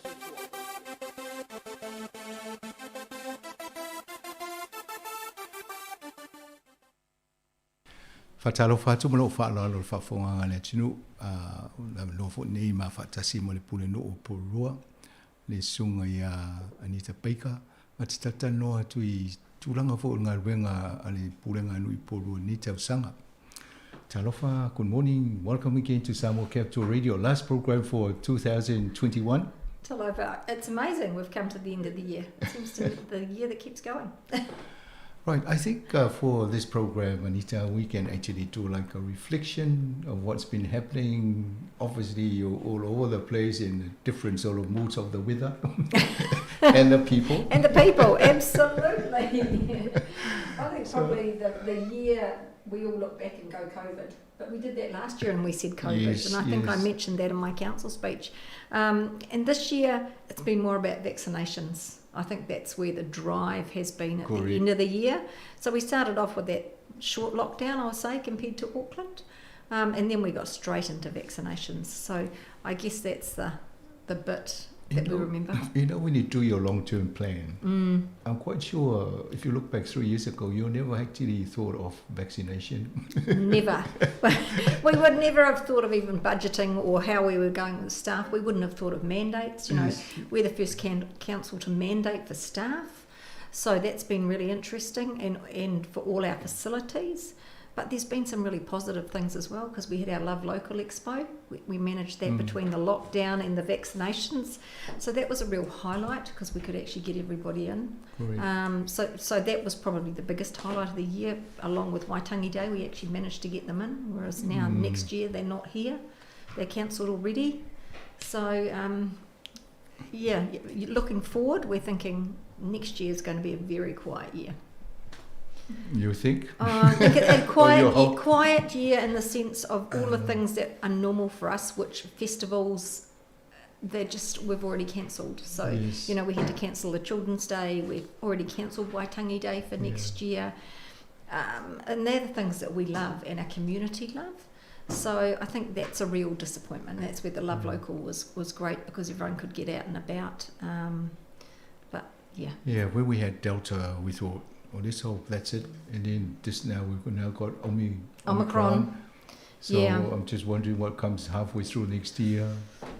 Faatalofa atu ma loo faaaloalo le faafofogaga a le atunuu lavanoa foʻi nei ma faatasi ma le pulenuu o Porirua le susuga iā Anita Baker ma te talatalanoa atu i tulaga foi o le galuega a le Pulega a Nuu i Porirua i lenei tausaga. Talofa, good morning. Welcome again to Samoa Capital Radio. Last program for 2021. Talofa, it's amazing we've come to the end of the year. It seems to be the year that keeps going. Right, I think for this program, Anita, we can actually do like a reflection of what's been happening. Obviously, you're all over the place in the different sort of moods of the weather and the people. And the people, absolutely. I think probably the year we all look back and go COVID. But we did that last year and we said COVID. Yes, and I think I yes. mentioned that in my council speech. And this year, it's been more about vaccinations. I think that's where the drive has been at the Correct. end of the year. So we started off with that short lockdown, I would say, compared to Auckland. And then we got straight into vaccinations. So I guess that's the bit that we remember. You know, when you do your long-term plan, I'm quite sure if you look back 3 years ago, you never actually thought of vaccination. Never. We would never have thought of even budgeting or how we were going with staff. We wouldn't have thought of mandates. You know, Yes. we're the first council to mandate for staff. So that's been really interesting, and for all our facilities. But there's been some really positive things as well, because we had our Love Local Expo. We managed that between the lockdown and the vaccinations. So that was a real highlight, because we could actually get everybody in. Correct. So that was probably the biggest highlight of the year, along with Waitangi Day. We actually managed to get them in, whereas now next year they're not here. They're cancelled already. So, looking forward, we're thinking next year is going to be a very quiet year. You think? Like a Or you hope? quiet year in the sense of all the things that are normal for us, which festivals, we've already cancelled. So, Yes. we had to cancel the Children's Day. We've already cancelled Waitangi Day for next year. And they're the things that we love and our community love. So I think that's a real disappointment. That's where the Love Local was great, because everyone could get out and about. But, yeah. Yeah, when we had Delta, we thought, well, let's hope that's it. And then just now we've now got Omicron. Omicron. So Yeah. I'm just wondering what comes halfway through next year.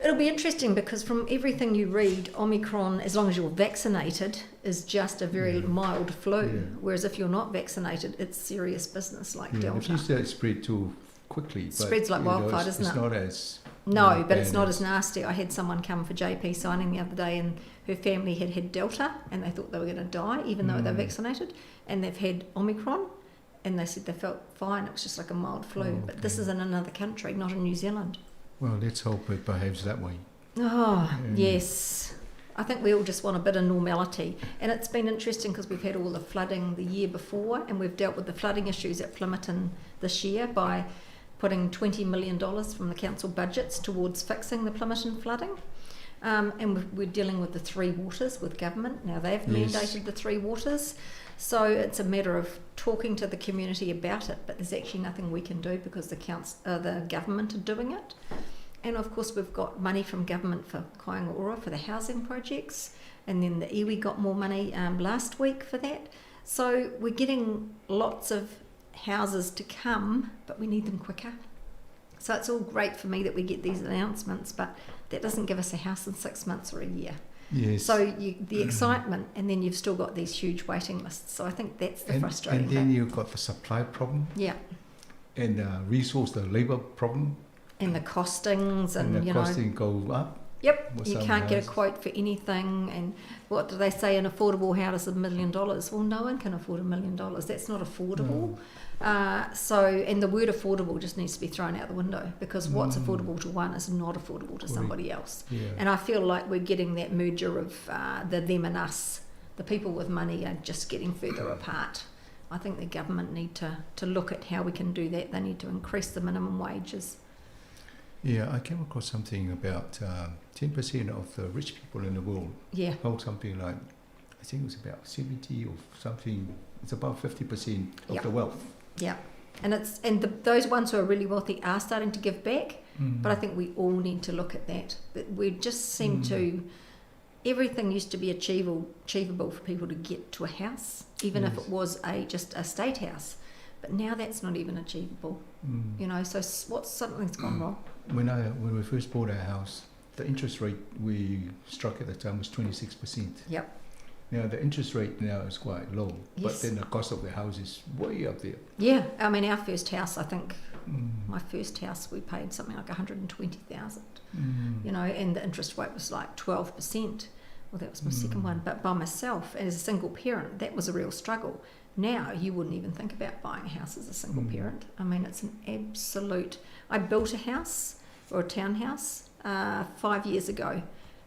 It'll be interesting, because from everything you read, Omicron, as long as you're vaccinated, is just a very mild flu. Yeah. Whereas if you're not vaccinated, it's serious business like Yeah, Delta. If you say it spread too quickly. But, Spreads like you know, wildfire, doesn't it's it? not as... No, you know, but it's bad not as as nasty. I had someone come for JP signing the other day, and her family had had Delta, and they thought they were going to die, even though they're vaccinated, and they've had Omicron, and they said they felt fine. It was just like a mild flu. Oh, But this okay. is in another country, not in New Zealand. Well, let's hope it behaves that way. Oh, Yeah. yes. I think we all just want a bit of normality. And it's been interesting because we've had all the flooding the year before, and we've dealt with the flooding issues at Plimmerton this year by putting $20 million from the council budgets towards fixing the Plimmerton flooding. And we're dealing with the three waters with government. Now they've Yes. mandated the three waters. So it's a matter of talking to the community about it, but there's actually nothing we can do because the government are doing it. And of course we've got money from government for Kāinga Ora for the housing projects, and then the iwi got more money last week for that. So we're getting lots of houses to come, but we need them quicker. So it's all great for me that we get these announcements, but that doesn't give us a house in 6 months or a year. Yes. So the excitement, and then you've still got these huge waiting lists. So I think that's the frustrating And then bit. you've got the supply problem. Yeah. And the resource, the labour problem. And the costings And and, the you know. costing go up. Yep, With you some can't get a houses. quote for anything. And what do they say? An affordable house is $1 million. Well, no one can afford $1 million. That's not affordable. So, and the word affordable just needs to be thrown out the window, because what's affordable to one is not affordable to Correct. somebody else. Yeah. And I feel like we're getting that merger of the them and us. The people with money are just getting further apart. I think the government need to look at how we can do that. They need to increase the minimum wages. Yeah, I came across something about 10% of the rich people in the world hold something like, I think it was about 70 or something, it's about 50% of the wealth. Yeah, and those ones who are really wealthy are starting to give back, but I think we all need to look at that. That we just seem to, everything used to be achievable for people to get to a house, even if it was a just a state house, but now that's not even achievable. So what's something's gone wrong. When we first bought our house, the interest rate we struck at the time was 26%. Now the interest rate now is quite low, but then the cost of the house is way up there. Yeah, I mean our first house, I think my first house we paid something like $120,000. And the interest rate was like 12%. Well, that was my second one, but by myself as a single parent, that was a real struggle. Now you wouldn't even think about buying a house as a single parent. I mean, it's an absolute. I built a house or a townhouse 5 years ago,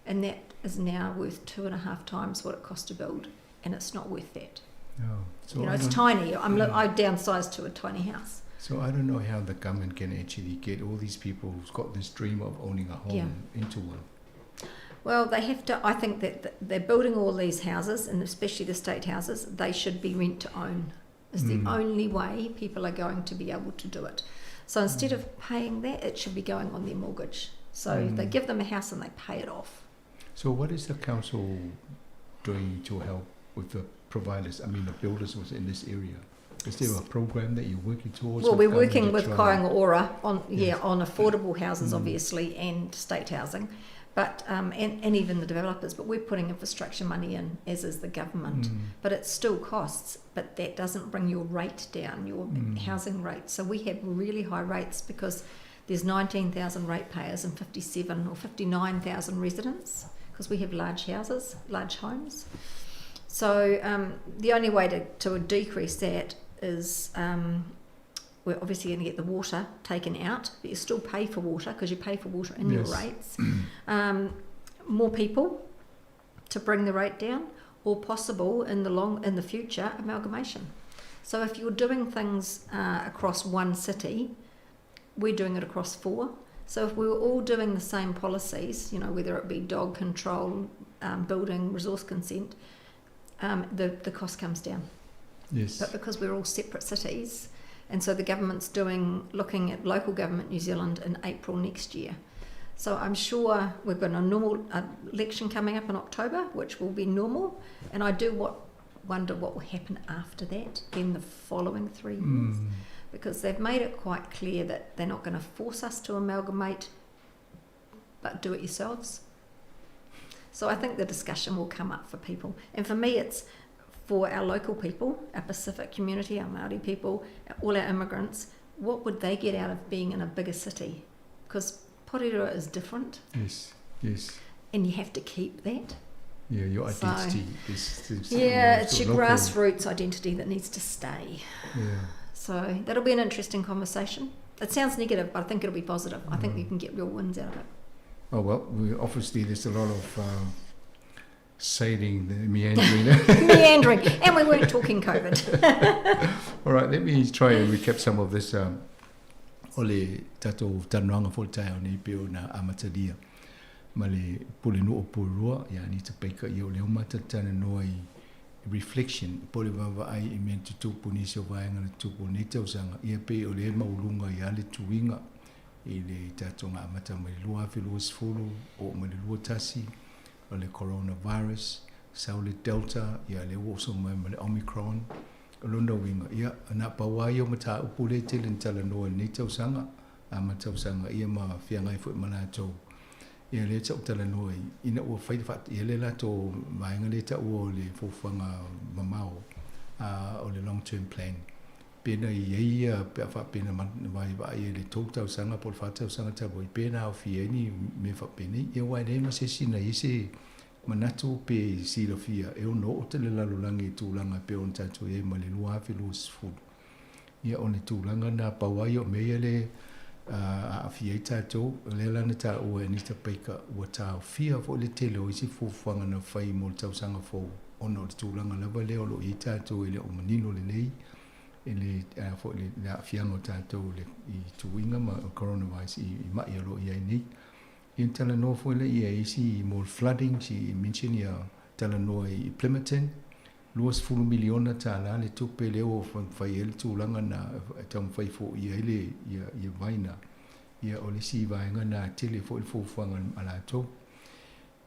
and that is now worth 2.5 times what it cost to build, and it's not worth that. No. So I It's don't tiny. I downsized to a tiny house. So I don't know how the government can actually get all these people who've got this dream of owning a home into one. Well, they have to. I think that they're building all these houses, and especially the state houses, they should be rent to own. It's the only way people are going to be able to do it. So instead of paying that, it should be going on their mortgage. So they give them a house and they pay it off. So what is the council doing to help with the providers, I mean the builders was in this area? Is there a program that you're working towards? Well, with we're government working to with try Kāinga Ora on affordable houses, obviously, and state housing, and even the developers. But we're putting infrastructure money in, as is the government. But it still costs. But that doesn't bring your rate down, your housing rate. So we have really high rates because there's 19,000 ratepayers and 57 or 59,000 residents, because we have large houses, large homes. So the only way to decrease that is we're obviously going to get the water taken out, but you still pay for water because you pay for water in your rates. More people to bring the rate down, or possible in the future amalgamation. So if you're doing things across one city, we're doing it across 4. So if we were all doing the same policies, whether it be dog control, building, resource consent, the cost comes down. But because we're all separate cities, and so the government's looking at local government New Zealand in April next year. So I'm sure we've got a normal election coming up in October, which will be normal, and I do wonder what will happen after that in the following 3 years. Because they've made it quite clear that they're not going to force us to amalgamate, but do it yourselves. So I think the discussion will come up for people. And for me, it's for our local people, our Pacific community, our Māori people, all our immigrants, what would they get out of being in a bigger city? Because Porirua is different. Yes, yes. And you have to keep that. Yeah, your identity is It's your local. grassroots identity that needs to stay. So that'll be an interesting conversation. It sounds negative, but I think it'll be positive. I think you can get real wins out of it. Oh, well, we, obviously there's a lot of sailing, the meandering. Meandering, and we weren't talking COVID. All right, let me try and recap some of this. O le tātou tanuanga fo le taeao nei pe o na amatalia. Ma le pule no o Porirua, ia ni te peika i o le oma tatana noa i reflection, po le vava ai i mea tutupu nisi o vaenga le tutupu nei tausanga, ia pe o le maulunga i ale tuinga i le tātou ngā amata mai le 2020, o mai le 21, o le coronavirus, sau le Delta, ia le oso mai ma le Omicron, o lona winga, ia na pawai o mata upu le tele ni tala noa nei tausanga, a ma tausanga ia ma whiangai fo ma lātou. Ia le tau tala noa i, ina ua whai what, ia le lātou vaenga le tau o le fōwhanga mamao, o le long term plan. Pe na i ai ia pe a faapea na vaevaai ai le 3 tausaga po o le 4 tausaga talu ai, pe na aofia ai ni mea faapenei. Ia aua e leai ma se isi na i ai se manatu pe silafia e ono oo tele lalolagi i tulaga e pei ona tatou i ai mai le 2020. Ia o le tulaga lena pau lava ia o mea ia le aafia ai tatou, o lea la na taua e Anita Baker ua taofia foi le tele o isi fuafuaga na fai mo le tausaga fou ona o le tulaga lava lea o lo o i ai tatou e le o manino lelei i le foi le aafiaga o tatou i tuiga ma coronavirus i mai o lo o i ai nei. Ia na talanoa foi lea i isi mo le flooding, she mention ia talanoa i Plimmerton, $20 miliona tālā le tupe lea ua fai ai le tulaga na e taumafai foia ai le ia vai na. Ia o le isi vaega na tele foi le fuafuaga a latou.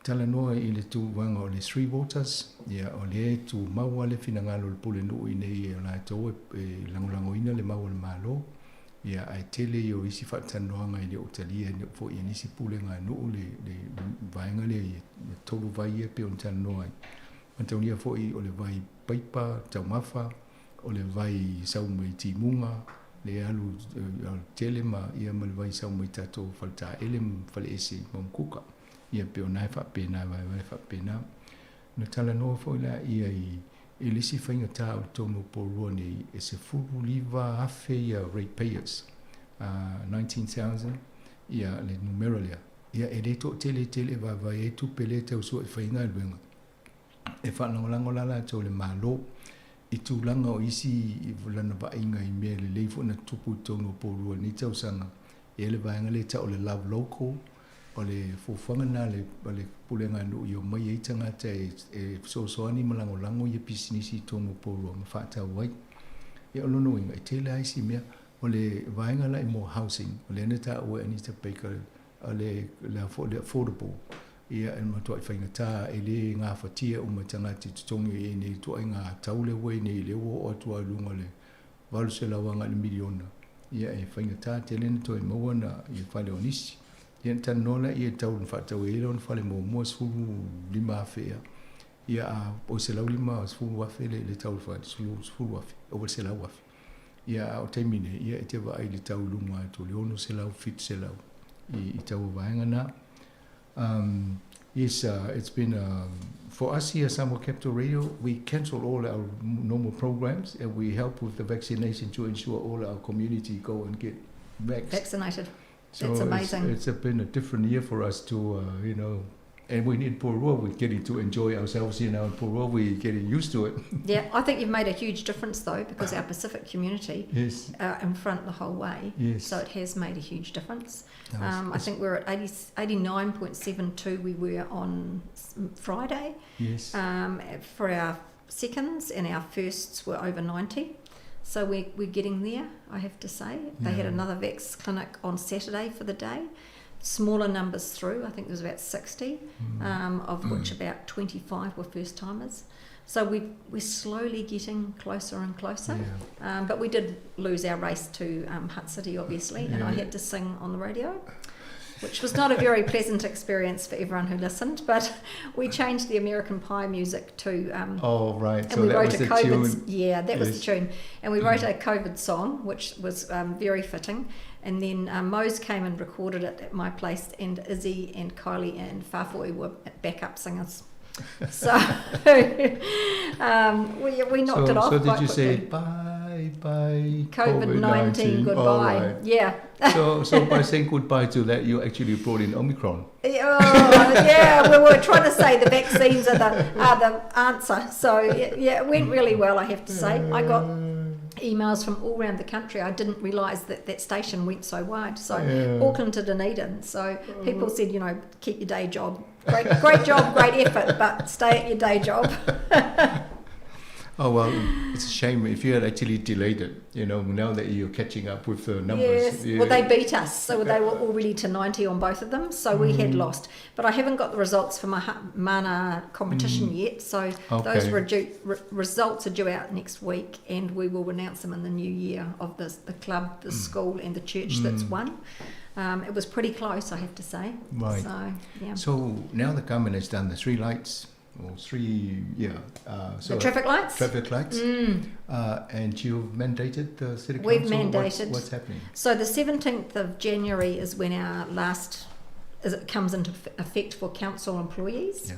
Talanoa i le tulaga o le Three Waters, ia o lea e tumau lava le finagalo o le Pulenuu ina ia o latou e lagolagoina le mau a le Malo, ia ae tele ia o isi faatalanoaga e le o talia foi e nisi pulega a nuu le vaega lea i tolu vai ia e pei ona talanoa ai. Manatua foi o le vai paipa taumafa, o le vai sau mai timuga, le alu tele ma ia ma le vai sau mai tatou faletaele ma faleese i Mount Kuka. Ia pei o na e faapena e vaevae faapena. Na talanoa foi la ia i i le isi faigata o totonu o Porirua nei e 19,000 ia ratepayers, 19,000 ia le numera lea. Ia e le toatele tele e vaevae ai tupe lea e tau sua e fai ai galuega. E faalagolago la latou i le Malo i tulaga o isi lana vaaiga i mea lelei foi na tutupu i totonu o Porirua i lenei tausaga. E i ai le vaega lea e tau o le Love Local, o le fuafuaga lena a le Pulega a Nuu i omai ai tagata e fesoasoani ma lagolago ia pisinisi i totonu o Porirua ma faatau ai. Ia o lona uiga, e tele lava isi mea. O le vaega la i mo housing, o lea na taua e Anita Baker, o le a foi le affordable, ia e matuai faigata, e le gafatia uma e tagata i totogi o i ai nei, ituaiga tau lea ua i ai nei, lea ua oo atu lava i luga o le 800 agai i le miliona, ia e faigata tele ona toe maua na ia fale o nisi. Ia ona talanoa lea e tau na faatau ai lona fale muamua 15,000 ea. Ia a o 150,000 le tau o le fale, 10,000, ova i le 100,000. Ia a o taimi nei, ia e te vaai i le tau i luga atu o le 600, 700 i taua vaega na. Yes, it's been for us here at Samoa Capital Radio, we cancel all our normal programs and we help with the vaccination to ensure all our community go and get vaxxed. Vaccinated. So That's amazing. It's been a different year for us to, you know, and we in Porirua, we're getting to enjoy ourselves, you know, in Porirua, we're getting used to it. Yeah, I think you've made a huge difference, though, because our Pacific community yes. are in front the whole way. Yes. So it has made a huge difference. No, I think we're at 89.72 we were on Friday. Yes. For our seconds, and our firsts were over 90. So we're getting there, I have to say. They had another vax clinic on Saturday for the day. Smaller numbers through, I think there was about 60, of which about 25 were first-timers. So we're slowly getting closer and closer. Yeah. But we did lose our race to Hutt City, obviously, and I had to sing on the radio, which was not a very pleasant experience for everyone who listened. But we changed the American Pie music to... oh, right. And so we that wrote was a COVID, tune. Yeah, that was the tune. And we wrote a COVID song, which was very fitting. And then Mose came and recorded it at my place, and Izzy and Kylie and Fafoi were backup singers. So we knocked it off. So did you say bye bye COVID-19 goodbye? Oh, right. Yeah. So by saying goodbye to that, you actually brought in Omicron. Oh yeah, we were trying to say the vaccines are the answer. So yeah, it went really well, I have to say. I got emails from all around the country. I didn't realise that station went so wide. So Auckland to Dunedin. So people said, you know, keep your day job. Great job, great effort, but stay at your day job. Oh, well, it's a shame if you had actually delayed it, you know, now that you're catching up with the numbers. Yes, well, they beat us, so they were already to 90 on both of them, so we had lost. But I haven't got the results for my mana competition yet, so those results are due out next week, and we will announce them in the new year of the club, the school and the church that's won. It was pretty close, I have to say. Right. So, yeah. So now the government has done the three lights. or three, yeah. So The traffic lights? Traffic lights. And you've mandated the city council? We've mandated. What's happening? So the 17th of January is when our last, as it comes into effect for council employees. Yeah.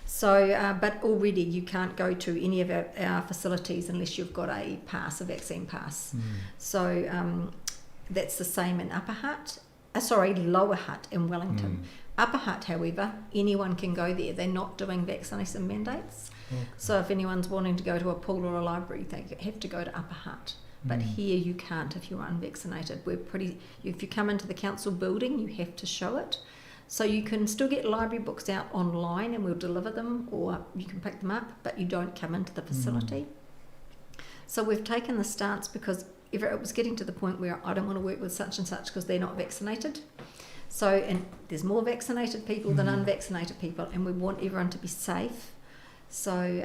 So, but already you can't go to any of our facilities unless you've got a pass, a vaccine pass. So that's the same in Upper Hutt, Lower Hutt in Wellington. Upper Hutt, however, anyone can go there. They're not doing vaccination mandates. Okay. So if anyone's wanting to go to a pool or a library, they have to go to Upper Hutt. But here you can't if you're unvaccinated. If you come into the council building, you have to show it. So you can still get library books out online and we'll deliver them, or you can pick them up, but you don't come into the facility. So we've taken the stance because if it was getting to the point where I don't want to work with such and such because they're not vaccinated. And there's more vaccinated people than unvaccinated people, and we want everyone to be safe. So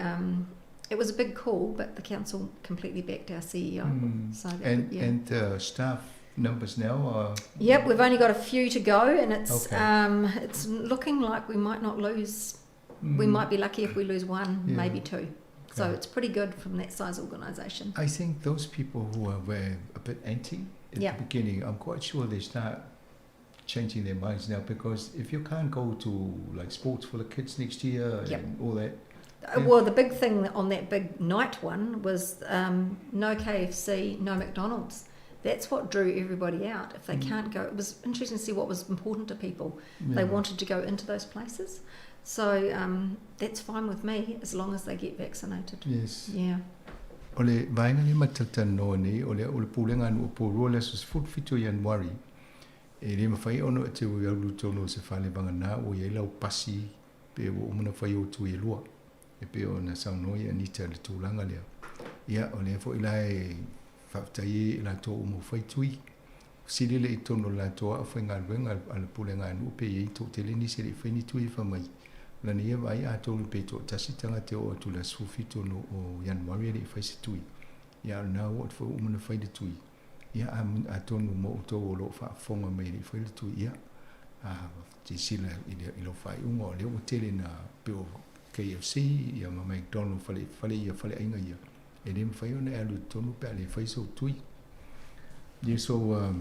it was a big call, but the council completely backed our CEO. So that, yeah. And staff numbers now are... Yep, we've only got a few to go, and it's looking like we might not lose. We might be lucky if we lose one, maybe two. So it's pretty good from that size organisation. I think those people who were a bit anti at the beginning, I'm quite sure they start changing their minds now, because if you can't go to sports for the kids next year and all that. Well, the big thing on that big night one was no KFC, no McDonald's. That's what drew everybody out. If they can't go, it was interesting to see what was important to people. They wanted to go into those places. So that's fine with me as long as they get vaccinated. Yes. Yeah. O le vaenga le matalanoa nei, o le pulega anu o Porirua le aso 17 Ianuari, e le mawhai ono e te ui aulu tonu o se whale vanga nā o iei lau pasi pe o umana whai o tui e lua. E pe o na saunoi Anita le tūlanga lea. Ia, o lea fo ila e whaatai e la tō umo whai tui. Sili le i tono la tō a whai ngā luenga a le pulega anu pe iei tō te leni se le whaini tui e whamai. Lani e vai a tōru pe tō tasi tanga te o atu la sufi tōno o Januari le whai se tui. Ia, nā o at whai umana whai le tui. Ia, a tōnu mō o tō o lo whaafonga mai le whai le tui. Ia, a te sila i lo whai unga o leo o tele nā pe o KFC, ia ma McDonald whale ia whale ainga ia. E le mwhai ona e alu tonu pe a le whai so tui. Yeah, so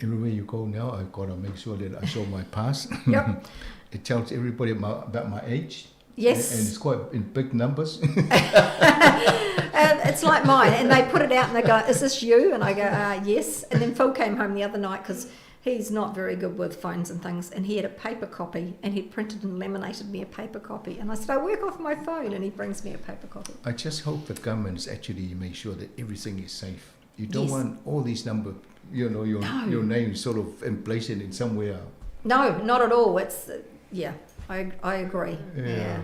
everywhere you go now, I've got to make sure that I show my pass. It tells everybody about my age. And it's quite in big numbers. It's like mine. And they put it out and they go, is this you? And I go, yes. And then Phil came home the other night because he's not very good with phones and things, and he had a paper copy, and he printed and laminated me a paper copy. And I said, I work off my phone, and he brings me a paper copy. I just hope the governments actually make sure that everything is safe. You don't want all these numbers, No. your name sort of emblazoned in somewhere. No, not at all. I agree. Yeah.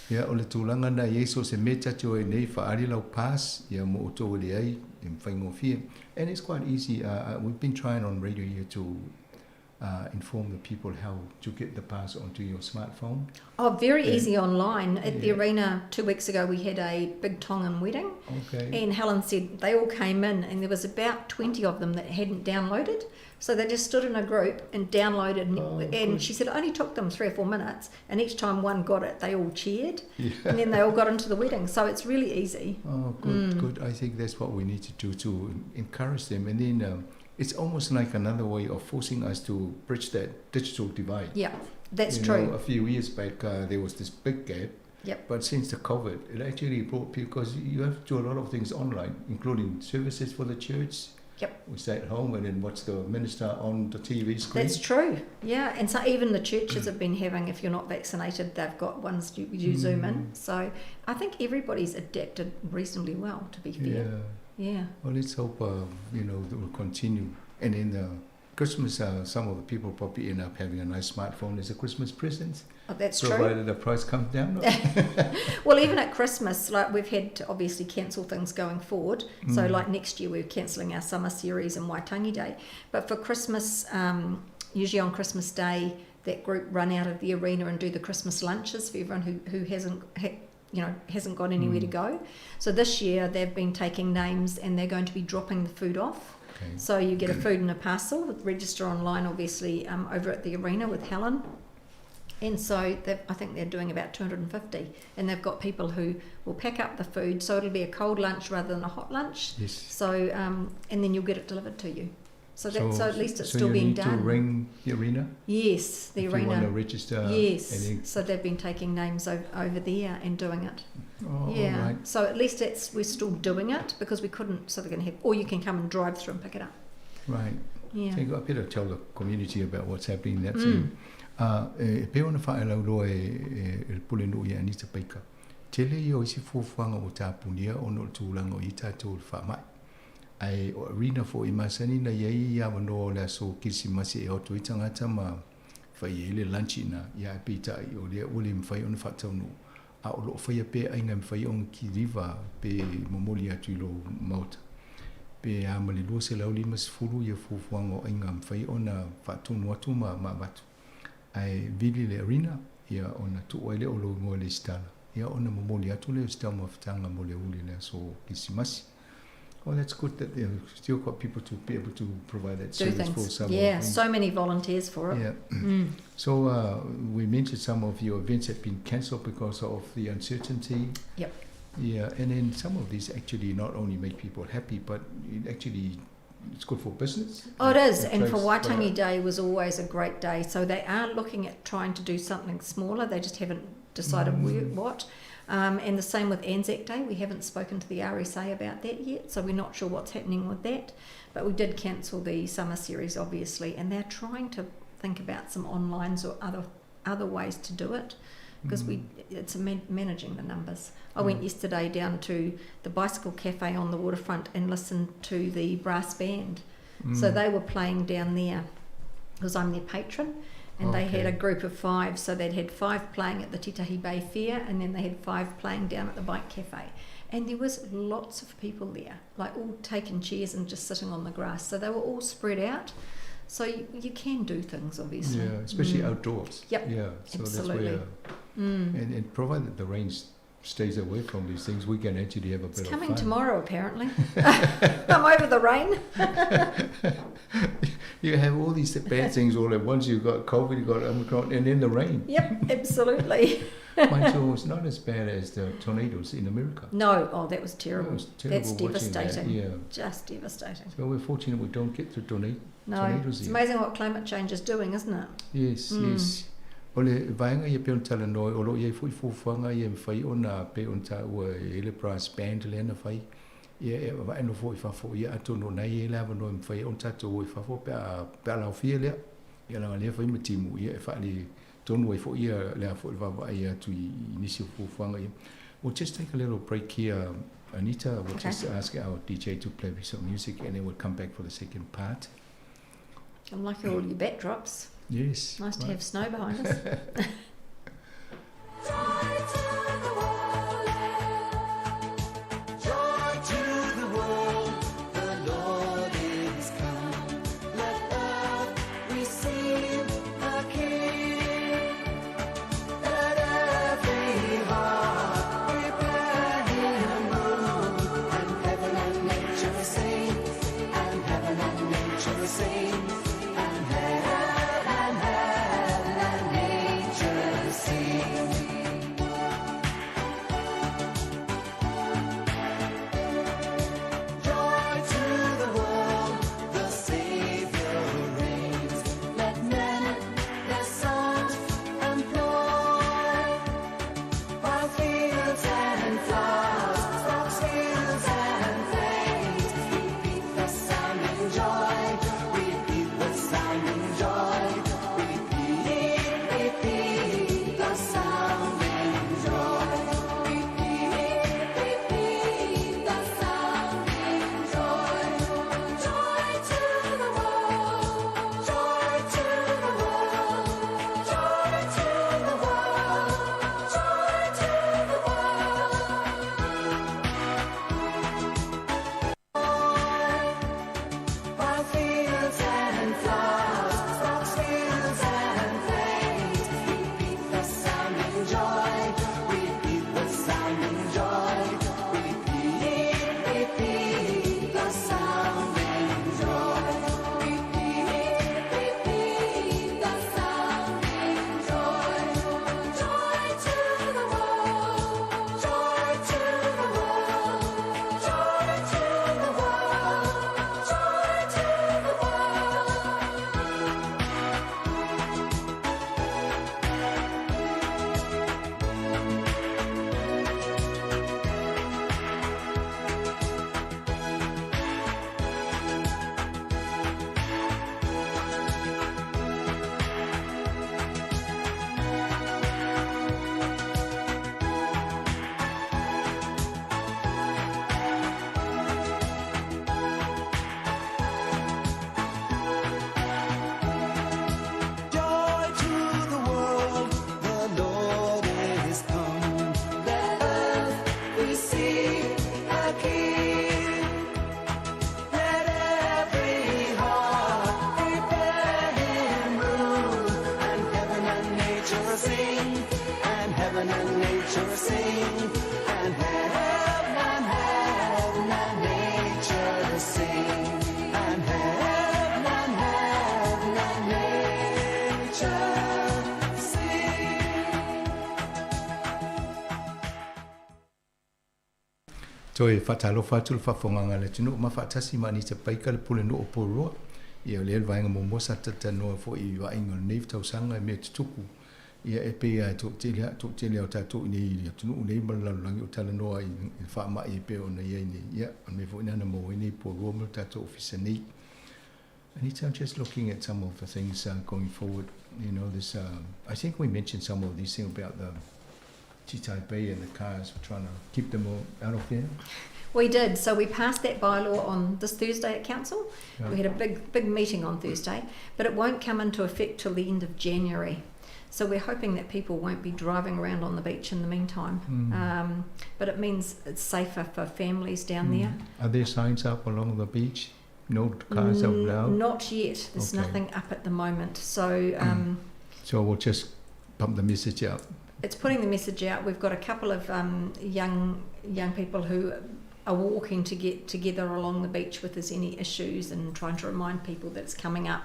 Yeah, o le tūlanga nā Iesu se me tatio e nei whaari lau pass, ia mo o tō le ai, e mwhaingofia. And it's quite easy. We've been trying on radio here to inform the people how to get the pass onto your smartphone. Oh, very easy online. At the arena 2 weeks ago, we had a big Tongan wedding. And Helen said they all came in, and there was about 20 of them that hadn't downloaded. So they just stood in a group and downloaded. And Oh, good. she said it only took them 3 or 4 minutes. And each time one got it, they all cheered. And then they all got into the wedding. So it's really easy. Oh, good, good. I think that's what we need to do to encourage them. And then it's almost like another way of forcing us to bridge that digital divide. Yeah, that's true. A few years back, there was this big gap. But since the COVID, it actually brought people, because you have to do a lot of things online, including services for the church. We stay at home and then watch the minister on the TV screen. That's true, yeah. And so even the churches have been having, if you're not vaccinated, they've got ones you Zoom in. So I think everybody's adapted reasonably well, to be fair. Well, let's hope that will continue. And in the Christmas, some of the people probably end up having a nice smartphone as a Christmas present. Oh, that's true. Provided the price comes down. Well, even at Christmas, we've had to obviously cancel things going forward. So next year we're cancelling our summer series and Waitangi Day. But for Christmas, usually on Christmas Day, that group run out of the arena and do the Christmas lunches for everyone who hasn't got anywhere to go. So this year they've been taking names and they're going to be dropping the food off. So you get a food and a parcel, with register online, obviously, over at the arena with Helen. And so I think they're doing about 250, and they've got people who will pack up the food, so it'll be a cold lunch rather than a hot lunch. Yes. So and then you'll get it delivered to you. So that, so at least it's so still you being need done. to ring the arena? Yes, the if arena. you want to register. Yes. And then, So they've been taking names over there and doing it. oh, yeah. all right. So at least it's we're still doing it because we couldn't. So they're going to have, or you can come and drive through and pick it up. Right. Yeah. Think I better tell the community about what's happening. That's mm. E pe ona whaelauloa e le pule nuu ia Anita Baker. Tele ia o isi fuafuaga o tapunia ona o le tulaga o i tatou le faamai. Ae o arena foʻi masani na iai avanoa o le aso kerisimasi e oto ai tagata ma fai ai le lunch ina ia ae peitai o lea ua le mafai ona faataunuu a o loo faia pea aiga e mafai ona kiliva pe momoli atu i lou maota pe a ma le 250 ia fuafuaga o aiga mafai ona faatonu atu ma avatu ae vili le arena ia ona tuu ai lea o lou igoa i le lesitala ia ona momoli atu lea o se taumafataga mo le uli le aso kerisimasi. Oh, that's good that they've still got people to be able to provide that Do service for things. some. Yeah. So many volunteers for it. Yeah. So we mentioned some of your events have been cancelled because of the uncertainty. Yep. Yeah, and then some of these actually not only make people happy, but it actually it's good for business. Oh, it is. And for attracts quite a- Waitangi Day was always a great day. So they are looking at trying to do something smaller. They just haven't decided where, what. And the same with Anzac Day. We haven't spoken to the RSA about that yet, so we're not sure what's happening with that. But we did cancel the summer series, obviously, and they're trying to think about some onlines or other ways to do it because it's managing the numbers. I went yesterday down to the bicycle cafe on the waterfront and listened to the brass band. So they were playing down there because I'm their patron, and they had Okay. a group of 5. So they'd had 5 playing at the Titahi Bay Fair, and then they had 5 playing down at the bike cafe. And there was lots of people there, like all taking chairs and just sitting on the grass. So they were all spread out. So you can do things, obviously. Yeah, especially outdoors. Yep, Yeah, so absolutely. that's where, and provided the rain stays away from these things, we can actually have a It's bit coming of fun. tomorrow, apparently. I'm over the rain. You have all these bad things all at once. You've got COVID, you've got Omicron, and then the rain. Yep, absolutely. Mind you, it's not as bad as the tornadoes in America. No, oh, that was terrible. It was terrible That's watching that, devastating. yeah. Just devastating. So we're fortunate we don't get the No, tornadoes it's here. amazing what climate change is doing, isn't it? Yes, yes. O le vaenga ia pe ona talanoa, o loo iai foʻi fuafuaga ia e mafai ona pe ona taua e le brass band lea na fai. Ia e vaai no foʻi fafo ia atonu o nai e le avanoa e mafai ona tatou o i fafo pe a laofia lea. Ia laga lea fai ma timu ia e faale tonu ai foʻi ia lea foʻi le vaavaai atu i nisi o fuafuaga ia. We'll just take a little break here, Anita. We'll just ask our DJ to play some music and then we'll come back for the second part. I'm liking all your backdrops. Yes. Nice to right. have snow behind us. Joy to the world, the Lord is come. Let earth receive her King. Let every heart prepare him room. And heaven and nature sing, and heaven and nature sing, and heaven and nature Toe faatalofa atu le faafofogaga a le atunuu ma faatasi ma Anita Baker le Pulenuu o Porirua. Ia o lea le vaega muamua sa talatalanoa foi i vaaiga o lenei tausaga i mea tutupu. Ia e pei lava e toatele a toatele lava o tatou i inei i le atunuu nei ma le lalolagi o talanoa i le faamai e pei ona i ai nei. Ia o le mea foi lena na maua ai nei Porirua ma le tatou ofisa nei. Anita, I'm just looking at some of the things uh, going forward. You know, this, uh, I think we mentioned some of these things about the Titai Bay and the cars, we're trying to keep them all out of there. We did. So we passed that bylaw on this Thursday at council. Yeah. We had a big, big meeting on Thursday, but it won't come into effect till the end of January. So we're hoping that people won't be driving around on the beach in the meantime. Mm. Um, but it means it's safer for families down Mm. there. Are there signs up along the beach? No cars allowed? Not yet. There's Okay. nothing up at the moment. So um, So we'll just pump the message out. it's putting the message out. We've got a couple of um, young young people who are walking to get together along the beach if there's any issues and trying to remind people that it's coming up.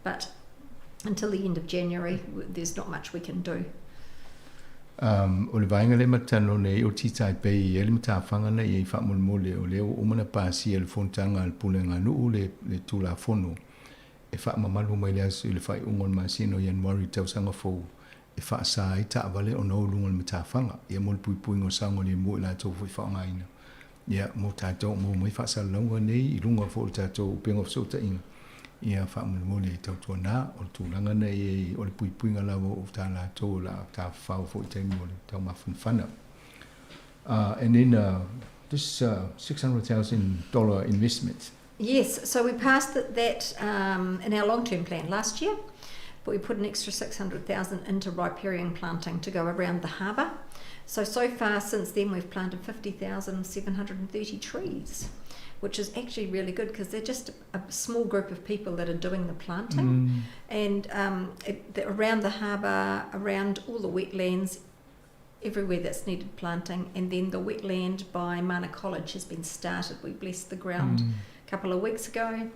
But until the end of January, there's not much we can do. Um, o le vaega lea ma talanoa nei o Titai Bay e le matafaga na i ai faamolemole o lea ua uma ona pasia e le fonotaga a le Puleganuu le, le Tulafono e faamamalu mai le aso i le faaiuga o le masina o Ianuari i le tausaga fou e faasā ai taavale ona o luga o le matafaga ia mo le puipuiga o saogalemu i latou foi faaaogaina ia mo tatou mo mai faasalalauga nei i luga foi o le tatou upega o fesootaiga ia faamolemole e tautuanā o le tulaga na i ai o le puipuiga lava o tā latou o le a tafafao foi i taimi o le taumafanafana. And then uh, this uh, $600,000 investment. Yes, so we passed that, that um, in our long-term plan last year, but we put an extra 600,000 into riparian planting to go around the harbour. So, so far since then we've planted 50,730 trees, which is actually really good because they're just a small group of people that are doing the planting. Mm. And um, it, the, around the harbour, around all the wetlands, everywhere that's needed planting. And then the wetland by Mana College has been started. We blessed the ground Mm. a couple of weeks ago.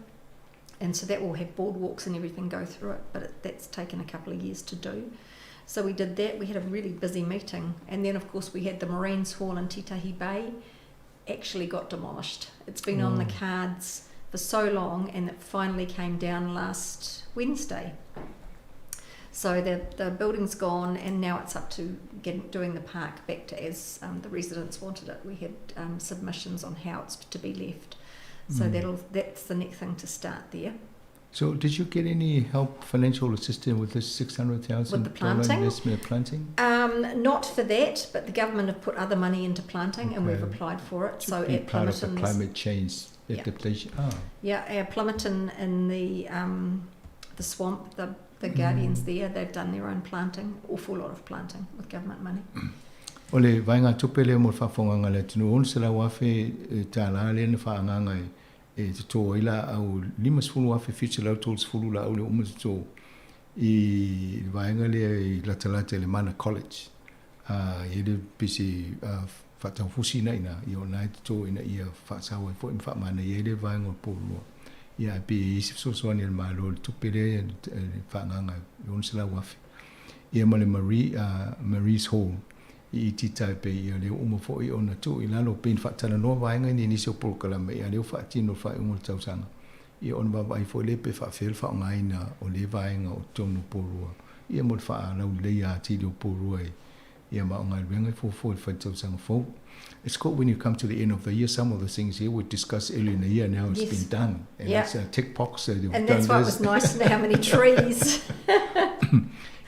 And so that will have boardwalks and everything go through it, but it, that's taken a couple of years to do. So we did that. We had a really busy meeting. And then, of course, we had the Marines Hall in Titahi Bay actually got demolished. It's been on the Mm. cards for so long and it finally came down last Wednesday. So the, the building's gone and now it's up to getting, doing the park back to as um, the residents wanted it. We had um, submissions on how it's to be left. So Mm. that'll that's the next thing to start there. So did you get any help, financial assistance with this With the $600,000 planting? investment in planting? Um, not for that, but the government have put other money into planting and we've Okay. applied for it. So Be at part of the Plimmerton, there's- climate change Yeah. adaptation. Ah, Yeah, at Plimmerton in the um, the swamp, the the guardians Mm. there, they've done their own planting, awful lot of planting with government money. O le vaega tupe lea mo le faafofogaga a le atunuu, $600,000 e tālā lea na faaagaga e e totō ai laau 50,730 laau lea ua uma totō i le vaega lea i latalata i le Mana College. Uh, i le pese uh, faataufusi ina ina, ia o lena e totō ina ia faasao ai foi ma faamanaia ai le vaega o le Porirua. Ia ae pe i ai se fesoasoani a le Malo i le tupe lea e faaagaga e $600,000. Ia ma le Marie, uh, Marie's Hall i Ititai pei ia lea ua uma foi ona tuu i lalo pei ona faatalanoa vaega nei i nisi o polokalame ia lea ua faatino i le faaiuga o le tausaga ia ona vaavaai foi lea pe faafefea le faaaogaina o lea vaega o totonu o Porirua ia mo le faalauleia atili o Porirua i ia ma o galuega e fuafua i le faitausaga fou. It's good when you come to the end of the year, some of the things here we discussed earlier in the year, now it's Yes. been done. And Yeah. it's a tick box that you've And done that's why it this. was nice to know how many trees.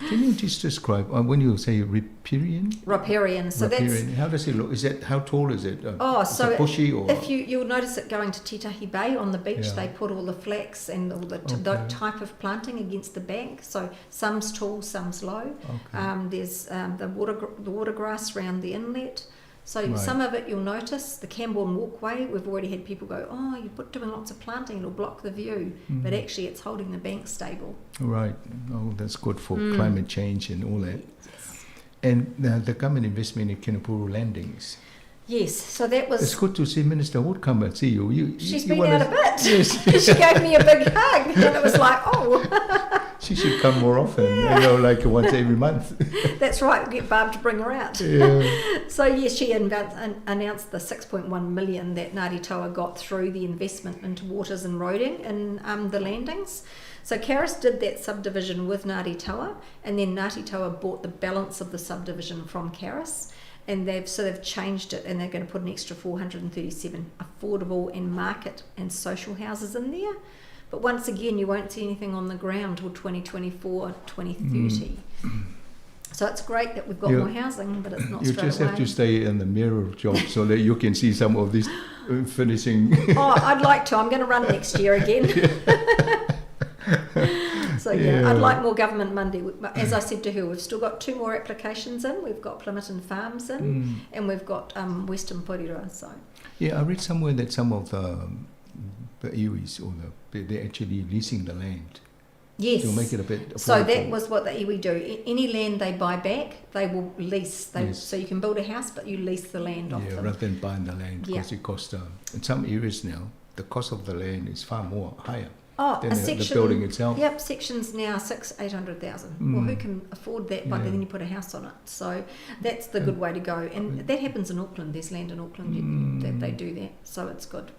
Can you just describe, uh, when you say riparian? Riparian. So that's Riparian, how does it look? Is that, how tall is it? Uh, Oh, is so it bushy or? if you you'll notice it going to Titahi Bay on the beach, Yeah. they put all the flax and all the, t- the Okay. type of planting against the bank. So some's tall, some's low. Okay. Um, there's um, the water the water grass round the inlet. So Right. some of it you'll notice the Camborne Walkway. We've already had people go, oh, you put doing lots of planting, it'll block the view. But Mm. actually, it's holding the bank stable. Right. Oh, that's good for Mm. climate change and all that. Yes. And the, the government investment in Kenepuru landings. Yes. So that was. It's good to see Minister Wood come and see you. You, She's you been wanna- out a bit. Yes. she gave me a big hug, and it was like, oh. She should come more often, you know, like once every month. That's right, get Barb to bring her out. Yeah. So, yes, she announced the 6.1 million that Ngāti Toa got through the investment into waters and roading and the landings. So Karis did that subdivision with Ngāti Toa, and then Ngāti Toa bought the balance of the subdivision from Karis, and they've changed it, and they're going to put an extra 437 affordable and market and social houses in there. But once again, you won't see anything on the ground till 2024, 2030. So it's great that we've got more housing, but it's not You straight just away. have to stay in the mirror job so that you can see some of these finishing. Oh, I'd like to. I'm going to run next year again. So, yeah, I'd like more government money. As I said to her, we've still got 2 more applications in. We've got Plimmerton Farms in, and we've got Western Porirua. So. Yeah, I read somewhere that some of the iwis, or they're actually leasing the land. Yes. To make it a bit affordable. So that was what the iwi do. Any land they buy back, they will lease. So you can build a house, but you lease the land off them. Rather than buying the land, because it costs, in some areas now, the cost of the land is far more higher. Oh, than a the section, building itself. Yep, section's now 800,000. Well, who can afford that? But then you put a house on it. So that's the good way to go. And that happens in Auckland. There's land in Auckland that they do that. So it's good.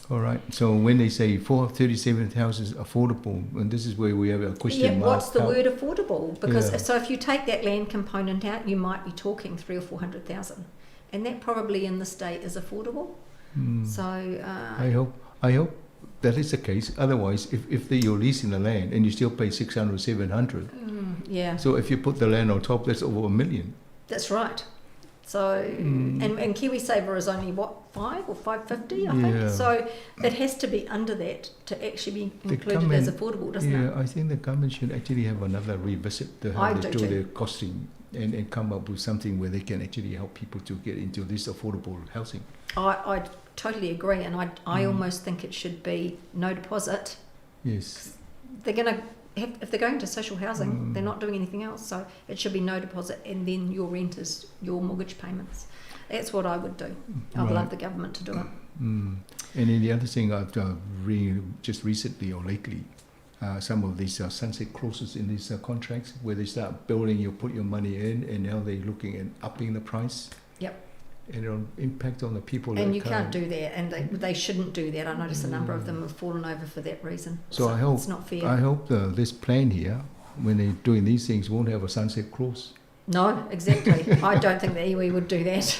All right. So when they say 437,000 is affordable, and this is where we have a question mark. What's the word affordable? Because so if you take that land component out, you might be talking 300,000 or 400,000, and that probably in this day is affordable. So I hope that is the case. Otherwise, if you're leasing the land and you still pay 600, 700. So if you put the land on top, that's over 1 million. That's right. So and KiwiSaver is only what, 5 or 550, I think. So it has to be under that to actually be included as affordable, doesn't it? Yeah, I think the government should actually have another revisit to how they do their costing and come up with something where they can actually help people to get into this affordable housing. I totally agree, and I almost think it should be no deposit. Yes. They're going to have, if they're going to social housing, they're not doing anything else, so it should be no deposit, and then your rent is your mortgage payments. That's what I would do. I'd love the government to do it. And then the other thing I've read just recently or lately, some of these sunset clauses in these contracts where they start building, you put your money in, and now they're looking at upping the price. Yep. And it'll impact on the people. And you can't do that, and they shouldn't do that. I notice a number of them have fallen over for that reason. So I hope it's not fair. I hope this plan here, when they're doing these things, won't have a sunset clause. No, exactly. I don't think the iwi would do that.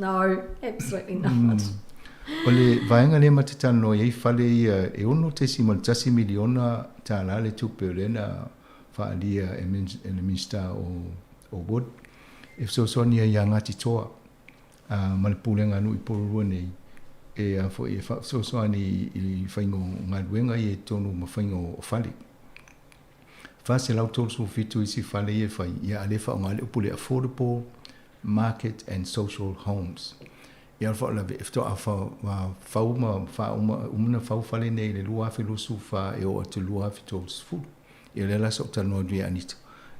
No, absolutely not. O le vaenga le matatano i fale ia e ono tesi mo tasi miliona tā la le tupe o lena whaalia e le minista o Wood. E fesoasoani ia Ngāti Toa. Ma le pulenga nui Porirua nei e a fo e fesoasoani i whaingo ngā i e tonu ma whaingo o fale. Whase lau tolu fitu isi fale i e whai ia ale wha o ngā le upule affordable market and social homes. Ia wha la e fto a wha ma wha umuna wha fale nei le lua afi lusu wha e o atu lua afi tolu sefulu. Ia le la so tanoa nui Anita.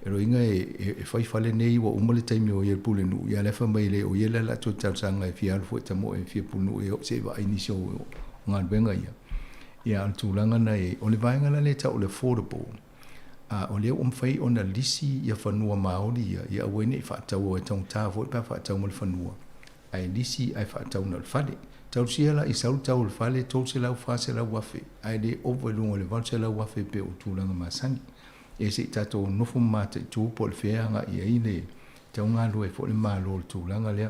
E roinga e whai fale nei wa umale taimi o ia pule nu. Ia lefa mai le o ia le la tau tausaga e fia alu fo e tamo e fia pulu e o se wa inisi o ngā wenga ia. Ia al tūlanga na e o le vaenga la le tau le affordable. O lea umwhai o na lisi ia whanua Māori ia. Ia awene i whaatau o e taungtā fo e pā whaatau mo le whanua. Ai lisi ai whaatau na le fale. Tau sia la i saulu tau le fale, tolu se lau wha se lau wafe. Ai le over lunga le valu se lau wafe pe o tūlanga masani. E se tātou nofo māta i tūpo le wheanga i ai le tau ngā lue fo le mālo le tūlanga lea.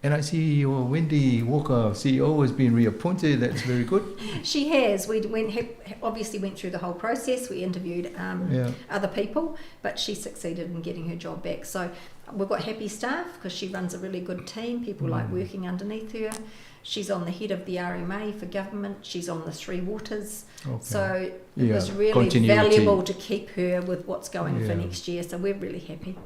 And I see your Wendy Walker, CEO, has been reappointed. That's very good. She has. We obviously went through the whole process. We interviewed other people, but she succeeded in getting her job back. So we've got happy staff because she runs a really good team. People like working underneath her. She's on the head of the RMA for government. She's on the Three Waters. Okay. So it was really valuable to keep her with what's going for next year. So we're really happy.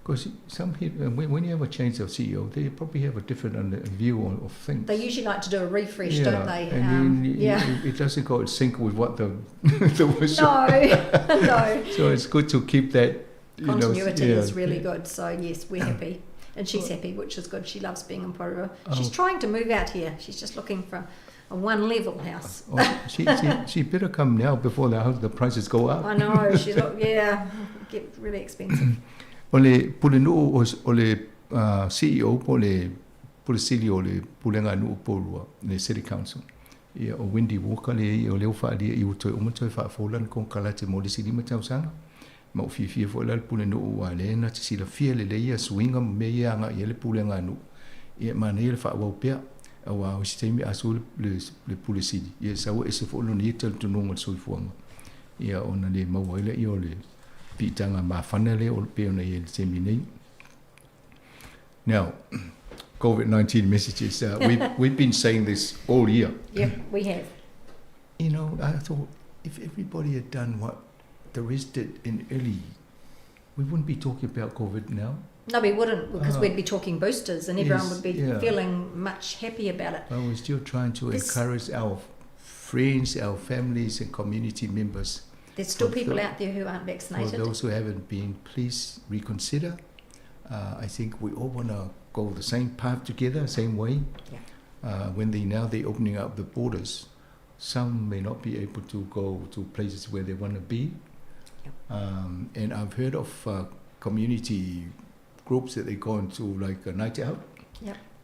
Because some people, when you have a change of CEO, they probably have a different view of things. They usually like to do a refresh, don't they? And then it doesn't go in sync with what the the was. No, no. So it's good to keep that continuity is really good. So yes, we're happy, and she's happy, which is good. She loves being in Porirua. She's trying to move out here. She's just looking for A one level house. Oh, she better come now before the house, the prices go up. I know. She's look, yeah, get really expensive. O le Pulenuu o le CEO po o le Pule Sili o le Pulega a Nuu o Porirua, le City Council. Ia, o Wendy Walker lea ia o lea ua faaalia i ua toe uma toe faafou lana konekarate mo le isi 5 tausaga. Ma ua fiafia foi la le Pulenuu aua o lea na te silafia lelei ia suiga ma mea ia e agai i ai le Pulega a Nuu. Ia e manaia le faaauau pea, aua o isi taimi a sui le Pule Sili, ia e sau e ese foi lona ia talitonuga i le soifuaga, ia ona le maua ai lea o le piitaga mafana lea o pei ona i ai i le taimi nei. Now, COVID-19 messages, we've been saying this all year. Yep, we have. You know, I thought if everybody had done what the rest did in early, we wouldn't be talking about COVID now. No, we wouldn't, because we'd be talking boosters and everyone would be feeling much happier about it. But we're still trying to encourage our friends, our families and community members. There's still people out there who aren't vaccinated. For those who haven't been, please reconsider. I think we all want to go the same path together, same way. When they now they're opening up the borders, some may not be able to go to places where they want to be. And I've heard of community groups that they go into like a night out.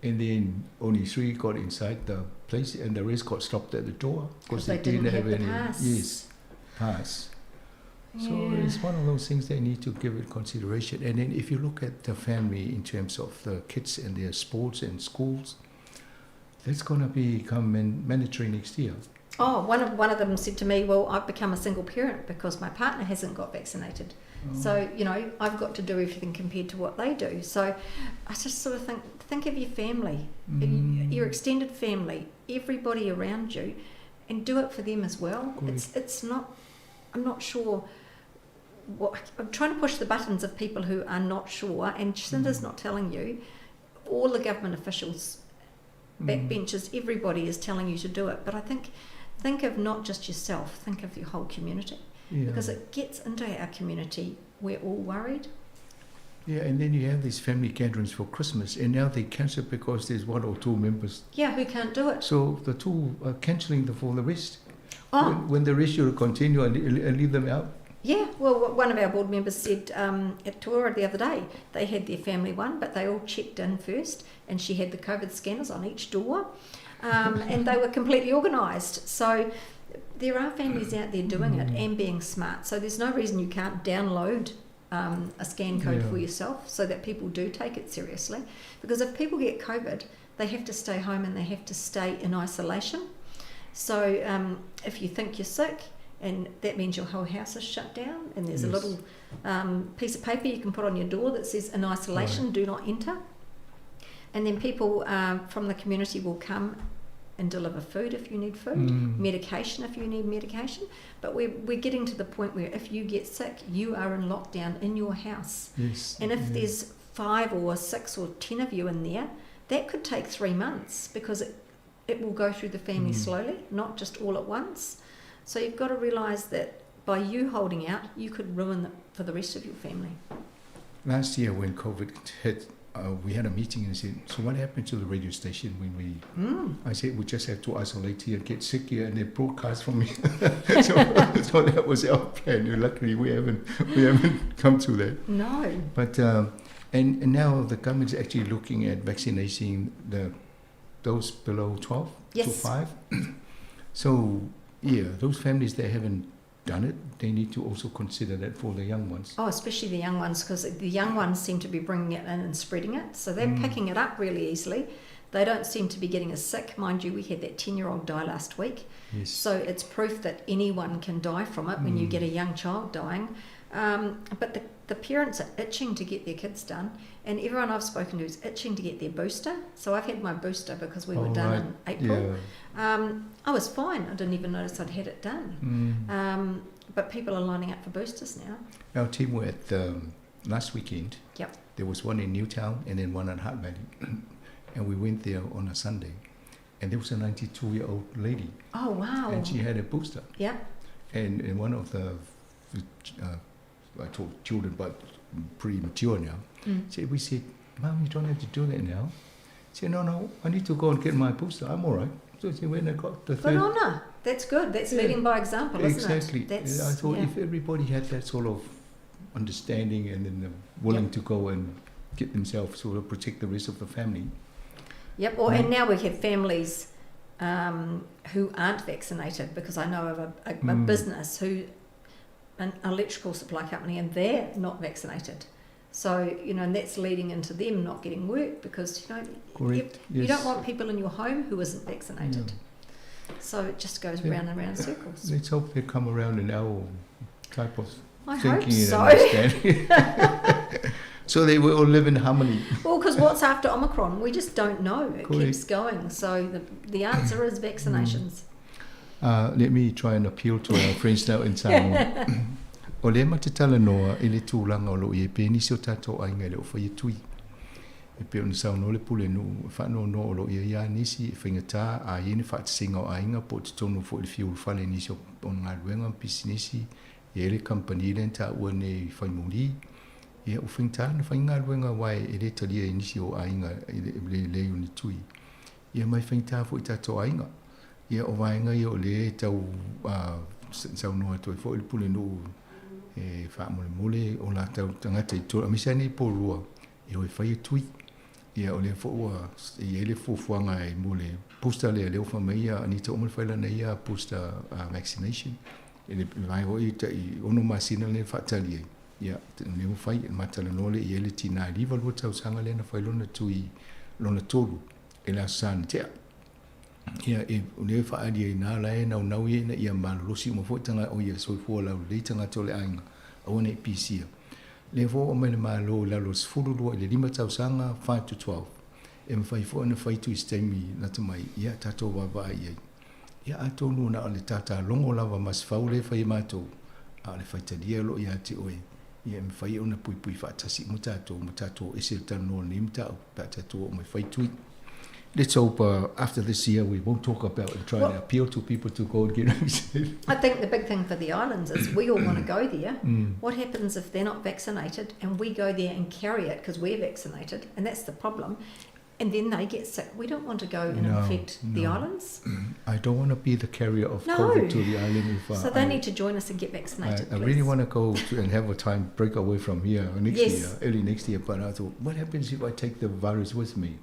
And then only 3 got inside the place and the rest got stopped at the door because They they didn't didn't have have the any pass. Yes, pass. So it's one of those things they need to give it consideration. And then if you look at the family in terms of the kids and their sports and schools, that's going to become mandatory next year. Oh, one of them said to me, well, I've become a single parent because my partner hasn't got vaccinated. So I've got to do everything compared to what they do. So I just sort of think of your family, your extended family, everybody around you, and do it for them as well. Good. It's not, I'm not sure what, I'm trying to push the buttons of people who are not sure, and Jacinda's not telling you. All the government officials, backbenchers, everybody is telling you to do it. But I think of not just yourself, think of your whole community. Because it gets into our community, we're all worried. Yeah, and then you have these family gatherings for Christmas, and now they cancel because there's 1 or 2 members. Yeah, who can't do it. So the 2 are cancelling for the rest. When the rest should continue and leave them out. Yeah, well, one of our board members said at Tora the other day, they had their family one, but they all checked in first, and she had the COVID scanners on each door, and they were completely organised. So there are families out there doing it and being smart. So there's no reason you can't download a scan code for yourself so that people do take it seriously. Because if people get COVID, they have to stay home and they have to stay in isolation. So if you think you're sick, and that means your whole house is shut down, and there's a little piece of paper you can put on your door that says, in isolation, do not enter. And then people from the community will come and deliver food if you need food, medication if you need medication. But we're getting to the point where if you get sick, you are in lockdown in your house. And if there's 5 or 6 or 10 of you in there, that could take 3 months because it will go through the family slowly, not just all at once. So you've got to realise that by you holding out, you could ruin it for the rest of your family. Last year when COVID hit, we had a meeting and said, so what happened to the radio station when we... I said, we just have to isolate here, get sick here, and then broadcast from here. So that was our plan. Luckily, we haven't come to that. No. But and now the government's actually looking at vaccinating those below 12 to 5. So, those families that haven't done it, they need to also consider that for the young ones. Oh, especially the young ones, because the young ones seem to be bringing it in and spreading it. So they're picking it up really easily. They don't seem to be getting as sick. Mind you, we had that 10-year-old die last week. So it's proof that anyone can die from it when you get a young child dying. But the parents are itching to get their kids done, and everyone I've spoken to is itching to get their booster. So I've had my booster because we were done in April. I was fine. I didn't even notice I'd had it done. But people are lining up for boosters now. Our team were at the last weekend. There was one in Newtown and then one at Hutt Valley. And we went there on a Sunday. And there was a 92-year-old lady. Oh, wow. And she had a booster. And one of the... I told children, but pretty mature now. So we said, Mum, you don't have to do that now. She said, no, no, I need to go and get my booster. I'm all right. So when I got the Good third on her. That's good. That's Yeah. leading by example, isn't Exactly. it? That's, I thought yeah. if everybody had that sort of understanding and then the willing to go and get themselves sort of protect the rest of the family. Yep. Or, and Mm. now we have families who aren't vaccinated, because I know of a business who, an electrical supply company, and they're not vaccinated. So, you know, and that's leading into them not getting work because, you know, Correct. you don't Yes. want people in your home who isn't vaccinated. Yeah. So it just goes Yeah. round and round in circles. Let's hope they come around in our type of I hope thinking and so. understanding. So they will all live in harmony. Well, because what's after Omicron? We just don't know. It Correct. keeps going. So the answer is vaccinations. Let me try and appeal to our friends now in Samoa. O le ma te talanoa i le tulaga o loo i ai pea nisi o tatou aiga e le o faia tui. E pei ona saunoa le pulenuu e faanoanoa o loo i ai a nisi e faigatā a i ai ni faatasega o aiga po o totonu foʻi le fiulufale i nisi o galuega ma pisinisi e ai le kampani lea na taua nei faimuli ia ua faigata ona fai galuega uae e lē talia i nisi o aiga i le lelei o ni tui ia mai faigata foʻi tatou aiga ia o vaega ia o lē tau saunoa atu ai foʻi le pulenuu e faamolemole o latou tagata i totonu aemaise lava nei Porirua e o e fai e tui. Ia o lea foi ua i ai le fuafuaga e mo le booster lea lea ua fai mai ia Anita uma le fai lana ia booster vaccination e le vaega foi tai 6 masina lea faatali ai. Ia lea ua fai e matalanoa lea i ai le tinā e 92 tausaga lea na fai lona tui lona tolu e le Aso Sa na tea. Ia e o lea e faaali ai nā la e naunau ia ina ia malolosi uma foi taga o ia soifua laulelei tagata o le aiga aua nei pisia. Lea foi ua aumai le Malo i lalo o le 12 i le 5 tausaga, 5 to 12, e mafai foi ona fai atu i se taimi lata mai, ia tatou vaavaai i ai. Ia atonu na o le tatalogo lava ma se fau lea e fai e matou, a o le faitalia o loo ia te oe, ia e mafai ona puipui faatasi uma tatou ma tatou o ese i le talanoa o lenei mataupu pe a tatou oo mai fai tui. Let's hope after this year we won't talk about and try and Well, appeal to people to go and get vaccinated. I think the big thing for the islands is we all want to go there. What happens if they're not vaccinated and we go there and carry it because we're vaccinated, and that's the problem, and then they get sick? We don't want to go and No, infect the no. islands. I don't want to be the carrier of No. COVID to the island. If So they need to join us and get vaccinated, I really please. want to go to and have a time break away from here next Yes. year, early next year. But I thought, what happens if I take the virus with me?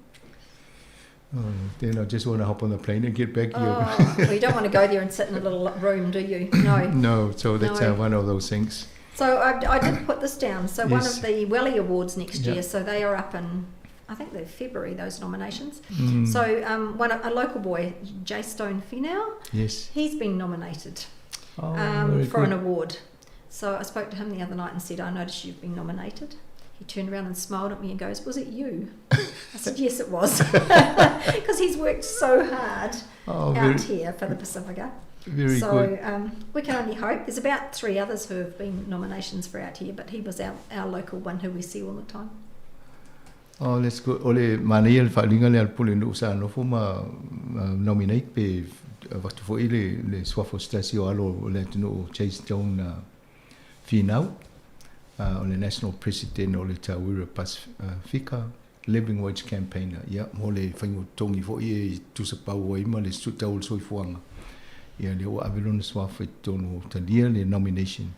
Oh, then I just want to hop on the plane and get back here. Oh, well, you don't want to go there and sit in a little room, do you? No. No, so that's No. one of those things. So I did put this down. So one Yes. of the Welly Awards next Yeah. year, so they are up in, I think they're February, those nominations. So a local boy, Jay Stone Finau, Yes. he's been nominated Oh, very for an good. award. So I spoke to him the other night and said, I noticed you've been nominated. He turned around and smiled at me and goes, was it you? I said, yes, it was. Because he's worked so hard Oh, out very, here for the Pacifica. very so good. we can only hope. There's about 3 others who have been nominations for out here, but he was our local one who we see all the time. Oh, that's good. Ole manaia le faaliga lea a le pulenuu sa nofo ma nominate pe avatu foʻi le suafa o se tasi o alo o le atunuu Chase Stone Finau o le National President o le Tauira Pasifika Living Wage Campaigner ia mo le faiga totogi foʻi e tusapau ai ma le tau o le soifuaga ia lea ua ave lona suafa i totonu o talia le nomination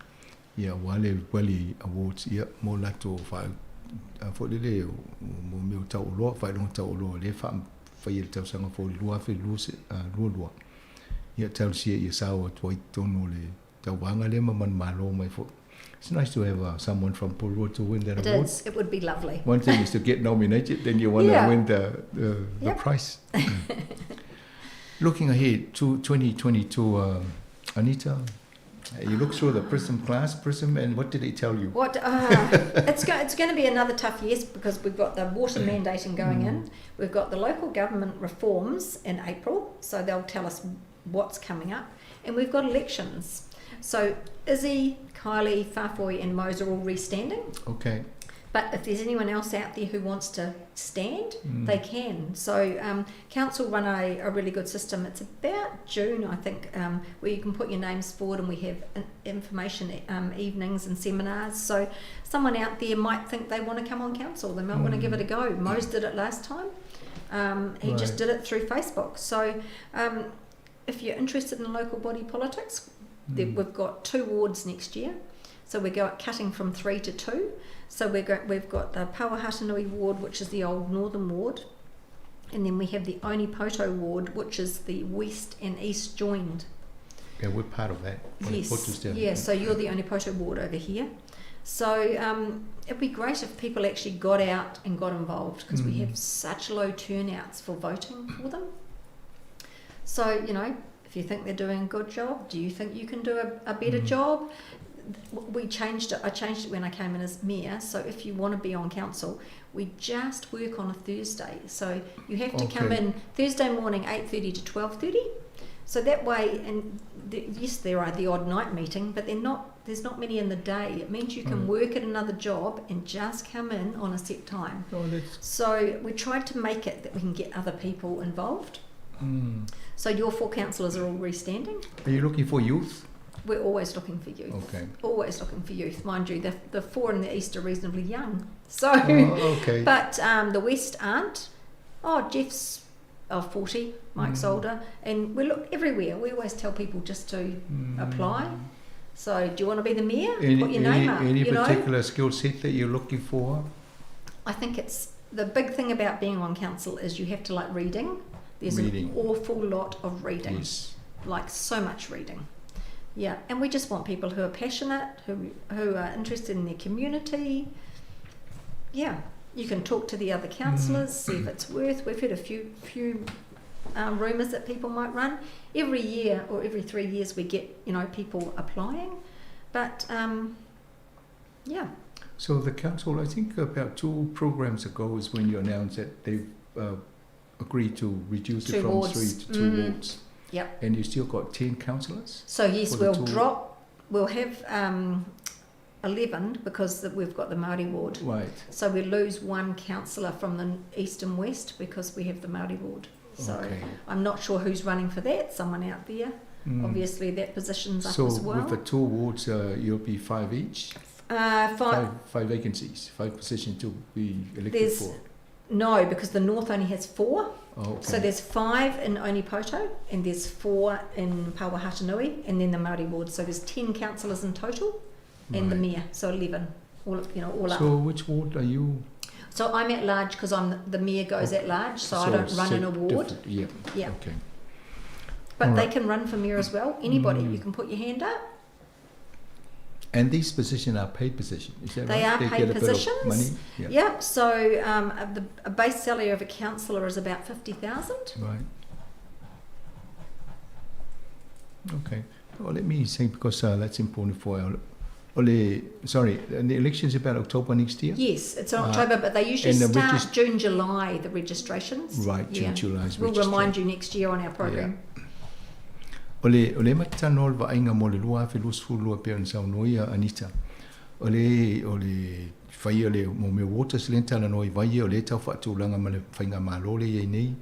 ia ua le Welly Awards ia mo latou faa foʻi lele mo mea o tauoloa faailoga tauoloa lea faafaia le tausaga fou i le 2022 ia talosia ia sao atu ai totonu o le tauvaga lea ma manumalo mai foʻi. It's nice to have someone from Porirua to win that It award. is. It would be lovely. One thing is to get nominated, then you want to Yeah. win the Yep. prize. Looking ahead to 2022, Anita, you look through the Prism class, Prism, and what did it tell you? What? It's going to be another tough year because we've got the water mandating going in. We've got the local government reforms in April, so they'll tell us what's coming up, and we've got elections. So Izzy, Kylie, Faafoi and Mose are all restanding. Okay. But if there's anyone else out there who wants to stand, they can. So council run a really good system. It's about June, I think, where you can put your names forward, and we have information evenings and seminars. So someone out there might think they want to come on council. They might want to give it a go. Mose did it last time. He just did it through Facebook. So if you're interested in local body politics, we've got 2 wards next year. So we go cutting from 3 to 2. So we've got the Pauahatanui ward, which is the old northern ward, and then we have the Onepoto ward, which is the west and east joined. Yeah, we're part of that. Yes, yeah, so you're the Onepoto ward over here. So it'd be great if people actually got out and got involved, because we have such low turnouts for voting for them. So, you know, if you think they're doing a good job, do you think you can do a better job? We changed it. I changed it when I came in as mayor. So if you want to be on council, we just work on a Thursday. So you have to come in Thursday morning, 8:30 to 12:30. So that way, and yes, there are the odd night meeting, but they're not. There's not many in the day. It means you can work at another job and just come in on a set time. Oh, so we tried to make it that we can get other people involved. So your 4 councillors are all restanding. Are you looking for youth? We're always looking for youth. Okay. Always looking for youth. Mind you, the 4 in the east are reasonably young. So, But the west aren't. Oh, Jeff's 40, Mike's older, and we look everywhere. We always tell people just to apply. So, do you want to be the mayor? Put your name up. Any particular skill set that you're looking for? I think it's the big thing about being on council is you have to like reading. There's an awful lot of reading. Yes. Like so much reading. Yeah, and we just want people who are passionate, who are interested in their community. Yeah, you can talk to the other councillors, see if it's worth. We've heard a few rumours that people might run. Every year or every 3 years we get, you know, people applying. But, yeah. So the council, I think about 2 programs ago is when you announced that they've agreed to reduce it from 3 to 2 wards. Yep. And you still got 10 councillors? So yes, we'll drop, we'll have 11 because we've got the Māori ward. Right. So we lose 1 councillor from the east and west because we have the Māori ward. So I'm not sure who's running for that, someone out there. Obviously that position's up as well. So with the 2 wards, you'll be 5 each? 5 vacancies, 5 positions to be elected for. No, because the north only has 4. Oh, okay. So there's 5 in Onepoto and there's 4 in Pauahatanui and then the Māori ward. So there's 10 councillors in total and the mayor, so 11, all, you know, all up. So which ward are you? So I'm at large because I'm the mayor goes at large, so I don't run in a ward. Yeah. Yeah. Okay. But they can run for mayor as well. Anybody, you can put your hand up. And these positions are paid positions, is that they right? They are paid get a positions. Bit of money. Yeah. Yep. So a base salary of a councillor is about 50,000. Right. Okay. Well, let me say, because that's important for our. Sorry, and the election's about October next year? Yes, it's in October, but they usually start June, July, the registrations. Right, June, July. We'll remind you next year on our program. Yeah. O le matano o le vaaiga mo le 2022 pei ona saunoa ia Anita. O le whaia le mo mea waters le talanoa i vai o le tau whaatūlanga ma le whainga malo le iei nei.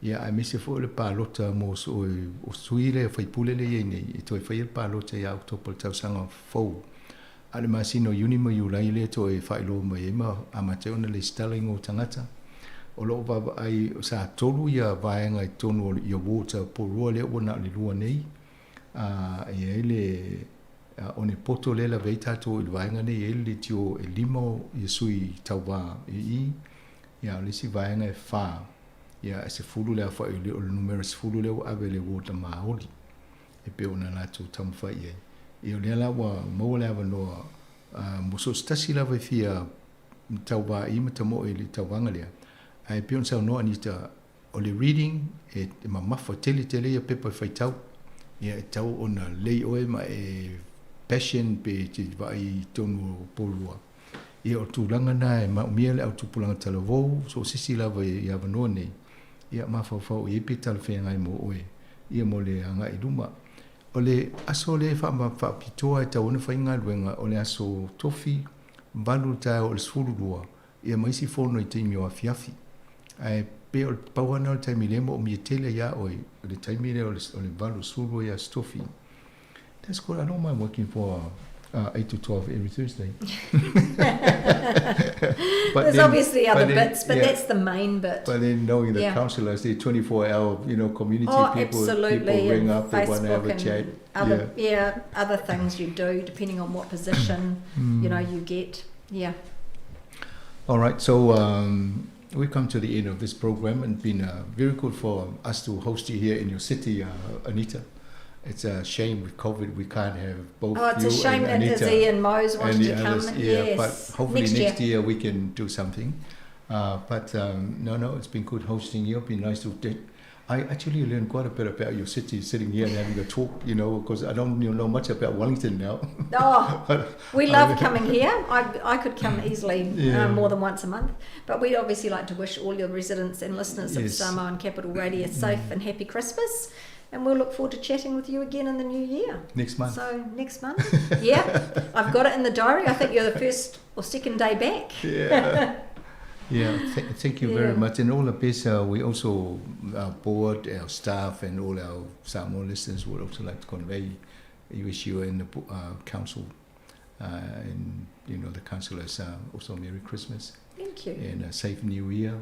Ia ai mese fo le pālota mo o sui le whaipule le iei nei. E toi whaia le pālota ia October tausaga fou. A le masino Iuni ma Iulai le toe whailo mai e ma a mateo na le stala ingo tangata. O loo vava ai sa tolu ia vaenga i tonu o ia water porua le ua na le lua nei. E ai le o ne poto le la vei tātou i le vaenga nei e le tio e lima ia sui tauva e i. Ia o le si vaenga e whā. Ia e se fulu lea wha i le o le numera se fulu lea ua ave le water maoli. E pe o na lātou taumawhai ai. E o lea la ua maua le awanoa mo so stasi lava e fia tauva i ma tamo e le tauvaga lea. Ai pe ona saunoa Anita o le reading e mamafa tele tele ia pepa e faitau. Ia e tau ona lei oe ma e passion pe te vaai tonu o polua. Ia o tūlanga nā e maumia le au tupulanga talavou, so sisi lava i awanoa nei. Ia mafaufau i epe talawhengai mo oe. Ia mo le anga i luma. O le aso le whaapitoa e tau ona whainga luenga o le aso tofi valu tae o le 12 ia maisi fono i teimi o afiafi. Ae pe o le pauana o le taimi le mo o mia tele ia oe, o le taimi le o le valu 12 ia aso tofi. That's good. I don't mind working for 8 to 12 every Thursday. There's then, obviously other but then, bits, but yeah, that's the main bit. But then knowing the councillors, the 24-hour, you know, community people, people ring up, they want to have a chat. Other, other things you do depending on what position, you know, you get. Yeah. All right, so we come to the end of this program, and been very good for us to host you here in your city, Anita. It's a shame with COVID we can't have both. Oh, it's you a shame and that Anita Izzy and Mose wanted and to the come. others. Yeah, yes. But hopefully next year we can do something. But no, it's been good hosting you. It's been nice to. I actually learned quite a bit about your city sitting here and having a talk, you know, because I don't know much about Wellington now. Oh, but we love coming here. I could come easily more than once a month. But we'd obviously like to wish all your residents and listeners of Samoan Capital Radio a safe and happy Christmas. And we'll look forward to chatting with you again in the new year. Next month. So next month. Yeah. I've got it in the diary. I think you're the first or second day back. Yeah. Yeah, thank you very much. And all the best. We also, our board, our staff, and all our Samoan listeners would also like to convey, wish you and the council and, you know, the councillors also Merry Christmas. Thank you. And a safe new year.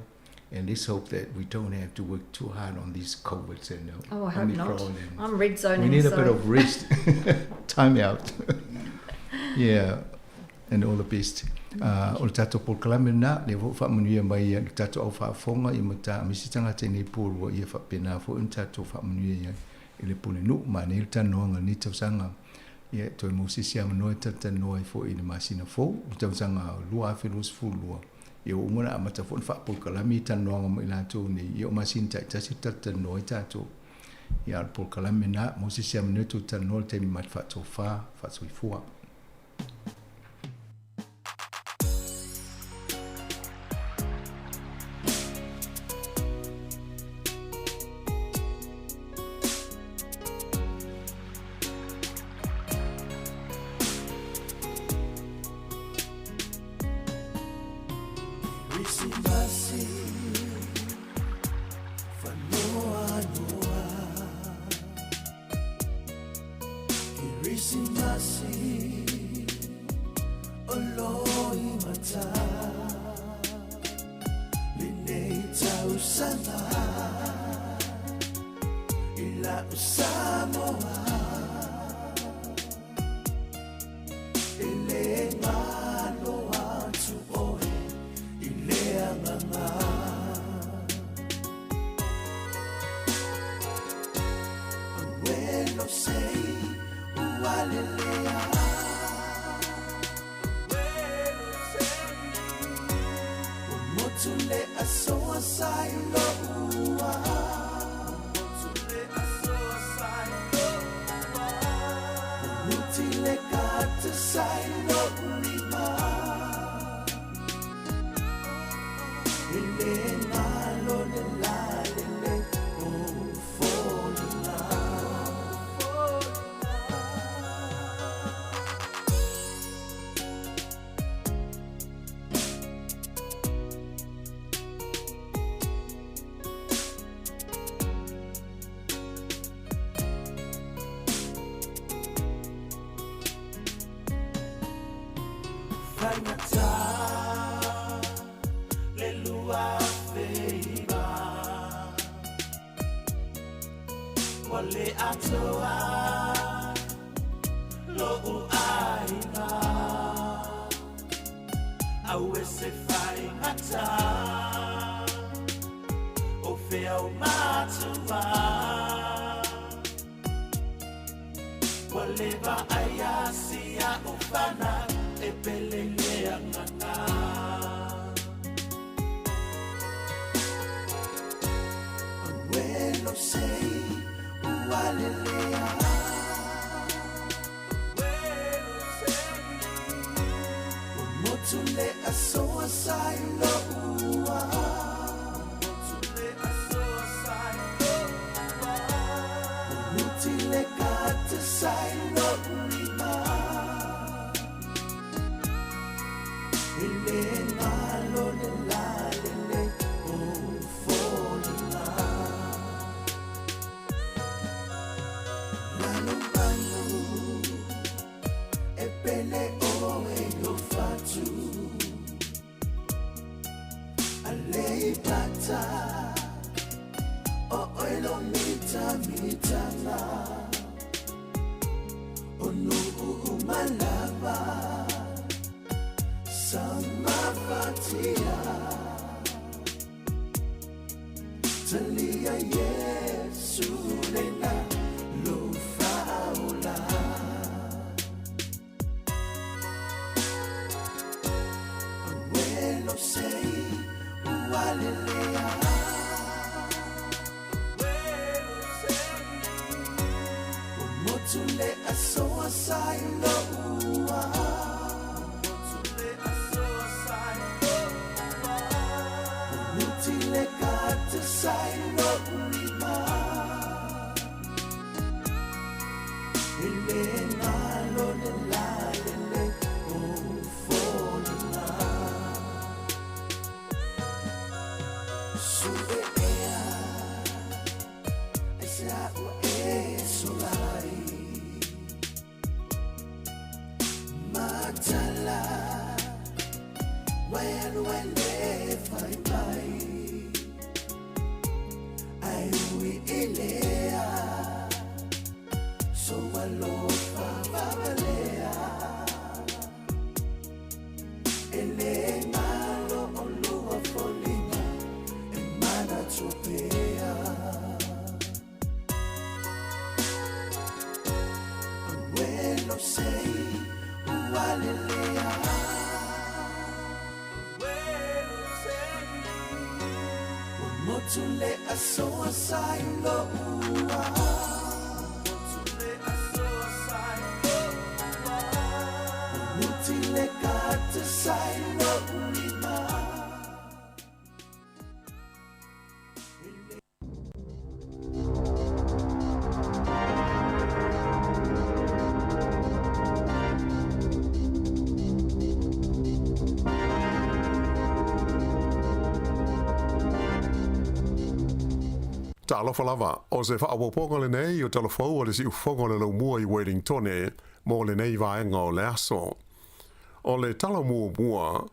And let's hope that we don't have to work too hard on these COVIDs and oh, I hope not. And I'm red zoning. We need a bit of rest, time out. Yeah, and all the best. O le tātou polokalame na, le fo whaamanuia mai ia le tātou au whaafonga i mata misi tangata i nei pōrua ia whapena fo i tātou whaamanuia ia i le pule nuu ma nei le tanoanga ni tausanga. Ia toi Mosisi a manoa tatanoa i fo i le masina fou, o tausanga 2022. Ia o umana a mata fo ni whaapolokalame i tanoanga mo i lātou nei, ia o masina taitasi tatanoa i tātou. Ia le polokalame na, Mosisi a manoa tō tanoa le taimi mat whaatofā, whaatoifua. E pele Aleipata O oilo mita mitanga O nuu umalava Samafatia Talia Yesu lena Lo faula Awelo sei ualelea Motu le asoa sai lo ua Muti le kata sai lo ulima Ele ngalo le la le le o folina Sue ea Ai se ua e solai Matala Waialu ai le fai mai Ai ui ilea So alofa vavalea E le ngalo o lua folina E mana tupea Awelo sei ualelea Motu le asoa sai lo ua Muti le kata sai lo ulima Talofa lava, o se faaopoopoga lenei o Talafou o le Siufofoga o le Laumua i Wellingtone mo lenei vaega o le aso. O le tala muamua,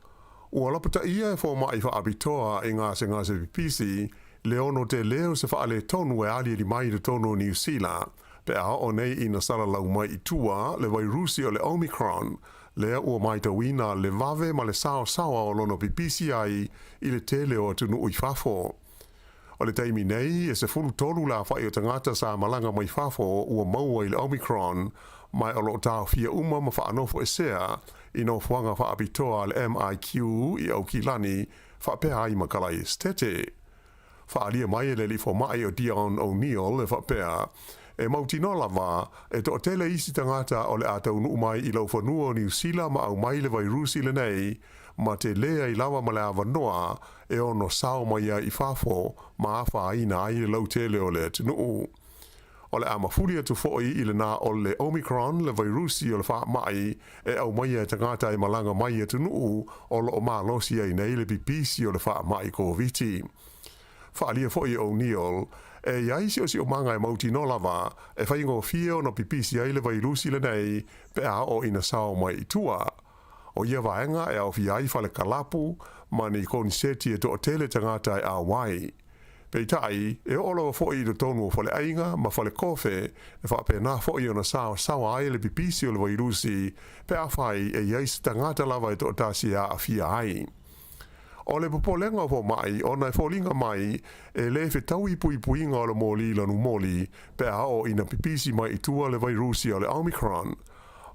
ua lapataia e fomaʻi faapitoa i gasegase pipisi le ono telē o se faaletonu e aliali mai i totonu o Niusila, pe a oo nei ina salalau mai i tua le vairusi o le Omicron, lea ua matauina le vave ma le saosaoa o lona pipisi ai i le tele o atunuu i fafo. O le taimi nei, e 13 le aofaʻi o tagata sa malaga mai fafo ua maua i le Omicron, ma o loo taofia uma ma faanofoesea i nofoaga faapitoa a le MIQ i Aukilani faapea ai ma Kalai Esetete. Faaalia mai e le alii fomaʻi o Dion O'Neill e faapea, e mautinoa lava e toatele isi tagata o le a taunuu mai i laufanua o Niusila ma aumai le vairusi lenei, ma telē ai lava ma le avanoa e ono sao mai ai i fafo ma afaina ai le lautele o le atunuu. O le a mafuli atu foʻi i lenā o le Omicron le vairusi o le faamaʻi e aumaia e tagata e malaga mai i atunuu o loo malosi ai nei le pipisi o le faamaʻi Koviti. Faaalia foʻi e O'Neill, e iai siosiomaga e mautinoa lava e faigofie ona pipisi ai le vairusi lenei pe a oo ina sao mai i tua. O ia vaega e aofia ai fale kalapu ma ni koniseti e toatele tagata e auai. Peitai, e oo lava foʻi i totonu o faleaiga ma falekofe e faapenā foʻi ona saosaoa ai le pipisi o le vairusi pe afai e iai se tagata lava e toatasi e aafia ai. O le popolega o fomaʻi ona e foliga mai e lē fetaui puipuiga o le mōlī lanumoli pe a oo ina pipisi mai i tua le vairusi o le Omicron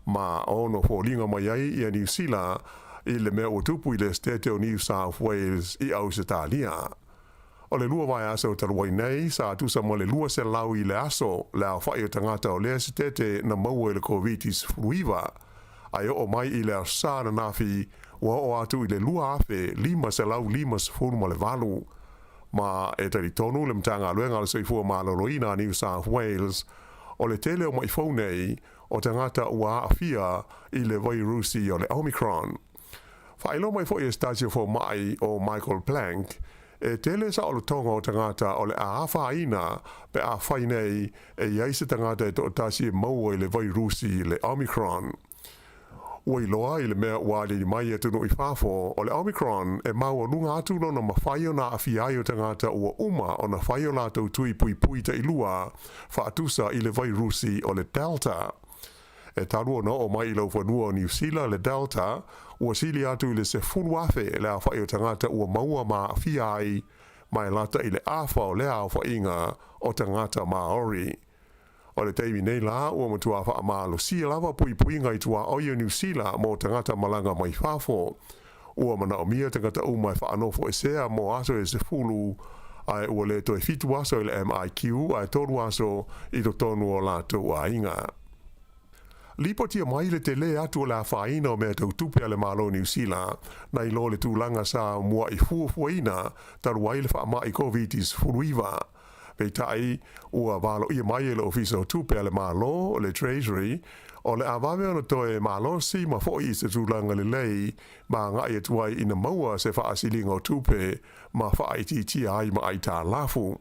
ma ono foliga mai ai ia Niusila i le mea ua tupu i le Esetete o New South Wales i Ausetalia. O le 2 vaiaso talu ai nei, sa tusa ma le 200 i le aso le aofaʻi o tagata o lea Esetete na maua i le Koviti-19, ae oo mai i le Aso Sa ananafi ua oo atu i le 2558. Ma e talitonu le Matagaluega o le Soifua Maloloina a New South Wales, o le tele o maʻi fou nei o tagata ua aafia i le vairusi o le Omicron. Faailoa mai foʻi e se tasi o fomaʻi o Michael Plank, e tele saolotoga o tagata o le a afaina pe afai nei e iai se tagata e toatasi e maua i le vairusi le Omicron. Ua iloa i le mea ua aliali mai i atunuu i fafo, o le Omicron e maualuga atu lona mafai ona aafia ai o tagata ua uma ona fai o latou tui puipui tailua faatusa i le vairusi o le Delta. E talu ona oo mai i laufanua o Niu Sila le Delta, ua sili atu i le 10,000 le aofai o tagata ua maua ma aafia ai, ma e lata i le afa o lea aofaiga o tagata Maori. O le taimi nei la, ua matuā faamalosia lava puipuiga i tuaoi o Niu Sila mo tagata malaga mai fafo. Ua manaomia tagata uma e faanofoesea mo aso e 10, ae ua le toe 7 aso i le MIQ ae 3 aso i totonu o latou aiga. Lipotia mai le telē atu o le afaina o mea tau tupe a le Malo o Niu Sila, nai lo le tulaga sa mua'i fuafuaina talu ai le faama'i Koviti-19. Peitai, ua valoia mai e le Ofisa o Tupe a le Malo, le Treasury, o le a vave ona toe malosi ma fo'i i se tulaga lelei ma agai atu ai ina maua se faasiliga o tupe ma faaitiitia ai ma aitalafu.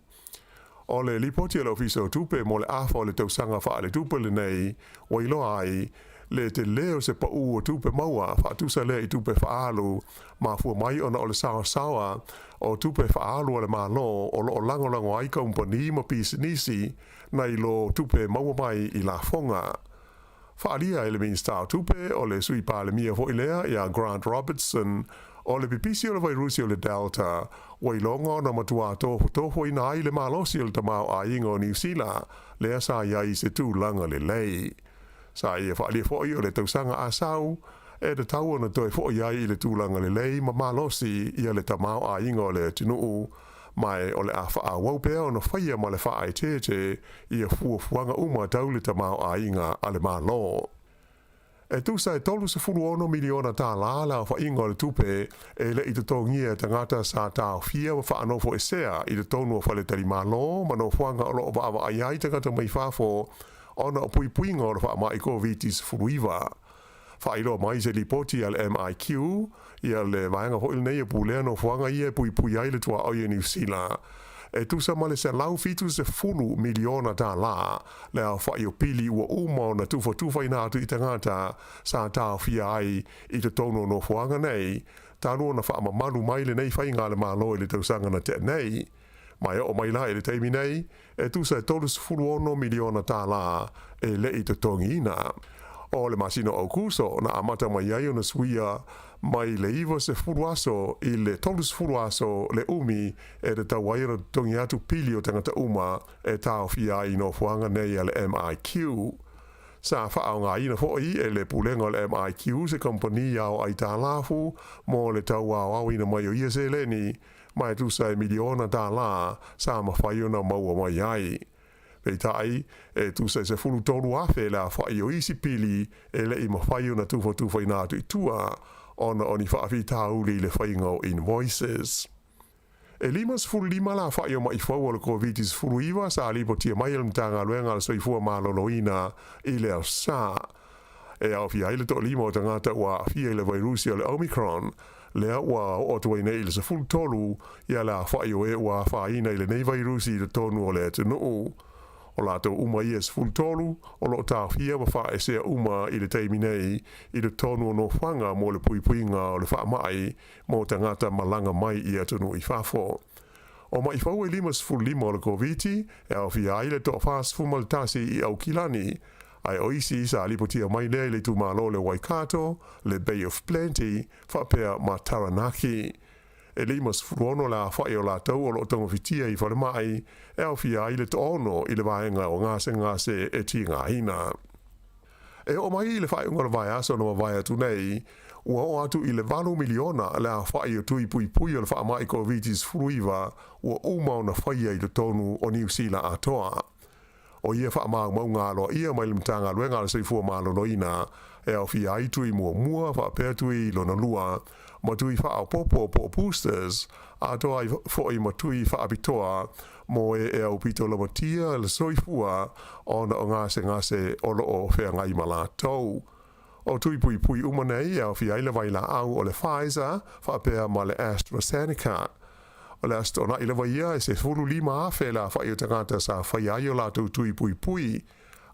O le lipoti a le Ofisa o Tupe mo le afa o le tausaga faaletupe lenei, ua iloa ai le telē o se paʻū o tupe maua faatusa lea i tupe faaalu, mafua mai ona o le saosaoa o tupe faaalu a le Malo o lo o lagolago ai kamupani ma pisinisi nai lo tupe maua mai i lafoga. Faaalia e le Minisita o Tupe, o le Sui Palemia foi lea ia Grant Robertson, o le pipisi o le vairusi o le Delta, ua iloga ona matuā tofotofoina ai le malosi o le tamaoaiga o Niu Sila, lea sa i ai i se tulaga lelei. Sa ia faaalia foi o le tausaga a sau, e tatau ona toe fo'i ai i le tulaga lelei ma malosi ia le tamaoaiga o le atunuu, ma e o le a faaauau pea ona faia ma le faaeteete ia fuafuaga uma tau le tamaoaiga a le Malo. E tusa e $36 miliona tālā le aofaiga o le tupe e le i totogia e tagata sa taofia ma faanofoesea i totonu o faletalimalo ma nofoaga o lo o vaavaai ai tagata mai fafo ona o puipuiga o le faamai Koviti-19. Faailoa mai se lipoti a le MIQ, ia le vaega foi lenei e pulea nofoaga ia e puipui ai le tuaoi o Niu Sila, e tusa ma le $170 miliona tālā le aofai o pili ua uma ona tufatufaina atu i tagata sa taofia ai i totonu o nofoaga nei, talu ona faamamalu mai lenei faiga a le Malo i le tausaga na tea nei. Ma e oo mai la i le taimi nei, e tusa e $36 miliona tālā e le i totogiina. O le masina o Aokuso na amata mai ai ona suia mai le 90 aso i le 30 aso le umi e tatau ai ona totogi atu pili o tagata uma e taofia ai i nofoaga nei a le MIQ. Sa faaaogaina foi e le Pulega o le MIQ se kamupani ao aitalafu mo le tauaoaoina mai o ia seleni ma e tusa e miliona tālā sa mafai ona maua mai ai. Peitai, e tusa e 13,000 le aofai o isi pili e le i mafai ona tufatufaina atu i tua ona o ni faafitauli i le faiga o invoices. E 55 le aofai o maʻifou o le Koviti-19 sa lipotia mai e le Matagaluega a le Soifua Maloloina i le Aso Sa. E aofia ai le toalima o tagata ua aafia i le vairusi o le Omicron, lea ua oo atu ai nei i le 13 ia le aofai o e ua afaina i lenei vairusi i totonu o le atunuu. O latou uma ia e 13 o lo o taofia ma faaesea uma i le taimi nei i totonu o nofoaga mo le puipuiga o le faamai mo tagata malaga mai i atunuu i fafo. O maʻifou e 55 o le Koviti e aofia ai le toa-41 i Aukilani, ae o isi sa lipotia mai lea i le itumalo le Waikato, le Bay of Plenty, faapea ma Taranaki. E 56 le aofai o latou o lo o togafitia i falemai, e aofia ai le toaono i le vaega o gasegase e tigaina. E oo mai i le faaiuga o le vaiaso na mavae atu nei, ua oo atu i le 8 miliona le aofai o tui puipui o le faamai Koviti-19 ua uma ona faia i totonu o Niu Sila atoa. O ia faamaumauga aloaia mai le Matagaluega a le Soifua Maloloina e aofia ai tui muamua faapea tui lona lua ma tui faaopoopo po o boosters, atoa ai foi ma tui faapitoa mo e e aupito lamatia le soifua ona o gasegase o lo o feagai ma latou. O tui puipui uma nei e aofia ai le vailaau o le Pfizer faapea ma le AstraZeneca. O le Aso Toonai lava ia e 15,000 le aofai o tagata sa faia ai o latou tui puipui.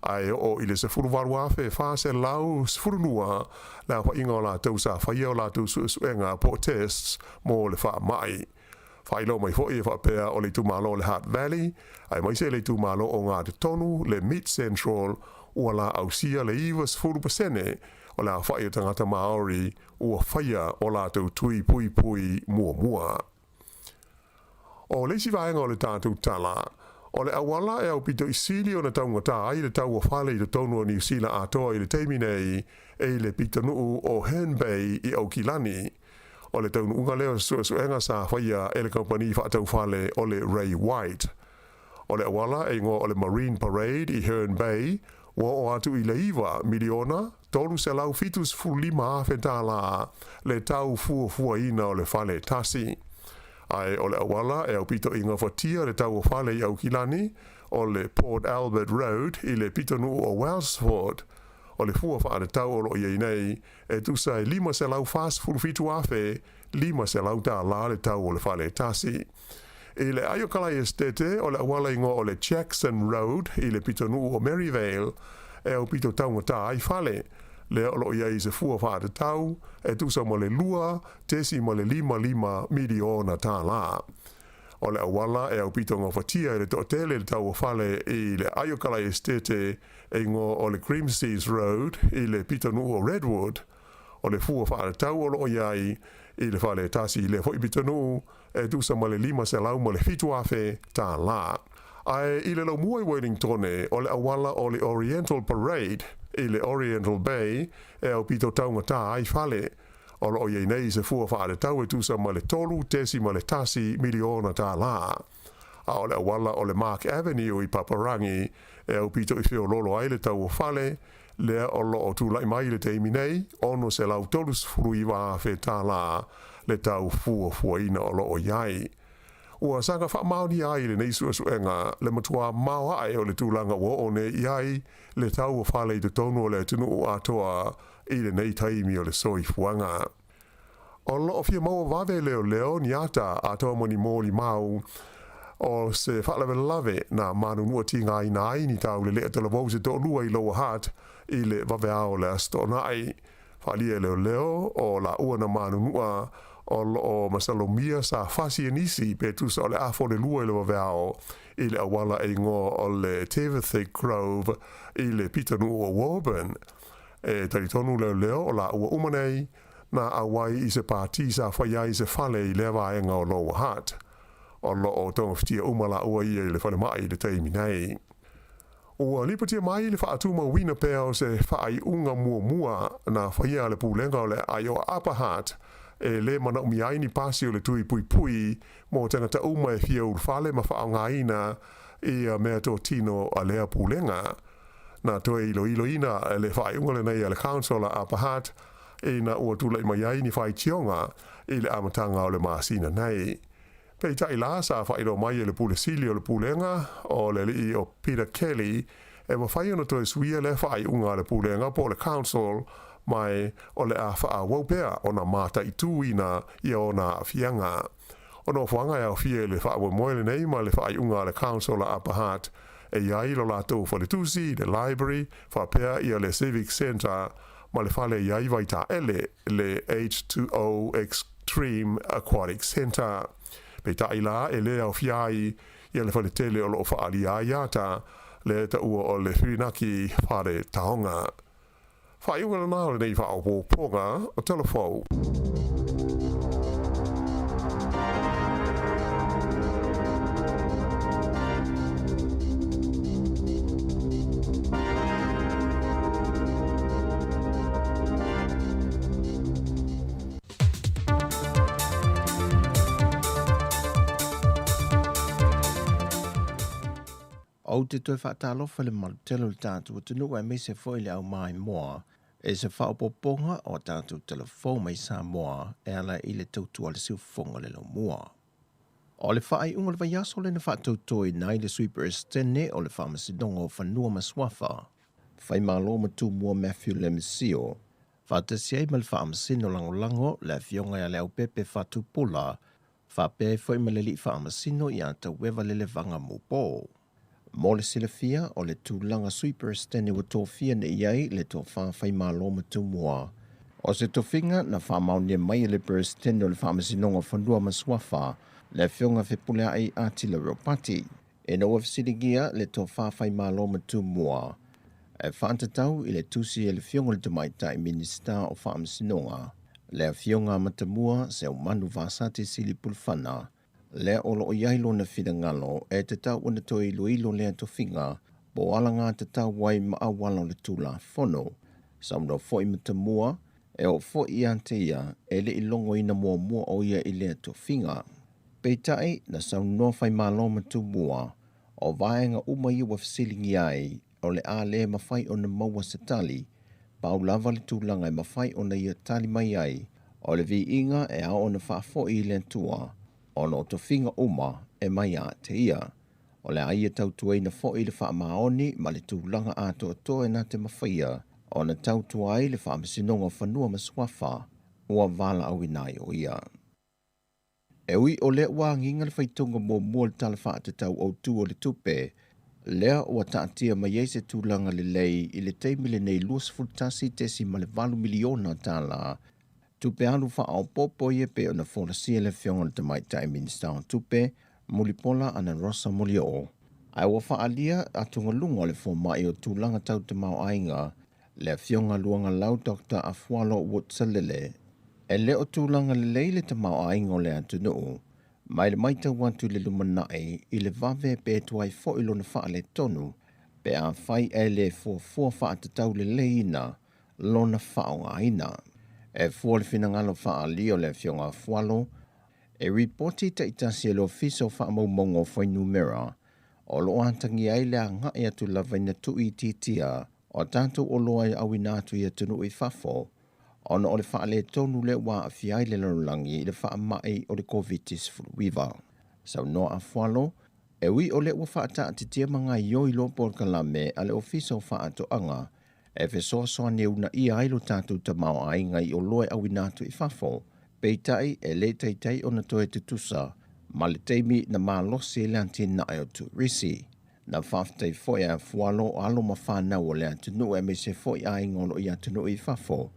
Ae oo i le 18,412 le aofaiga o latou sa faia o latou suesuega po o tests mo le faamai. Faailoa mai foi e faapea o le itumalo o le Hutt Valley aemaise le itumalo o Gatotonu le Mid Central ua la ausia le 90% o le aofai o tagata Maori ua faia o latou tui puipui muamua. O le isi vaega o le tatou tala, o le auala e aupito i sili ona taugata ai le tau o fale i totonu o Niu Sila atoa i le taimi nei e i le pitonuu o Herne Bay i Aukilani. O le taunuuga lea o se suesuega sa faia e le kamupani faatau fale o le Ray White. O le auala e igoa o le Marine Parade i Herne Bay ua oo atu i le $9,375,000 tālā le tau fuafuaina o le fale tasi. Ae o le auala e aupito i gafatia le tau o fale i Aukilani, o le Port Albert Road i le pitonuu o Wellsford. O le fua faatatau o lo o i ai nei, e tusa e $547,500 tālā le tau o le fale tasi. I le Aiokalai Esetete, o le auala igoa o le Jackson Road i le pitonuu o Merivale, e aupito taugata ai fale, lea o lo o i ai i se fua faatatau e tusa ma le $2.55 miliona tālā. O le auala e aupito gafatia e le toatele le tau o fale i le Aiokalai Esetete e igoa o le Grimseys Road i le pitonuu o Redwood. O le fua faatatau o lo o i ai i le fale e tasi i lea foi pitonuu e tusa ma le $507,000 tālā. Ae i le laumua i Wellingtone, o le auala o le Oriental Parade i le Oriental Bay e aupito taugata ai fale. O lo o i ai nei se fua faatatau e tusa ma le $3.1 miliona tālā. A o le auala o le Mark Avenue i Paparangi e aupito i feoloolo ai le tau o fale, lea o lo o tulai mai i le taimi nei, $639,000 tālā le tau fuafuaina o lo o i ai. Ua saga faamaonia ai lenei suesuega le matua maoae o le tulaga ua oo nei i ai le tau o fale i totonu o le atunuu atoa i lenei taimi o le soifuaga. O lo o fia maua vave leoleo ni ata atoa ma ni molimau o se faalavelave na manunua tigaina ai ni taulelea talavou se toalua i Lower Hutt i le vaveao o le Aso Toonai. Faaalia e leoleo o laua na manunua o lo o masalomia sa fasi e nisi pe tusa o le afa o le lua i le vaveao i le auala e igoa o le Trevithick Grove i le pitonuu o Woburn. E talitonu leoleo o laua uma nei na auai i se pātī sa fai ai i se fale i lea vaega o Lower Hutt. O lo o togafitia uma laua ia i le falemai i le taimi nei. Ua lipotia mai le faatumauina pea o se faaiuga muamua na faia a le Pulega o le Aai o Upper Hutt e le manaomia ai ni pasi o le tui puipui mo tagata uma e fia ulufale ma faaaogaina ia meatotino a lea Pulega. Na toe iloiloina le faaiuga lenei a le Council a Upper Hutt ina ua tulai mai ai ni faitioga i le amataga o le masina nei. Peitai la, sa faailoa mai e le Pule Sili o le Pulega o le alii o Peter Kelly e mafai ona toe suia lea faaiuga a le Pulega po o le Council ma o le a faaauau pea ona mataituina ia ona aafiaga. O nofoaga e aofia i le faamoemoe lenei ma le faaiuga a le Council a Upper Hutt e i ai lo latou faletusi, le library, faapea ia le Civic Centre ma le fale e i ai vaitaele, le H2O Extreme Aquatic Centre. Peitai la, e le aofia ai ia le faletele o lo o faaalia ai ata, lea e taua o le Whirinaki Whare Taonga. Faaiuga lena o lenei faaopoopoga o Talafou. Ou te toe faatalofa i le mamalu tele o le tatou atunuu aemaise foi le au maimoa i se faaopoopoga o a tatou tala fou mai Samoa e ala i le tautua a le siufofoga o le laumua. O le faaiuga o le vaiaso lea na faatautoina ai le Sui Peresetene o le Faamasinoga o Fanua ma Suafa, Faimalo ma Tumua Matthew Lemisio, faatasi ai ma le Faamasino Lagolago le Afioga ia Leaupepe Fatupula, faapea ai foi ma le Alii Faamasino ia Taueva Lelevaga Mupo. Mo le silafia o le tulaga Sui Peresetene ua tofia nei i ai le Tofa Faimalomatumua. O se tofiga na faamaonia mai e le Peresetene o le Faamasinoga o Fanua ma Suafa, le Afioga Fepuleai Atila Ropati. Ina ua fesiligia le Tofa Faimalomatumua e faatatau i le tusi e le Afioga i le Tamaitai Minisita o Faamasinoga, le Afioga Matamua Seumanu Vasati Silipulufana, lea o loo i ai lona finagalo e tatau ona toe iloilo lea tofiga po o alagatatau ai ma auala o le Tulafono. Saunoa foi Matamua e oo foi ia te ia e le i logoina muamua o ia i lea tofiga. Peitai na saunoa Faimalomatumua o vaega uma ia ua fesiligia ai o le a le mafai ona maua se tali, pau lava le tulaga e mafai ona ia tali mai ai o le viiga e ao ona faafoi i le Atua ona o tofiga uma e mai ia te ia. O le a ia tautuaina foi le faamaoni ma le tulaga atoatoa e na te mafaia ona tautua ai le Faamasinoga o Fanua ma Suafa ua valaauina ai o ia. E ui o lea ua agiga le faitauga muamua o le Tala Faatatau Autu o le Tupe, lea ua taatia mai ai se tulaga lelei i le taimi lenei $21.8 miliona tala tupe alu faaopoopo ia pei ona folasia le Afioga i le Tamaitai Minisita o Tupe Mulipola Anarosa Molioo. Ae ua faaalia atugaluga o le fomai o tulaga tau tamaoaiga le Afioga Luagalau Dr. Afualo Woodsalele e le o tulaga lelei le tamaoaiga o le atunuu mai le matau atu i le lumanai i le vave pe tuai foi lona faaletonu pe afai e le fuafua faatatau leleiina lona faaaogaina. E fua le finagalo faaalia o le Afioga Afualo e ripoti taitasi e le Ofisa o Faamaumauga o Fuainumera o loo atagia ai le agai atu lava ina tuuitiitia o tatou oloa e auina atu i atunuu i fafo ona o le faaletonu lea ua aafia ai le lalolagi i le faamai o le Koviti-19. Saunoa Afualo, e ui o lea ua faataatitia ma gaoioi loa polokalame a le Ofisa o Faatoaga e fesoasoani e uunaia ai lo tatou tamaoaiga i oloa e auina atu i fafo, peitai e le taitai ona toe tutusa ma le taimi na malosi ai le atinae o turisi. Na faafetai foi a Afualo o alo ma fanau o le atunuu aemaise foi aiga o loo i atunuu i fafo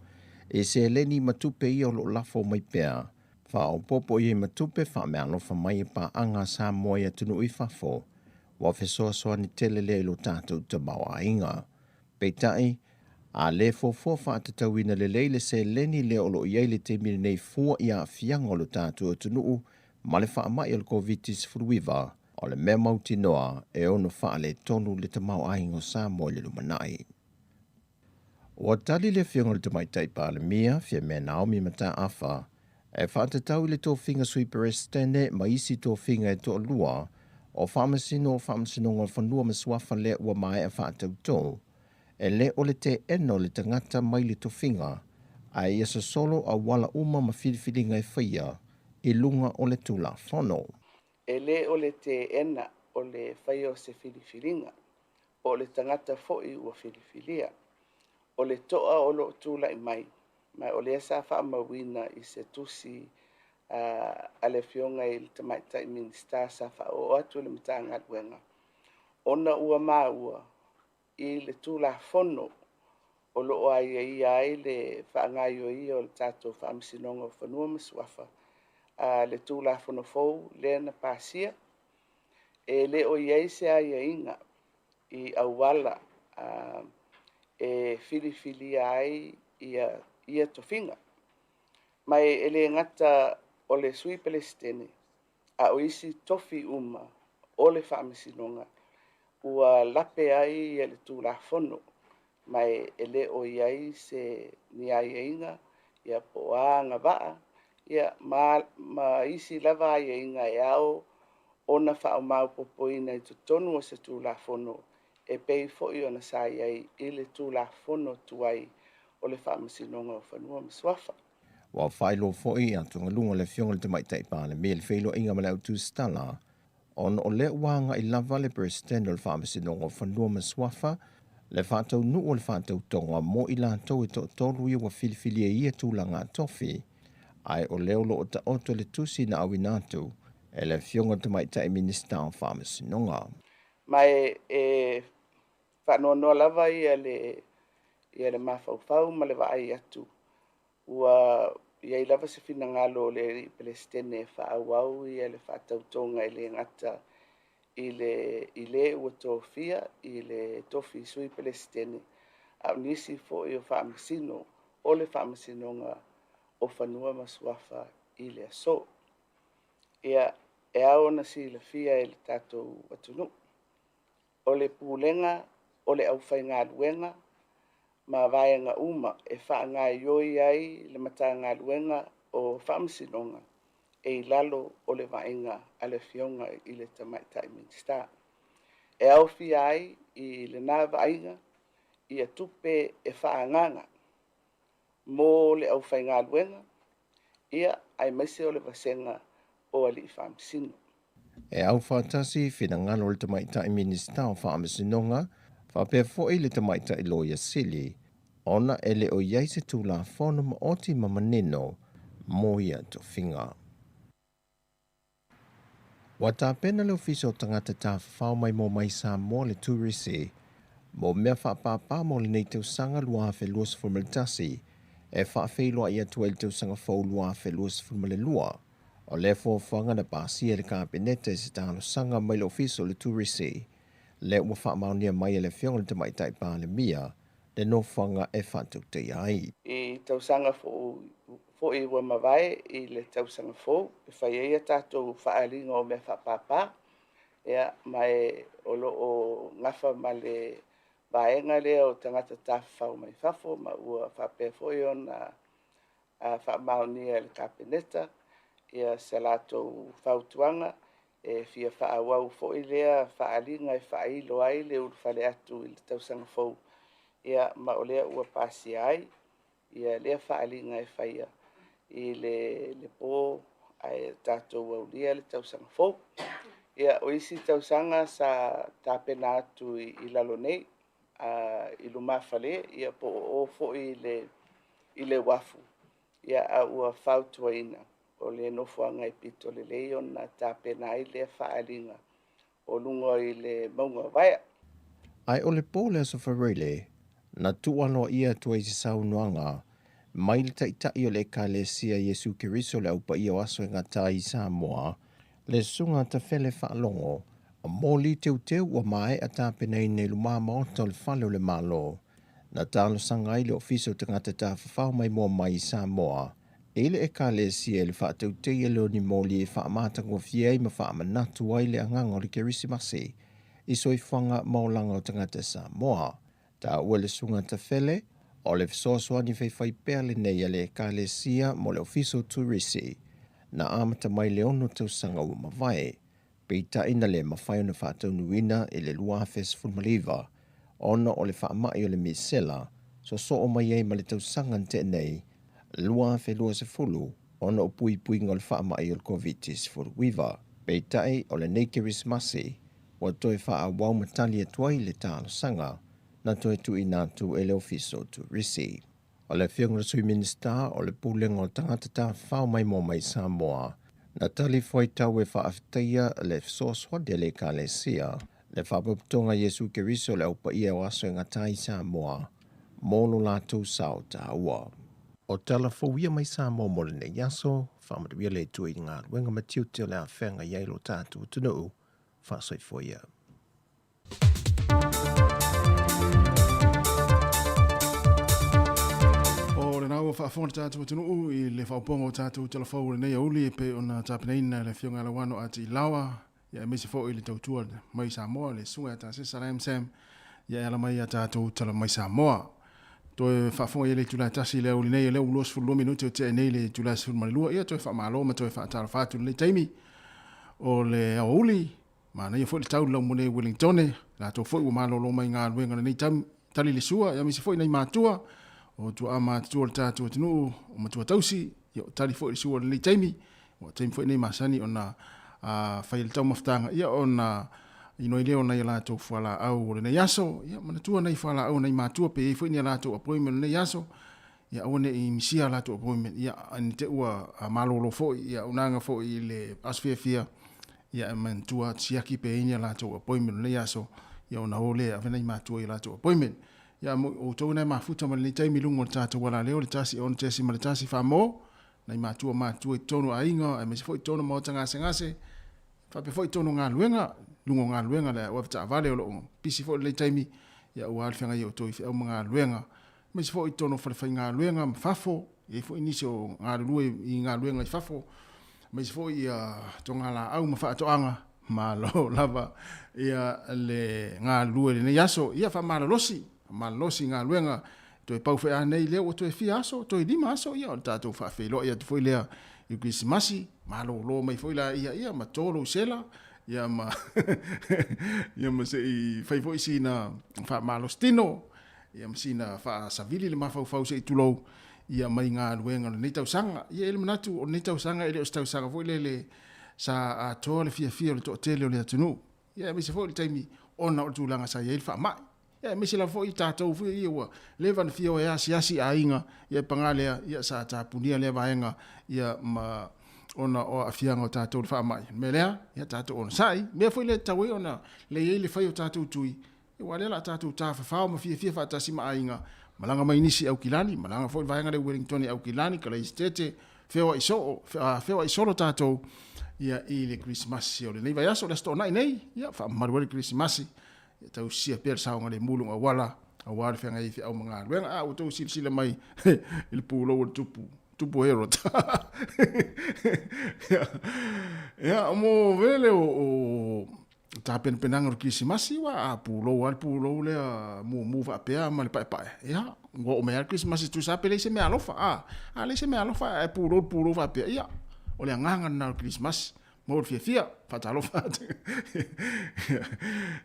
i seleni ma tupe ia o loo lafo mai pea faaopoopo i ai ma tupe faameaalofa mai e paaga a Samoa i atunuu i fafo ua fesoasoani tele lea i lo tatou tamaoaiga. Peitai, a le fuafua faatatauina lelei le seleni lea o loo i ai le taimi lenei fua i aafiaga o lo tatou atunuu ma le faamai o le Koviti-19, o le mea mautinoa e ono faaletonu le tamaoaiga o Samoa i le lumanai. Ua tali le Afioga i le Tamaitai Palemia, Fiamē Naomi Mataafa, e faatatau i le tofiga Sui Peresetene ma isi tofiga e toalua o Faamasino o Faamasinoga o Fanua ma Suafa lea ua maea faatautō, e le o le teena o le tagata mai le tofiga, ae ia sosolo auala uma ma filifiliga e faia i luga o le Tulafono. E lē o le teena o le faia o se filifiliga po o le tagata foi ua filifilia. O le toa o loo tula'i mai, ma o lea sa faamauina i se tusi a le Afioga i le Tamaitai Minisita sa faaoo atu i le Matagaluega, ona ua maua i le Tulafono o loo aiaia ai le faagaoioia o le tatou Faamasinoga o Fanua ma Suafa, le Tulafono fou lea na pasia, e le o i ai se aiaiga i auala e filifilia ai ia tofiga. Ma e le gata o le Sui Peresetene, a o isi tofi uma o le Faamasinoga ua lape ai le Tulafono, ma e le o i ai se ni aiaiga ia po o a agavaa ia ma isi lava aiaiga e ao ona faamaopoopoina i totonu o se Tulafono e pei foi ona sa i ai i le Tulafono tuai o le Faamasinoga o Fanua ma Suafa. Ua faailoa foi atugaluga o le Afioga i le Tamaitai Palemia i le feiloaiga ma le au tusitala, ona o lea ua agai lava le Peresetene o le Faamasinoga o Fanua ma Suafa le faataunuu o le faatautoga mo i latou e toatolu ia ua filifilia i ia tulaga tofi, ae o lea o loo taoto le tusi na auina atu e le Afioga i le Tamaitai Minisita o Faamasinoga. Ma e, e faanoanoa lava ia le ia le mafaufau ma le vaai atu ua i ai lava se finagalo o le alii Peresetene e faaauau ia le faatautoga e le gata i le i le ua tofia i le tofi Sui Peresetene, a o nisi foi o faamasino o le Faamasinoga o Fanua ma Suafa i le aso. Ia, e ao ona silafia e le tatou atunuu, o le pulega o le aufaigaluega ma vaega uma e faagaoioi ai le Matagaluega o Faamasinoga e i lalo o le vaaiga a le Afioga i le Tamaitai Minisita. E aofia ai i lena vaaiga ia tupe e faaagaaga mo le aufaigaluega, ia, aemaise o le vasega o alii faamasino. E aufaatasi finagalo o le Tamaitai Minisita o Faamasinoga faapea foi le Tamaitai Loia Sili ona e le o i ai se Tulafono maoti ma manino mo ia tofiga. Ua tapena le Ofisa o Tagata Tafafao Maimoa Mai Samoa le Turisi mo mea faapapa mo lenei tausaga 2021 e faafeiloai atu ai le tausaga fou 2022. O lea fuafuaga na pasia e le Kapeneta i se talosaga mai le Ofisa o le Turisi, lea ua faamaonia mai e le Afioga i le Tamaitai Palemia le nofoaga e faatautaia ai. I tausaga foi ua mavae i le tausaga fou e fai ai a tatou faaaliga o mea faapapa, ia, ma e o lo o gafa ma le vaega lea o tagata tafafao mai fafo, ma ua faapea foi ona faamaonia e le Kapeneta ia se latou fautuaga e fia faaauau foi lea faaaliga e faailo ai le ulufale atu i le tausaga fou, ia, ma o lea ua pasia ai ia lea faaaliga e faia i le le po ae tatou aulia le tausaga fou. Ia, o isi tausaga sa tapena atu i, i lalo nei i lumafale, ia, po o o foi i le i le uafu, ia, a ua fautuaina o le nofoaga e pito lelei ona tapena ai lea faaaliga o luga i le mauga o Vaea. Ae o le po le Aso Faraile, na tuualoaia atu ai se saunoaga mai le Taitai o le Ekalesia Iesu Keriso le Au Paia o Aso e Gata ai i Samoa, le Susuga Tafele Faalogo, o moli teuteu ua maea tapenaina i lumamaota o le Fale o le Malo, na talosaga ai le Ofisa o Tagata Tafafao Maimoa Mai i Samoa i le Ekalesia i le faatauteia lea o ni moli e faamatagofie ai ma faamanatu ai le agaga o le Kerisimasi i soifuaga ma olaga o tagata Samoa. Taua e le Susuga Tafele, o le fesoasoani faifaipea lenei a le Ekalesia mo le Ofisa o Turisi na amata mai le 6 tausaga ua mavae, peitai na le mafai ona faataunuuina i le 2019 ona o le faamai o le misela sosoo mai ai ma le tausaga na tea nei 2020 ona o puipuiga o le faamai o le Koviti-19. Peitai o lenei Kerisimasi ua toe faaauau ma tali atu ai le talosaga na toe tuuina atu e le Ofisa o Turisi. O le Afioga i le Sui Minisita o le Pulega o Tagata Tafafao Maimoa Mai Samoa, na tali fuaitau e faafetaia le fesoasoani a le Ekalesia, le Faapotopotoga Iesu Keriso le Au Paia o Aso e Gata ai Samoa, mo lo latou sao taua. O tala fou ia mai Samoa mo lenei aso, faamanuia le Atua i galuega ma tiute o le a feagai ai lo tatou atunuu. Faasoifua ia. O lena ua faafofoga le tatou atunuu i le faaopooga o tatou talafou o lenei aoauli e pei ona tapenaina e le Afioga ia Lauano Ati Ilaoa, ia aemaise foi le tautua mai Samoa, le Susuga ia Tasesa Lam Sam, ia e ala mai ia tatou tala mai Samoa. Toe faafofoga i le itula e 1 i le aoauli nei, o lea ua 22 minute o tea nei le itula e 12, ia toe faamalo ma toe faatalofa atu i lenei taimi o le aoauli. Manaia foi le tau i le laumone i Wellingtone, latou foi ua malolo mai galuega lenei tali le sua, aemaise foi nai matua, o tuaa matutua o le tatou atunuu, o matua tausi, ia o tali foi le sua i lenei taimi, ua taimi foi nei masani ona fai le taumafataga, ia ona inoi lea o nai a latou fualaau o lenei aso, ia manatua nai fualaau a nai matua pe i ai foi ni a latou appointment o lenei aso, ia aua ne i misia a latou appointment, ia ne i te i ua malolo foi, ia auaunaga foi i le aso fiafia. Ia e manatua siaki pea i ai ni a latou appointment o lenei aso, ia ona o lea e ave nai matua i a latou appointment. Ia mo outou na e mafuta ma lenei taimi i luga o le tatou alaleo i le 1 6.1 Famo, nai matua matutua i totonu o aiga aemaise foi i totonu o maota gasegase, faapea foi i totonu o galuega, luga o galuega le au avetaavale o lo o pisi foi i lenei taimi, ia aua le feagai ai o outou i feau ma galuega, aemaise foi i totonu o falefaigaluega ma fafo, e i ai foi nisi o galulue i galuega i fafo, aemaise foi ia togalaau ma faatoaga, malo lava ia le galulue i lenei aso. Ia faamalolosi, faamalolosi i galuega, toe pau foi a nei lea ua toe fia aso, toe 5 aso, ia o le tatou faafeiloai atu foi lea i le Kerisimasi, malolo mai foi laia ia ma to lou sela, ia ma ia ma se i fai foi sina faamalositino, ia ma sina faasavili le mafaufau se i tulou ia mai galuega o lenei tausaga. Ia e i ai le manatu o lenei tausaga e le o se tausaga foi lele sa atoa le fiafia o le toatele o le atunuu, ia aemaise foi o le taimi ona o le tulaga sa i ai le faamai. Ia aemaise lava foi tatou foi ia ua leva ona fia o e asiasi i aiga, ia e paga lea, ia sa tapunia lea vaega ia ma ona o aafiaga o tatou i le faamai. O le mea lea, ia tatou onosai, mea foi lea e tatau ai ona lei ai le fai o tatou tui, aua o lea o le a tatou tafafao ma fiafia faatasi ma aiga, malaga mai nisi i Aukilani, malaga foi le vaega lea i Uelintone i Aukilani, Kalaisitete, feoai soo, feoai solo tatou ia i le Kerisimasi o lenei vaiaso, le Aso Toonai nei, ia faamamalu ai le Kerisimasi, ia tausia pea le saogalemu i luga auala, aua le feagai ai i feau ma galuega. A ua outou silasila mai i le pulou o le tupu, tupu Herod. Ia, mo vele o tapenapenaga o le Kerisimasi, aua a pulou lava le pulou lea mumu faapea ma le paepae, ia, ua oo mai lava le Kerisimasi tusa lava pe leai se meaalofa, a, a leai se meaalofa ae pulou le pulou faapea, ia, o le agaga lena o le Kerisimasi, maua le fiafia, faatalofa atu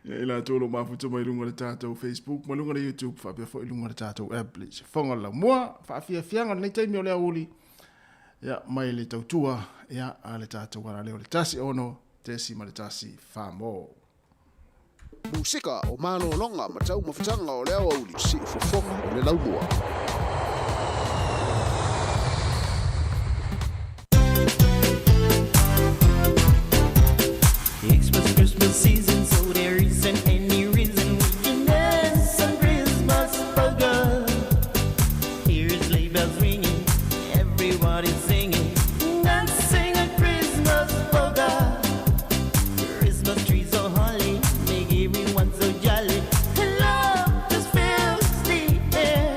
ia i latou o lo o mafuta mai luga o le tatou Facebook ma luga o le YouTube, faapea foi luga o le tatou app, le Sifoga o le Laumua, faafiafiaga o lenei taimi o le aoauli, ia, mai le tautua, ia, a le tatou alaleo le 1 6.1 Famo. Musika o malologa ma taumafataga o le aoauli, siufofoga o le laumua. Xmas, Christmas season, so there isn't any reason we can dance some Christmas polka. Hear sleigh bells ringing, everybody's singing, dancing a Christmas polka. Christmas trees so holly, make everyone so jolly. And love just fills the air.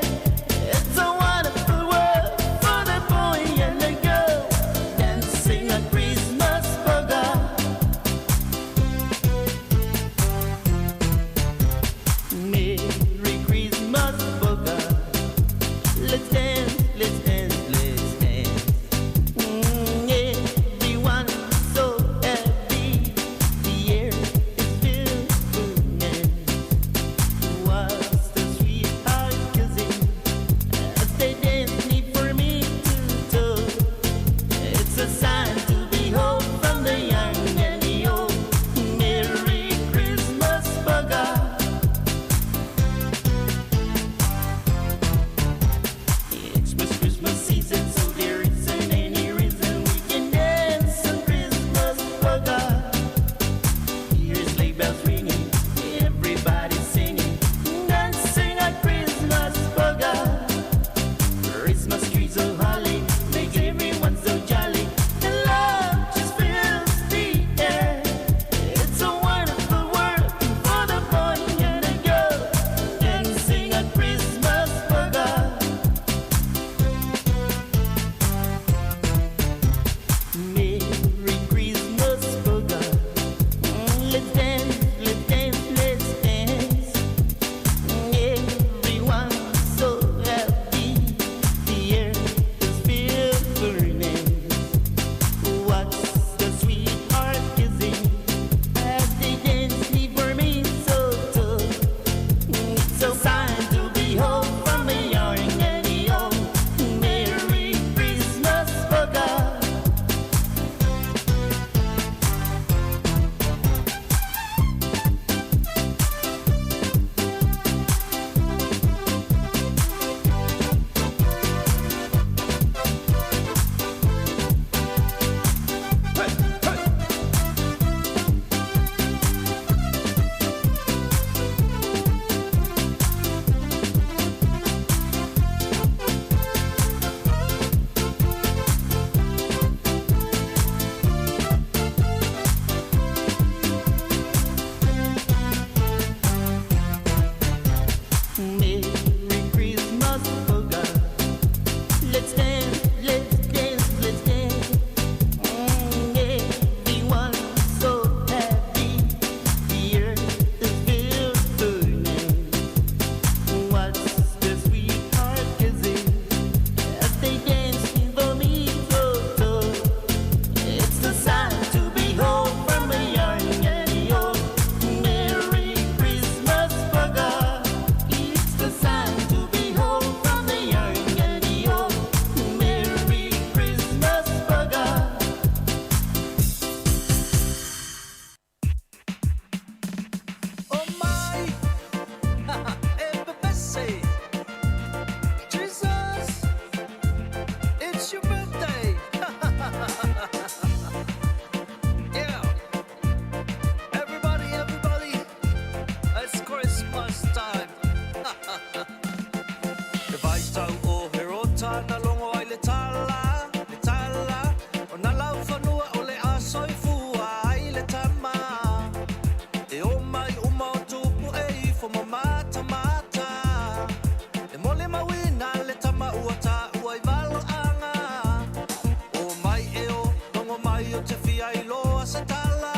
se tala.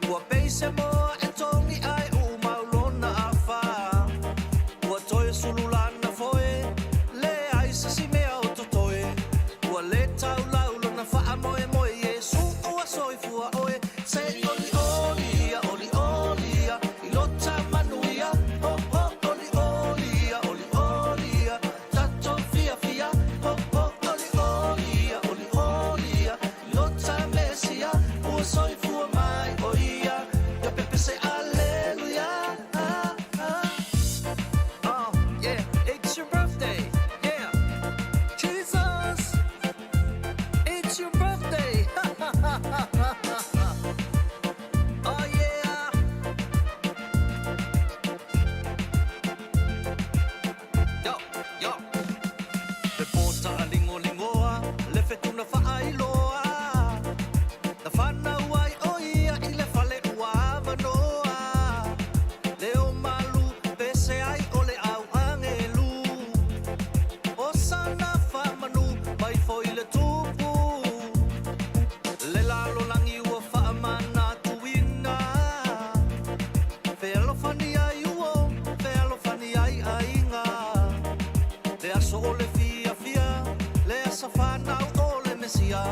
Ua pei se moa e togi ai uu mau lona afa. Ua toe sulu lana foe, leai se isi mea o totoe. Ua le taulau lona faamoemoe, Iesu ua soifua oe. Se olioli ia, olioli ia, i lota manuia. Ho ho olioli ia, olioli ia, tatou fiafia. Ho ho olioli ia, olioli ia, i lota Mesia. Ua soifua mai o ia, ia pepese aleluia. Ah, ah. Oh, yeah, it's your birthday. Yeah. Jesus. It's your birthday. Oh yeah. Yo, yo. Le pota a lingolingoa, le fetuna faailoa. Na fanau ai o ia i le fale ua avanoa. Leo malu pese ai o le au agelu. Osana faamanu mai foi le Tupu. Le lalolagi ua faamanatuina. Fealofani ai uo, fealofani ai aiga. Le aso o le fiafia, le asa fanau o le Mesia.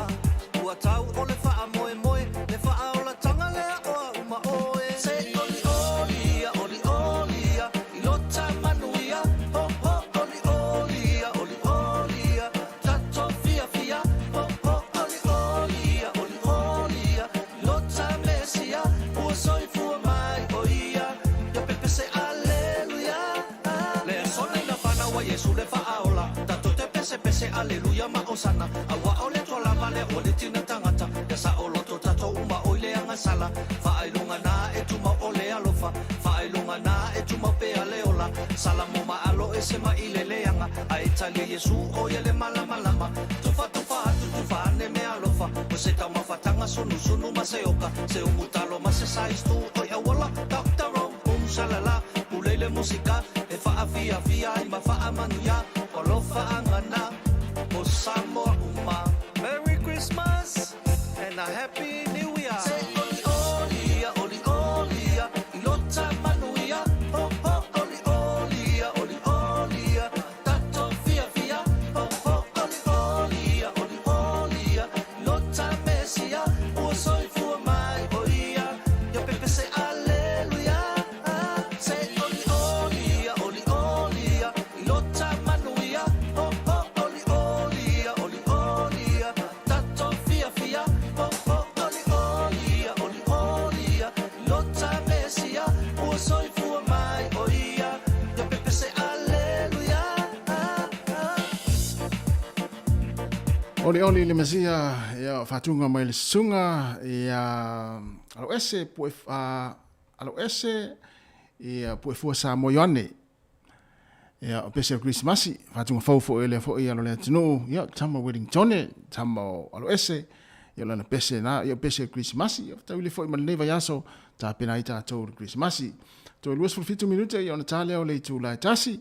Ua tau o le faamoemoe, le faaolatanga lea o au ma oe. Se olioli ia, olioli ia, i lota manuia. Ho ho olioli ia, olioli ia, tatou fiafia. Ho ho olioli ia, olioli ia, i lota Mesia. Ua soifua mai o ia, ia pepese aleluia. Le aso nei na fanau ai Iesu le Faaola, tatou te pesepese aleluia ma osana. Aua o le toa lava lea ua le tina tagata, ia saoloto tatou uma oi le agasala. Faailoga na e tumau o le alofa, faailoga na e tumau pea le ola. Salamo ma alo ese mai i le leaga, ae talia Iesu o ia le malamalama. Tufatufa atu tufa ane mea alofa, o se taumafataga sunusunu ma se oka, se umu talo ma se size tu oi auala. Doctor Rome boom shalala, pulei le musika e faafiafia ai ma faamanuia, o alofaaga na mo Samoa uma. Merry Christmas and a Happy New Year. Se olioli ia, olioli ia, i lota manuia. Ho ho olioli ia, olioli ia, tatou fiafia. Ho ho olioli ia, olioli ia, i lota Mesia. Ua soifua mai o ia, ia pepese aleluia. Se olioli ia, olioli ia, i lota manuia. Ho ho olioli ia, olioli ia, tatou fiafia. Ho ho olioli ia, olioli ia, i lota Mesia. Ua soifua mai o ia, ia pepese aleluia. Olioli le Mesia, ia faatuga mai le susuga ia Aloese Pue, Aloese ia Puefua Samoa Ioane. Ia o pese o Krisimasi, faatuga fou foi lea foi ia lo le atunuu, ia tama Wellingtone, tama o Aloese, ia lana pese na, ia o pese o Krisimasi, ia tau ile foi ma lenei vaiaso, tapena ai tatou le Krisimasi. Toe 27 minute ia ona ta lea o le itula e tasi,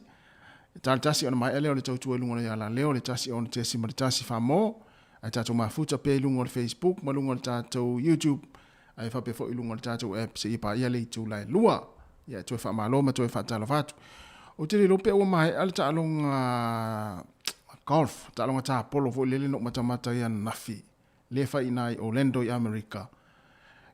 E tali tasi ona maea lea o le tautua i luga o le alaleo le 1 6.1 famo, ae tatou mafuta pea i luga o le Facebook ma luga o le tatou YouTube, ae faapea foi i luga o le tatou app seia paia le itula e 2. Ia e toe faamalo ma toe faatalofa atu. Ou te le iloa pe ua maea le taaloga golf, taaloga tapolo foi lele na ou matamata ai ananafi, lea e fai i ina i Orlando i Amerika.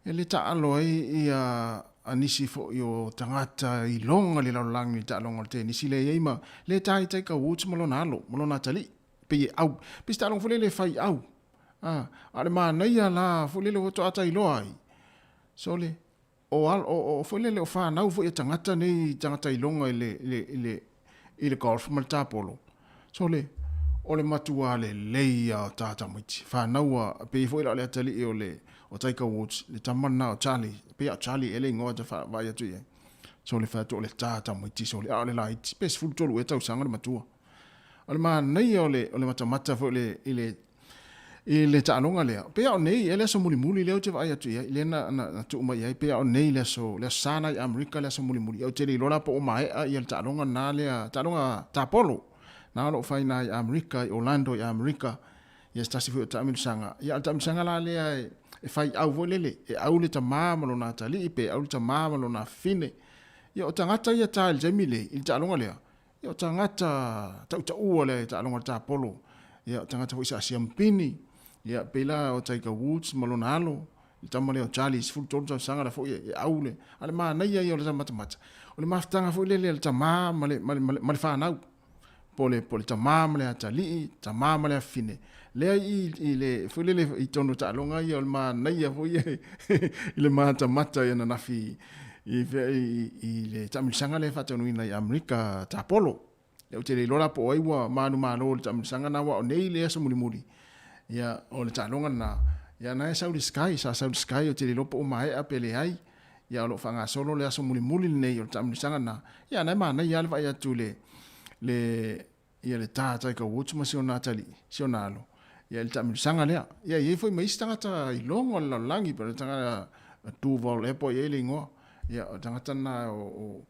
E le taalo ai ia a nisi foi o tagata i loga le lalolagi i le taaloga o le tenisi lea e i ai ma le ta ai Tiger Woods ma lona alo, ma lona atalii. Pei e au, pei se taaloga foi lele e fai au. A, a o le manaia la foi lele ua toata iloa ai. Sole, o alo, o, o foi lele o fanau foi a tagata nei, tagata iloga i le, i le, i le, i le golf ma le tapolo. Sole, o le matua lelei ia o tā tamaiti. Fanau a, pei foi la o le atalii o le, o Tiger Woods, le tama lena o Charlie, pei a o Charlie ea le igoa ta vaai atu i ai. Sole, fai atu o le tā tamaiti, sole, a o le laiti, pe 13 ea tausaga le matua. O le manaia o le, o le matamata foi le, i le, i le taaloga lea, pei a o nei ea le aso mulimuli lea ou te vaai atu i ai, lea na, na, na tuu mai i ai, pei a o nei le aso, le aso Sa na i Amerika le aso mulimuli. Ou te le iloa la po o maea ia le taaloga na lea, taaloga tapolo, na o lo o fai na i Amerika, i Orlando i Amerika, ia se tasi foi o taamilosaga. Ia, o le taamilosaga la lea e, e faiau foi lele, e au le tamā ma lona atalii pe au le tamā ma lona afafine. Ia, o tagata ia ta i le taimi le, i le taaloga lea, ia o tagata tautaua le taaloga a le tapolo. Ia, o tagata foi sa siamupini, ia, pei la o Tiger Woods ma lona alo, le tama lea o Charlie, 13 tausaga la foi e au le, a le manaia ia o le matamata. O le mafutaga foi lele a le tamā ma le, ma le, ma le fanau. Po le, po le tamā ma le atalii, tamā ma le afafine. Lea i, i le, foi lele i tonu taaloga ia o le manaia foi ia i le matamata i ananafi i, i, i le taamilosaga lea e faataunuuina i Amerika tapolo. Ia ou te le iloa la po o ai ua manumalo i le taamilosaga na aua o nei le aso mulimuli. Ia o le taaloga lena. Ia na e sau le Sky, sa sau le Sky ou te le iloa po o maea pe leai. Ia o lo o faagasolo le aso mulimuli lenei o le taamilosaga lena. Ia na e manaia lava le vaai atu i le le ia le tā Tiger Woods ma si ona atalii, si ona alo. Ia i le taamilosaga lea. Ia e i ai foi ma isi tagata iloga o le lalolagi po o le tagata Duval ea po o i ai le igoa. Ia o le tagata lena o, o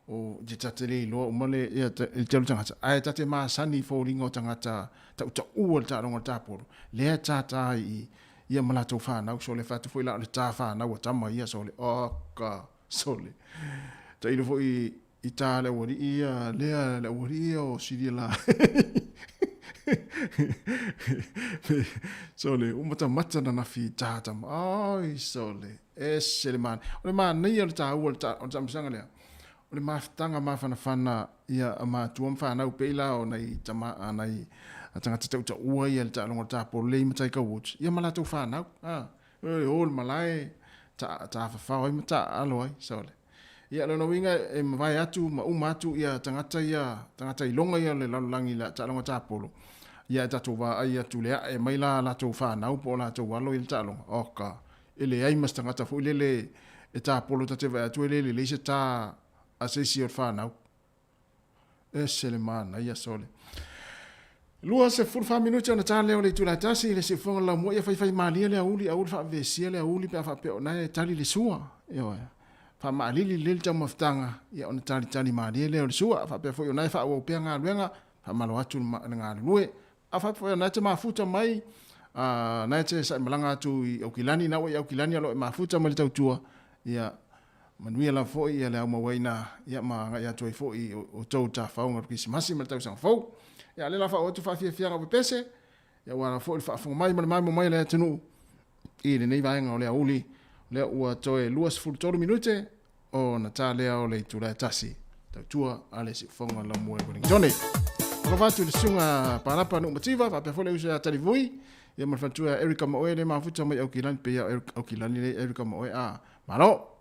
o te ta te le iloa uma le ia le tele o tagata ae ta te masani i foliga o tagata tautaua le taaloga o le tapolo lea e tata ai i ia ma latou fanau sole fai atu foi la o le ta fanau a tama ia sole oka sole tailo foi i ta le aualii ia lea le aualii ia o Silia la sole ua matamata nanafi i ta tama oi sole Ese le manaia. O le manaia o le taua o le taamilosaga lea, o le mafutaga mafanafana ia a matua ma fanau pei la o nai tama a nai tagata tautaua ia i le taaloga o le tapolo lea i Mataika Woods, ia ma latou fanau. A, e o le malae, ta, tafafao ai ma taaalo ai, sole. Ia, o lona uiga e mavae atu ma uma atu ia tagata ia, tagata iloga ia o le lalolagi i le taaloga tapolo, ia e tatou vaai atu le ae mai la latou fanau po o latou alo i le taaloga. Oka, E leai ma se tagata foi lele e tapolo ta te vaai atu e le lelei se tā a se isi o le fanau. Ese le manaia sole. 24 minute ona tā lea o le itula e tasi i le siufofoga o le laumua ia faifai malie le aouli, aouli faavevesia le aouli pe a faapea o na e tali le sua. Ioe. Faamaalili lelei le taumafataga ia ona talitali malie lea o le sua. Faapea foi o na e faaauau pea galuega, faamalo atu le galulue. A faapea foi o na e te mafuta mai, a na e te saimalaga atu i Aukilani, na ua i Aukilani o lo o e mafuta mai le tautua, ia manuia lava foi ia le aumauaina ia ma agai atu ai foi i outou tafaoga o le Kerisimasi ma le tausaga fou. Ia a o lea la faaoo atu faafiafiaga o pepese, ia aua lava foi le faafofoga mai ma le maemo mai a le atunuu i lenei vaega o le aoauli, lea ua toe 23 minute ona ta lea o le itula e tasi tautua a le siufofoga Laumua i Wellingtone. Alofa atu i le susuga Palapa Nuumativa, faapea foi le uso ia Talivui, ia ma le faletua ia Erica Maoe le mafuta mai Aukilani, pei ia Aukilani le Erica Maoe a malo.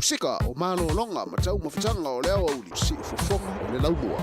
Musika o malologa ma taumafataga o le aoauli siufofoga o le laumua.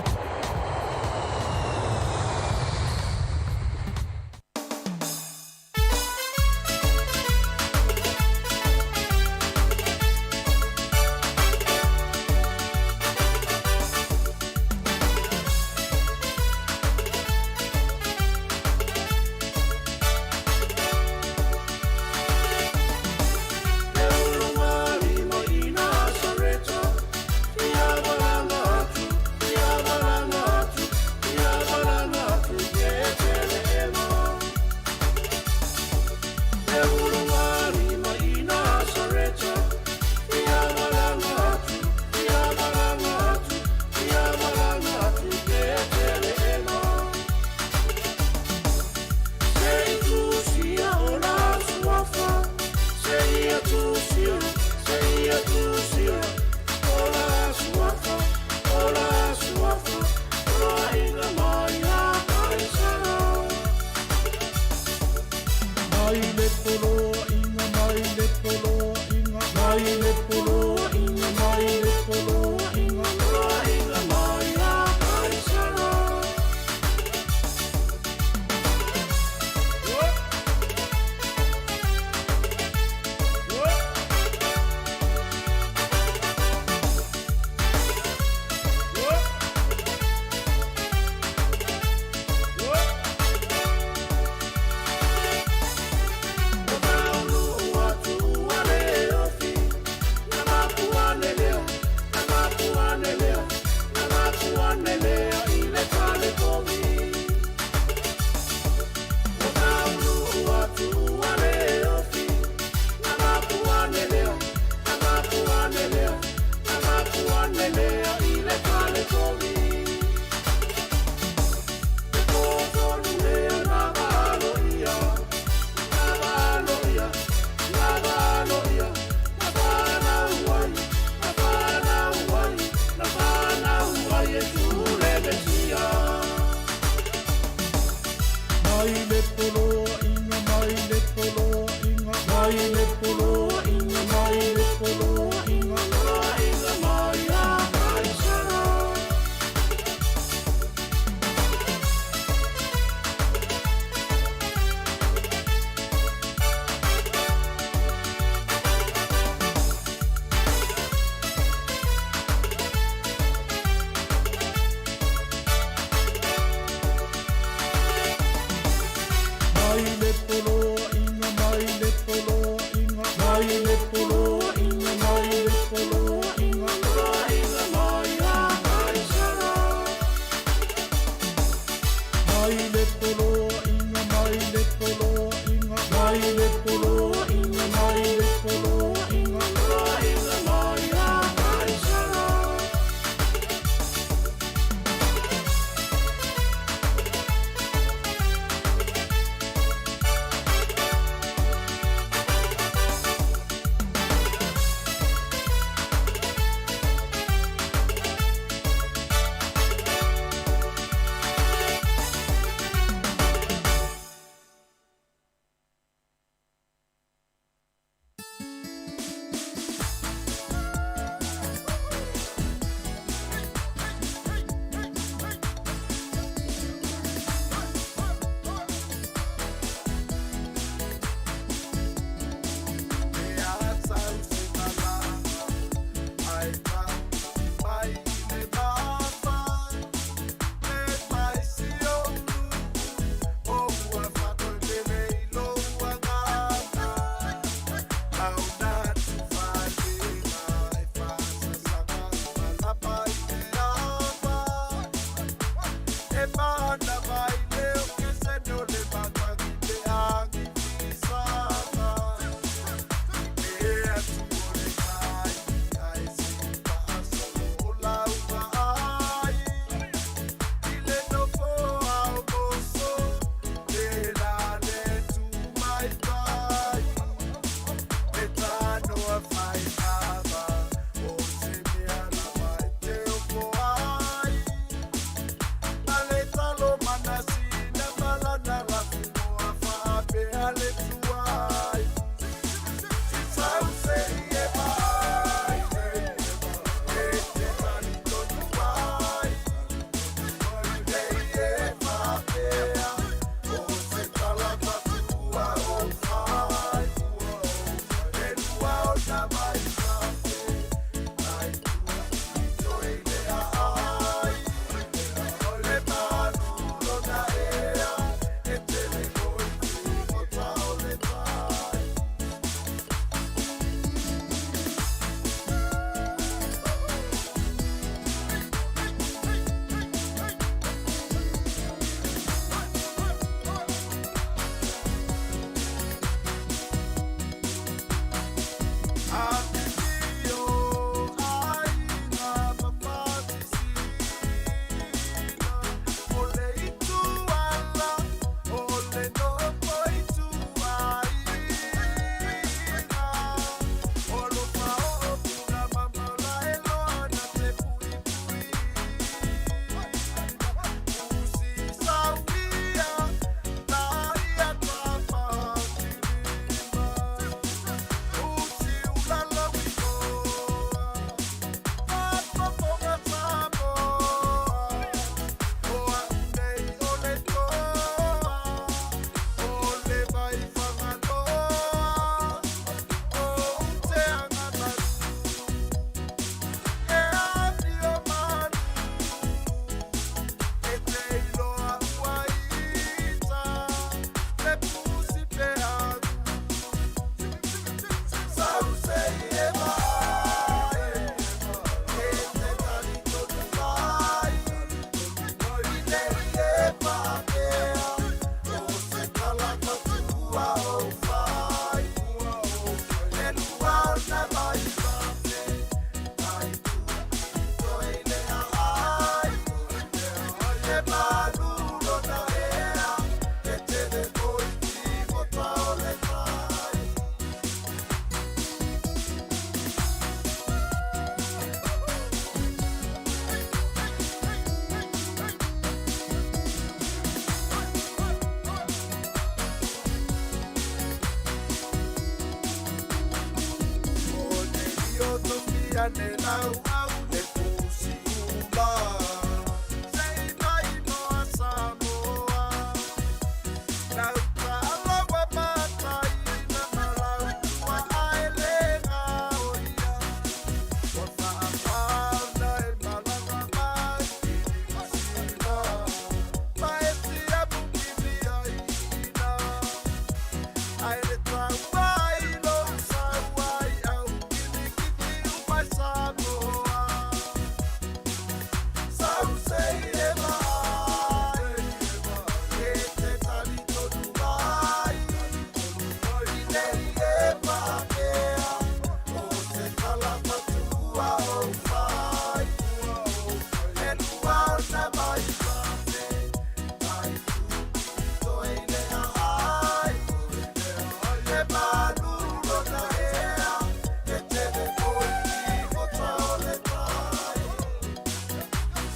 ane lau au le pusi ula. Sei mai moa Samoa. Lau taaloa mataina ma lau tua aelega o ia. Ua faafauna e malaga mai i Niu Sila. Ma e siamu kiliaina. Ai le tauai lou sauai au kilikiti umai Samoa. Sau sei e mai, e te talitonu mai. I nei e paapea, o se tala matua o fai. E lua ona mai pape, ai toe le ai. E malu lona ea, e tele koi ki gota o le tai.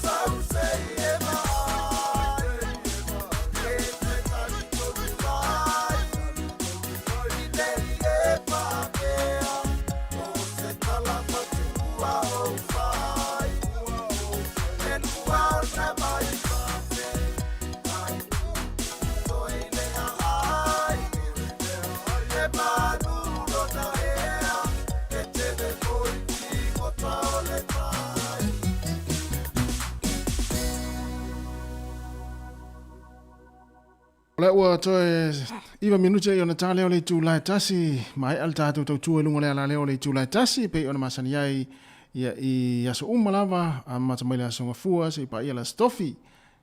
Sau sei e mai, e te talitonu mai. I nei e paapea, o se tala matua o fai. E lua ona mai pape, ai toe le ai. E malu lona ea, e tele koi ki gota o le tai. O lea ua toe 9 minute i ona ta lea o le itula e 1, maea le tatou tautua i luga o le ala lea o le itula e 1, pei ona masani ai ia i aso uma lava, amata mai le aso Gafua seia paia le aso Tofi,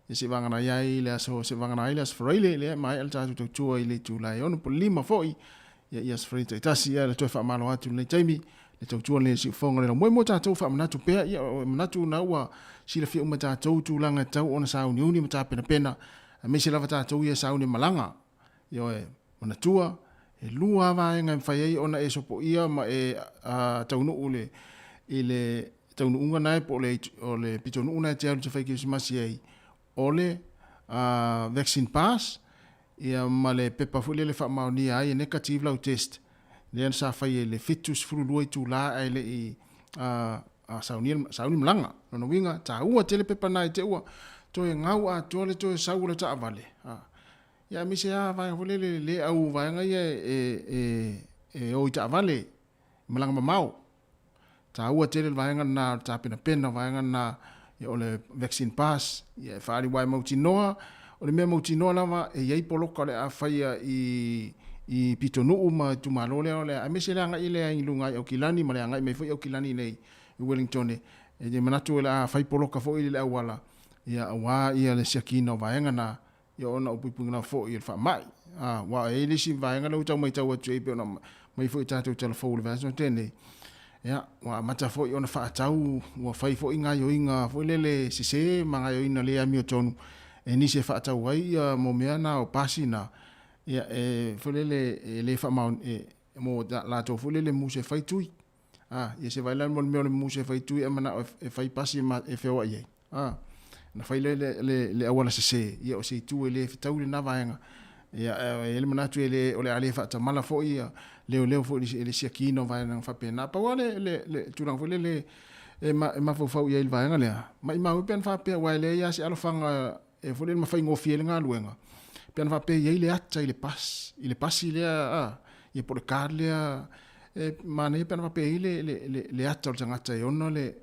ia seia vagana ai le aso, seia vagana ai le aso Faraile, lea maea le tatou tautua i le itula e 6 foi, ia i aso Faraile taitasi, ia le toe faamalo atu i lenei taimi, le tautua lenei o siufofoga le laumoe mo tatou faamanatu pea, ia o manatu na ua silafia uma e tatou tulaga e tatau ona sauniuni ma tapenapena, aemaise lava tatou ia e sauni malaga. Ioe, manatua, e lua lava vaega e mafai ai ona e sopoia ma e taunuu le, i le taunuuga na po o le, o le pitonuu na e te alu e te fai kerisimasi ai, o le vaccine pass, ia ma le pepa foi lele e faamaonia ai e negative lau test, lea sa fai e le 72 itula ae le i saunia, sauni malaga. Lona uiga, taua tele pepa na i te ua toe gau atoa le toe sau o le taavale. Ia aemaise lava vaega foi lele le au vaega ia e o i taavale, malaga mamao. Taua tele le vaega lena o le tapenapena o vaega lena o le vaccine pass, ia e faaali aua e mautinoa, o le mea mautinoa lava e i ai poloka o le a faia i i pitonuu ma itumalo lea o le a, aemaise le agai lea i luga i Aukilani ma le agai mai foi Aukilani i inei i Wellington, e manatu o le a fai poloka foi i le auala, ia aua ia le siakiina o vaega na, ia ona o puipuiga lava foi o le faamai. Aua e i ai le isi vaega lea ua tau matau atu i ai pei ona aumai foi i tatou tala fou i le vaiaso na tea nei, ia, ua amata foi ona faatau, ua fai foi gaoioiga foi lele sese ma gaoioiga le amiotonu e nisi e faatau ai ia mo mea na o pasi na, ia e foi lele e le faamaoni, e mo latou foi lele musu e fai tui. Ia se vaai la mo le mea o le musu e fai tui ae manao e fai pasi e feoai ai. Ona fai lea le, le, le auala sese, ia o se itu e le fetaui lena vaega. Ia, e i ai le manatu e le, o le a le faatamala foi ia leoleo foi i le siakiina o vaega faapena. Pau lava le, le, le tulaga foi lele e, ma, e mafaufau i ai i le vaega lea, maimau e pe ana faapea, aua e leai lava se alofaga e foi lele ma faigofie ai le galuega, pe ana faapea e i ai le ata i le bus, i le pasi lea, a, ia po o le card lea, e manaia pe ana faapea e i ai le, le, le, le ata o le tagata e ona le,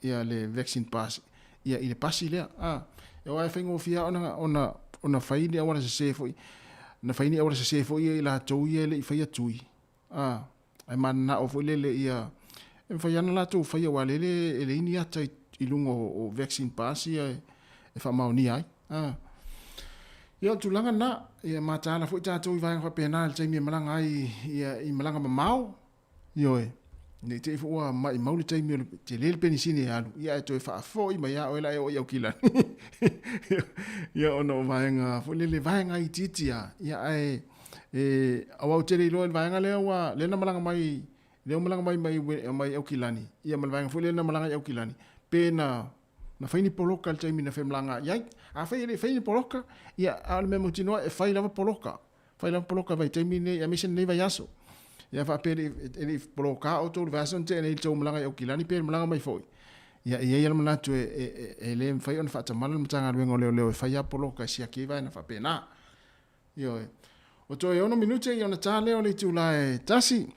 ia le vaccine pass ia i le pasi lea a e aua e faigofie lava ona ona ona fai ni auala sese foi na fai ni auala sese foi ia i latou ia e le i faia tui a ae mananao foi lele ia e mafai lava ona latou faia aua lele e leai ni ata i luga o vaccine pass ia e faamaonia ai a Ia o le tulaga lena, ia mataala foi tatou i vaega faapena i le taimi e malaga ai ia i malaga mamao. Ioe, ne i te i foi ua maimau le taimi o le tele le penisini e alu, ia ae toe faafoi mai lava oe la e oo i Aukilani. Ia ona o vaega foi lele, vaega itiiti lava, ia ae e, aua ou te le iloa i le vaega lea ua, lea na malaga mai, lea ua malaga mai mai, mai Aukilani, ia ma le vaega foi lea na malaga i Aukilani, pe na na fai ni poloka i le taimi na femalaga ai. Afai e le i faia ni poloka, ia a o le mea mautinoa e fai lava poloka. Fai lava poloka i vaitaimi nei, aemaise lenei vaiaso. Ia faapea e le i poloka outou i le vaiaso na tea nei i le tou malaga i Aukilani pe le malaga mai foi. Ia, e i ai lava le manatu e le mafai ona faatamala le Matagaluega o Leoleo e fai lava poloka e siaki ai vaega faapena. Ioe. Ua toe 6 minute ia ona ta lea o le itula e 1.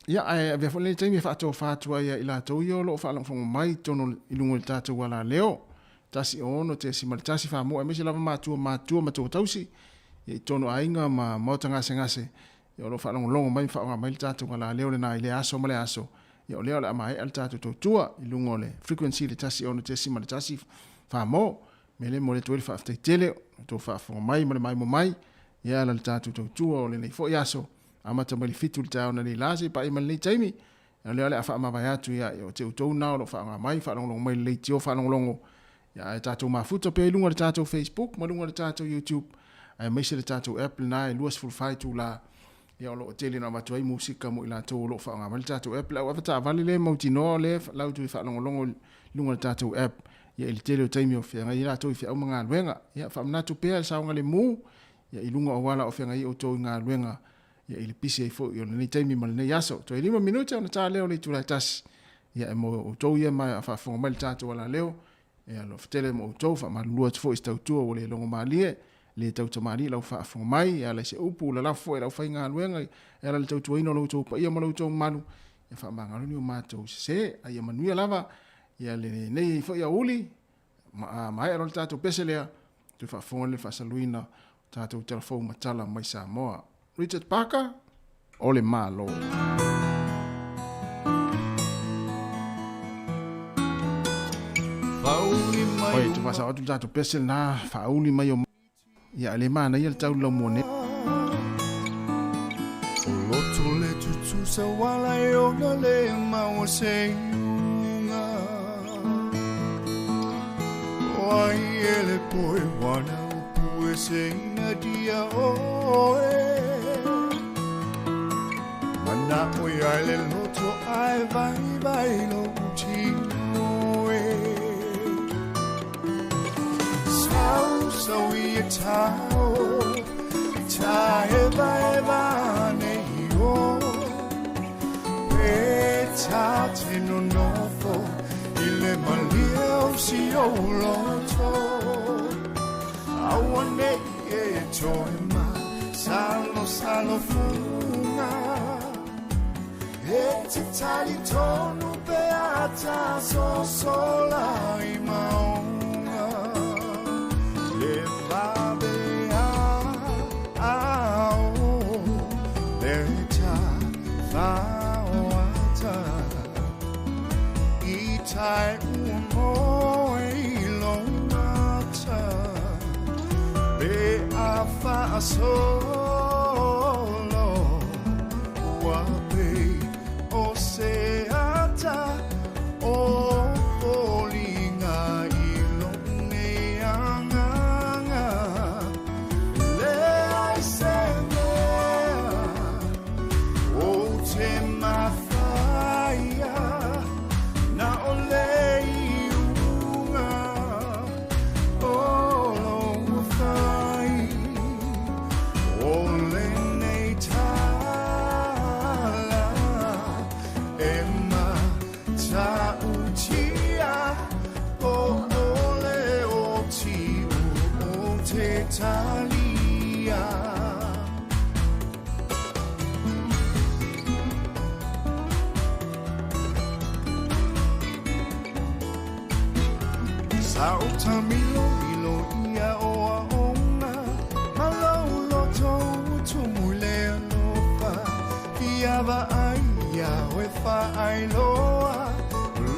Ia, ae avea foi lenei taimi e faatofa atu ai ia i latou ia o lo o faalogologo mai i totonu i luga o le tatou alaleo, 16.1 Samoa, aemaise lava matua matutua ma tuatausi ia i totonu o aiga ma maota gasegase ia o lo o faalogologo mai ma faaaoga mai le tatou alaleo lena i lea aso ma lea aso. Ia o lea o le a maea le tatou tautua i luga o le frequency le 16.1 Samoa. Mea lea e momoli atu ai le faafetai tele o le tou faafofoga mai ma le maimoa mai e ala i le tatou tautua o lenei foi aso, amata mai le 7 i le taeao analeila seia paia mai lenei taimi. O lea o le a faamavae atu ia te outou na o lo o faaaoga mai, faalogologo mai i le leitio faalogologo, ia ae tatou mafuta pea i luga o le tatou Facebook ma luga o le tatou YouTube, aemaise le tatou app lena e 24 itula, ia o lo o tele ina avatu ai musika mo i latou o lo o faaaoga mai le tatou app. Le au avetaavale lea e mautinoa o lea latou te faalogologo i luga o le tatou app, ia i le tele o taimi o feagai ai latou i feau ma galuega. Ia faamanatu pea le saogalemu ia i luga o auala o feagai ai outou i galuega ia i le pisi ai foi o lenei taimi ma lenei aso. Toe 5 minute ona ta lea o le itula e 1. Ia e mo outou ia ma faafofoga mai le tatou alaleo, ia alofa tele mo outou, faamalulu atu foi i se tautua ua le logomalie, le tautamalii lau faafofoga mai, e ala i se upu, lalafo foi e le aufaigaluega, e ala i le tautuaina o lo outou paia ma lo outou mamalu, ia faamagalo ni o matou sese, a ia manuia lava ia lenei foi aoauli, ma maea loa le tatou pese lea, toe faafofoga le faasaluina o tatou talafou matala mai Samoa. Richard Parker, o le Malo. Oi, tu fasa atu le tatou pese lena, faauli mai o Ia, le manaia le tau laumua nei. O loto le tutusa wala e ona le maua se iuga. O ai e le poe wana upu e se ina dia oe. Mana o ia le loto ai vai vai lo tino e. Sau sau i e tau, ta eva eva nei o. Pe ta te nonofo, i le malia o si o loto. Aua nei e toe ma, salo salo funga. E te tali tonu pe ata so sola i maunga. Le vabe a a o, le ta fa o ata. I tai ua moe i lo mata, pe a fa solo, ua pe o se ata o foliga i lo nei agaga. Le ai se mea o te mafaia, na o le iuga o lo fai, o lenei tala e matautia, po o le oti o te talia. Sa o tamilo ilo ia o aonga, ma lau loto tumu le alofa. Fiava ai ia oe fa ai loa,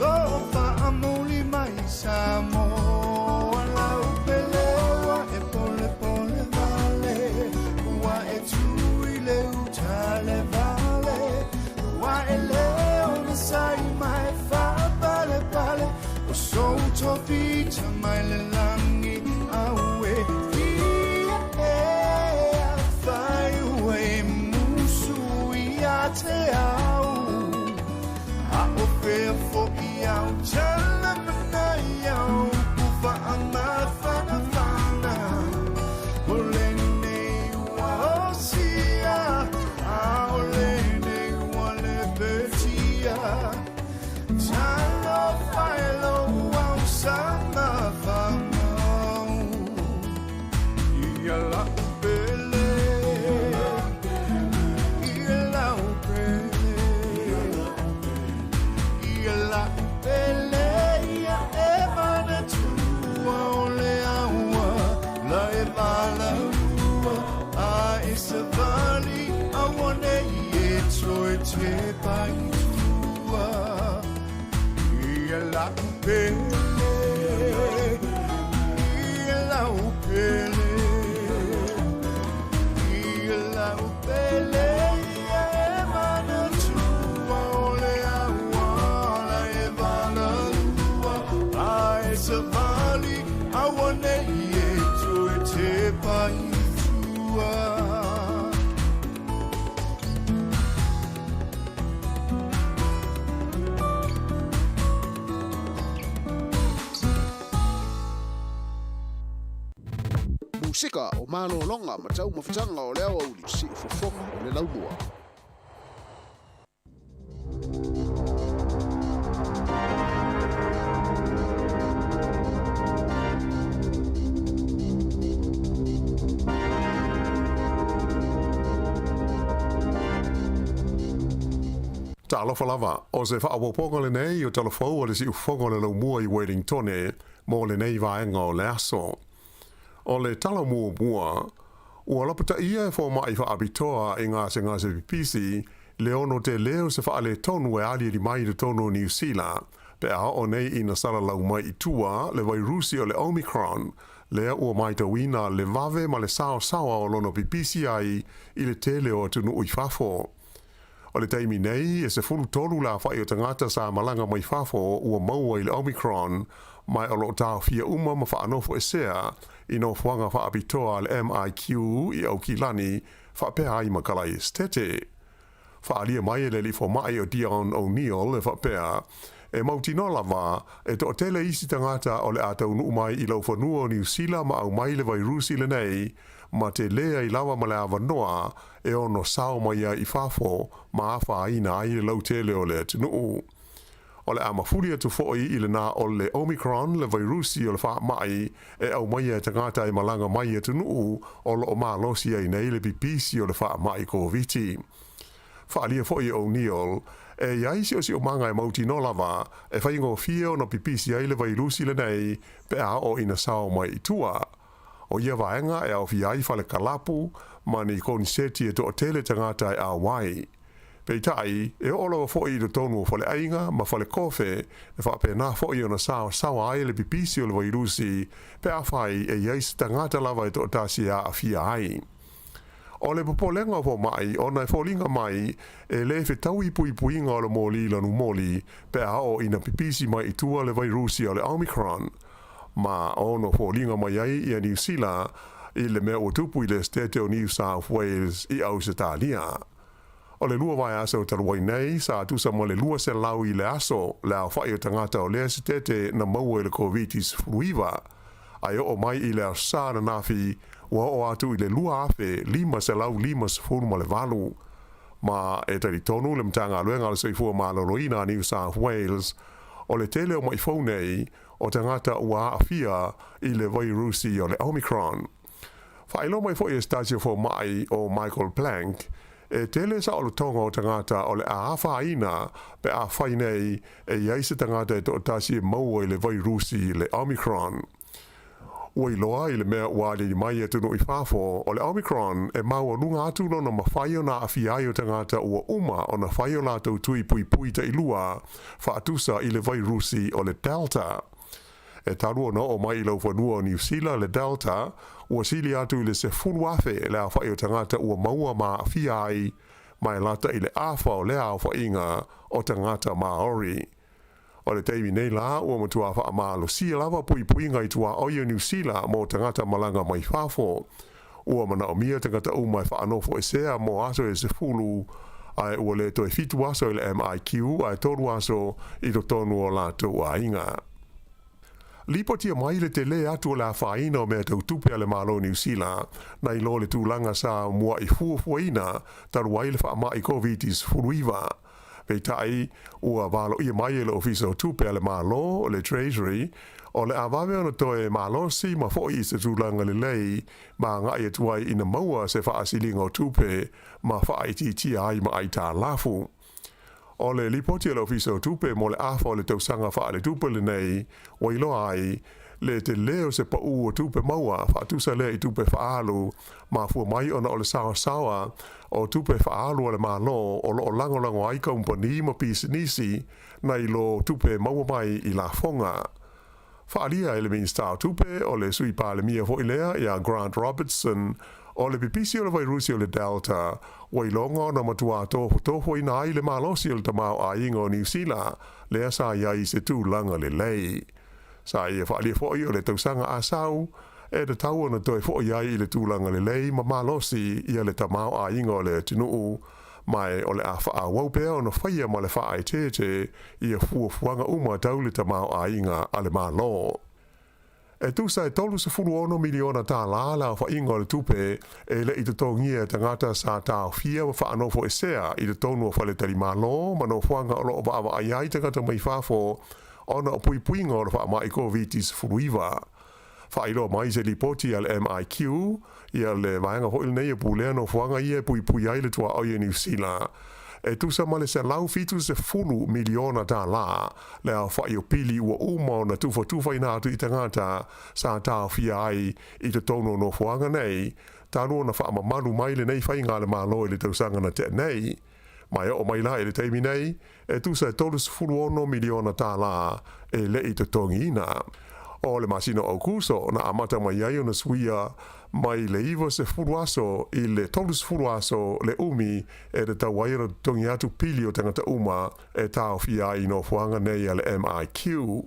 lo fa amuli mai Samoa. Lau pelewa e pole pole vale, ua e tui le utale vale, ua e leo na sai mai fa pale pale, o sou topita mai le langi aue. Fia e a fai ue musu ia te au, a o fea fo i au tala mana i au. tepa i tua Ia lau pele Ia lau pele Ia lau pele Ia e manatua o le auala e valalua Ae savali aua nei e toe tepa i tua. Musika o malologa ma taumafataga o le aoauli siufofoga o le laumua. Talofa lava, o se faaopoopoga lenei o Tala Fou a le Siufofoga o le Laumua i Wellingtone mo lenei vaega o le aso. O le tala muamua, ua lapataia e fomai faapitoa i gasegase pipisi le ono telē o se faaletonu e aliali mai i totonu o Niu Sila, pe a oo nei ina salalau mai i tua le vairusi o le Omicron, lea ua matauina le vave ma le saosaoa o lona pipisi ai i le tele o atunuu i fafo. O le taimi nei, e 13 le aofai o tagata sa malaga mai fafo ua maua i le Omicron, ma o lo o taofia uma ma faanofoesea i nofoaga faapitoa a le MIQ i Aukilani faapea ai ma Kalaesetete. Faaalia mai e le alii fomai o Dion O'Neill e faapea, e mautinoa lava e toatele isi tagata o le a taunuu mai i laufanua o Niu Sila ma aumai le vairusi lenei ma telē ai lava ma le avanoa e ono sao mai ai i fafo ma afaina ai le lautele o le atunuu. O le a mafuli atu foi i lena o le Omicron le vairusi o le faamai e aumaia e tagata e malaga mai i atunuu o lo o malosi ai nei le pipisi o le faamai Koviti. Faaalia foi e O'Neill, e i ai siosiomaga e mautinoa lava e faigofie ona pipisi ai le vairusi lenei pe a oo ina sao mai i tua. O ia vaega e aofia ai fale kalapu ma ni koniseti e toatele tagata e auai. Peitai, e oo lava foi i totonu o faleaiga ma falekofe e faapena foi ona saosaoa ai le pipisi o le vairusi pe afai e i ai se tagata lava e toatasi e aafia ai. O le popolega o fomai ona e foliga mai e lē fetaui puipuiga o le moli lanumoli pe a oo ina pipisi mai i tua le vairusi o le Omicron ma ono foliga mai ai ia Niu Sila i le mea ua tupu i le Esetete o New South Wales i Ausetalia. O le 2 vaiaso talu ai nei, sa tusa ma le 200 i le aso le aofai o tagata o lea Esetete na maua i le Koviti-19, ae oo mai i le Aso Sa ananafi ua oo atu i le 2558. Ma e talitonu le Matagaluega o le Soifua Maloloina a New South Wales, o le tele o maʻi fou nei o tagata ua aafia i le vairusi o le Omicron. Faailoa mai foi e se tasi o fomai o Michael Plank, e tele saolotoga o tagata o le a afaina pe afai nei e i ai se tagata e toatasi e maua i le vairusi le Omicron. Ua iloa i le mea ua aliali mai i atunuu i fafo, o le Omicron e maualuga atu lona mafai ona aafia ai o tagata ua uma ona fai o latou tui puipui tailua faatusa i le vairusi o le Delta. E talu ona oo mai i laufanua o Niu Sila le Delta, ua sili atu i le 10,000 le aofai o tagata ua maua ma aafia ai, ma e lata i le afa o lea aofaiga o tagata Maori. O le taimi nei la, ua matua faamalosia lava puipuiga i tuaoi o Niu Sila mo tagata malaga mai fafo. Ua manaomia tagata uma e faanofoesea mo aso e 10, ae ua le toe 7 aso i le MIQ ae 3 aso i totonu o latou aiga. Lipotia mai le telē atu o le afaina o mea tau tupe a le Malo o Niu Sila, nai lo le tulaga sa muaʻi fuafuaina talu ai le faamai Koviti-19. Peitai, ua valoia mai e le Ofisa o Tupe a le Malo, le Treasury, o le a vave ona toe malosi ma foʻi i se tulaga lelei ma agai atu ai ina maua se faasiliga o tupe ma faaitiitia ai ma aitalafu. O le lipoti a le Ofisa o Tupe mo le afa o le tausaga faaletupe lenei, ua iloa ai le telē o se paʻū o tupe maua faatusa lea i tupe faaalu, mafua mai ona o le saosaoa O tupe faaalu a le Malo o loo lagolago ai kamupani ma pisinisi nai lo tupe maua mai i lafoga. Faaalia e le Minisita o Tupe, o le Sui Palemia foi lea ia Grant Robertson, o le pipisi o le vairusi o le Delta, ua iloga ona matuā tofotofoina ai le malosi o le tamaoaiga o Niu Sila, lea sa i ai i se tulaga lelei. Sa ia faaalia foi o le tausaga a sau, e tatau ona toe foi ai i le tulaga lelei ma malosi ia le tamaoaiga o le atunuu, ma o le a faaauau pea ona faia ma le faaeteete ia fuafuaga uma tau le tamaoaiga a le Malo. E tusa e $36 miliona tālā le aofaiga o le tupe e le i totogia e tagata sa taofia ma faanofoesea i totonu o faletalimalo ma nofoaga o lo o vaavaai ai tagata mai fafo ona o puipuiga o le faamai Koviti-19. Faailoa mai se lipoti a le MIQ, ia le vaega foi lenei e pulea nofoaga ia e puipui ai le tuaoi o Niu Sila, e tusa ma le $170 miliona tālā le aofai o pili ua uma ona tufatufaina atu i tagata sa taofia ai i totonu o nofoaga nei, talu ona faamamalu mai lenei faiga a le Malo i le tausaga na tea nei. Ma e oo mai la i le taimi nei, e tusa e $36 miliona tālā e le i totogiina. O le masina o Aokuso na amata mai ai ona suia mai le 90 aso i le 30 aso le umi e tatau ai ona totogi atu pili o tagata uma e taofia ai i nofoaga nei a le MIQ.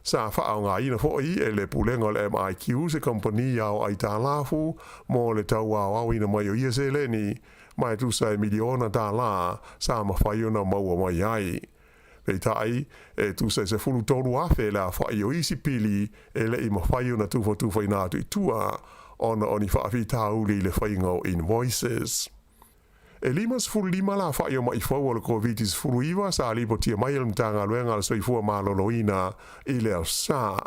Sa faaaogaina foi e le Pulega o le MIQ se kamupani ao aitalafu mo le tau aoaoina mai o ia seleni, ma e tusa e miliona tālā sa mafai ona maua mai ai. Peitai, e tusa e 13,000 le aofai o isi pili e le i mafai ona tufatufaina atu i tua ona o ni faafitauli i le faiga o invoices. E 55 le aofai o ma'i fou o le Koviti-19 sa lipotia mai e le Matagaluega a le Soifua Maloloina i le Aso Sa.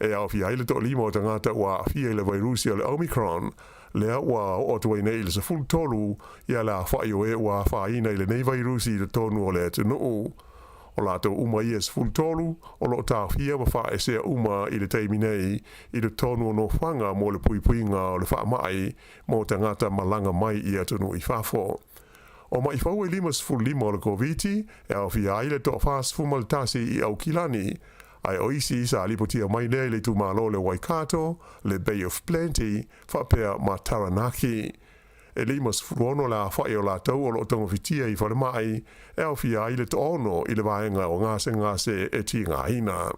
E aofia ai le toalima o tagata ua aafia i le vairusi o le Omicron, lea ua oo atu ai nei i le 13 ia le aofai o e ua afaina i lenei vairusi i totonu o le atunuu. O latou uma ia e 13 o lo o taofia ma faaesea uma i le taimi nei i totonu o nofoaga mo le puipuiga o le faamai mo tagata malaga mai i atunuu i fafo. O ma'i fou e 55 o le Koviti e aofia ai le toa-41 i Aukilani, ae o isi sa lipotia mai lea i le itumalo o le Waikato, le Bay of Plenty, faapea ma Taranaki. E 56 le aofai o latou o lo o togafitia i falemai, e aofia ai le toaono i le vaega o gasegase e tigaina.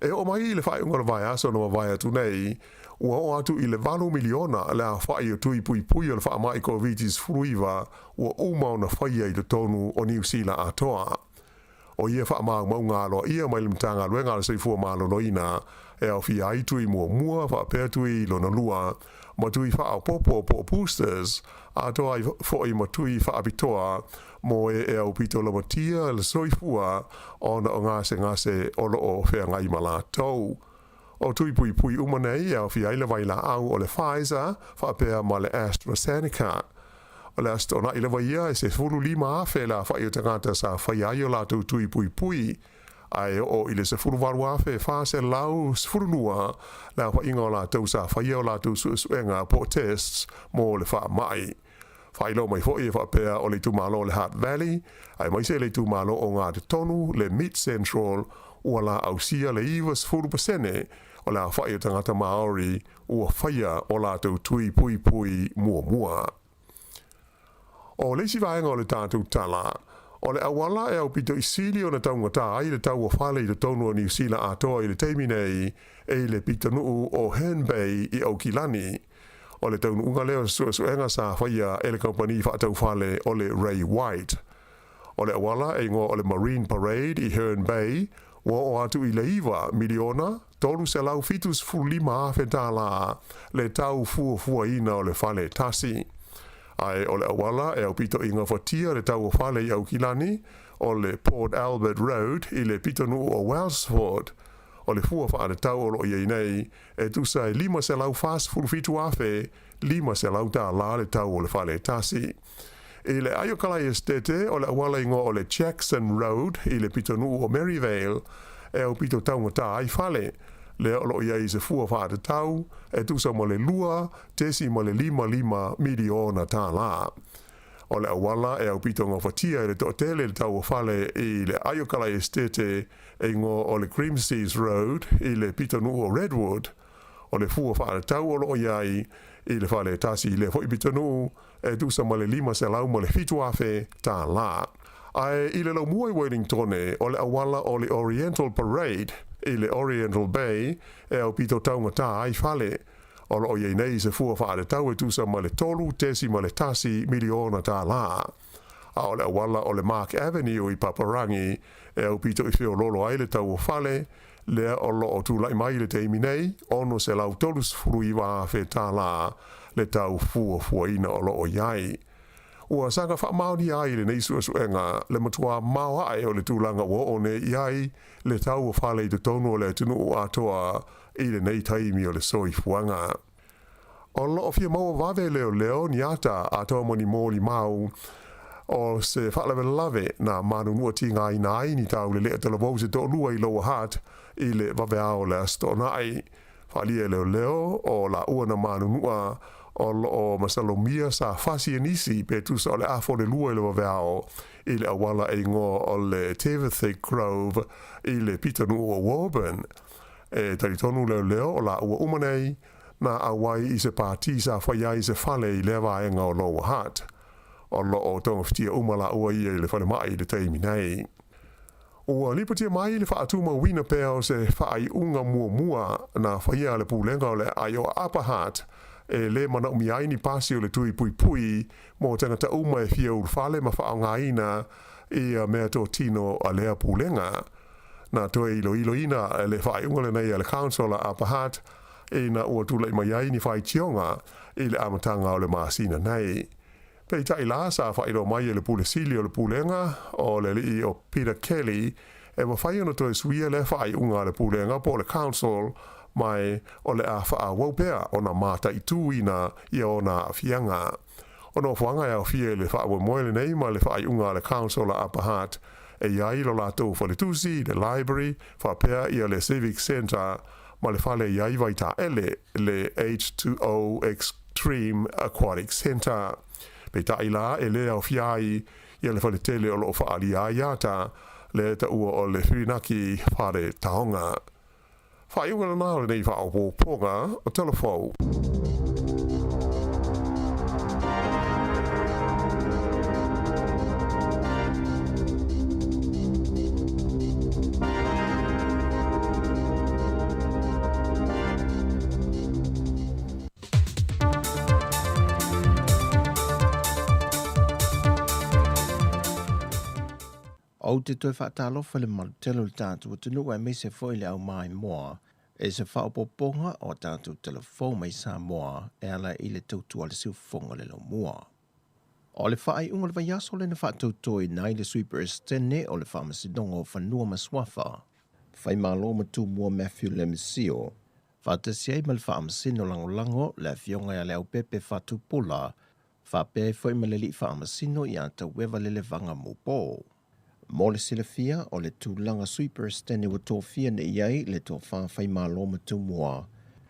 E oo mai i le faaiuga o le vaiaso na mavae atu nei, ua oo atu i le valu miliona le aofai o tui puipui o le faamai Koviti-19 ua uma ona faia i totonu o Niu Sila atoa. O ia faamaumauga aloaia mai le Matagaluega a le Soifua Maloloina e aofia ai tui muamua faapea tui lona lua ma tui faaopoopo po o boosters, atoa ai foi ma tui faapitoa mo e e aupito lamatia le soifua ona o gasegase o lo o feagai ma latou. O tui puipui uma nei e aofia ai le vailaau o le Pfizer faapea ma le AstraZeneca. O le Aso Toonai lava ia e 15,000 le aofai o tagata sa faia ai o latou tui puipui, ae oo i le 18,412 le aofaiga o latou sa faia o latou suesuega po o tests mo le faamai. Faailoa mai foi e faapea o le itumalo o le Hutt Valley, aemaise le itumalo o Gatotonu, le Mid Central, ua laausia le 90% o le aofai o tagata Maori ua faia o latou tui puipui muamua. O le isi vaega o le tatou tala, o le auala e aupito i sili ona taugata ai le tau o fale i totonu o Niu Sila atoa i le taimi nei, e i le pitonuu o Herne Bay i Aukilani. O le taunuuga lea o se suesuega sa faia e le kamupani faatau fale o le Ray White. O le auala e igoa o le Marine Parade i Herne Bay, ua oo atu i le $9,375,000 tālā le tau fuafuaina o le fale e tasi. Ae o le auala e aupito i gafatia le tau o fale i Aukilani, o le Port Albert Road i le pitonuu o Wellsford. O le fua faatatau o lo o i ai nei, e tusa e $547,500 tālā le tau o le fale e tasi. I le Aiokalai Esitete, o le auala igoa o le Jackson Road i le pitonuu o Merivale, e aupito taugata ai fale. lea o loo i ai se fua faatatau e tusa ma le $2.55 miliona tālā. O le auala e aupito gafatia e le toatele le tau o fale i le Aiokala Esitete e igoa o le Grimseys Road i le pitonuu o Redwood. O le fua faatatau o loo i ai i le fale e tasi i lea foi pitonuu e tusa ma le $507,000 tālā. Ae i le laumua i Wellingtone, o le auala o le Oriental Parade i le Oriental Bay e aupito taugatā ai fale. O loo i ai nei se fua faatatau e tusa ma le $3.1 miliona tālā. A o le auala o le Mark Avenue i Paparangi e aupito i feoloolo ai le tau o fale, lea o loo tulai mai i le taimi nei, $639,000 tālā le tau fuafuaina o loo i ai. Ua saga faamaonia ai lenei suesuega le matuā maoae o le tulaga ua oo nei i ai le tau o fale i totonu o le atunuu atoa i lenei taimi o le soifuaga. O loo fia maua vave leoleo ni ata atoa ma ni molimau o se faalavelave na manunua tigaina ai ni taulelea talavou se toalua i Lower Hutt i le vaveao o le Aso Toonai. Faaalia e leoleo o laua na manunua o loo masalomia sa fasi e nisi pe tusa o le afa o le lua i le vaveao i le auala e igoa o le Trevithick Grove i le pitonuu o Woburn. E talitonu leoleo o laua uma nei na auai i se pātī sa faia ai i se fale i lea vaega o Lower Hutt. O loo togafitia uma laua ia i le falemai i le taimi nei. Ua lipotia mai le faatumauina pea o se faaiuga muamua na faia a le Pulega o le Aai o Upper Hutt e lē manaomia ai ni pasi o le tui puipui mo tagata uma e fia ulufale ma faaaogaina ia meatotino a lea Pulega. Na toe iloiloina le faaiuga lenei a le Council a Upper Hutt ina ua tulai mai ai ni faitioga i le amataga o le masina nei. Peitai la, sa faailoa mai e le Pule Sili o le Pulega o le alii o Peter Kelly e mafai ona toe suia lea faaiuga a le Pulega po o le Council ma o le a faaauau pea ona mataituina ia ona aafiaga. O nofoaga e aofia i le faamoemoe lenei ma le faaiuga a le Council a Upper Hutt e i ai lo latou faletusi, le library, faapea ia le Civic Centre ma le fale e i ai vaitaele, le H2O Extreme Aquatic Centre. Peitai la, e lē aofia ai ia le faletele o loo faaalia ai ata, lea e taua o le Whirinaki Whare Taonga. Faaiuga lena o lenei faaopoopoga o Tala Fou. Ou te toe faatalofa i le mamalu tele o le tatou atunuu aemaise foi le au maimoa i se faaopoopoga o a tatou tala fou mai Samoa e ala i le tautua a le siufofoga o le laumua. O le faaiuga o le vaiaso lea na faatautoina ai le Sui Peresetene o le Faamasinoga o Fanua ma Suafa, Faimalo ma Tumua Matthew Lemisio, faatasi ai ma le Faamasino Lagolago le Afioga ia Leaupepe Faatupula, faapea ai foi ma le Alii Faamasino ia Taueva Lelevaga Mupo. Mo le silafia, o le tulaga Sui Peresetene ua tofia nei i ai le tofa Faimalo ma Tumua.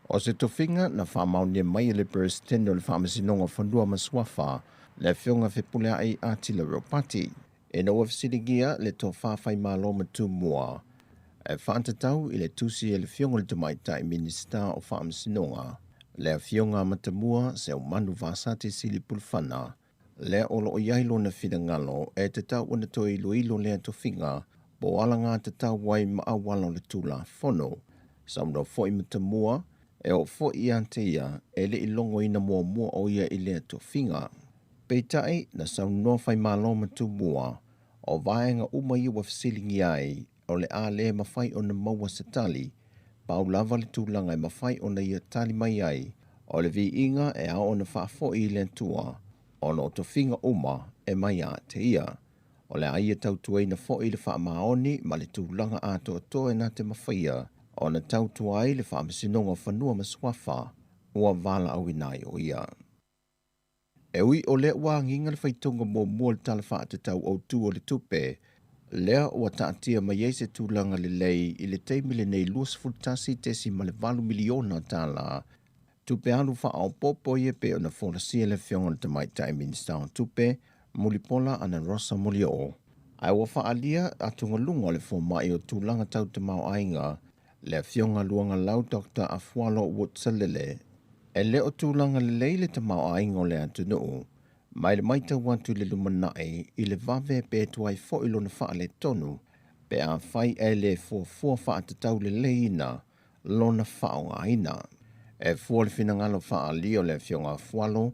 O se tofiga na faamaonia mai e le Peresetene o le Faamasinoga o Fanua ma Suafa, le Afioga Fepuleai Atila Ropati. Ina ua fesiligia le tofa Faimalo ma Tumua e faatatau i le tusi a le Afioga i le Tamaitai Minisita o Faamasinoga, le Afioga Matamua Seumanu Vasati Sili Pulufana, lea o lo o i ai lona finagalo e tatau ona toe iloilo lea tofiga po o alagatatau ai ma auala o le Tulafono. Saunoa foi Matamua, e oo foi ia te ia e le i logoina muamua o ia i lea tofiga. Peitai, na saunoa Faimalo Matumua, o vaega uma ia ua fesiligia ai, o le a le mafai ona maua se tali, pau lava le tulaga e mafai ona ia tali mai ai, o le viiga e ao ona faafoi i le Atua, ona o tofiga uma e mai ia te ia. O le a ia tautuaina foi le faamaoni ma le tulaga atoatoa e na te mafaia ona tautua ai le Faamasinoga o Fanua ma Suafa ua valaauina ai o ia. E ui o lea ua agiga le faitauga muamua o le Tala Faatatau Autu o le Tupe, Lea ua taatia mai ai se tulaga lelei i le taimi lenei $21.8 miliona tala tupe alu faaopoopo ia pei ona folasia le Afioga i le Tamaitai Minisita o Tupe Mulipola Anarosa Molioo. Ae ua faaalia atugaluga o le fomai o tulaga tau tamaoaiga le Afioga Luagalau Dr. Afualo Woodsalele e le o tulaga lelei le tamaoaiga o le atunuu mai le matau atu i le lumanai i le vave pe tuai foi lona faaletonu pe afai e le fuafua faatatau leleiina lona faaaogaina. E fua le finagalo faaalia o le Afioga Afualo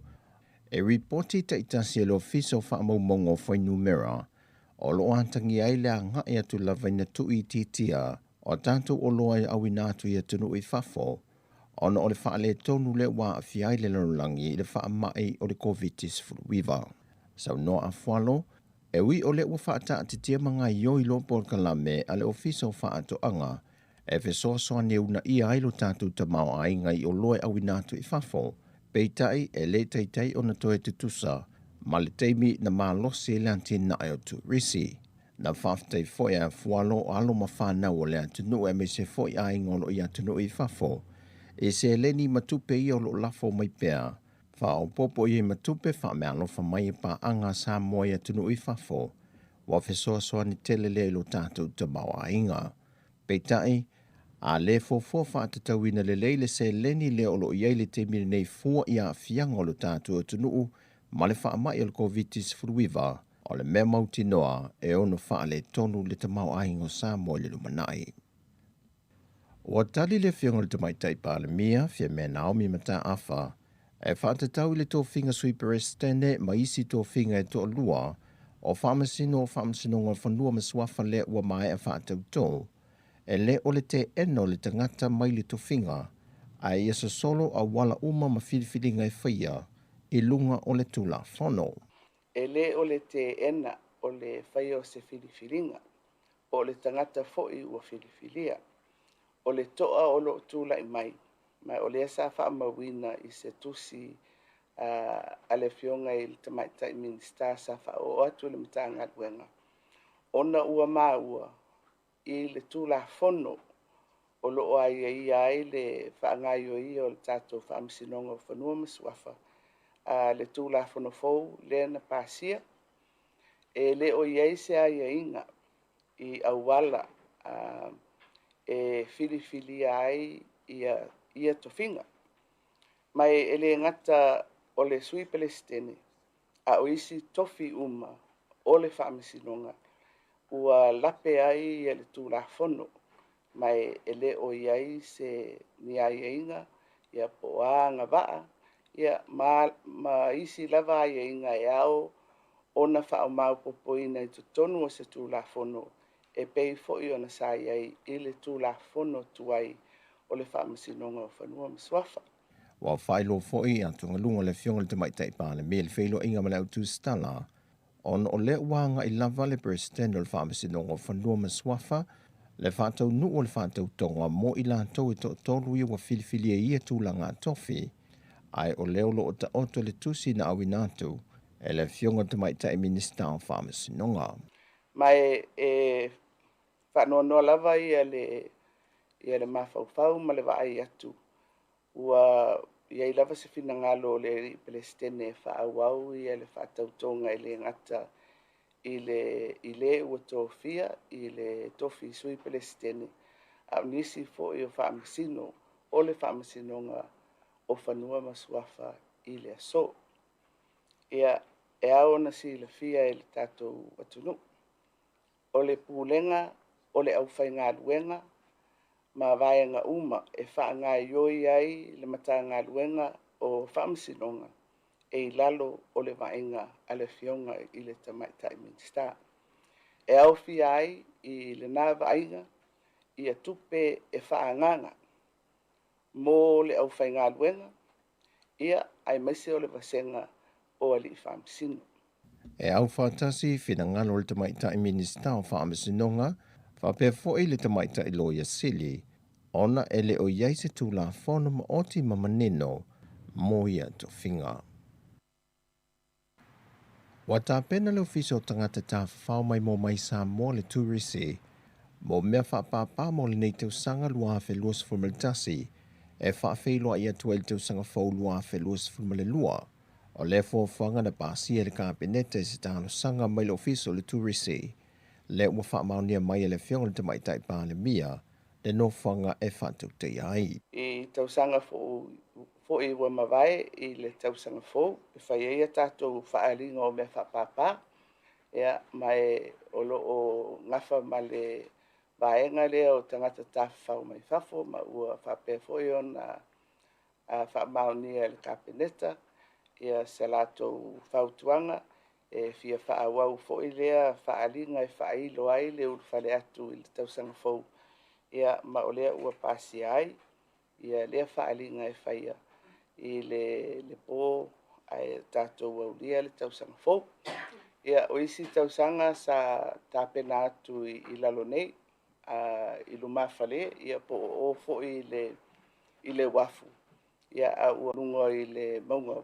e ripoti taitasi e le Ofisa o Faamaumauga o Fuainumera o lo o atagia ai le agai atu lava ina tuuitiitia o tatou oloa e auina atu i atunuu i fafo ona o le faaletonu lea ua aafia ai le lalolagi i le faamai o le Koviti-19. Saunoa Afualo, e ui o lea ua faataatitia ma gaoioi loa polokalame a le Ofisa o Faatoaga e fesoasoani e uunaia ai lo tatou tamaoaiga i oloa e auina atu i fafo, peitai e le taitai ona toe tutusa ma le taimi na malosi ai le atinae o turisi. Na faafetai foi a Afualo o alo ma fanau o le atunuu aemaise foi aiga o lo o i atunuu i fafo i seleni ma tupe ia o lo o lafo mai pea faaopoopo i ai ma tupe faameaalofa mai e paaga a Samoa i atunuu i fafo ua fesoasoani tele lea i lo tatou tamaoaiga. Peitai, a le fuafua faatatauina lelei le seleni lea o lo o i ai le taimi lenei fua i aafiaga o lo tatou atunuu ma le faamai o le Koviti-19, o le mea mautinoa e ono faaletonu le tamaoaiga o Samoa i le lumanai. Ua tali le Afioga i le Tamaitai Palemia, Fiamē Naomi Mataafa, e faatatau i le tofiga Sui Peresetene ma isi tofiga e toalua o Faamasino o Faamasinoga o Fanua ma Suafa lea ua maea faatautō, e le o le teena o le tagata mai le tofiga, ae ia sosolo auala uma ma filifiliga e faia i luga o le Tulafono. E le o le teena o le faia o se filifiliga, po o le tagata foi ua filifilia. O le toa o lo o tulai mai, ma o lea sa faamauina i se tusi a le Afioga i le Tamaitai Minisita sa faaoo atu i le Matagaluega, ona ua maua i le Tulafono o lo o aiaia ai le faagaoioia o le tatou Faamasinoga o Fanua ma Suafa, le Tulafono fou lea na pasia, e le o i ai se aiaiga i auala e filifilia ai ia tofiga. Ma e le gata o le Sui Peresetene, a o isi tofi uma o le Faamasinoga ua lape ai le Tulafono, ma e le o i ai se ni aiaiga ia po o a agavaa ia ma isi lava aiaiga e ao ona faamaopoopoina i totonu o se Tulafono e pei foi ona sa i ai i le Tulafono tuai o le Faamasinoga o Fanua ma Suafa. Ua faailoa foi atugaluga o le Afioga i le Tamaitai Palemia i le feiloaiga ma le au tusitala, ona o lea ua agai lava le Peresetene o le Faamasinoga o Fanua ma Suafa le faataunuu o le faatautoga mo i latou e toatolu ia ua filifilia i ia tulaga tofi, ae o lea o lo o taoto le tusi na auina atu e le Afioga i le Tamaitai Minisita o Faamasinoga. Ma e faanoanoa lava ia le mafaufau ma le vaai atu ua i ai lava se finagalo o le alii Peresetene e faaauau ia le faatautoga e le gata i le ua tofia i le tofi Sui Peresetene, a o nisi foi o faamasino o le Faamasinoga o Fanua ma Suafa i le aso. Ia, e ao ona silafia e le tatou atunuu, o le pulega o le aufaigaluega ma vaega uma e faagaoioi ai le Matagaluega o Faamasinoga e i lalo o le vaaiga a le Afioga i le Tamaitai Minisita. E aofia ai i lena vaaiga ia tupe e faaagaaga mo le aufaigaluega, ia aemaise o le vasega o alii faamasino. E aufaatasi finagalo o le Tamaitai Minisita o Faamasinoga faapea foi le Tamaitai Loia Sili, ona e le o i ai se Tulafono maoti ma manino mo ia tofiga. Ua tapena le Ofisa o Tagata Tafafao Maimoa mai Samoa le Turisi mo mea faapāpā mo lenei tausaga 2021 e faafeiloai atu ai le tausaga fou 2022. O lea fuafuaga na pasia e le Kapeneta i se talosaga mai le Ofisa o le Turisi, lea ua faamaonia mai e le Afioga i le Tamaitai Palemia le nofoaga e faatautaia ai. I tausaga fo'i ua mavae i le tausaga fou e fai ai a tatou faaaliga o mea faapāpā, ia ma e o lo o gafa ma le vaega lea o tagata tafafao mai fafo, ma ua faapea foi ona faamaonia e le Kapeneta ia se latou fautuaga e fia faaauau foi lea faaaliga e faailo ai le ulufale atu i le tausaga fou, ia ma o lea ua pasia ai ia lea faaaliga e faia i le po ae tatou aulia le tausaga fou. Ia, o isi tausaga sa tapena atu i lalo nei i lumafale, ia po o o foi i le uafu, ia a ua luga i le mauga.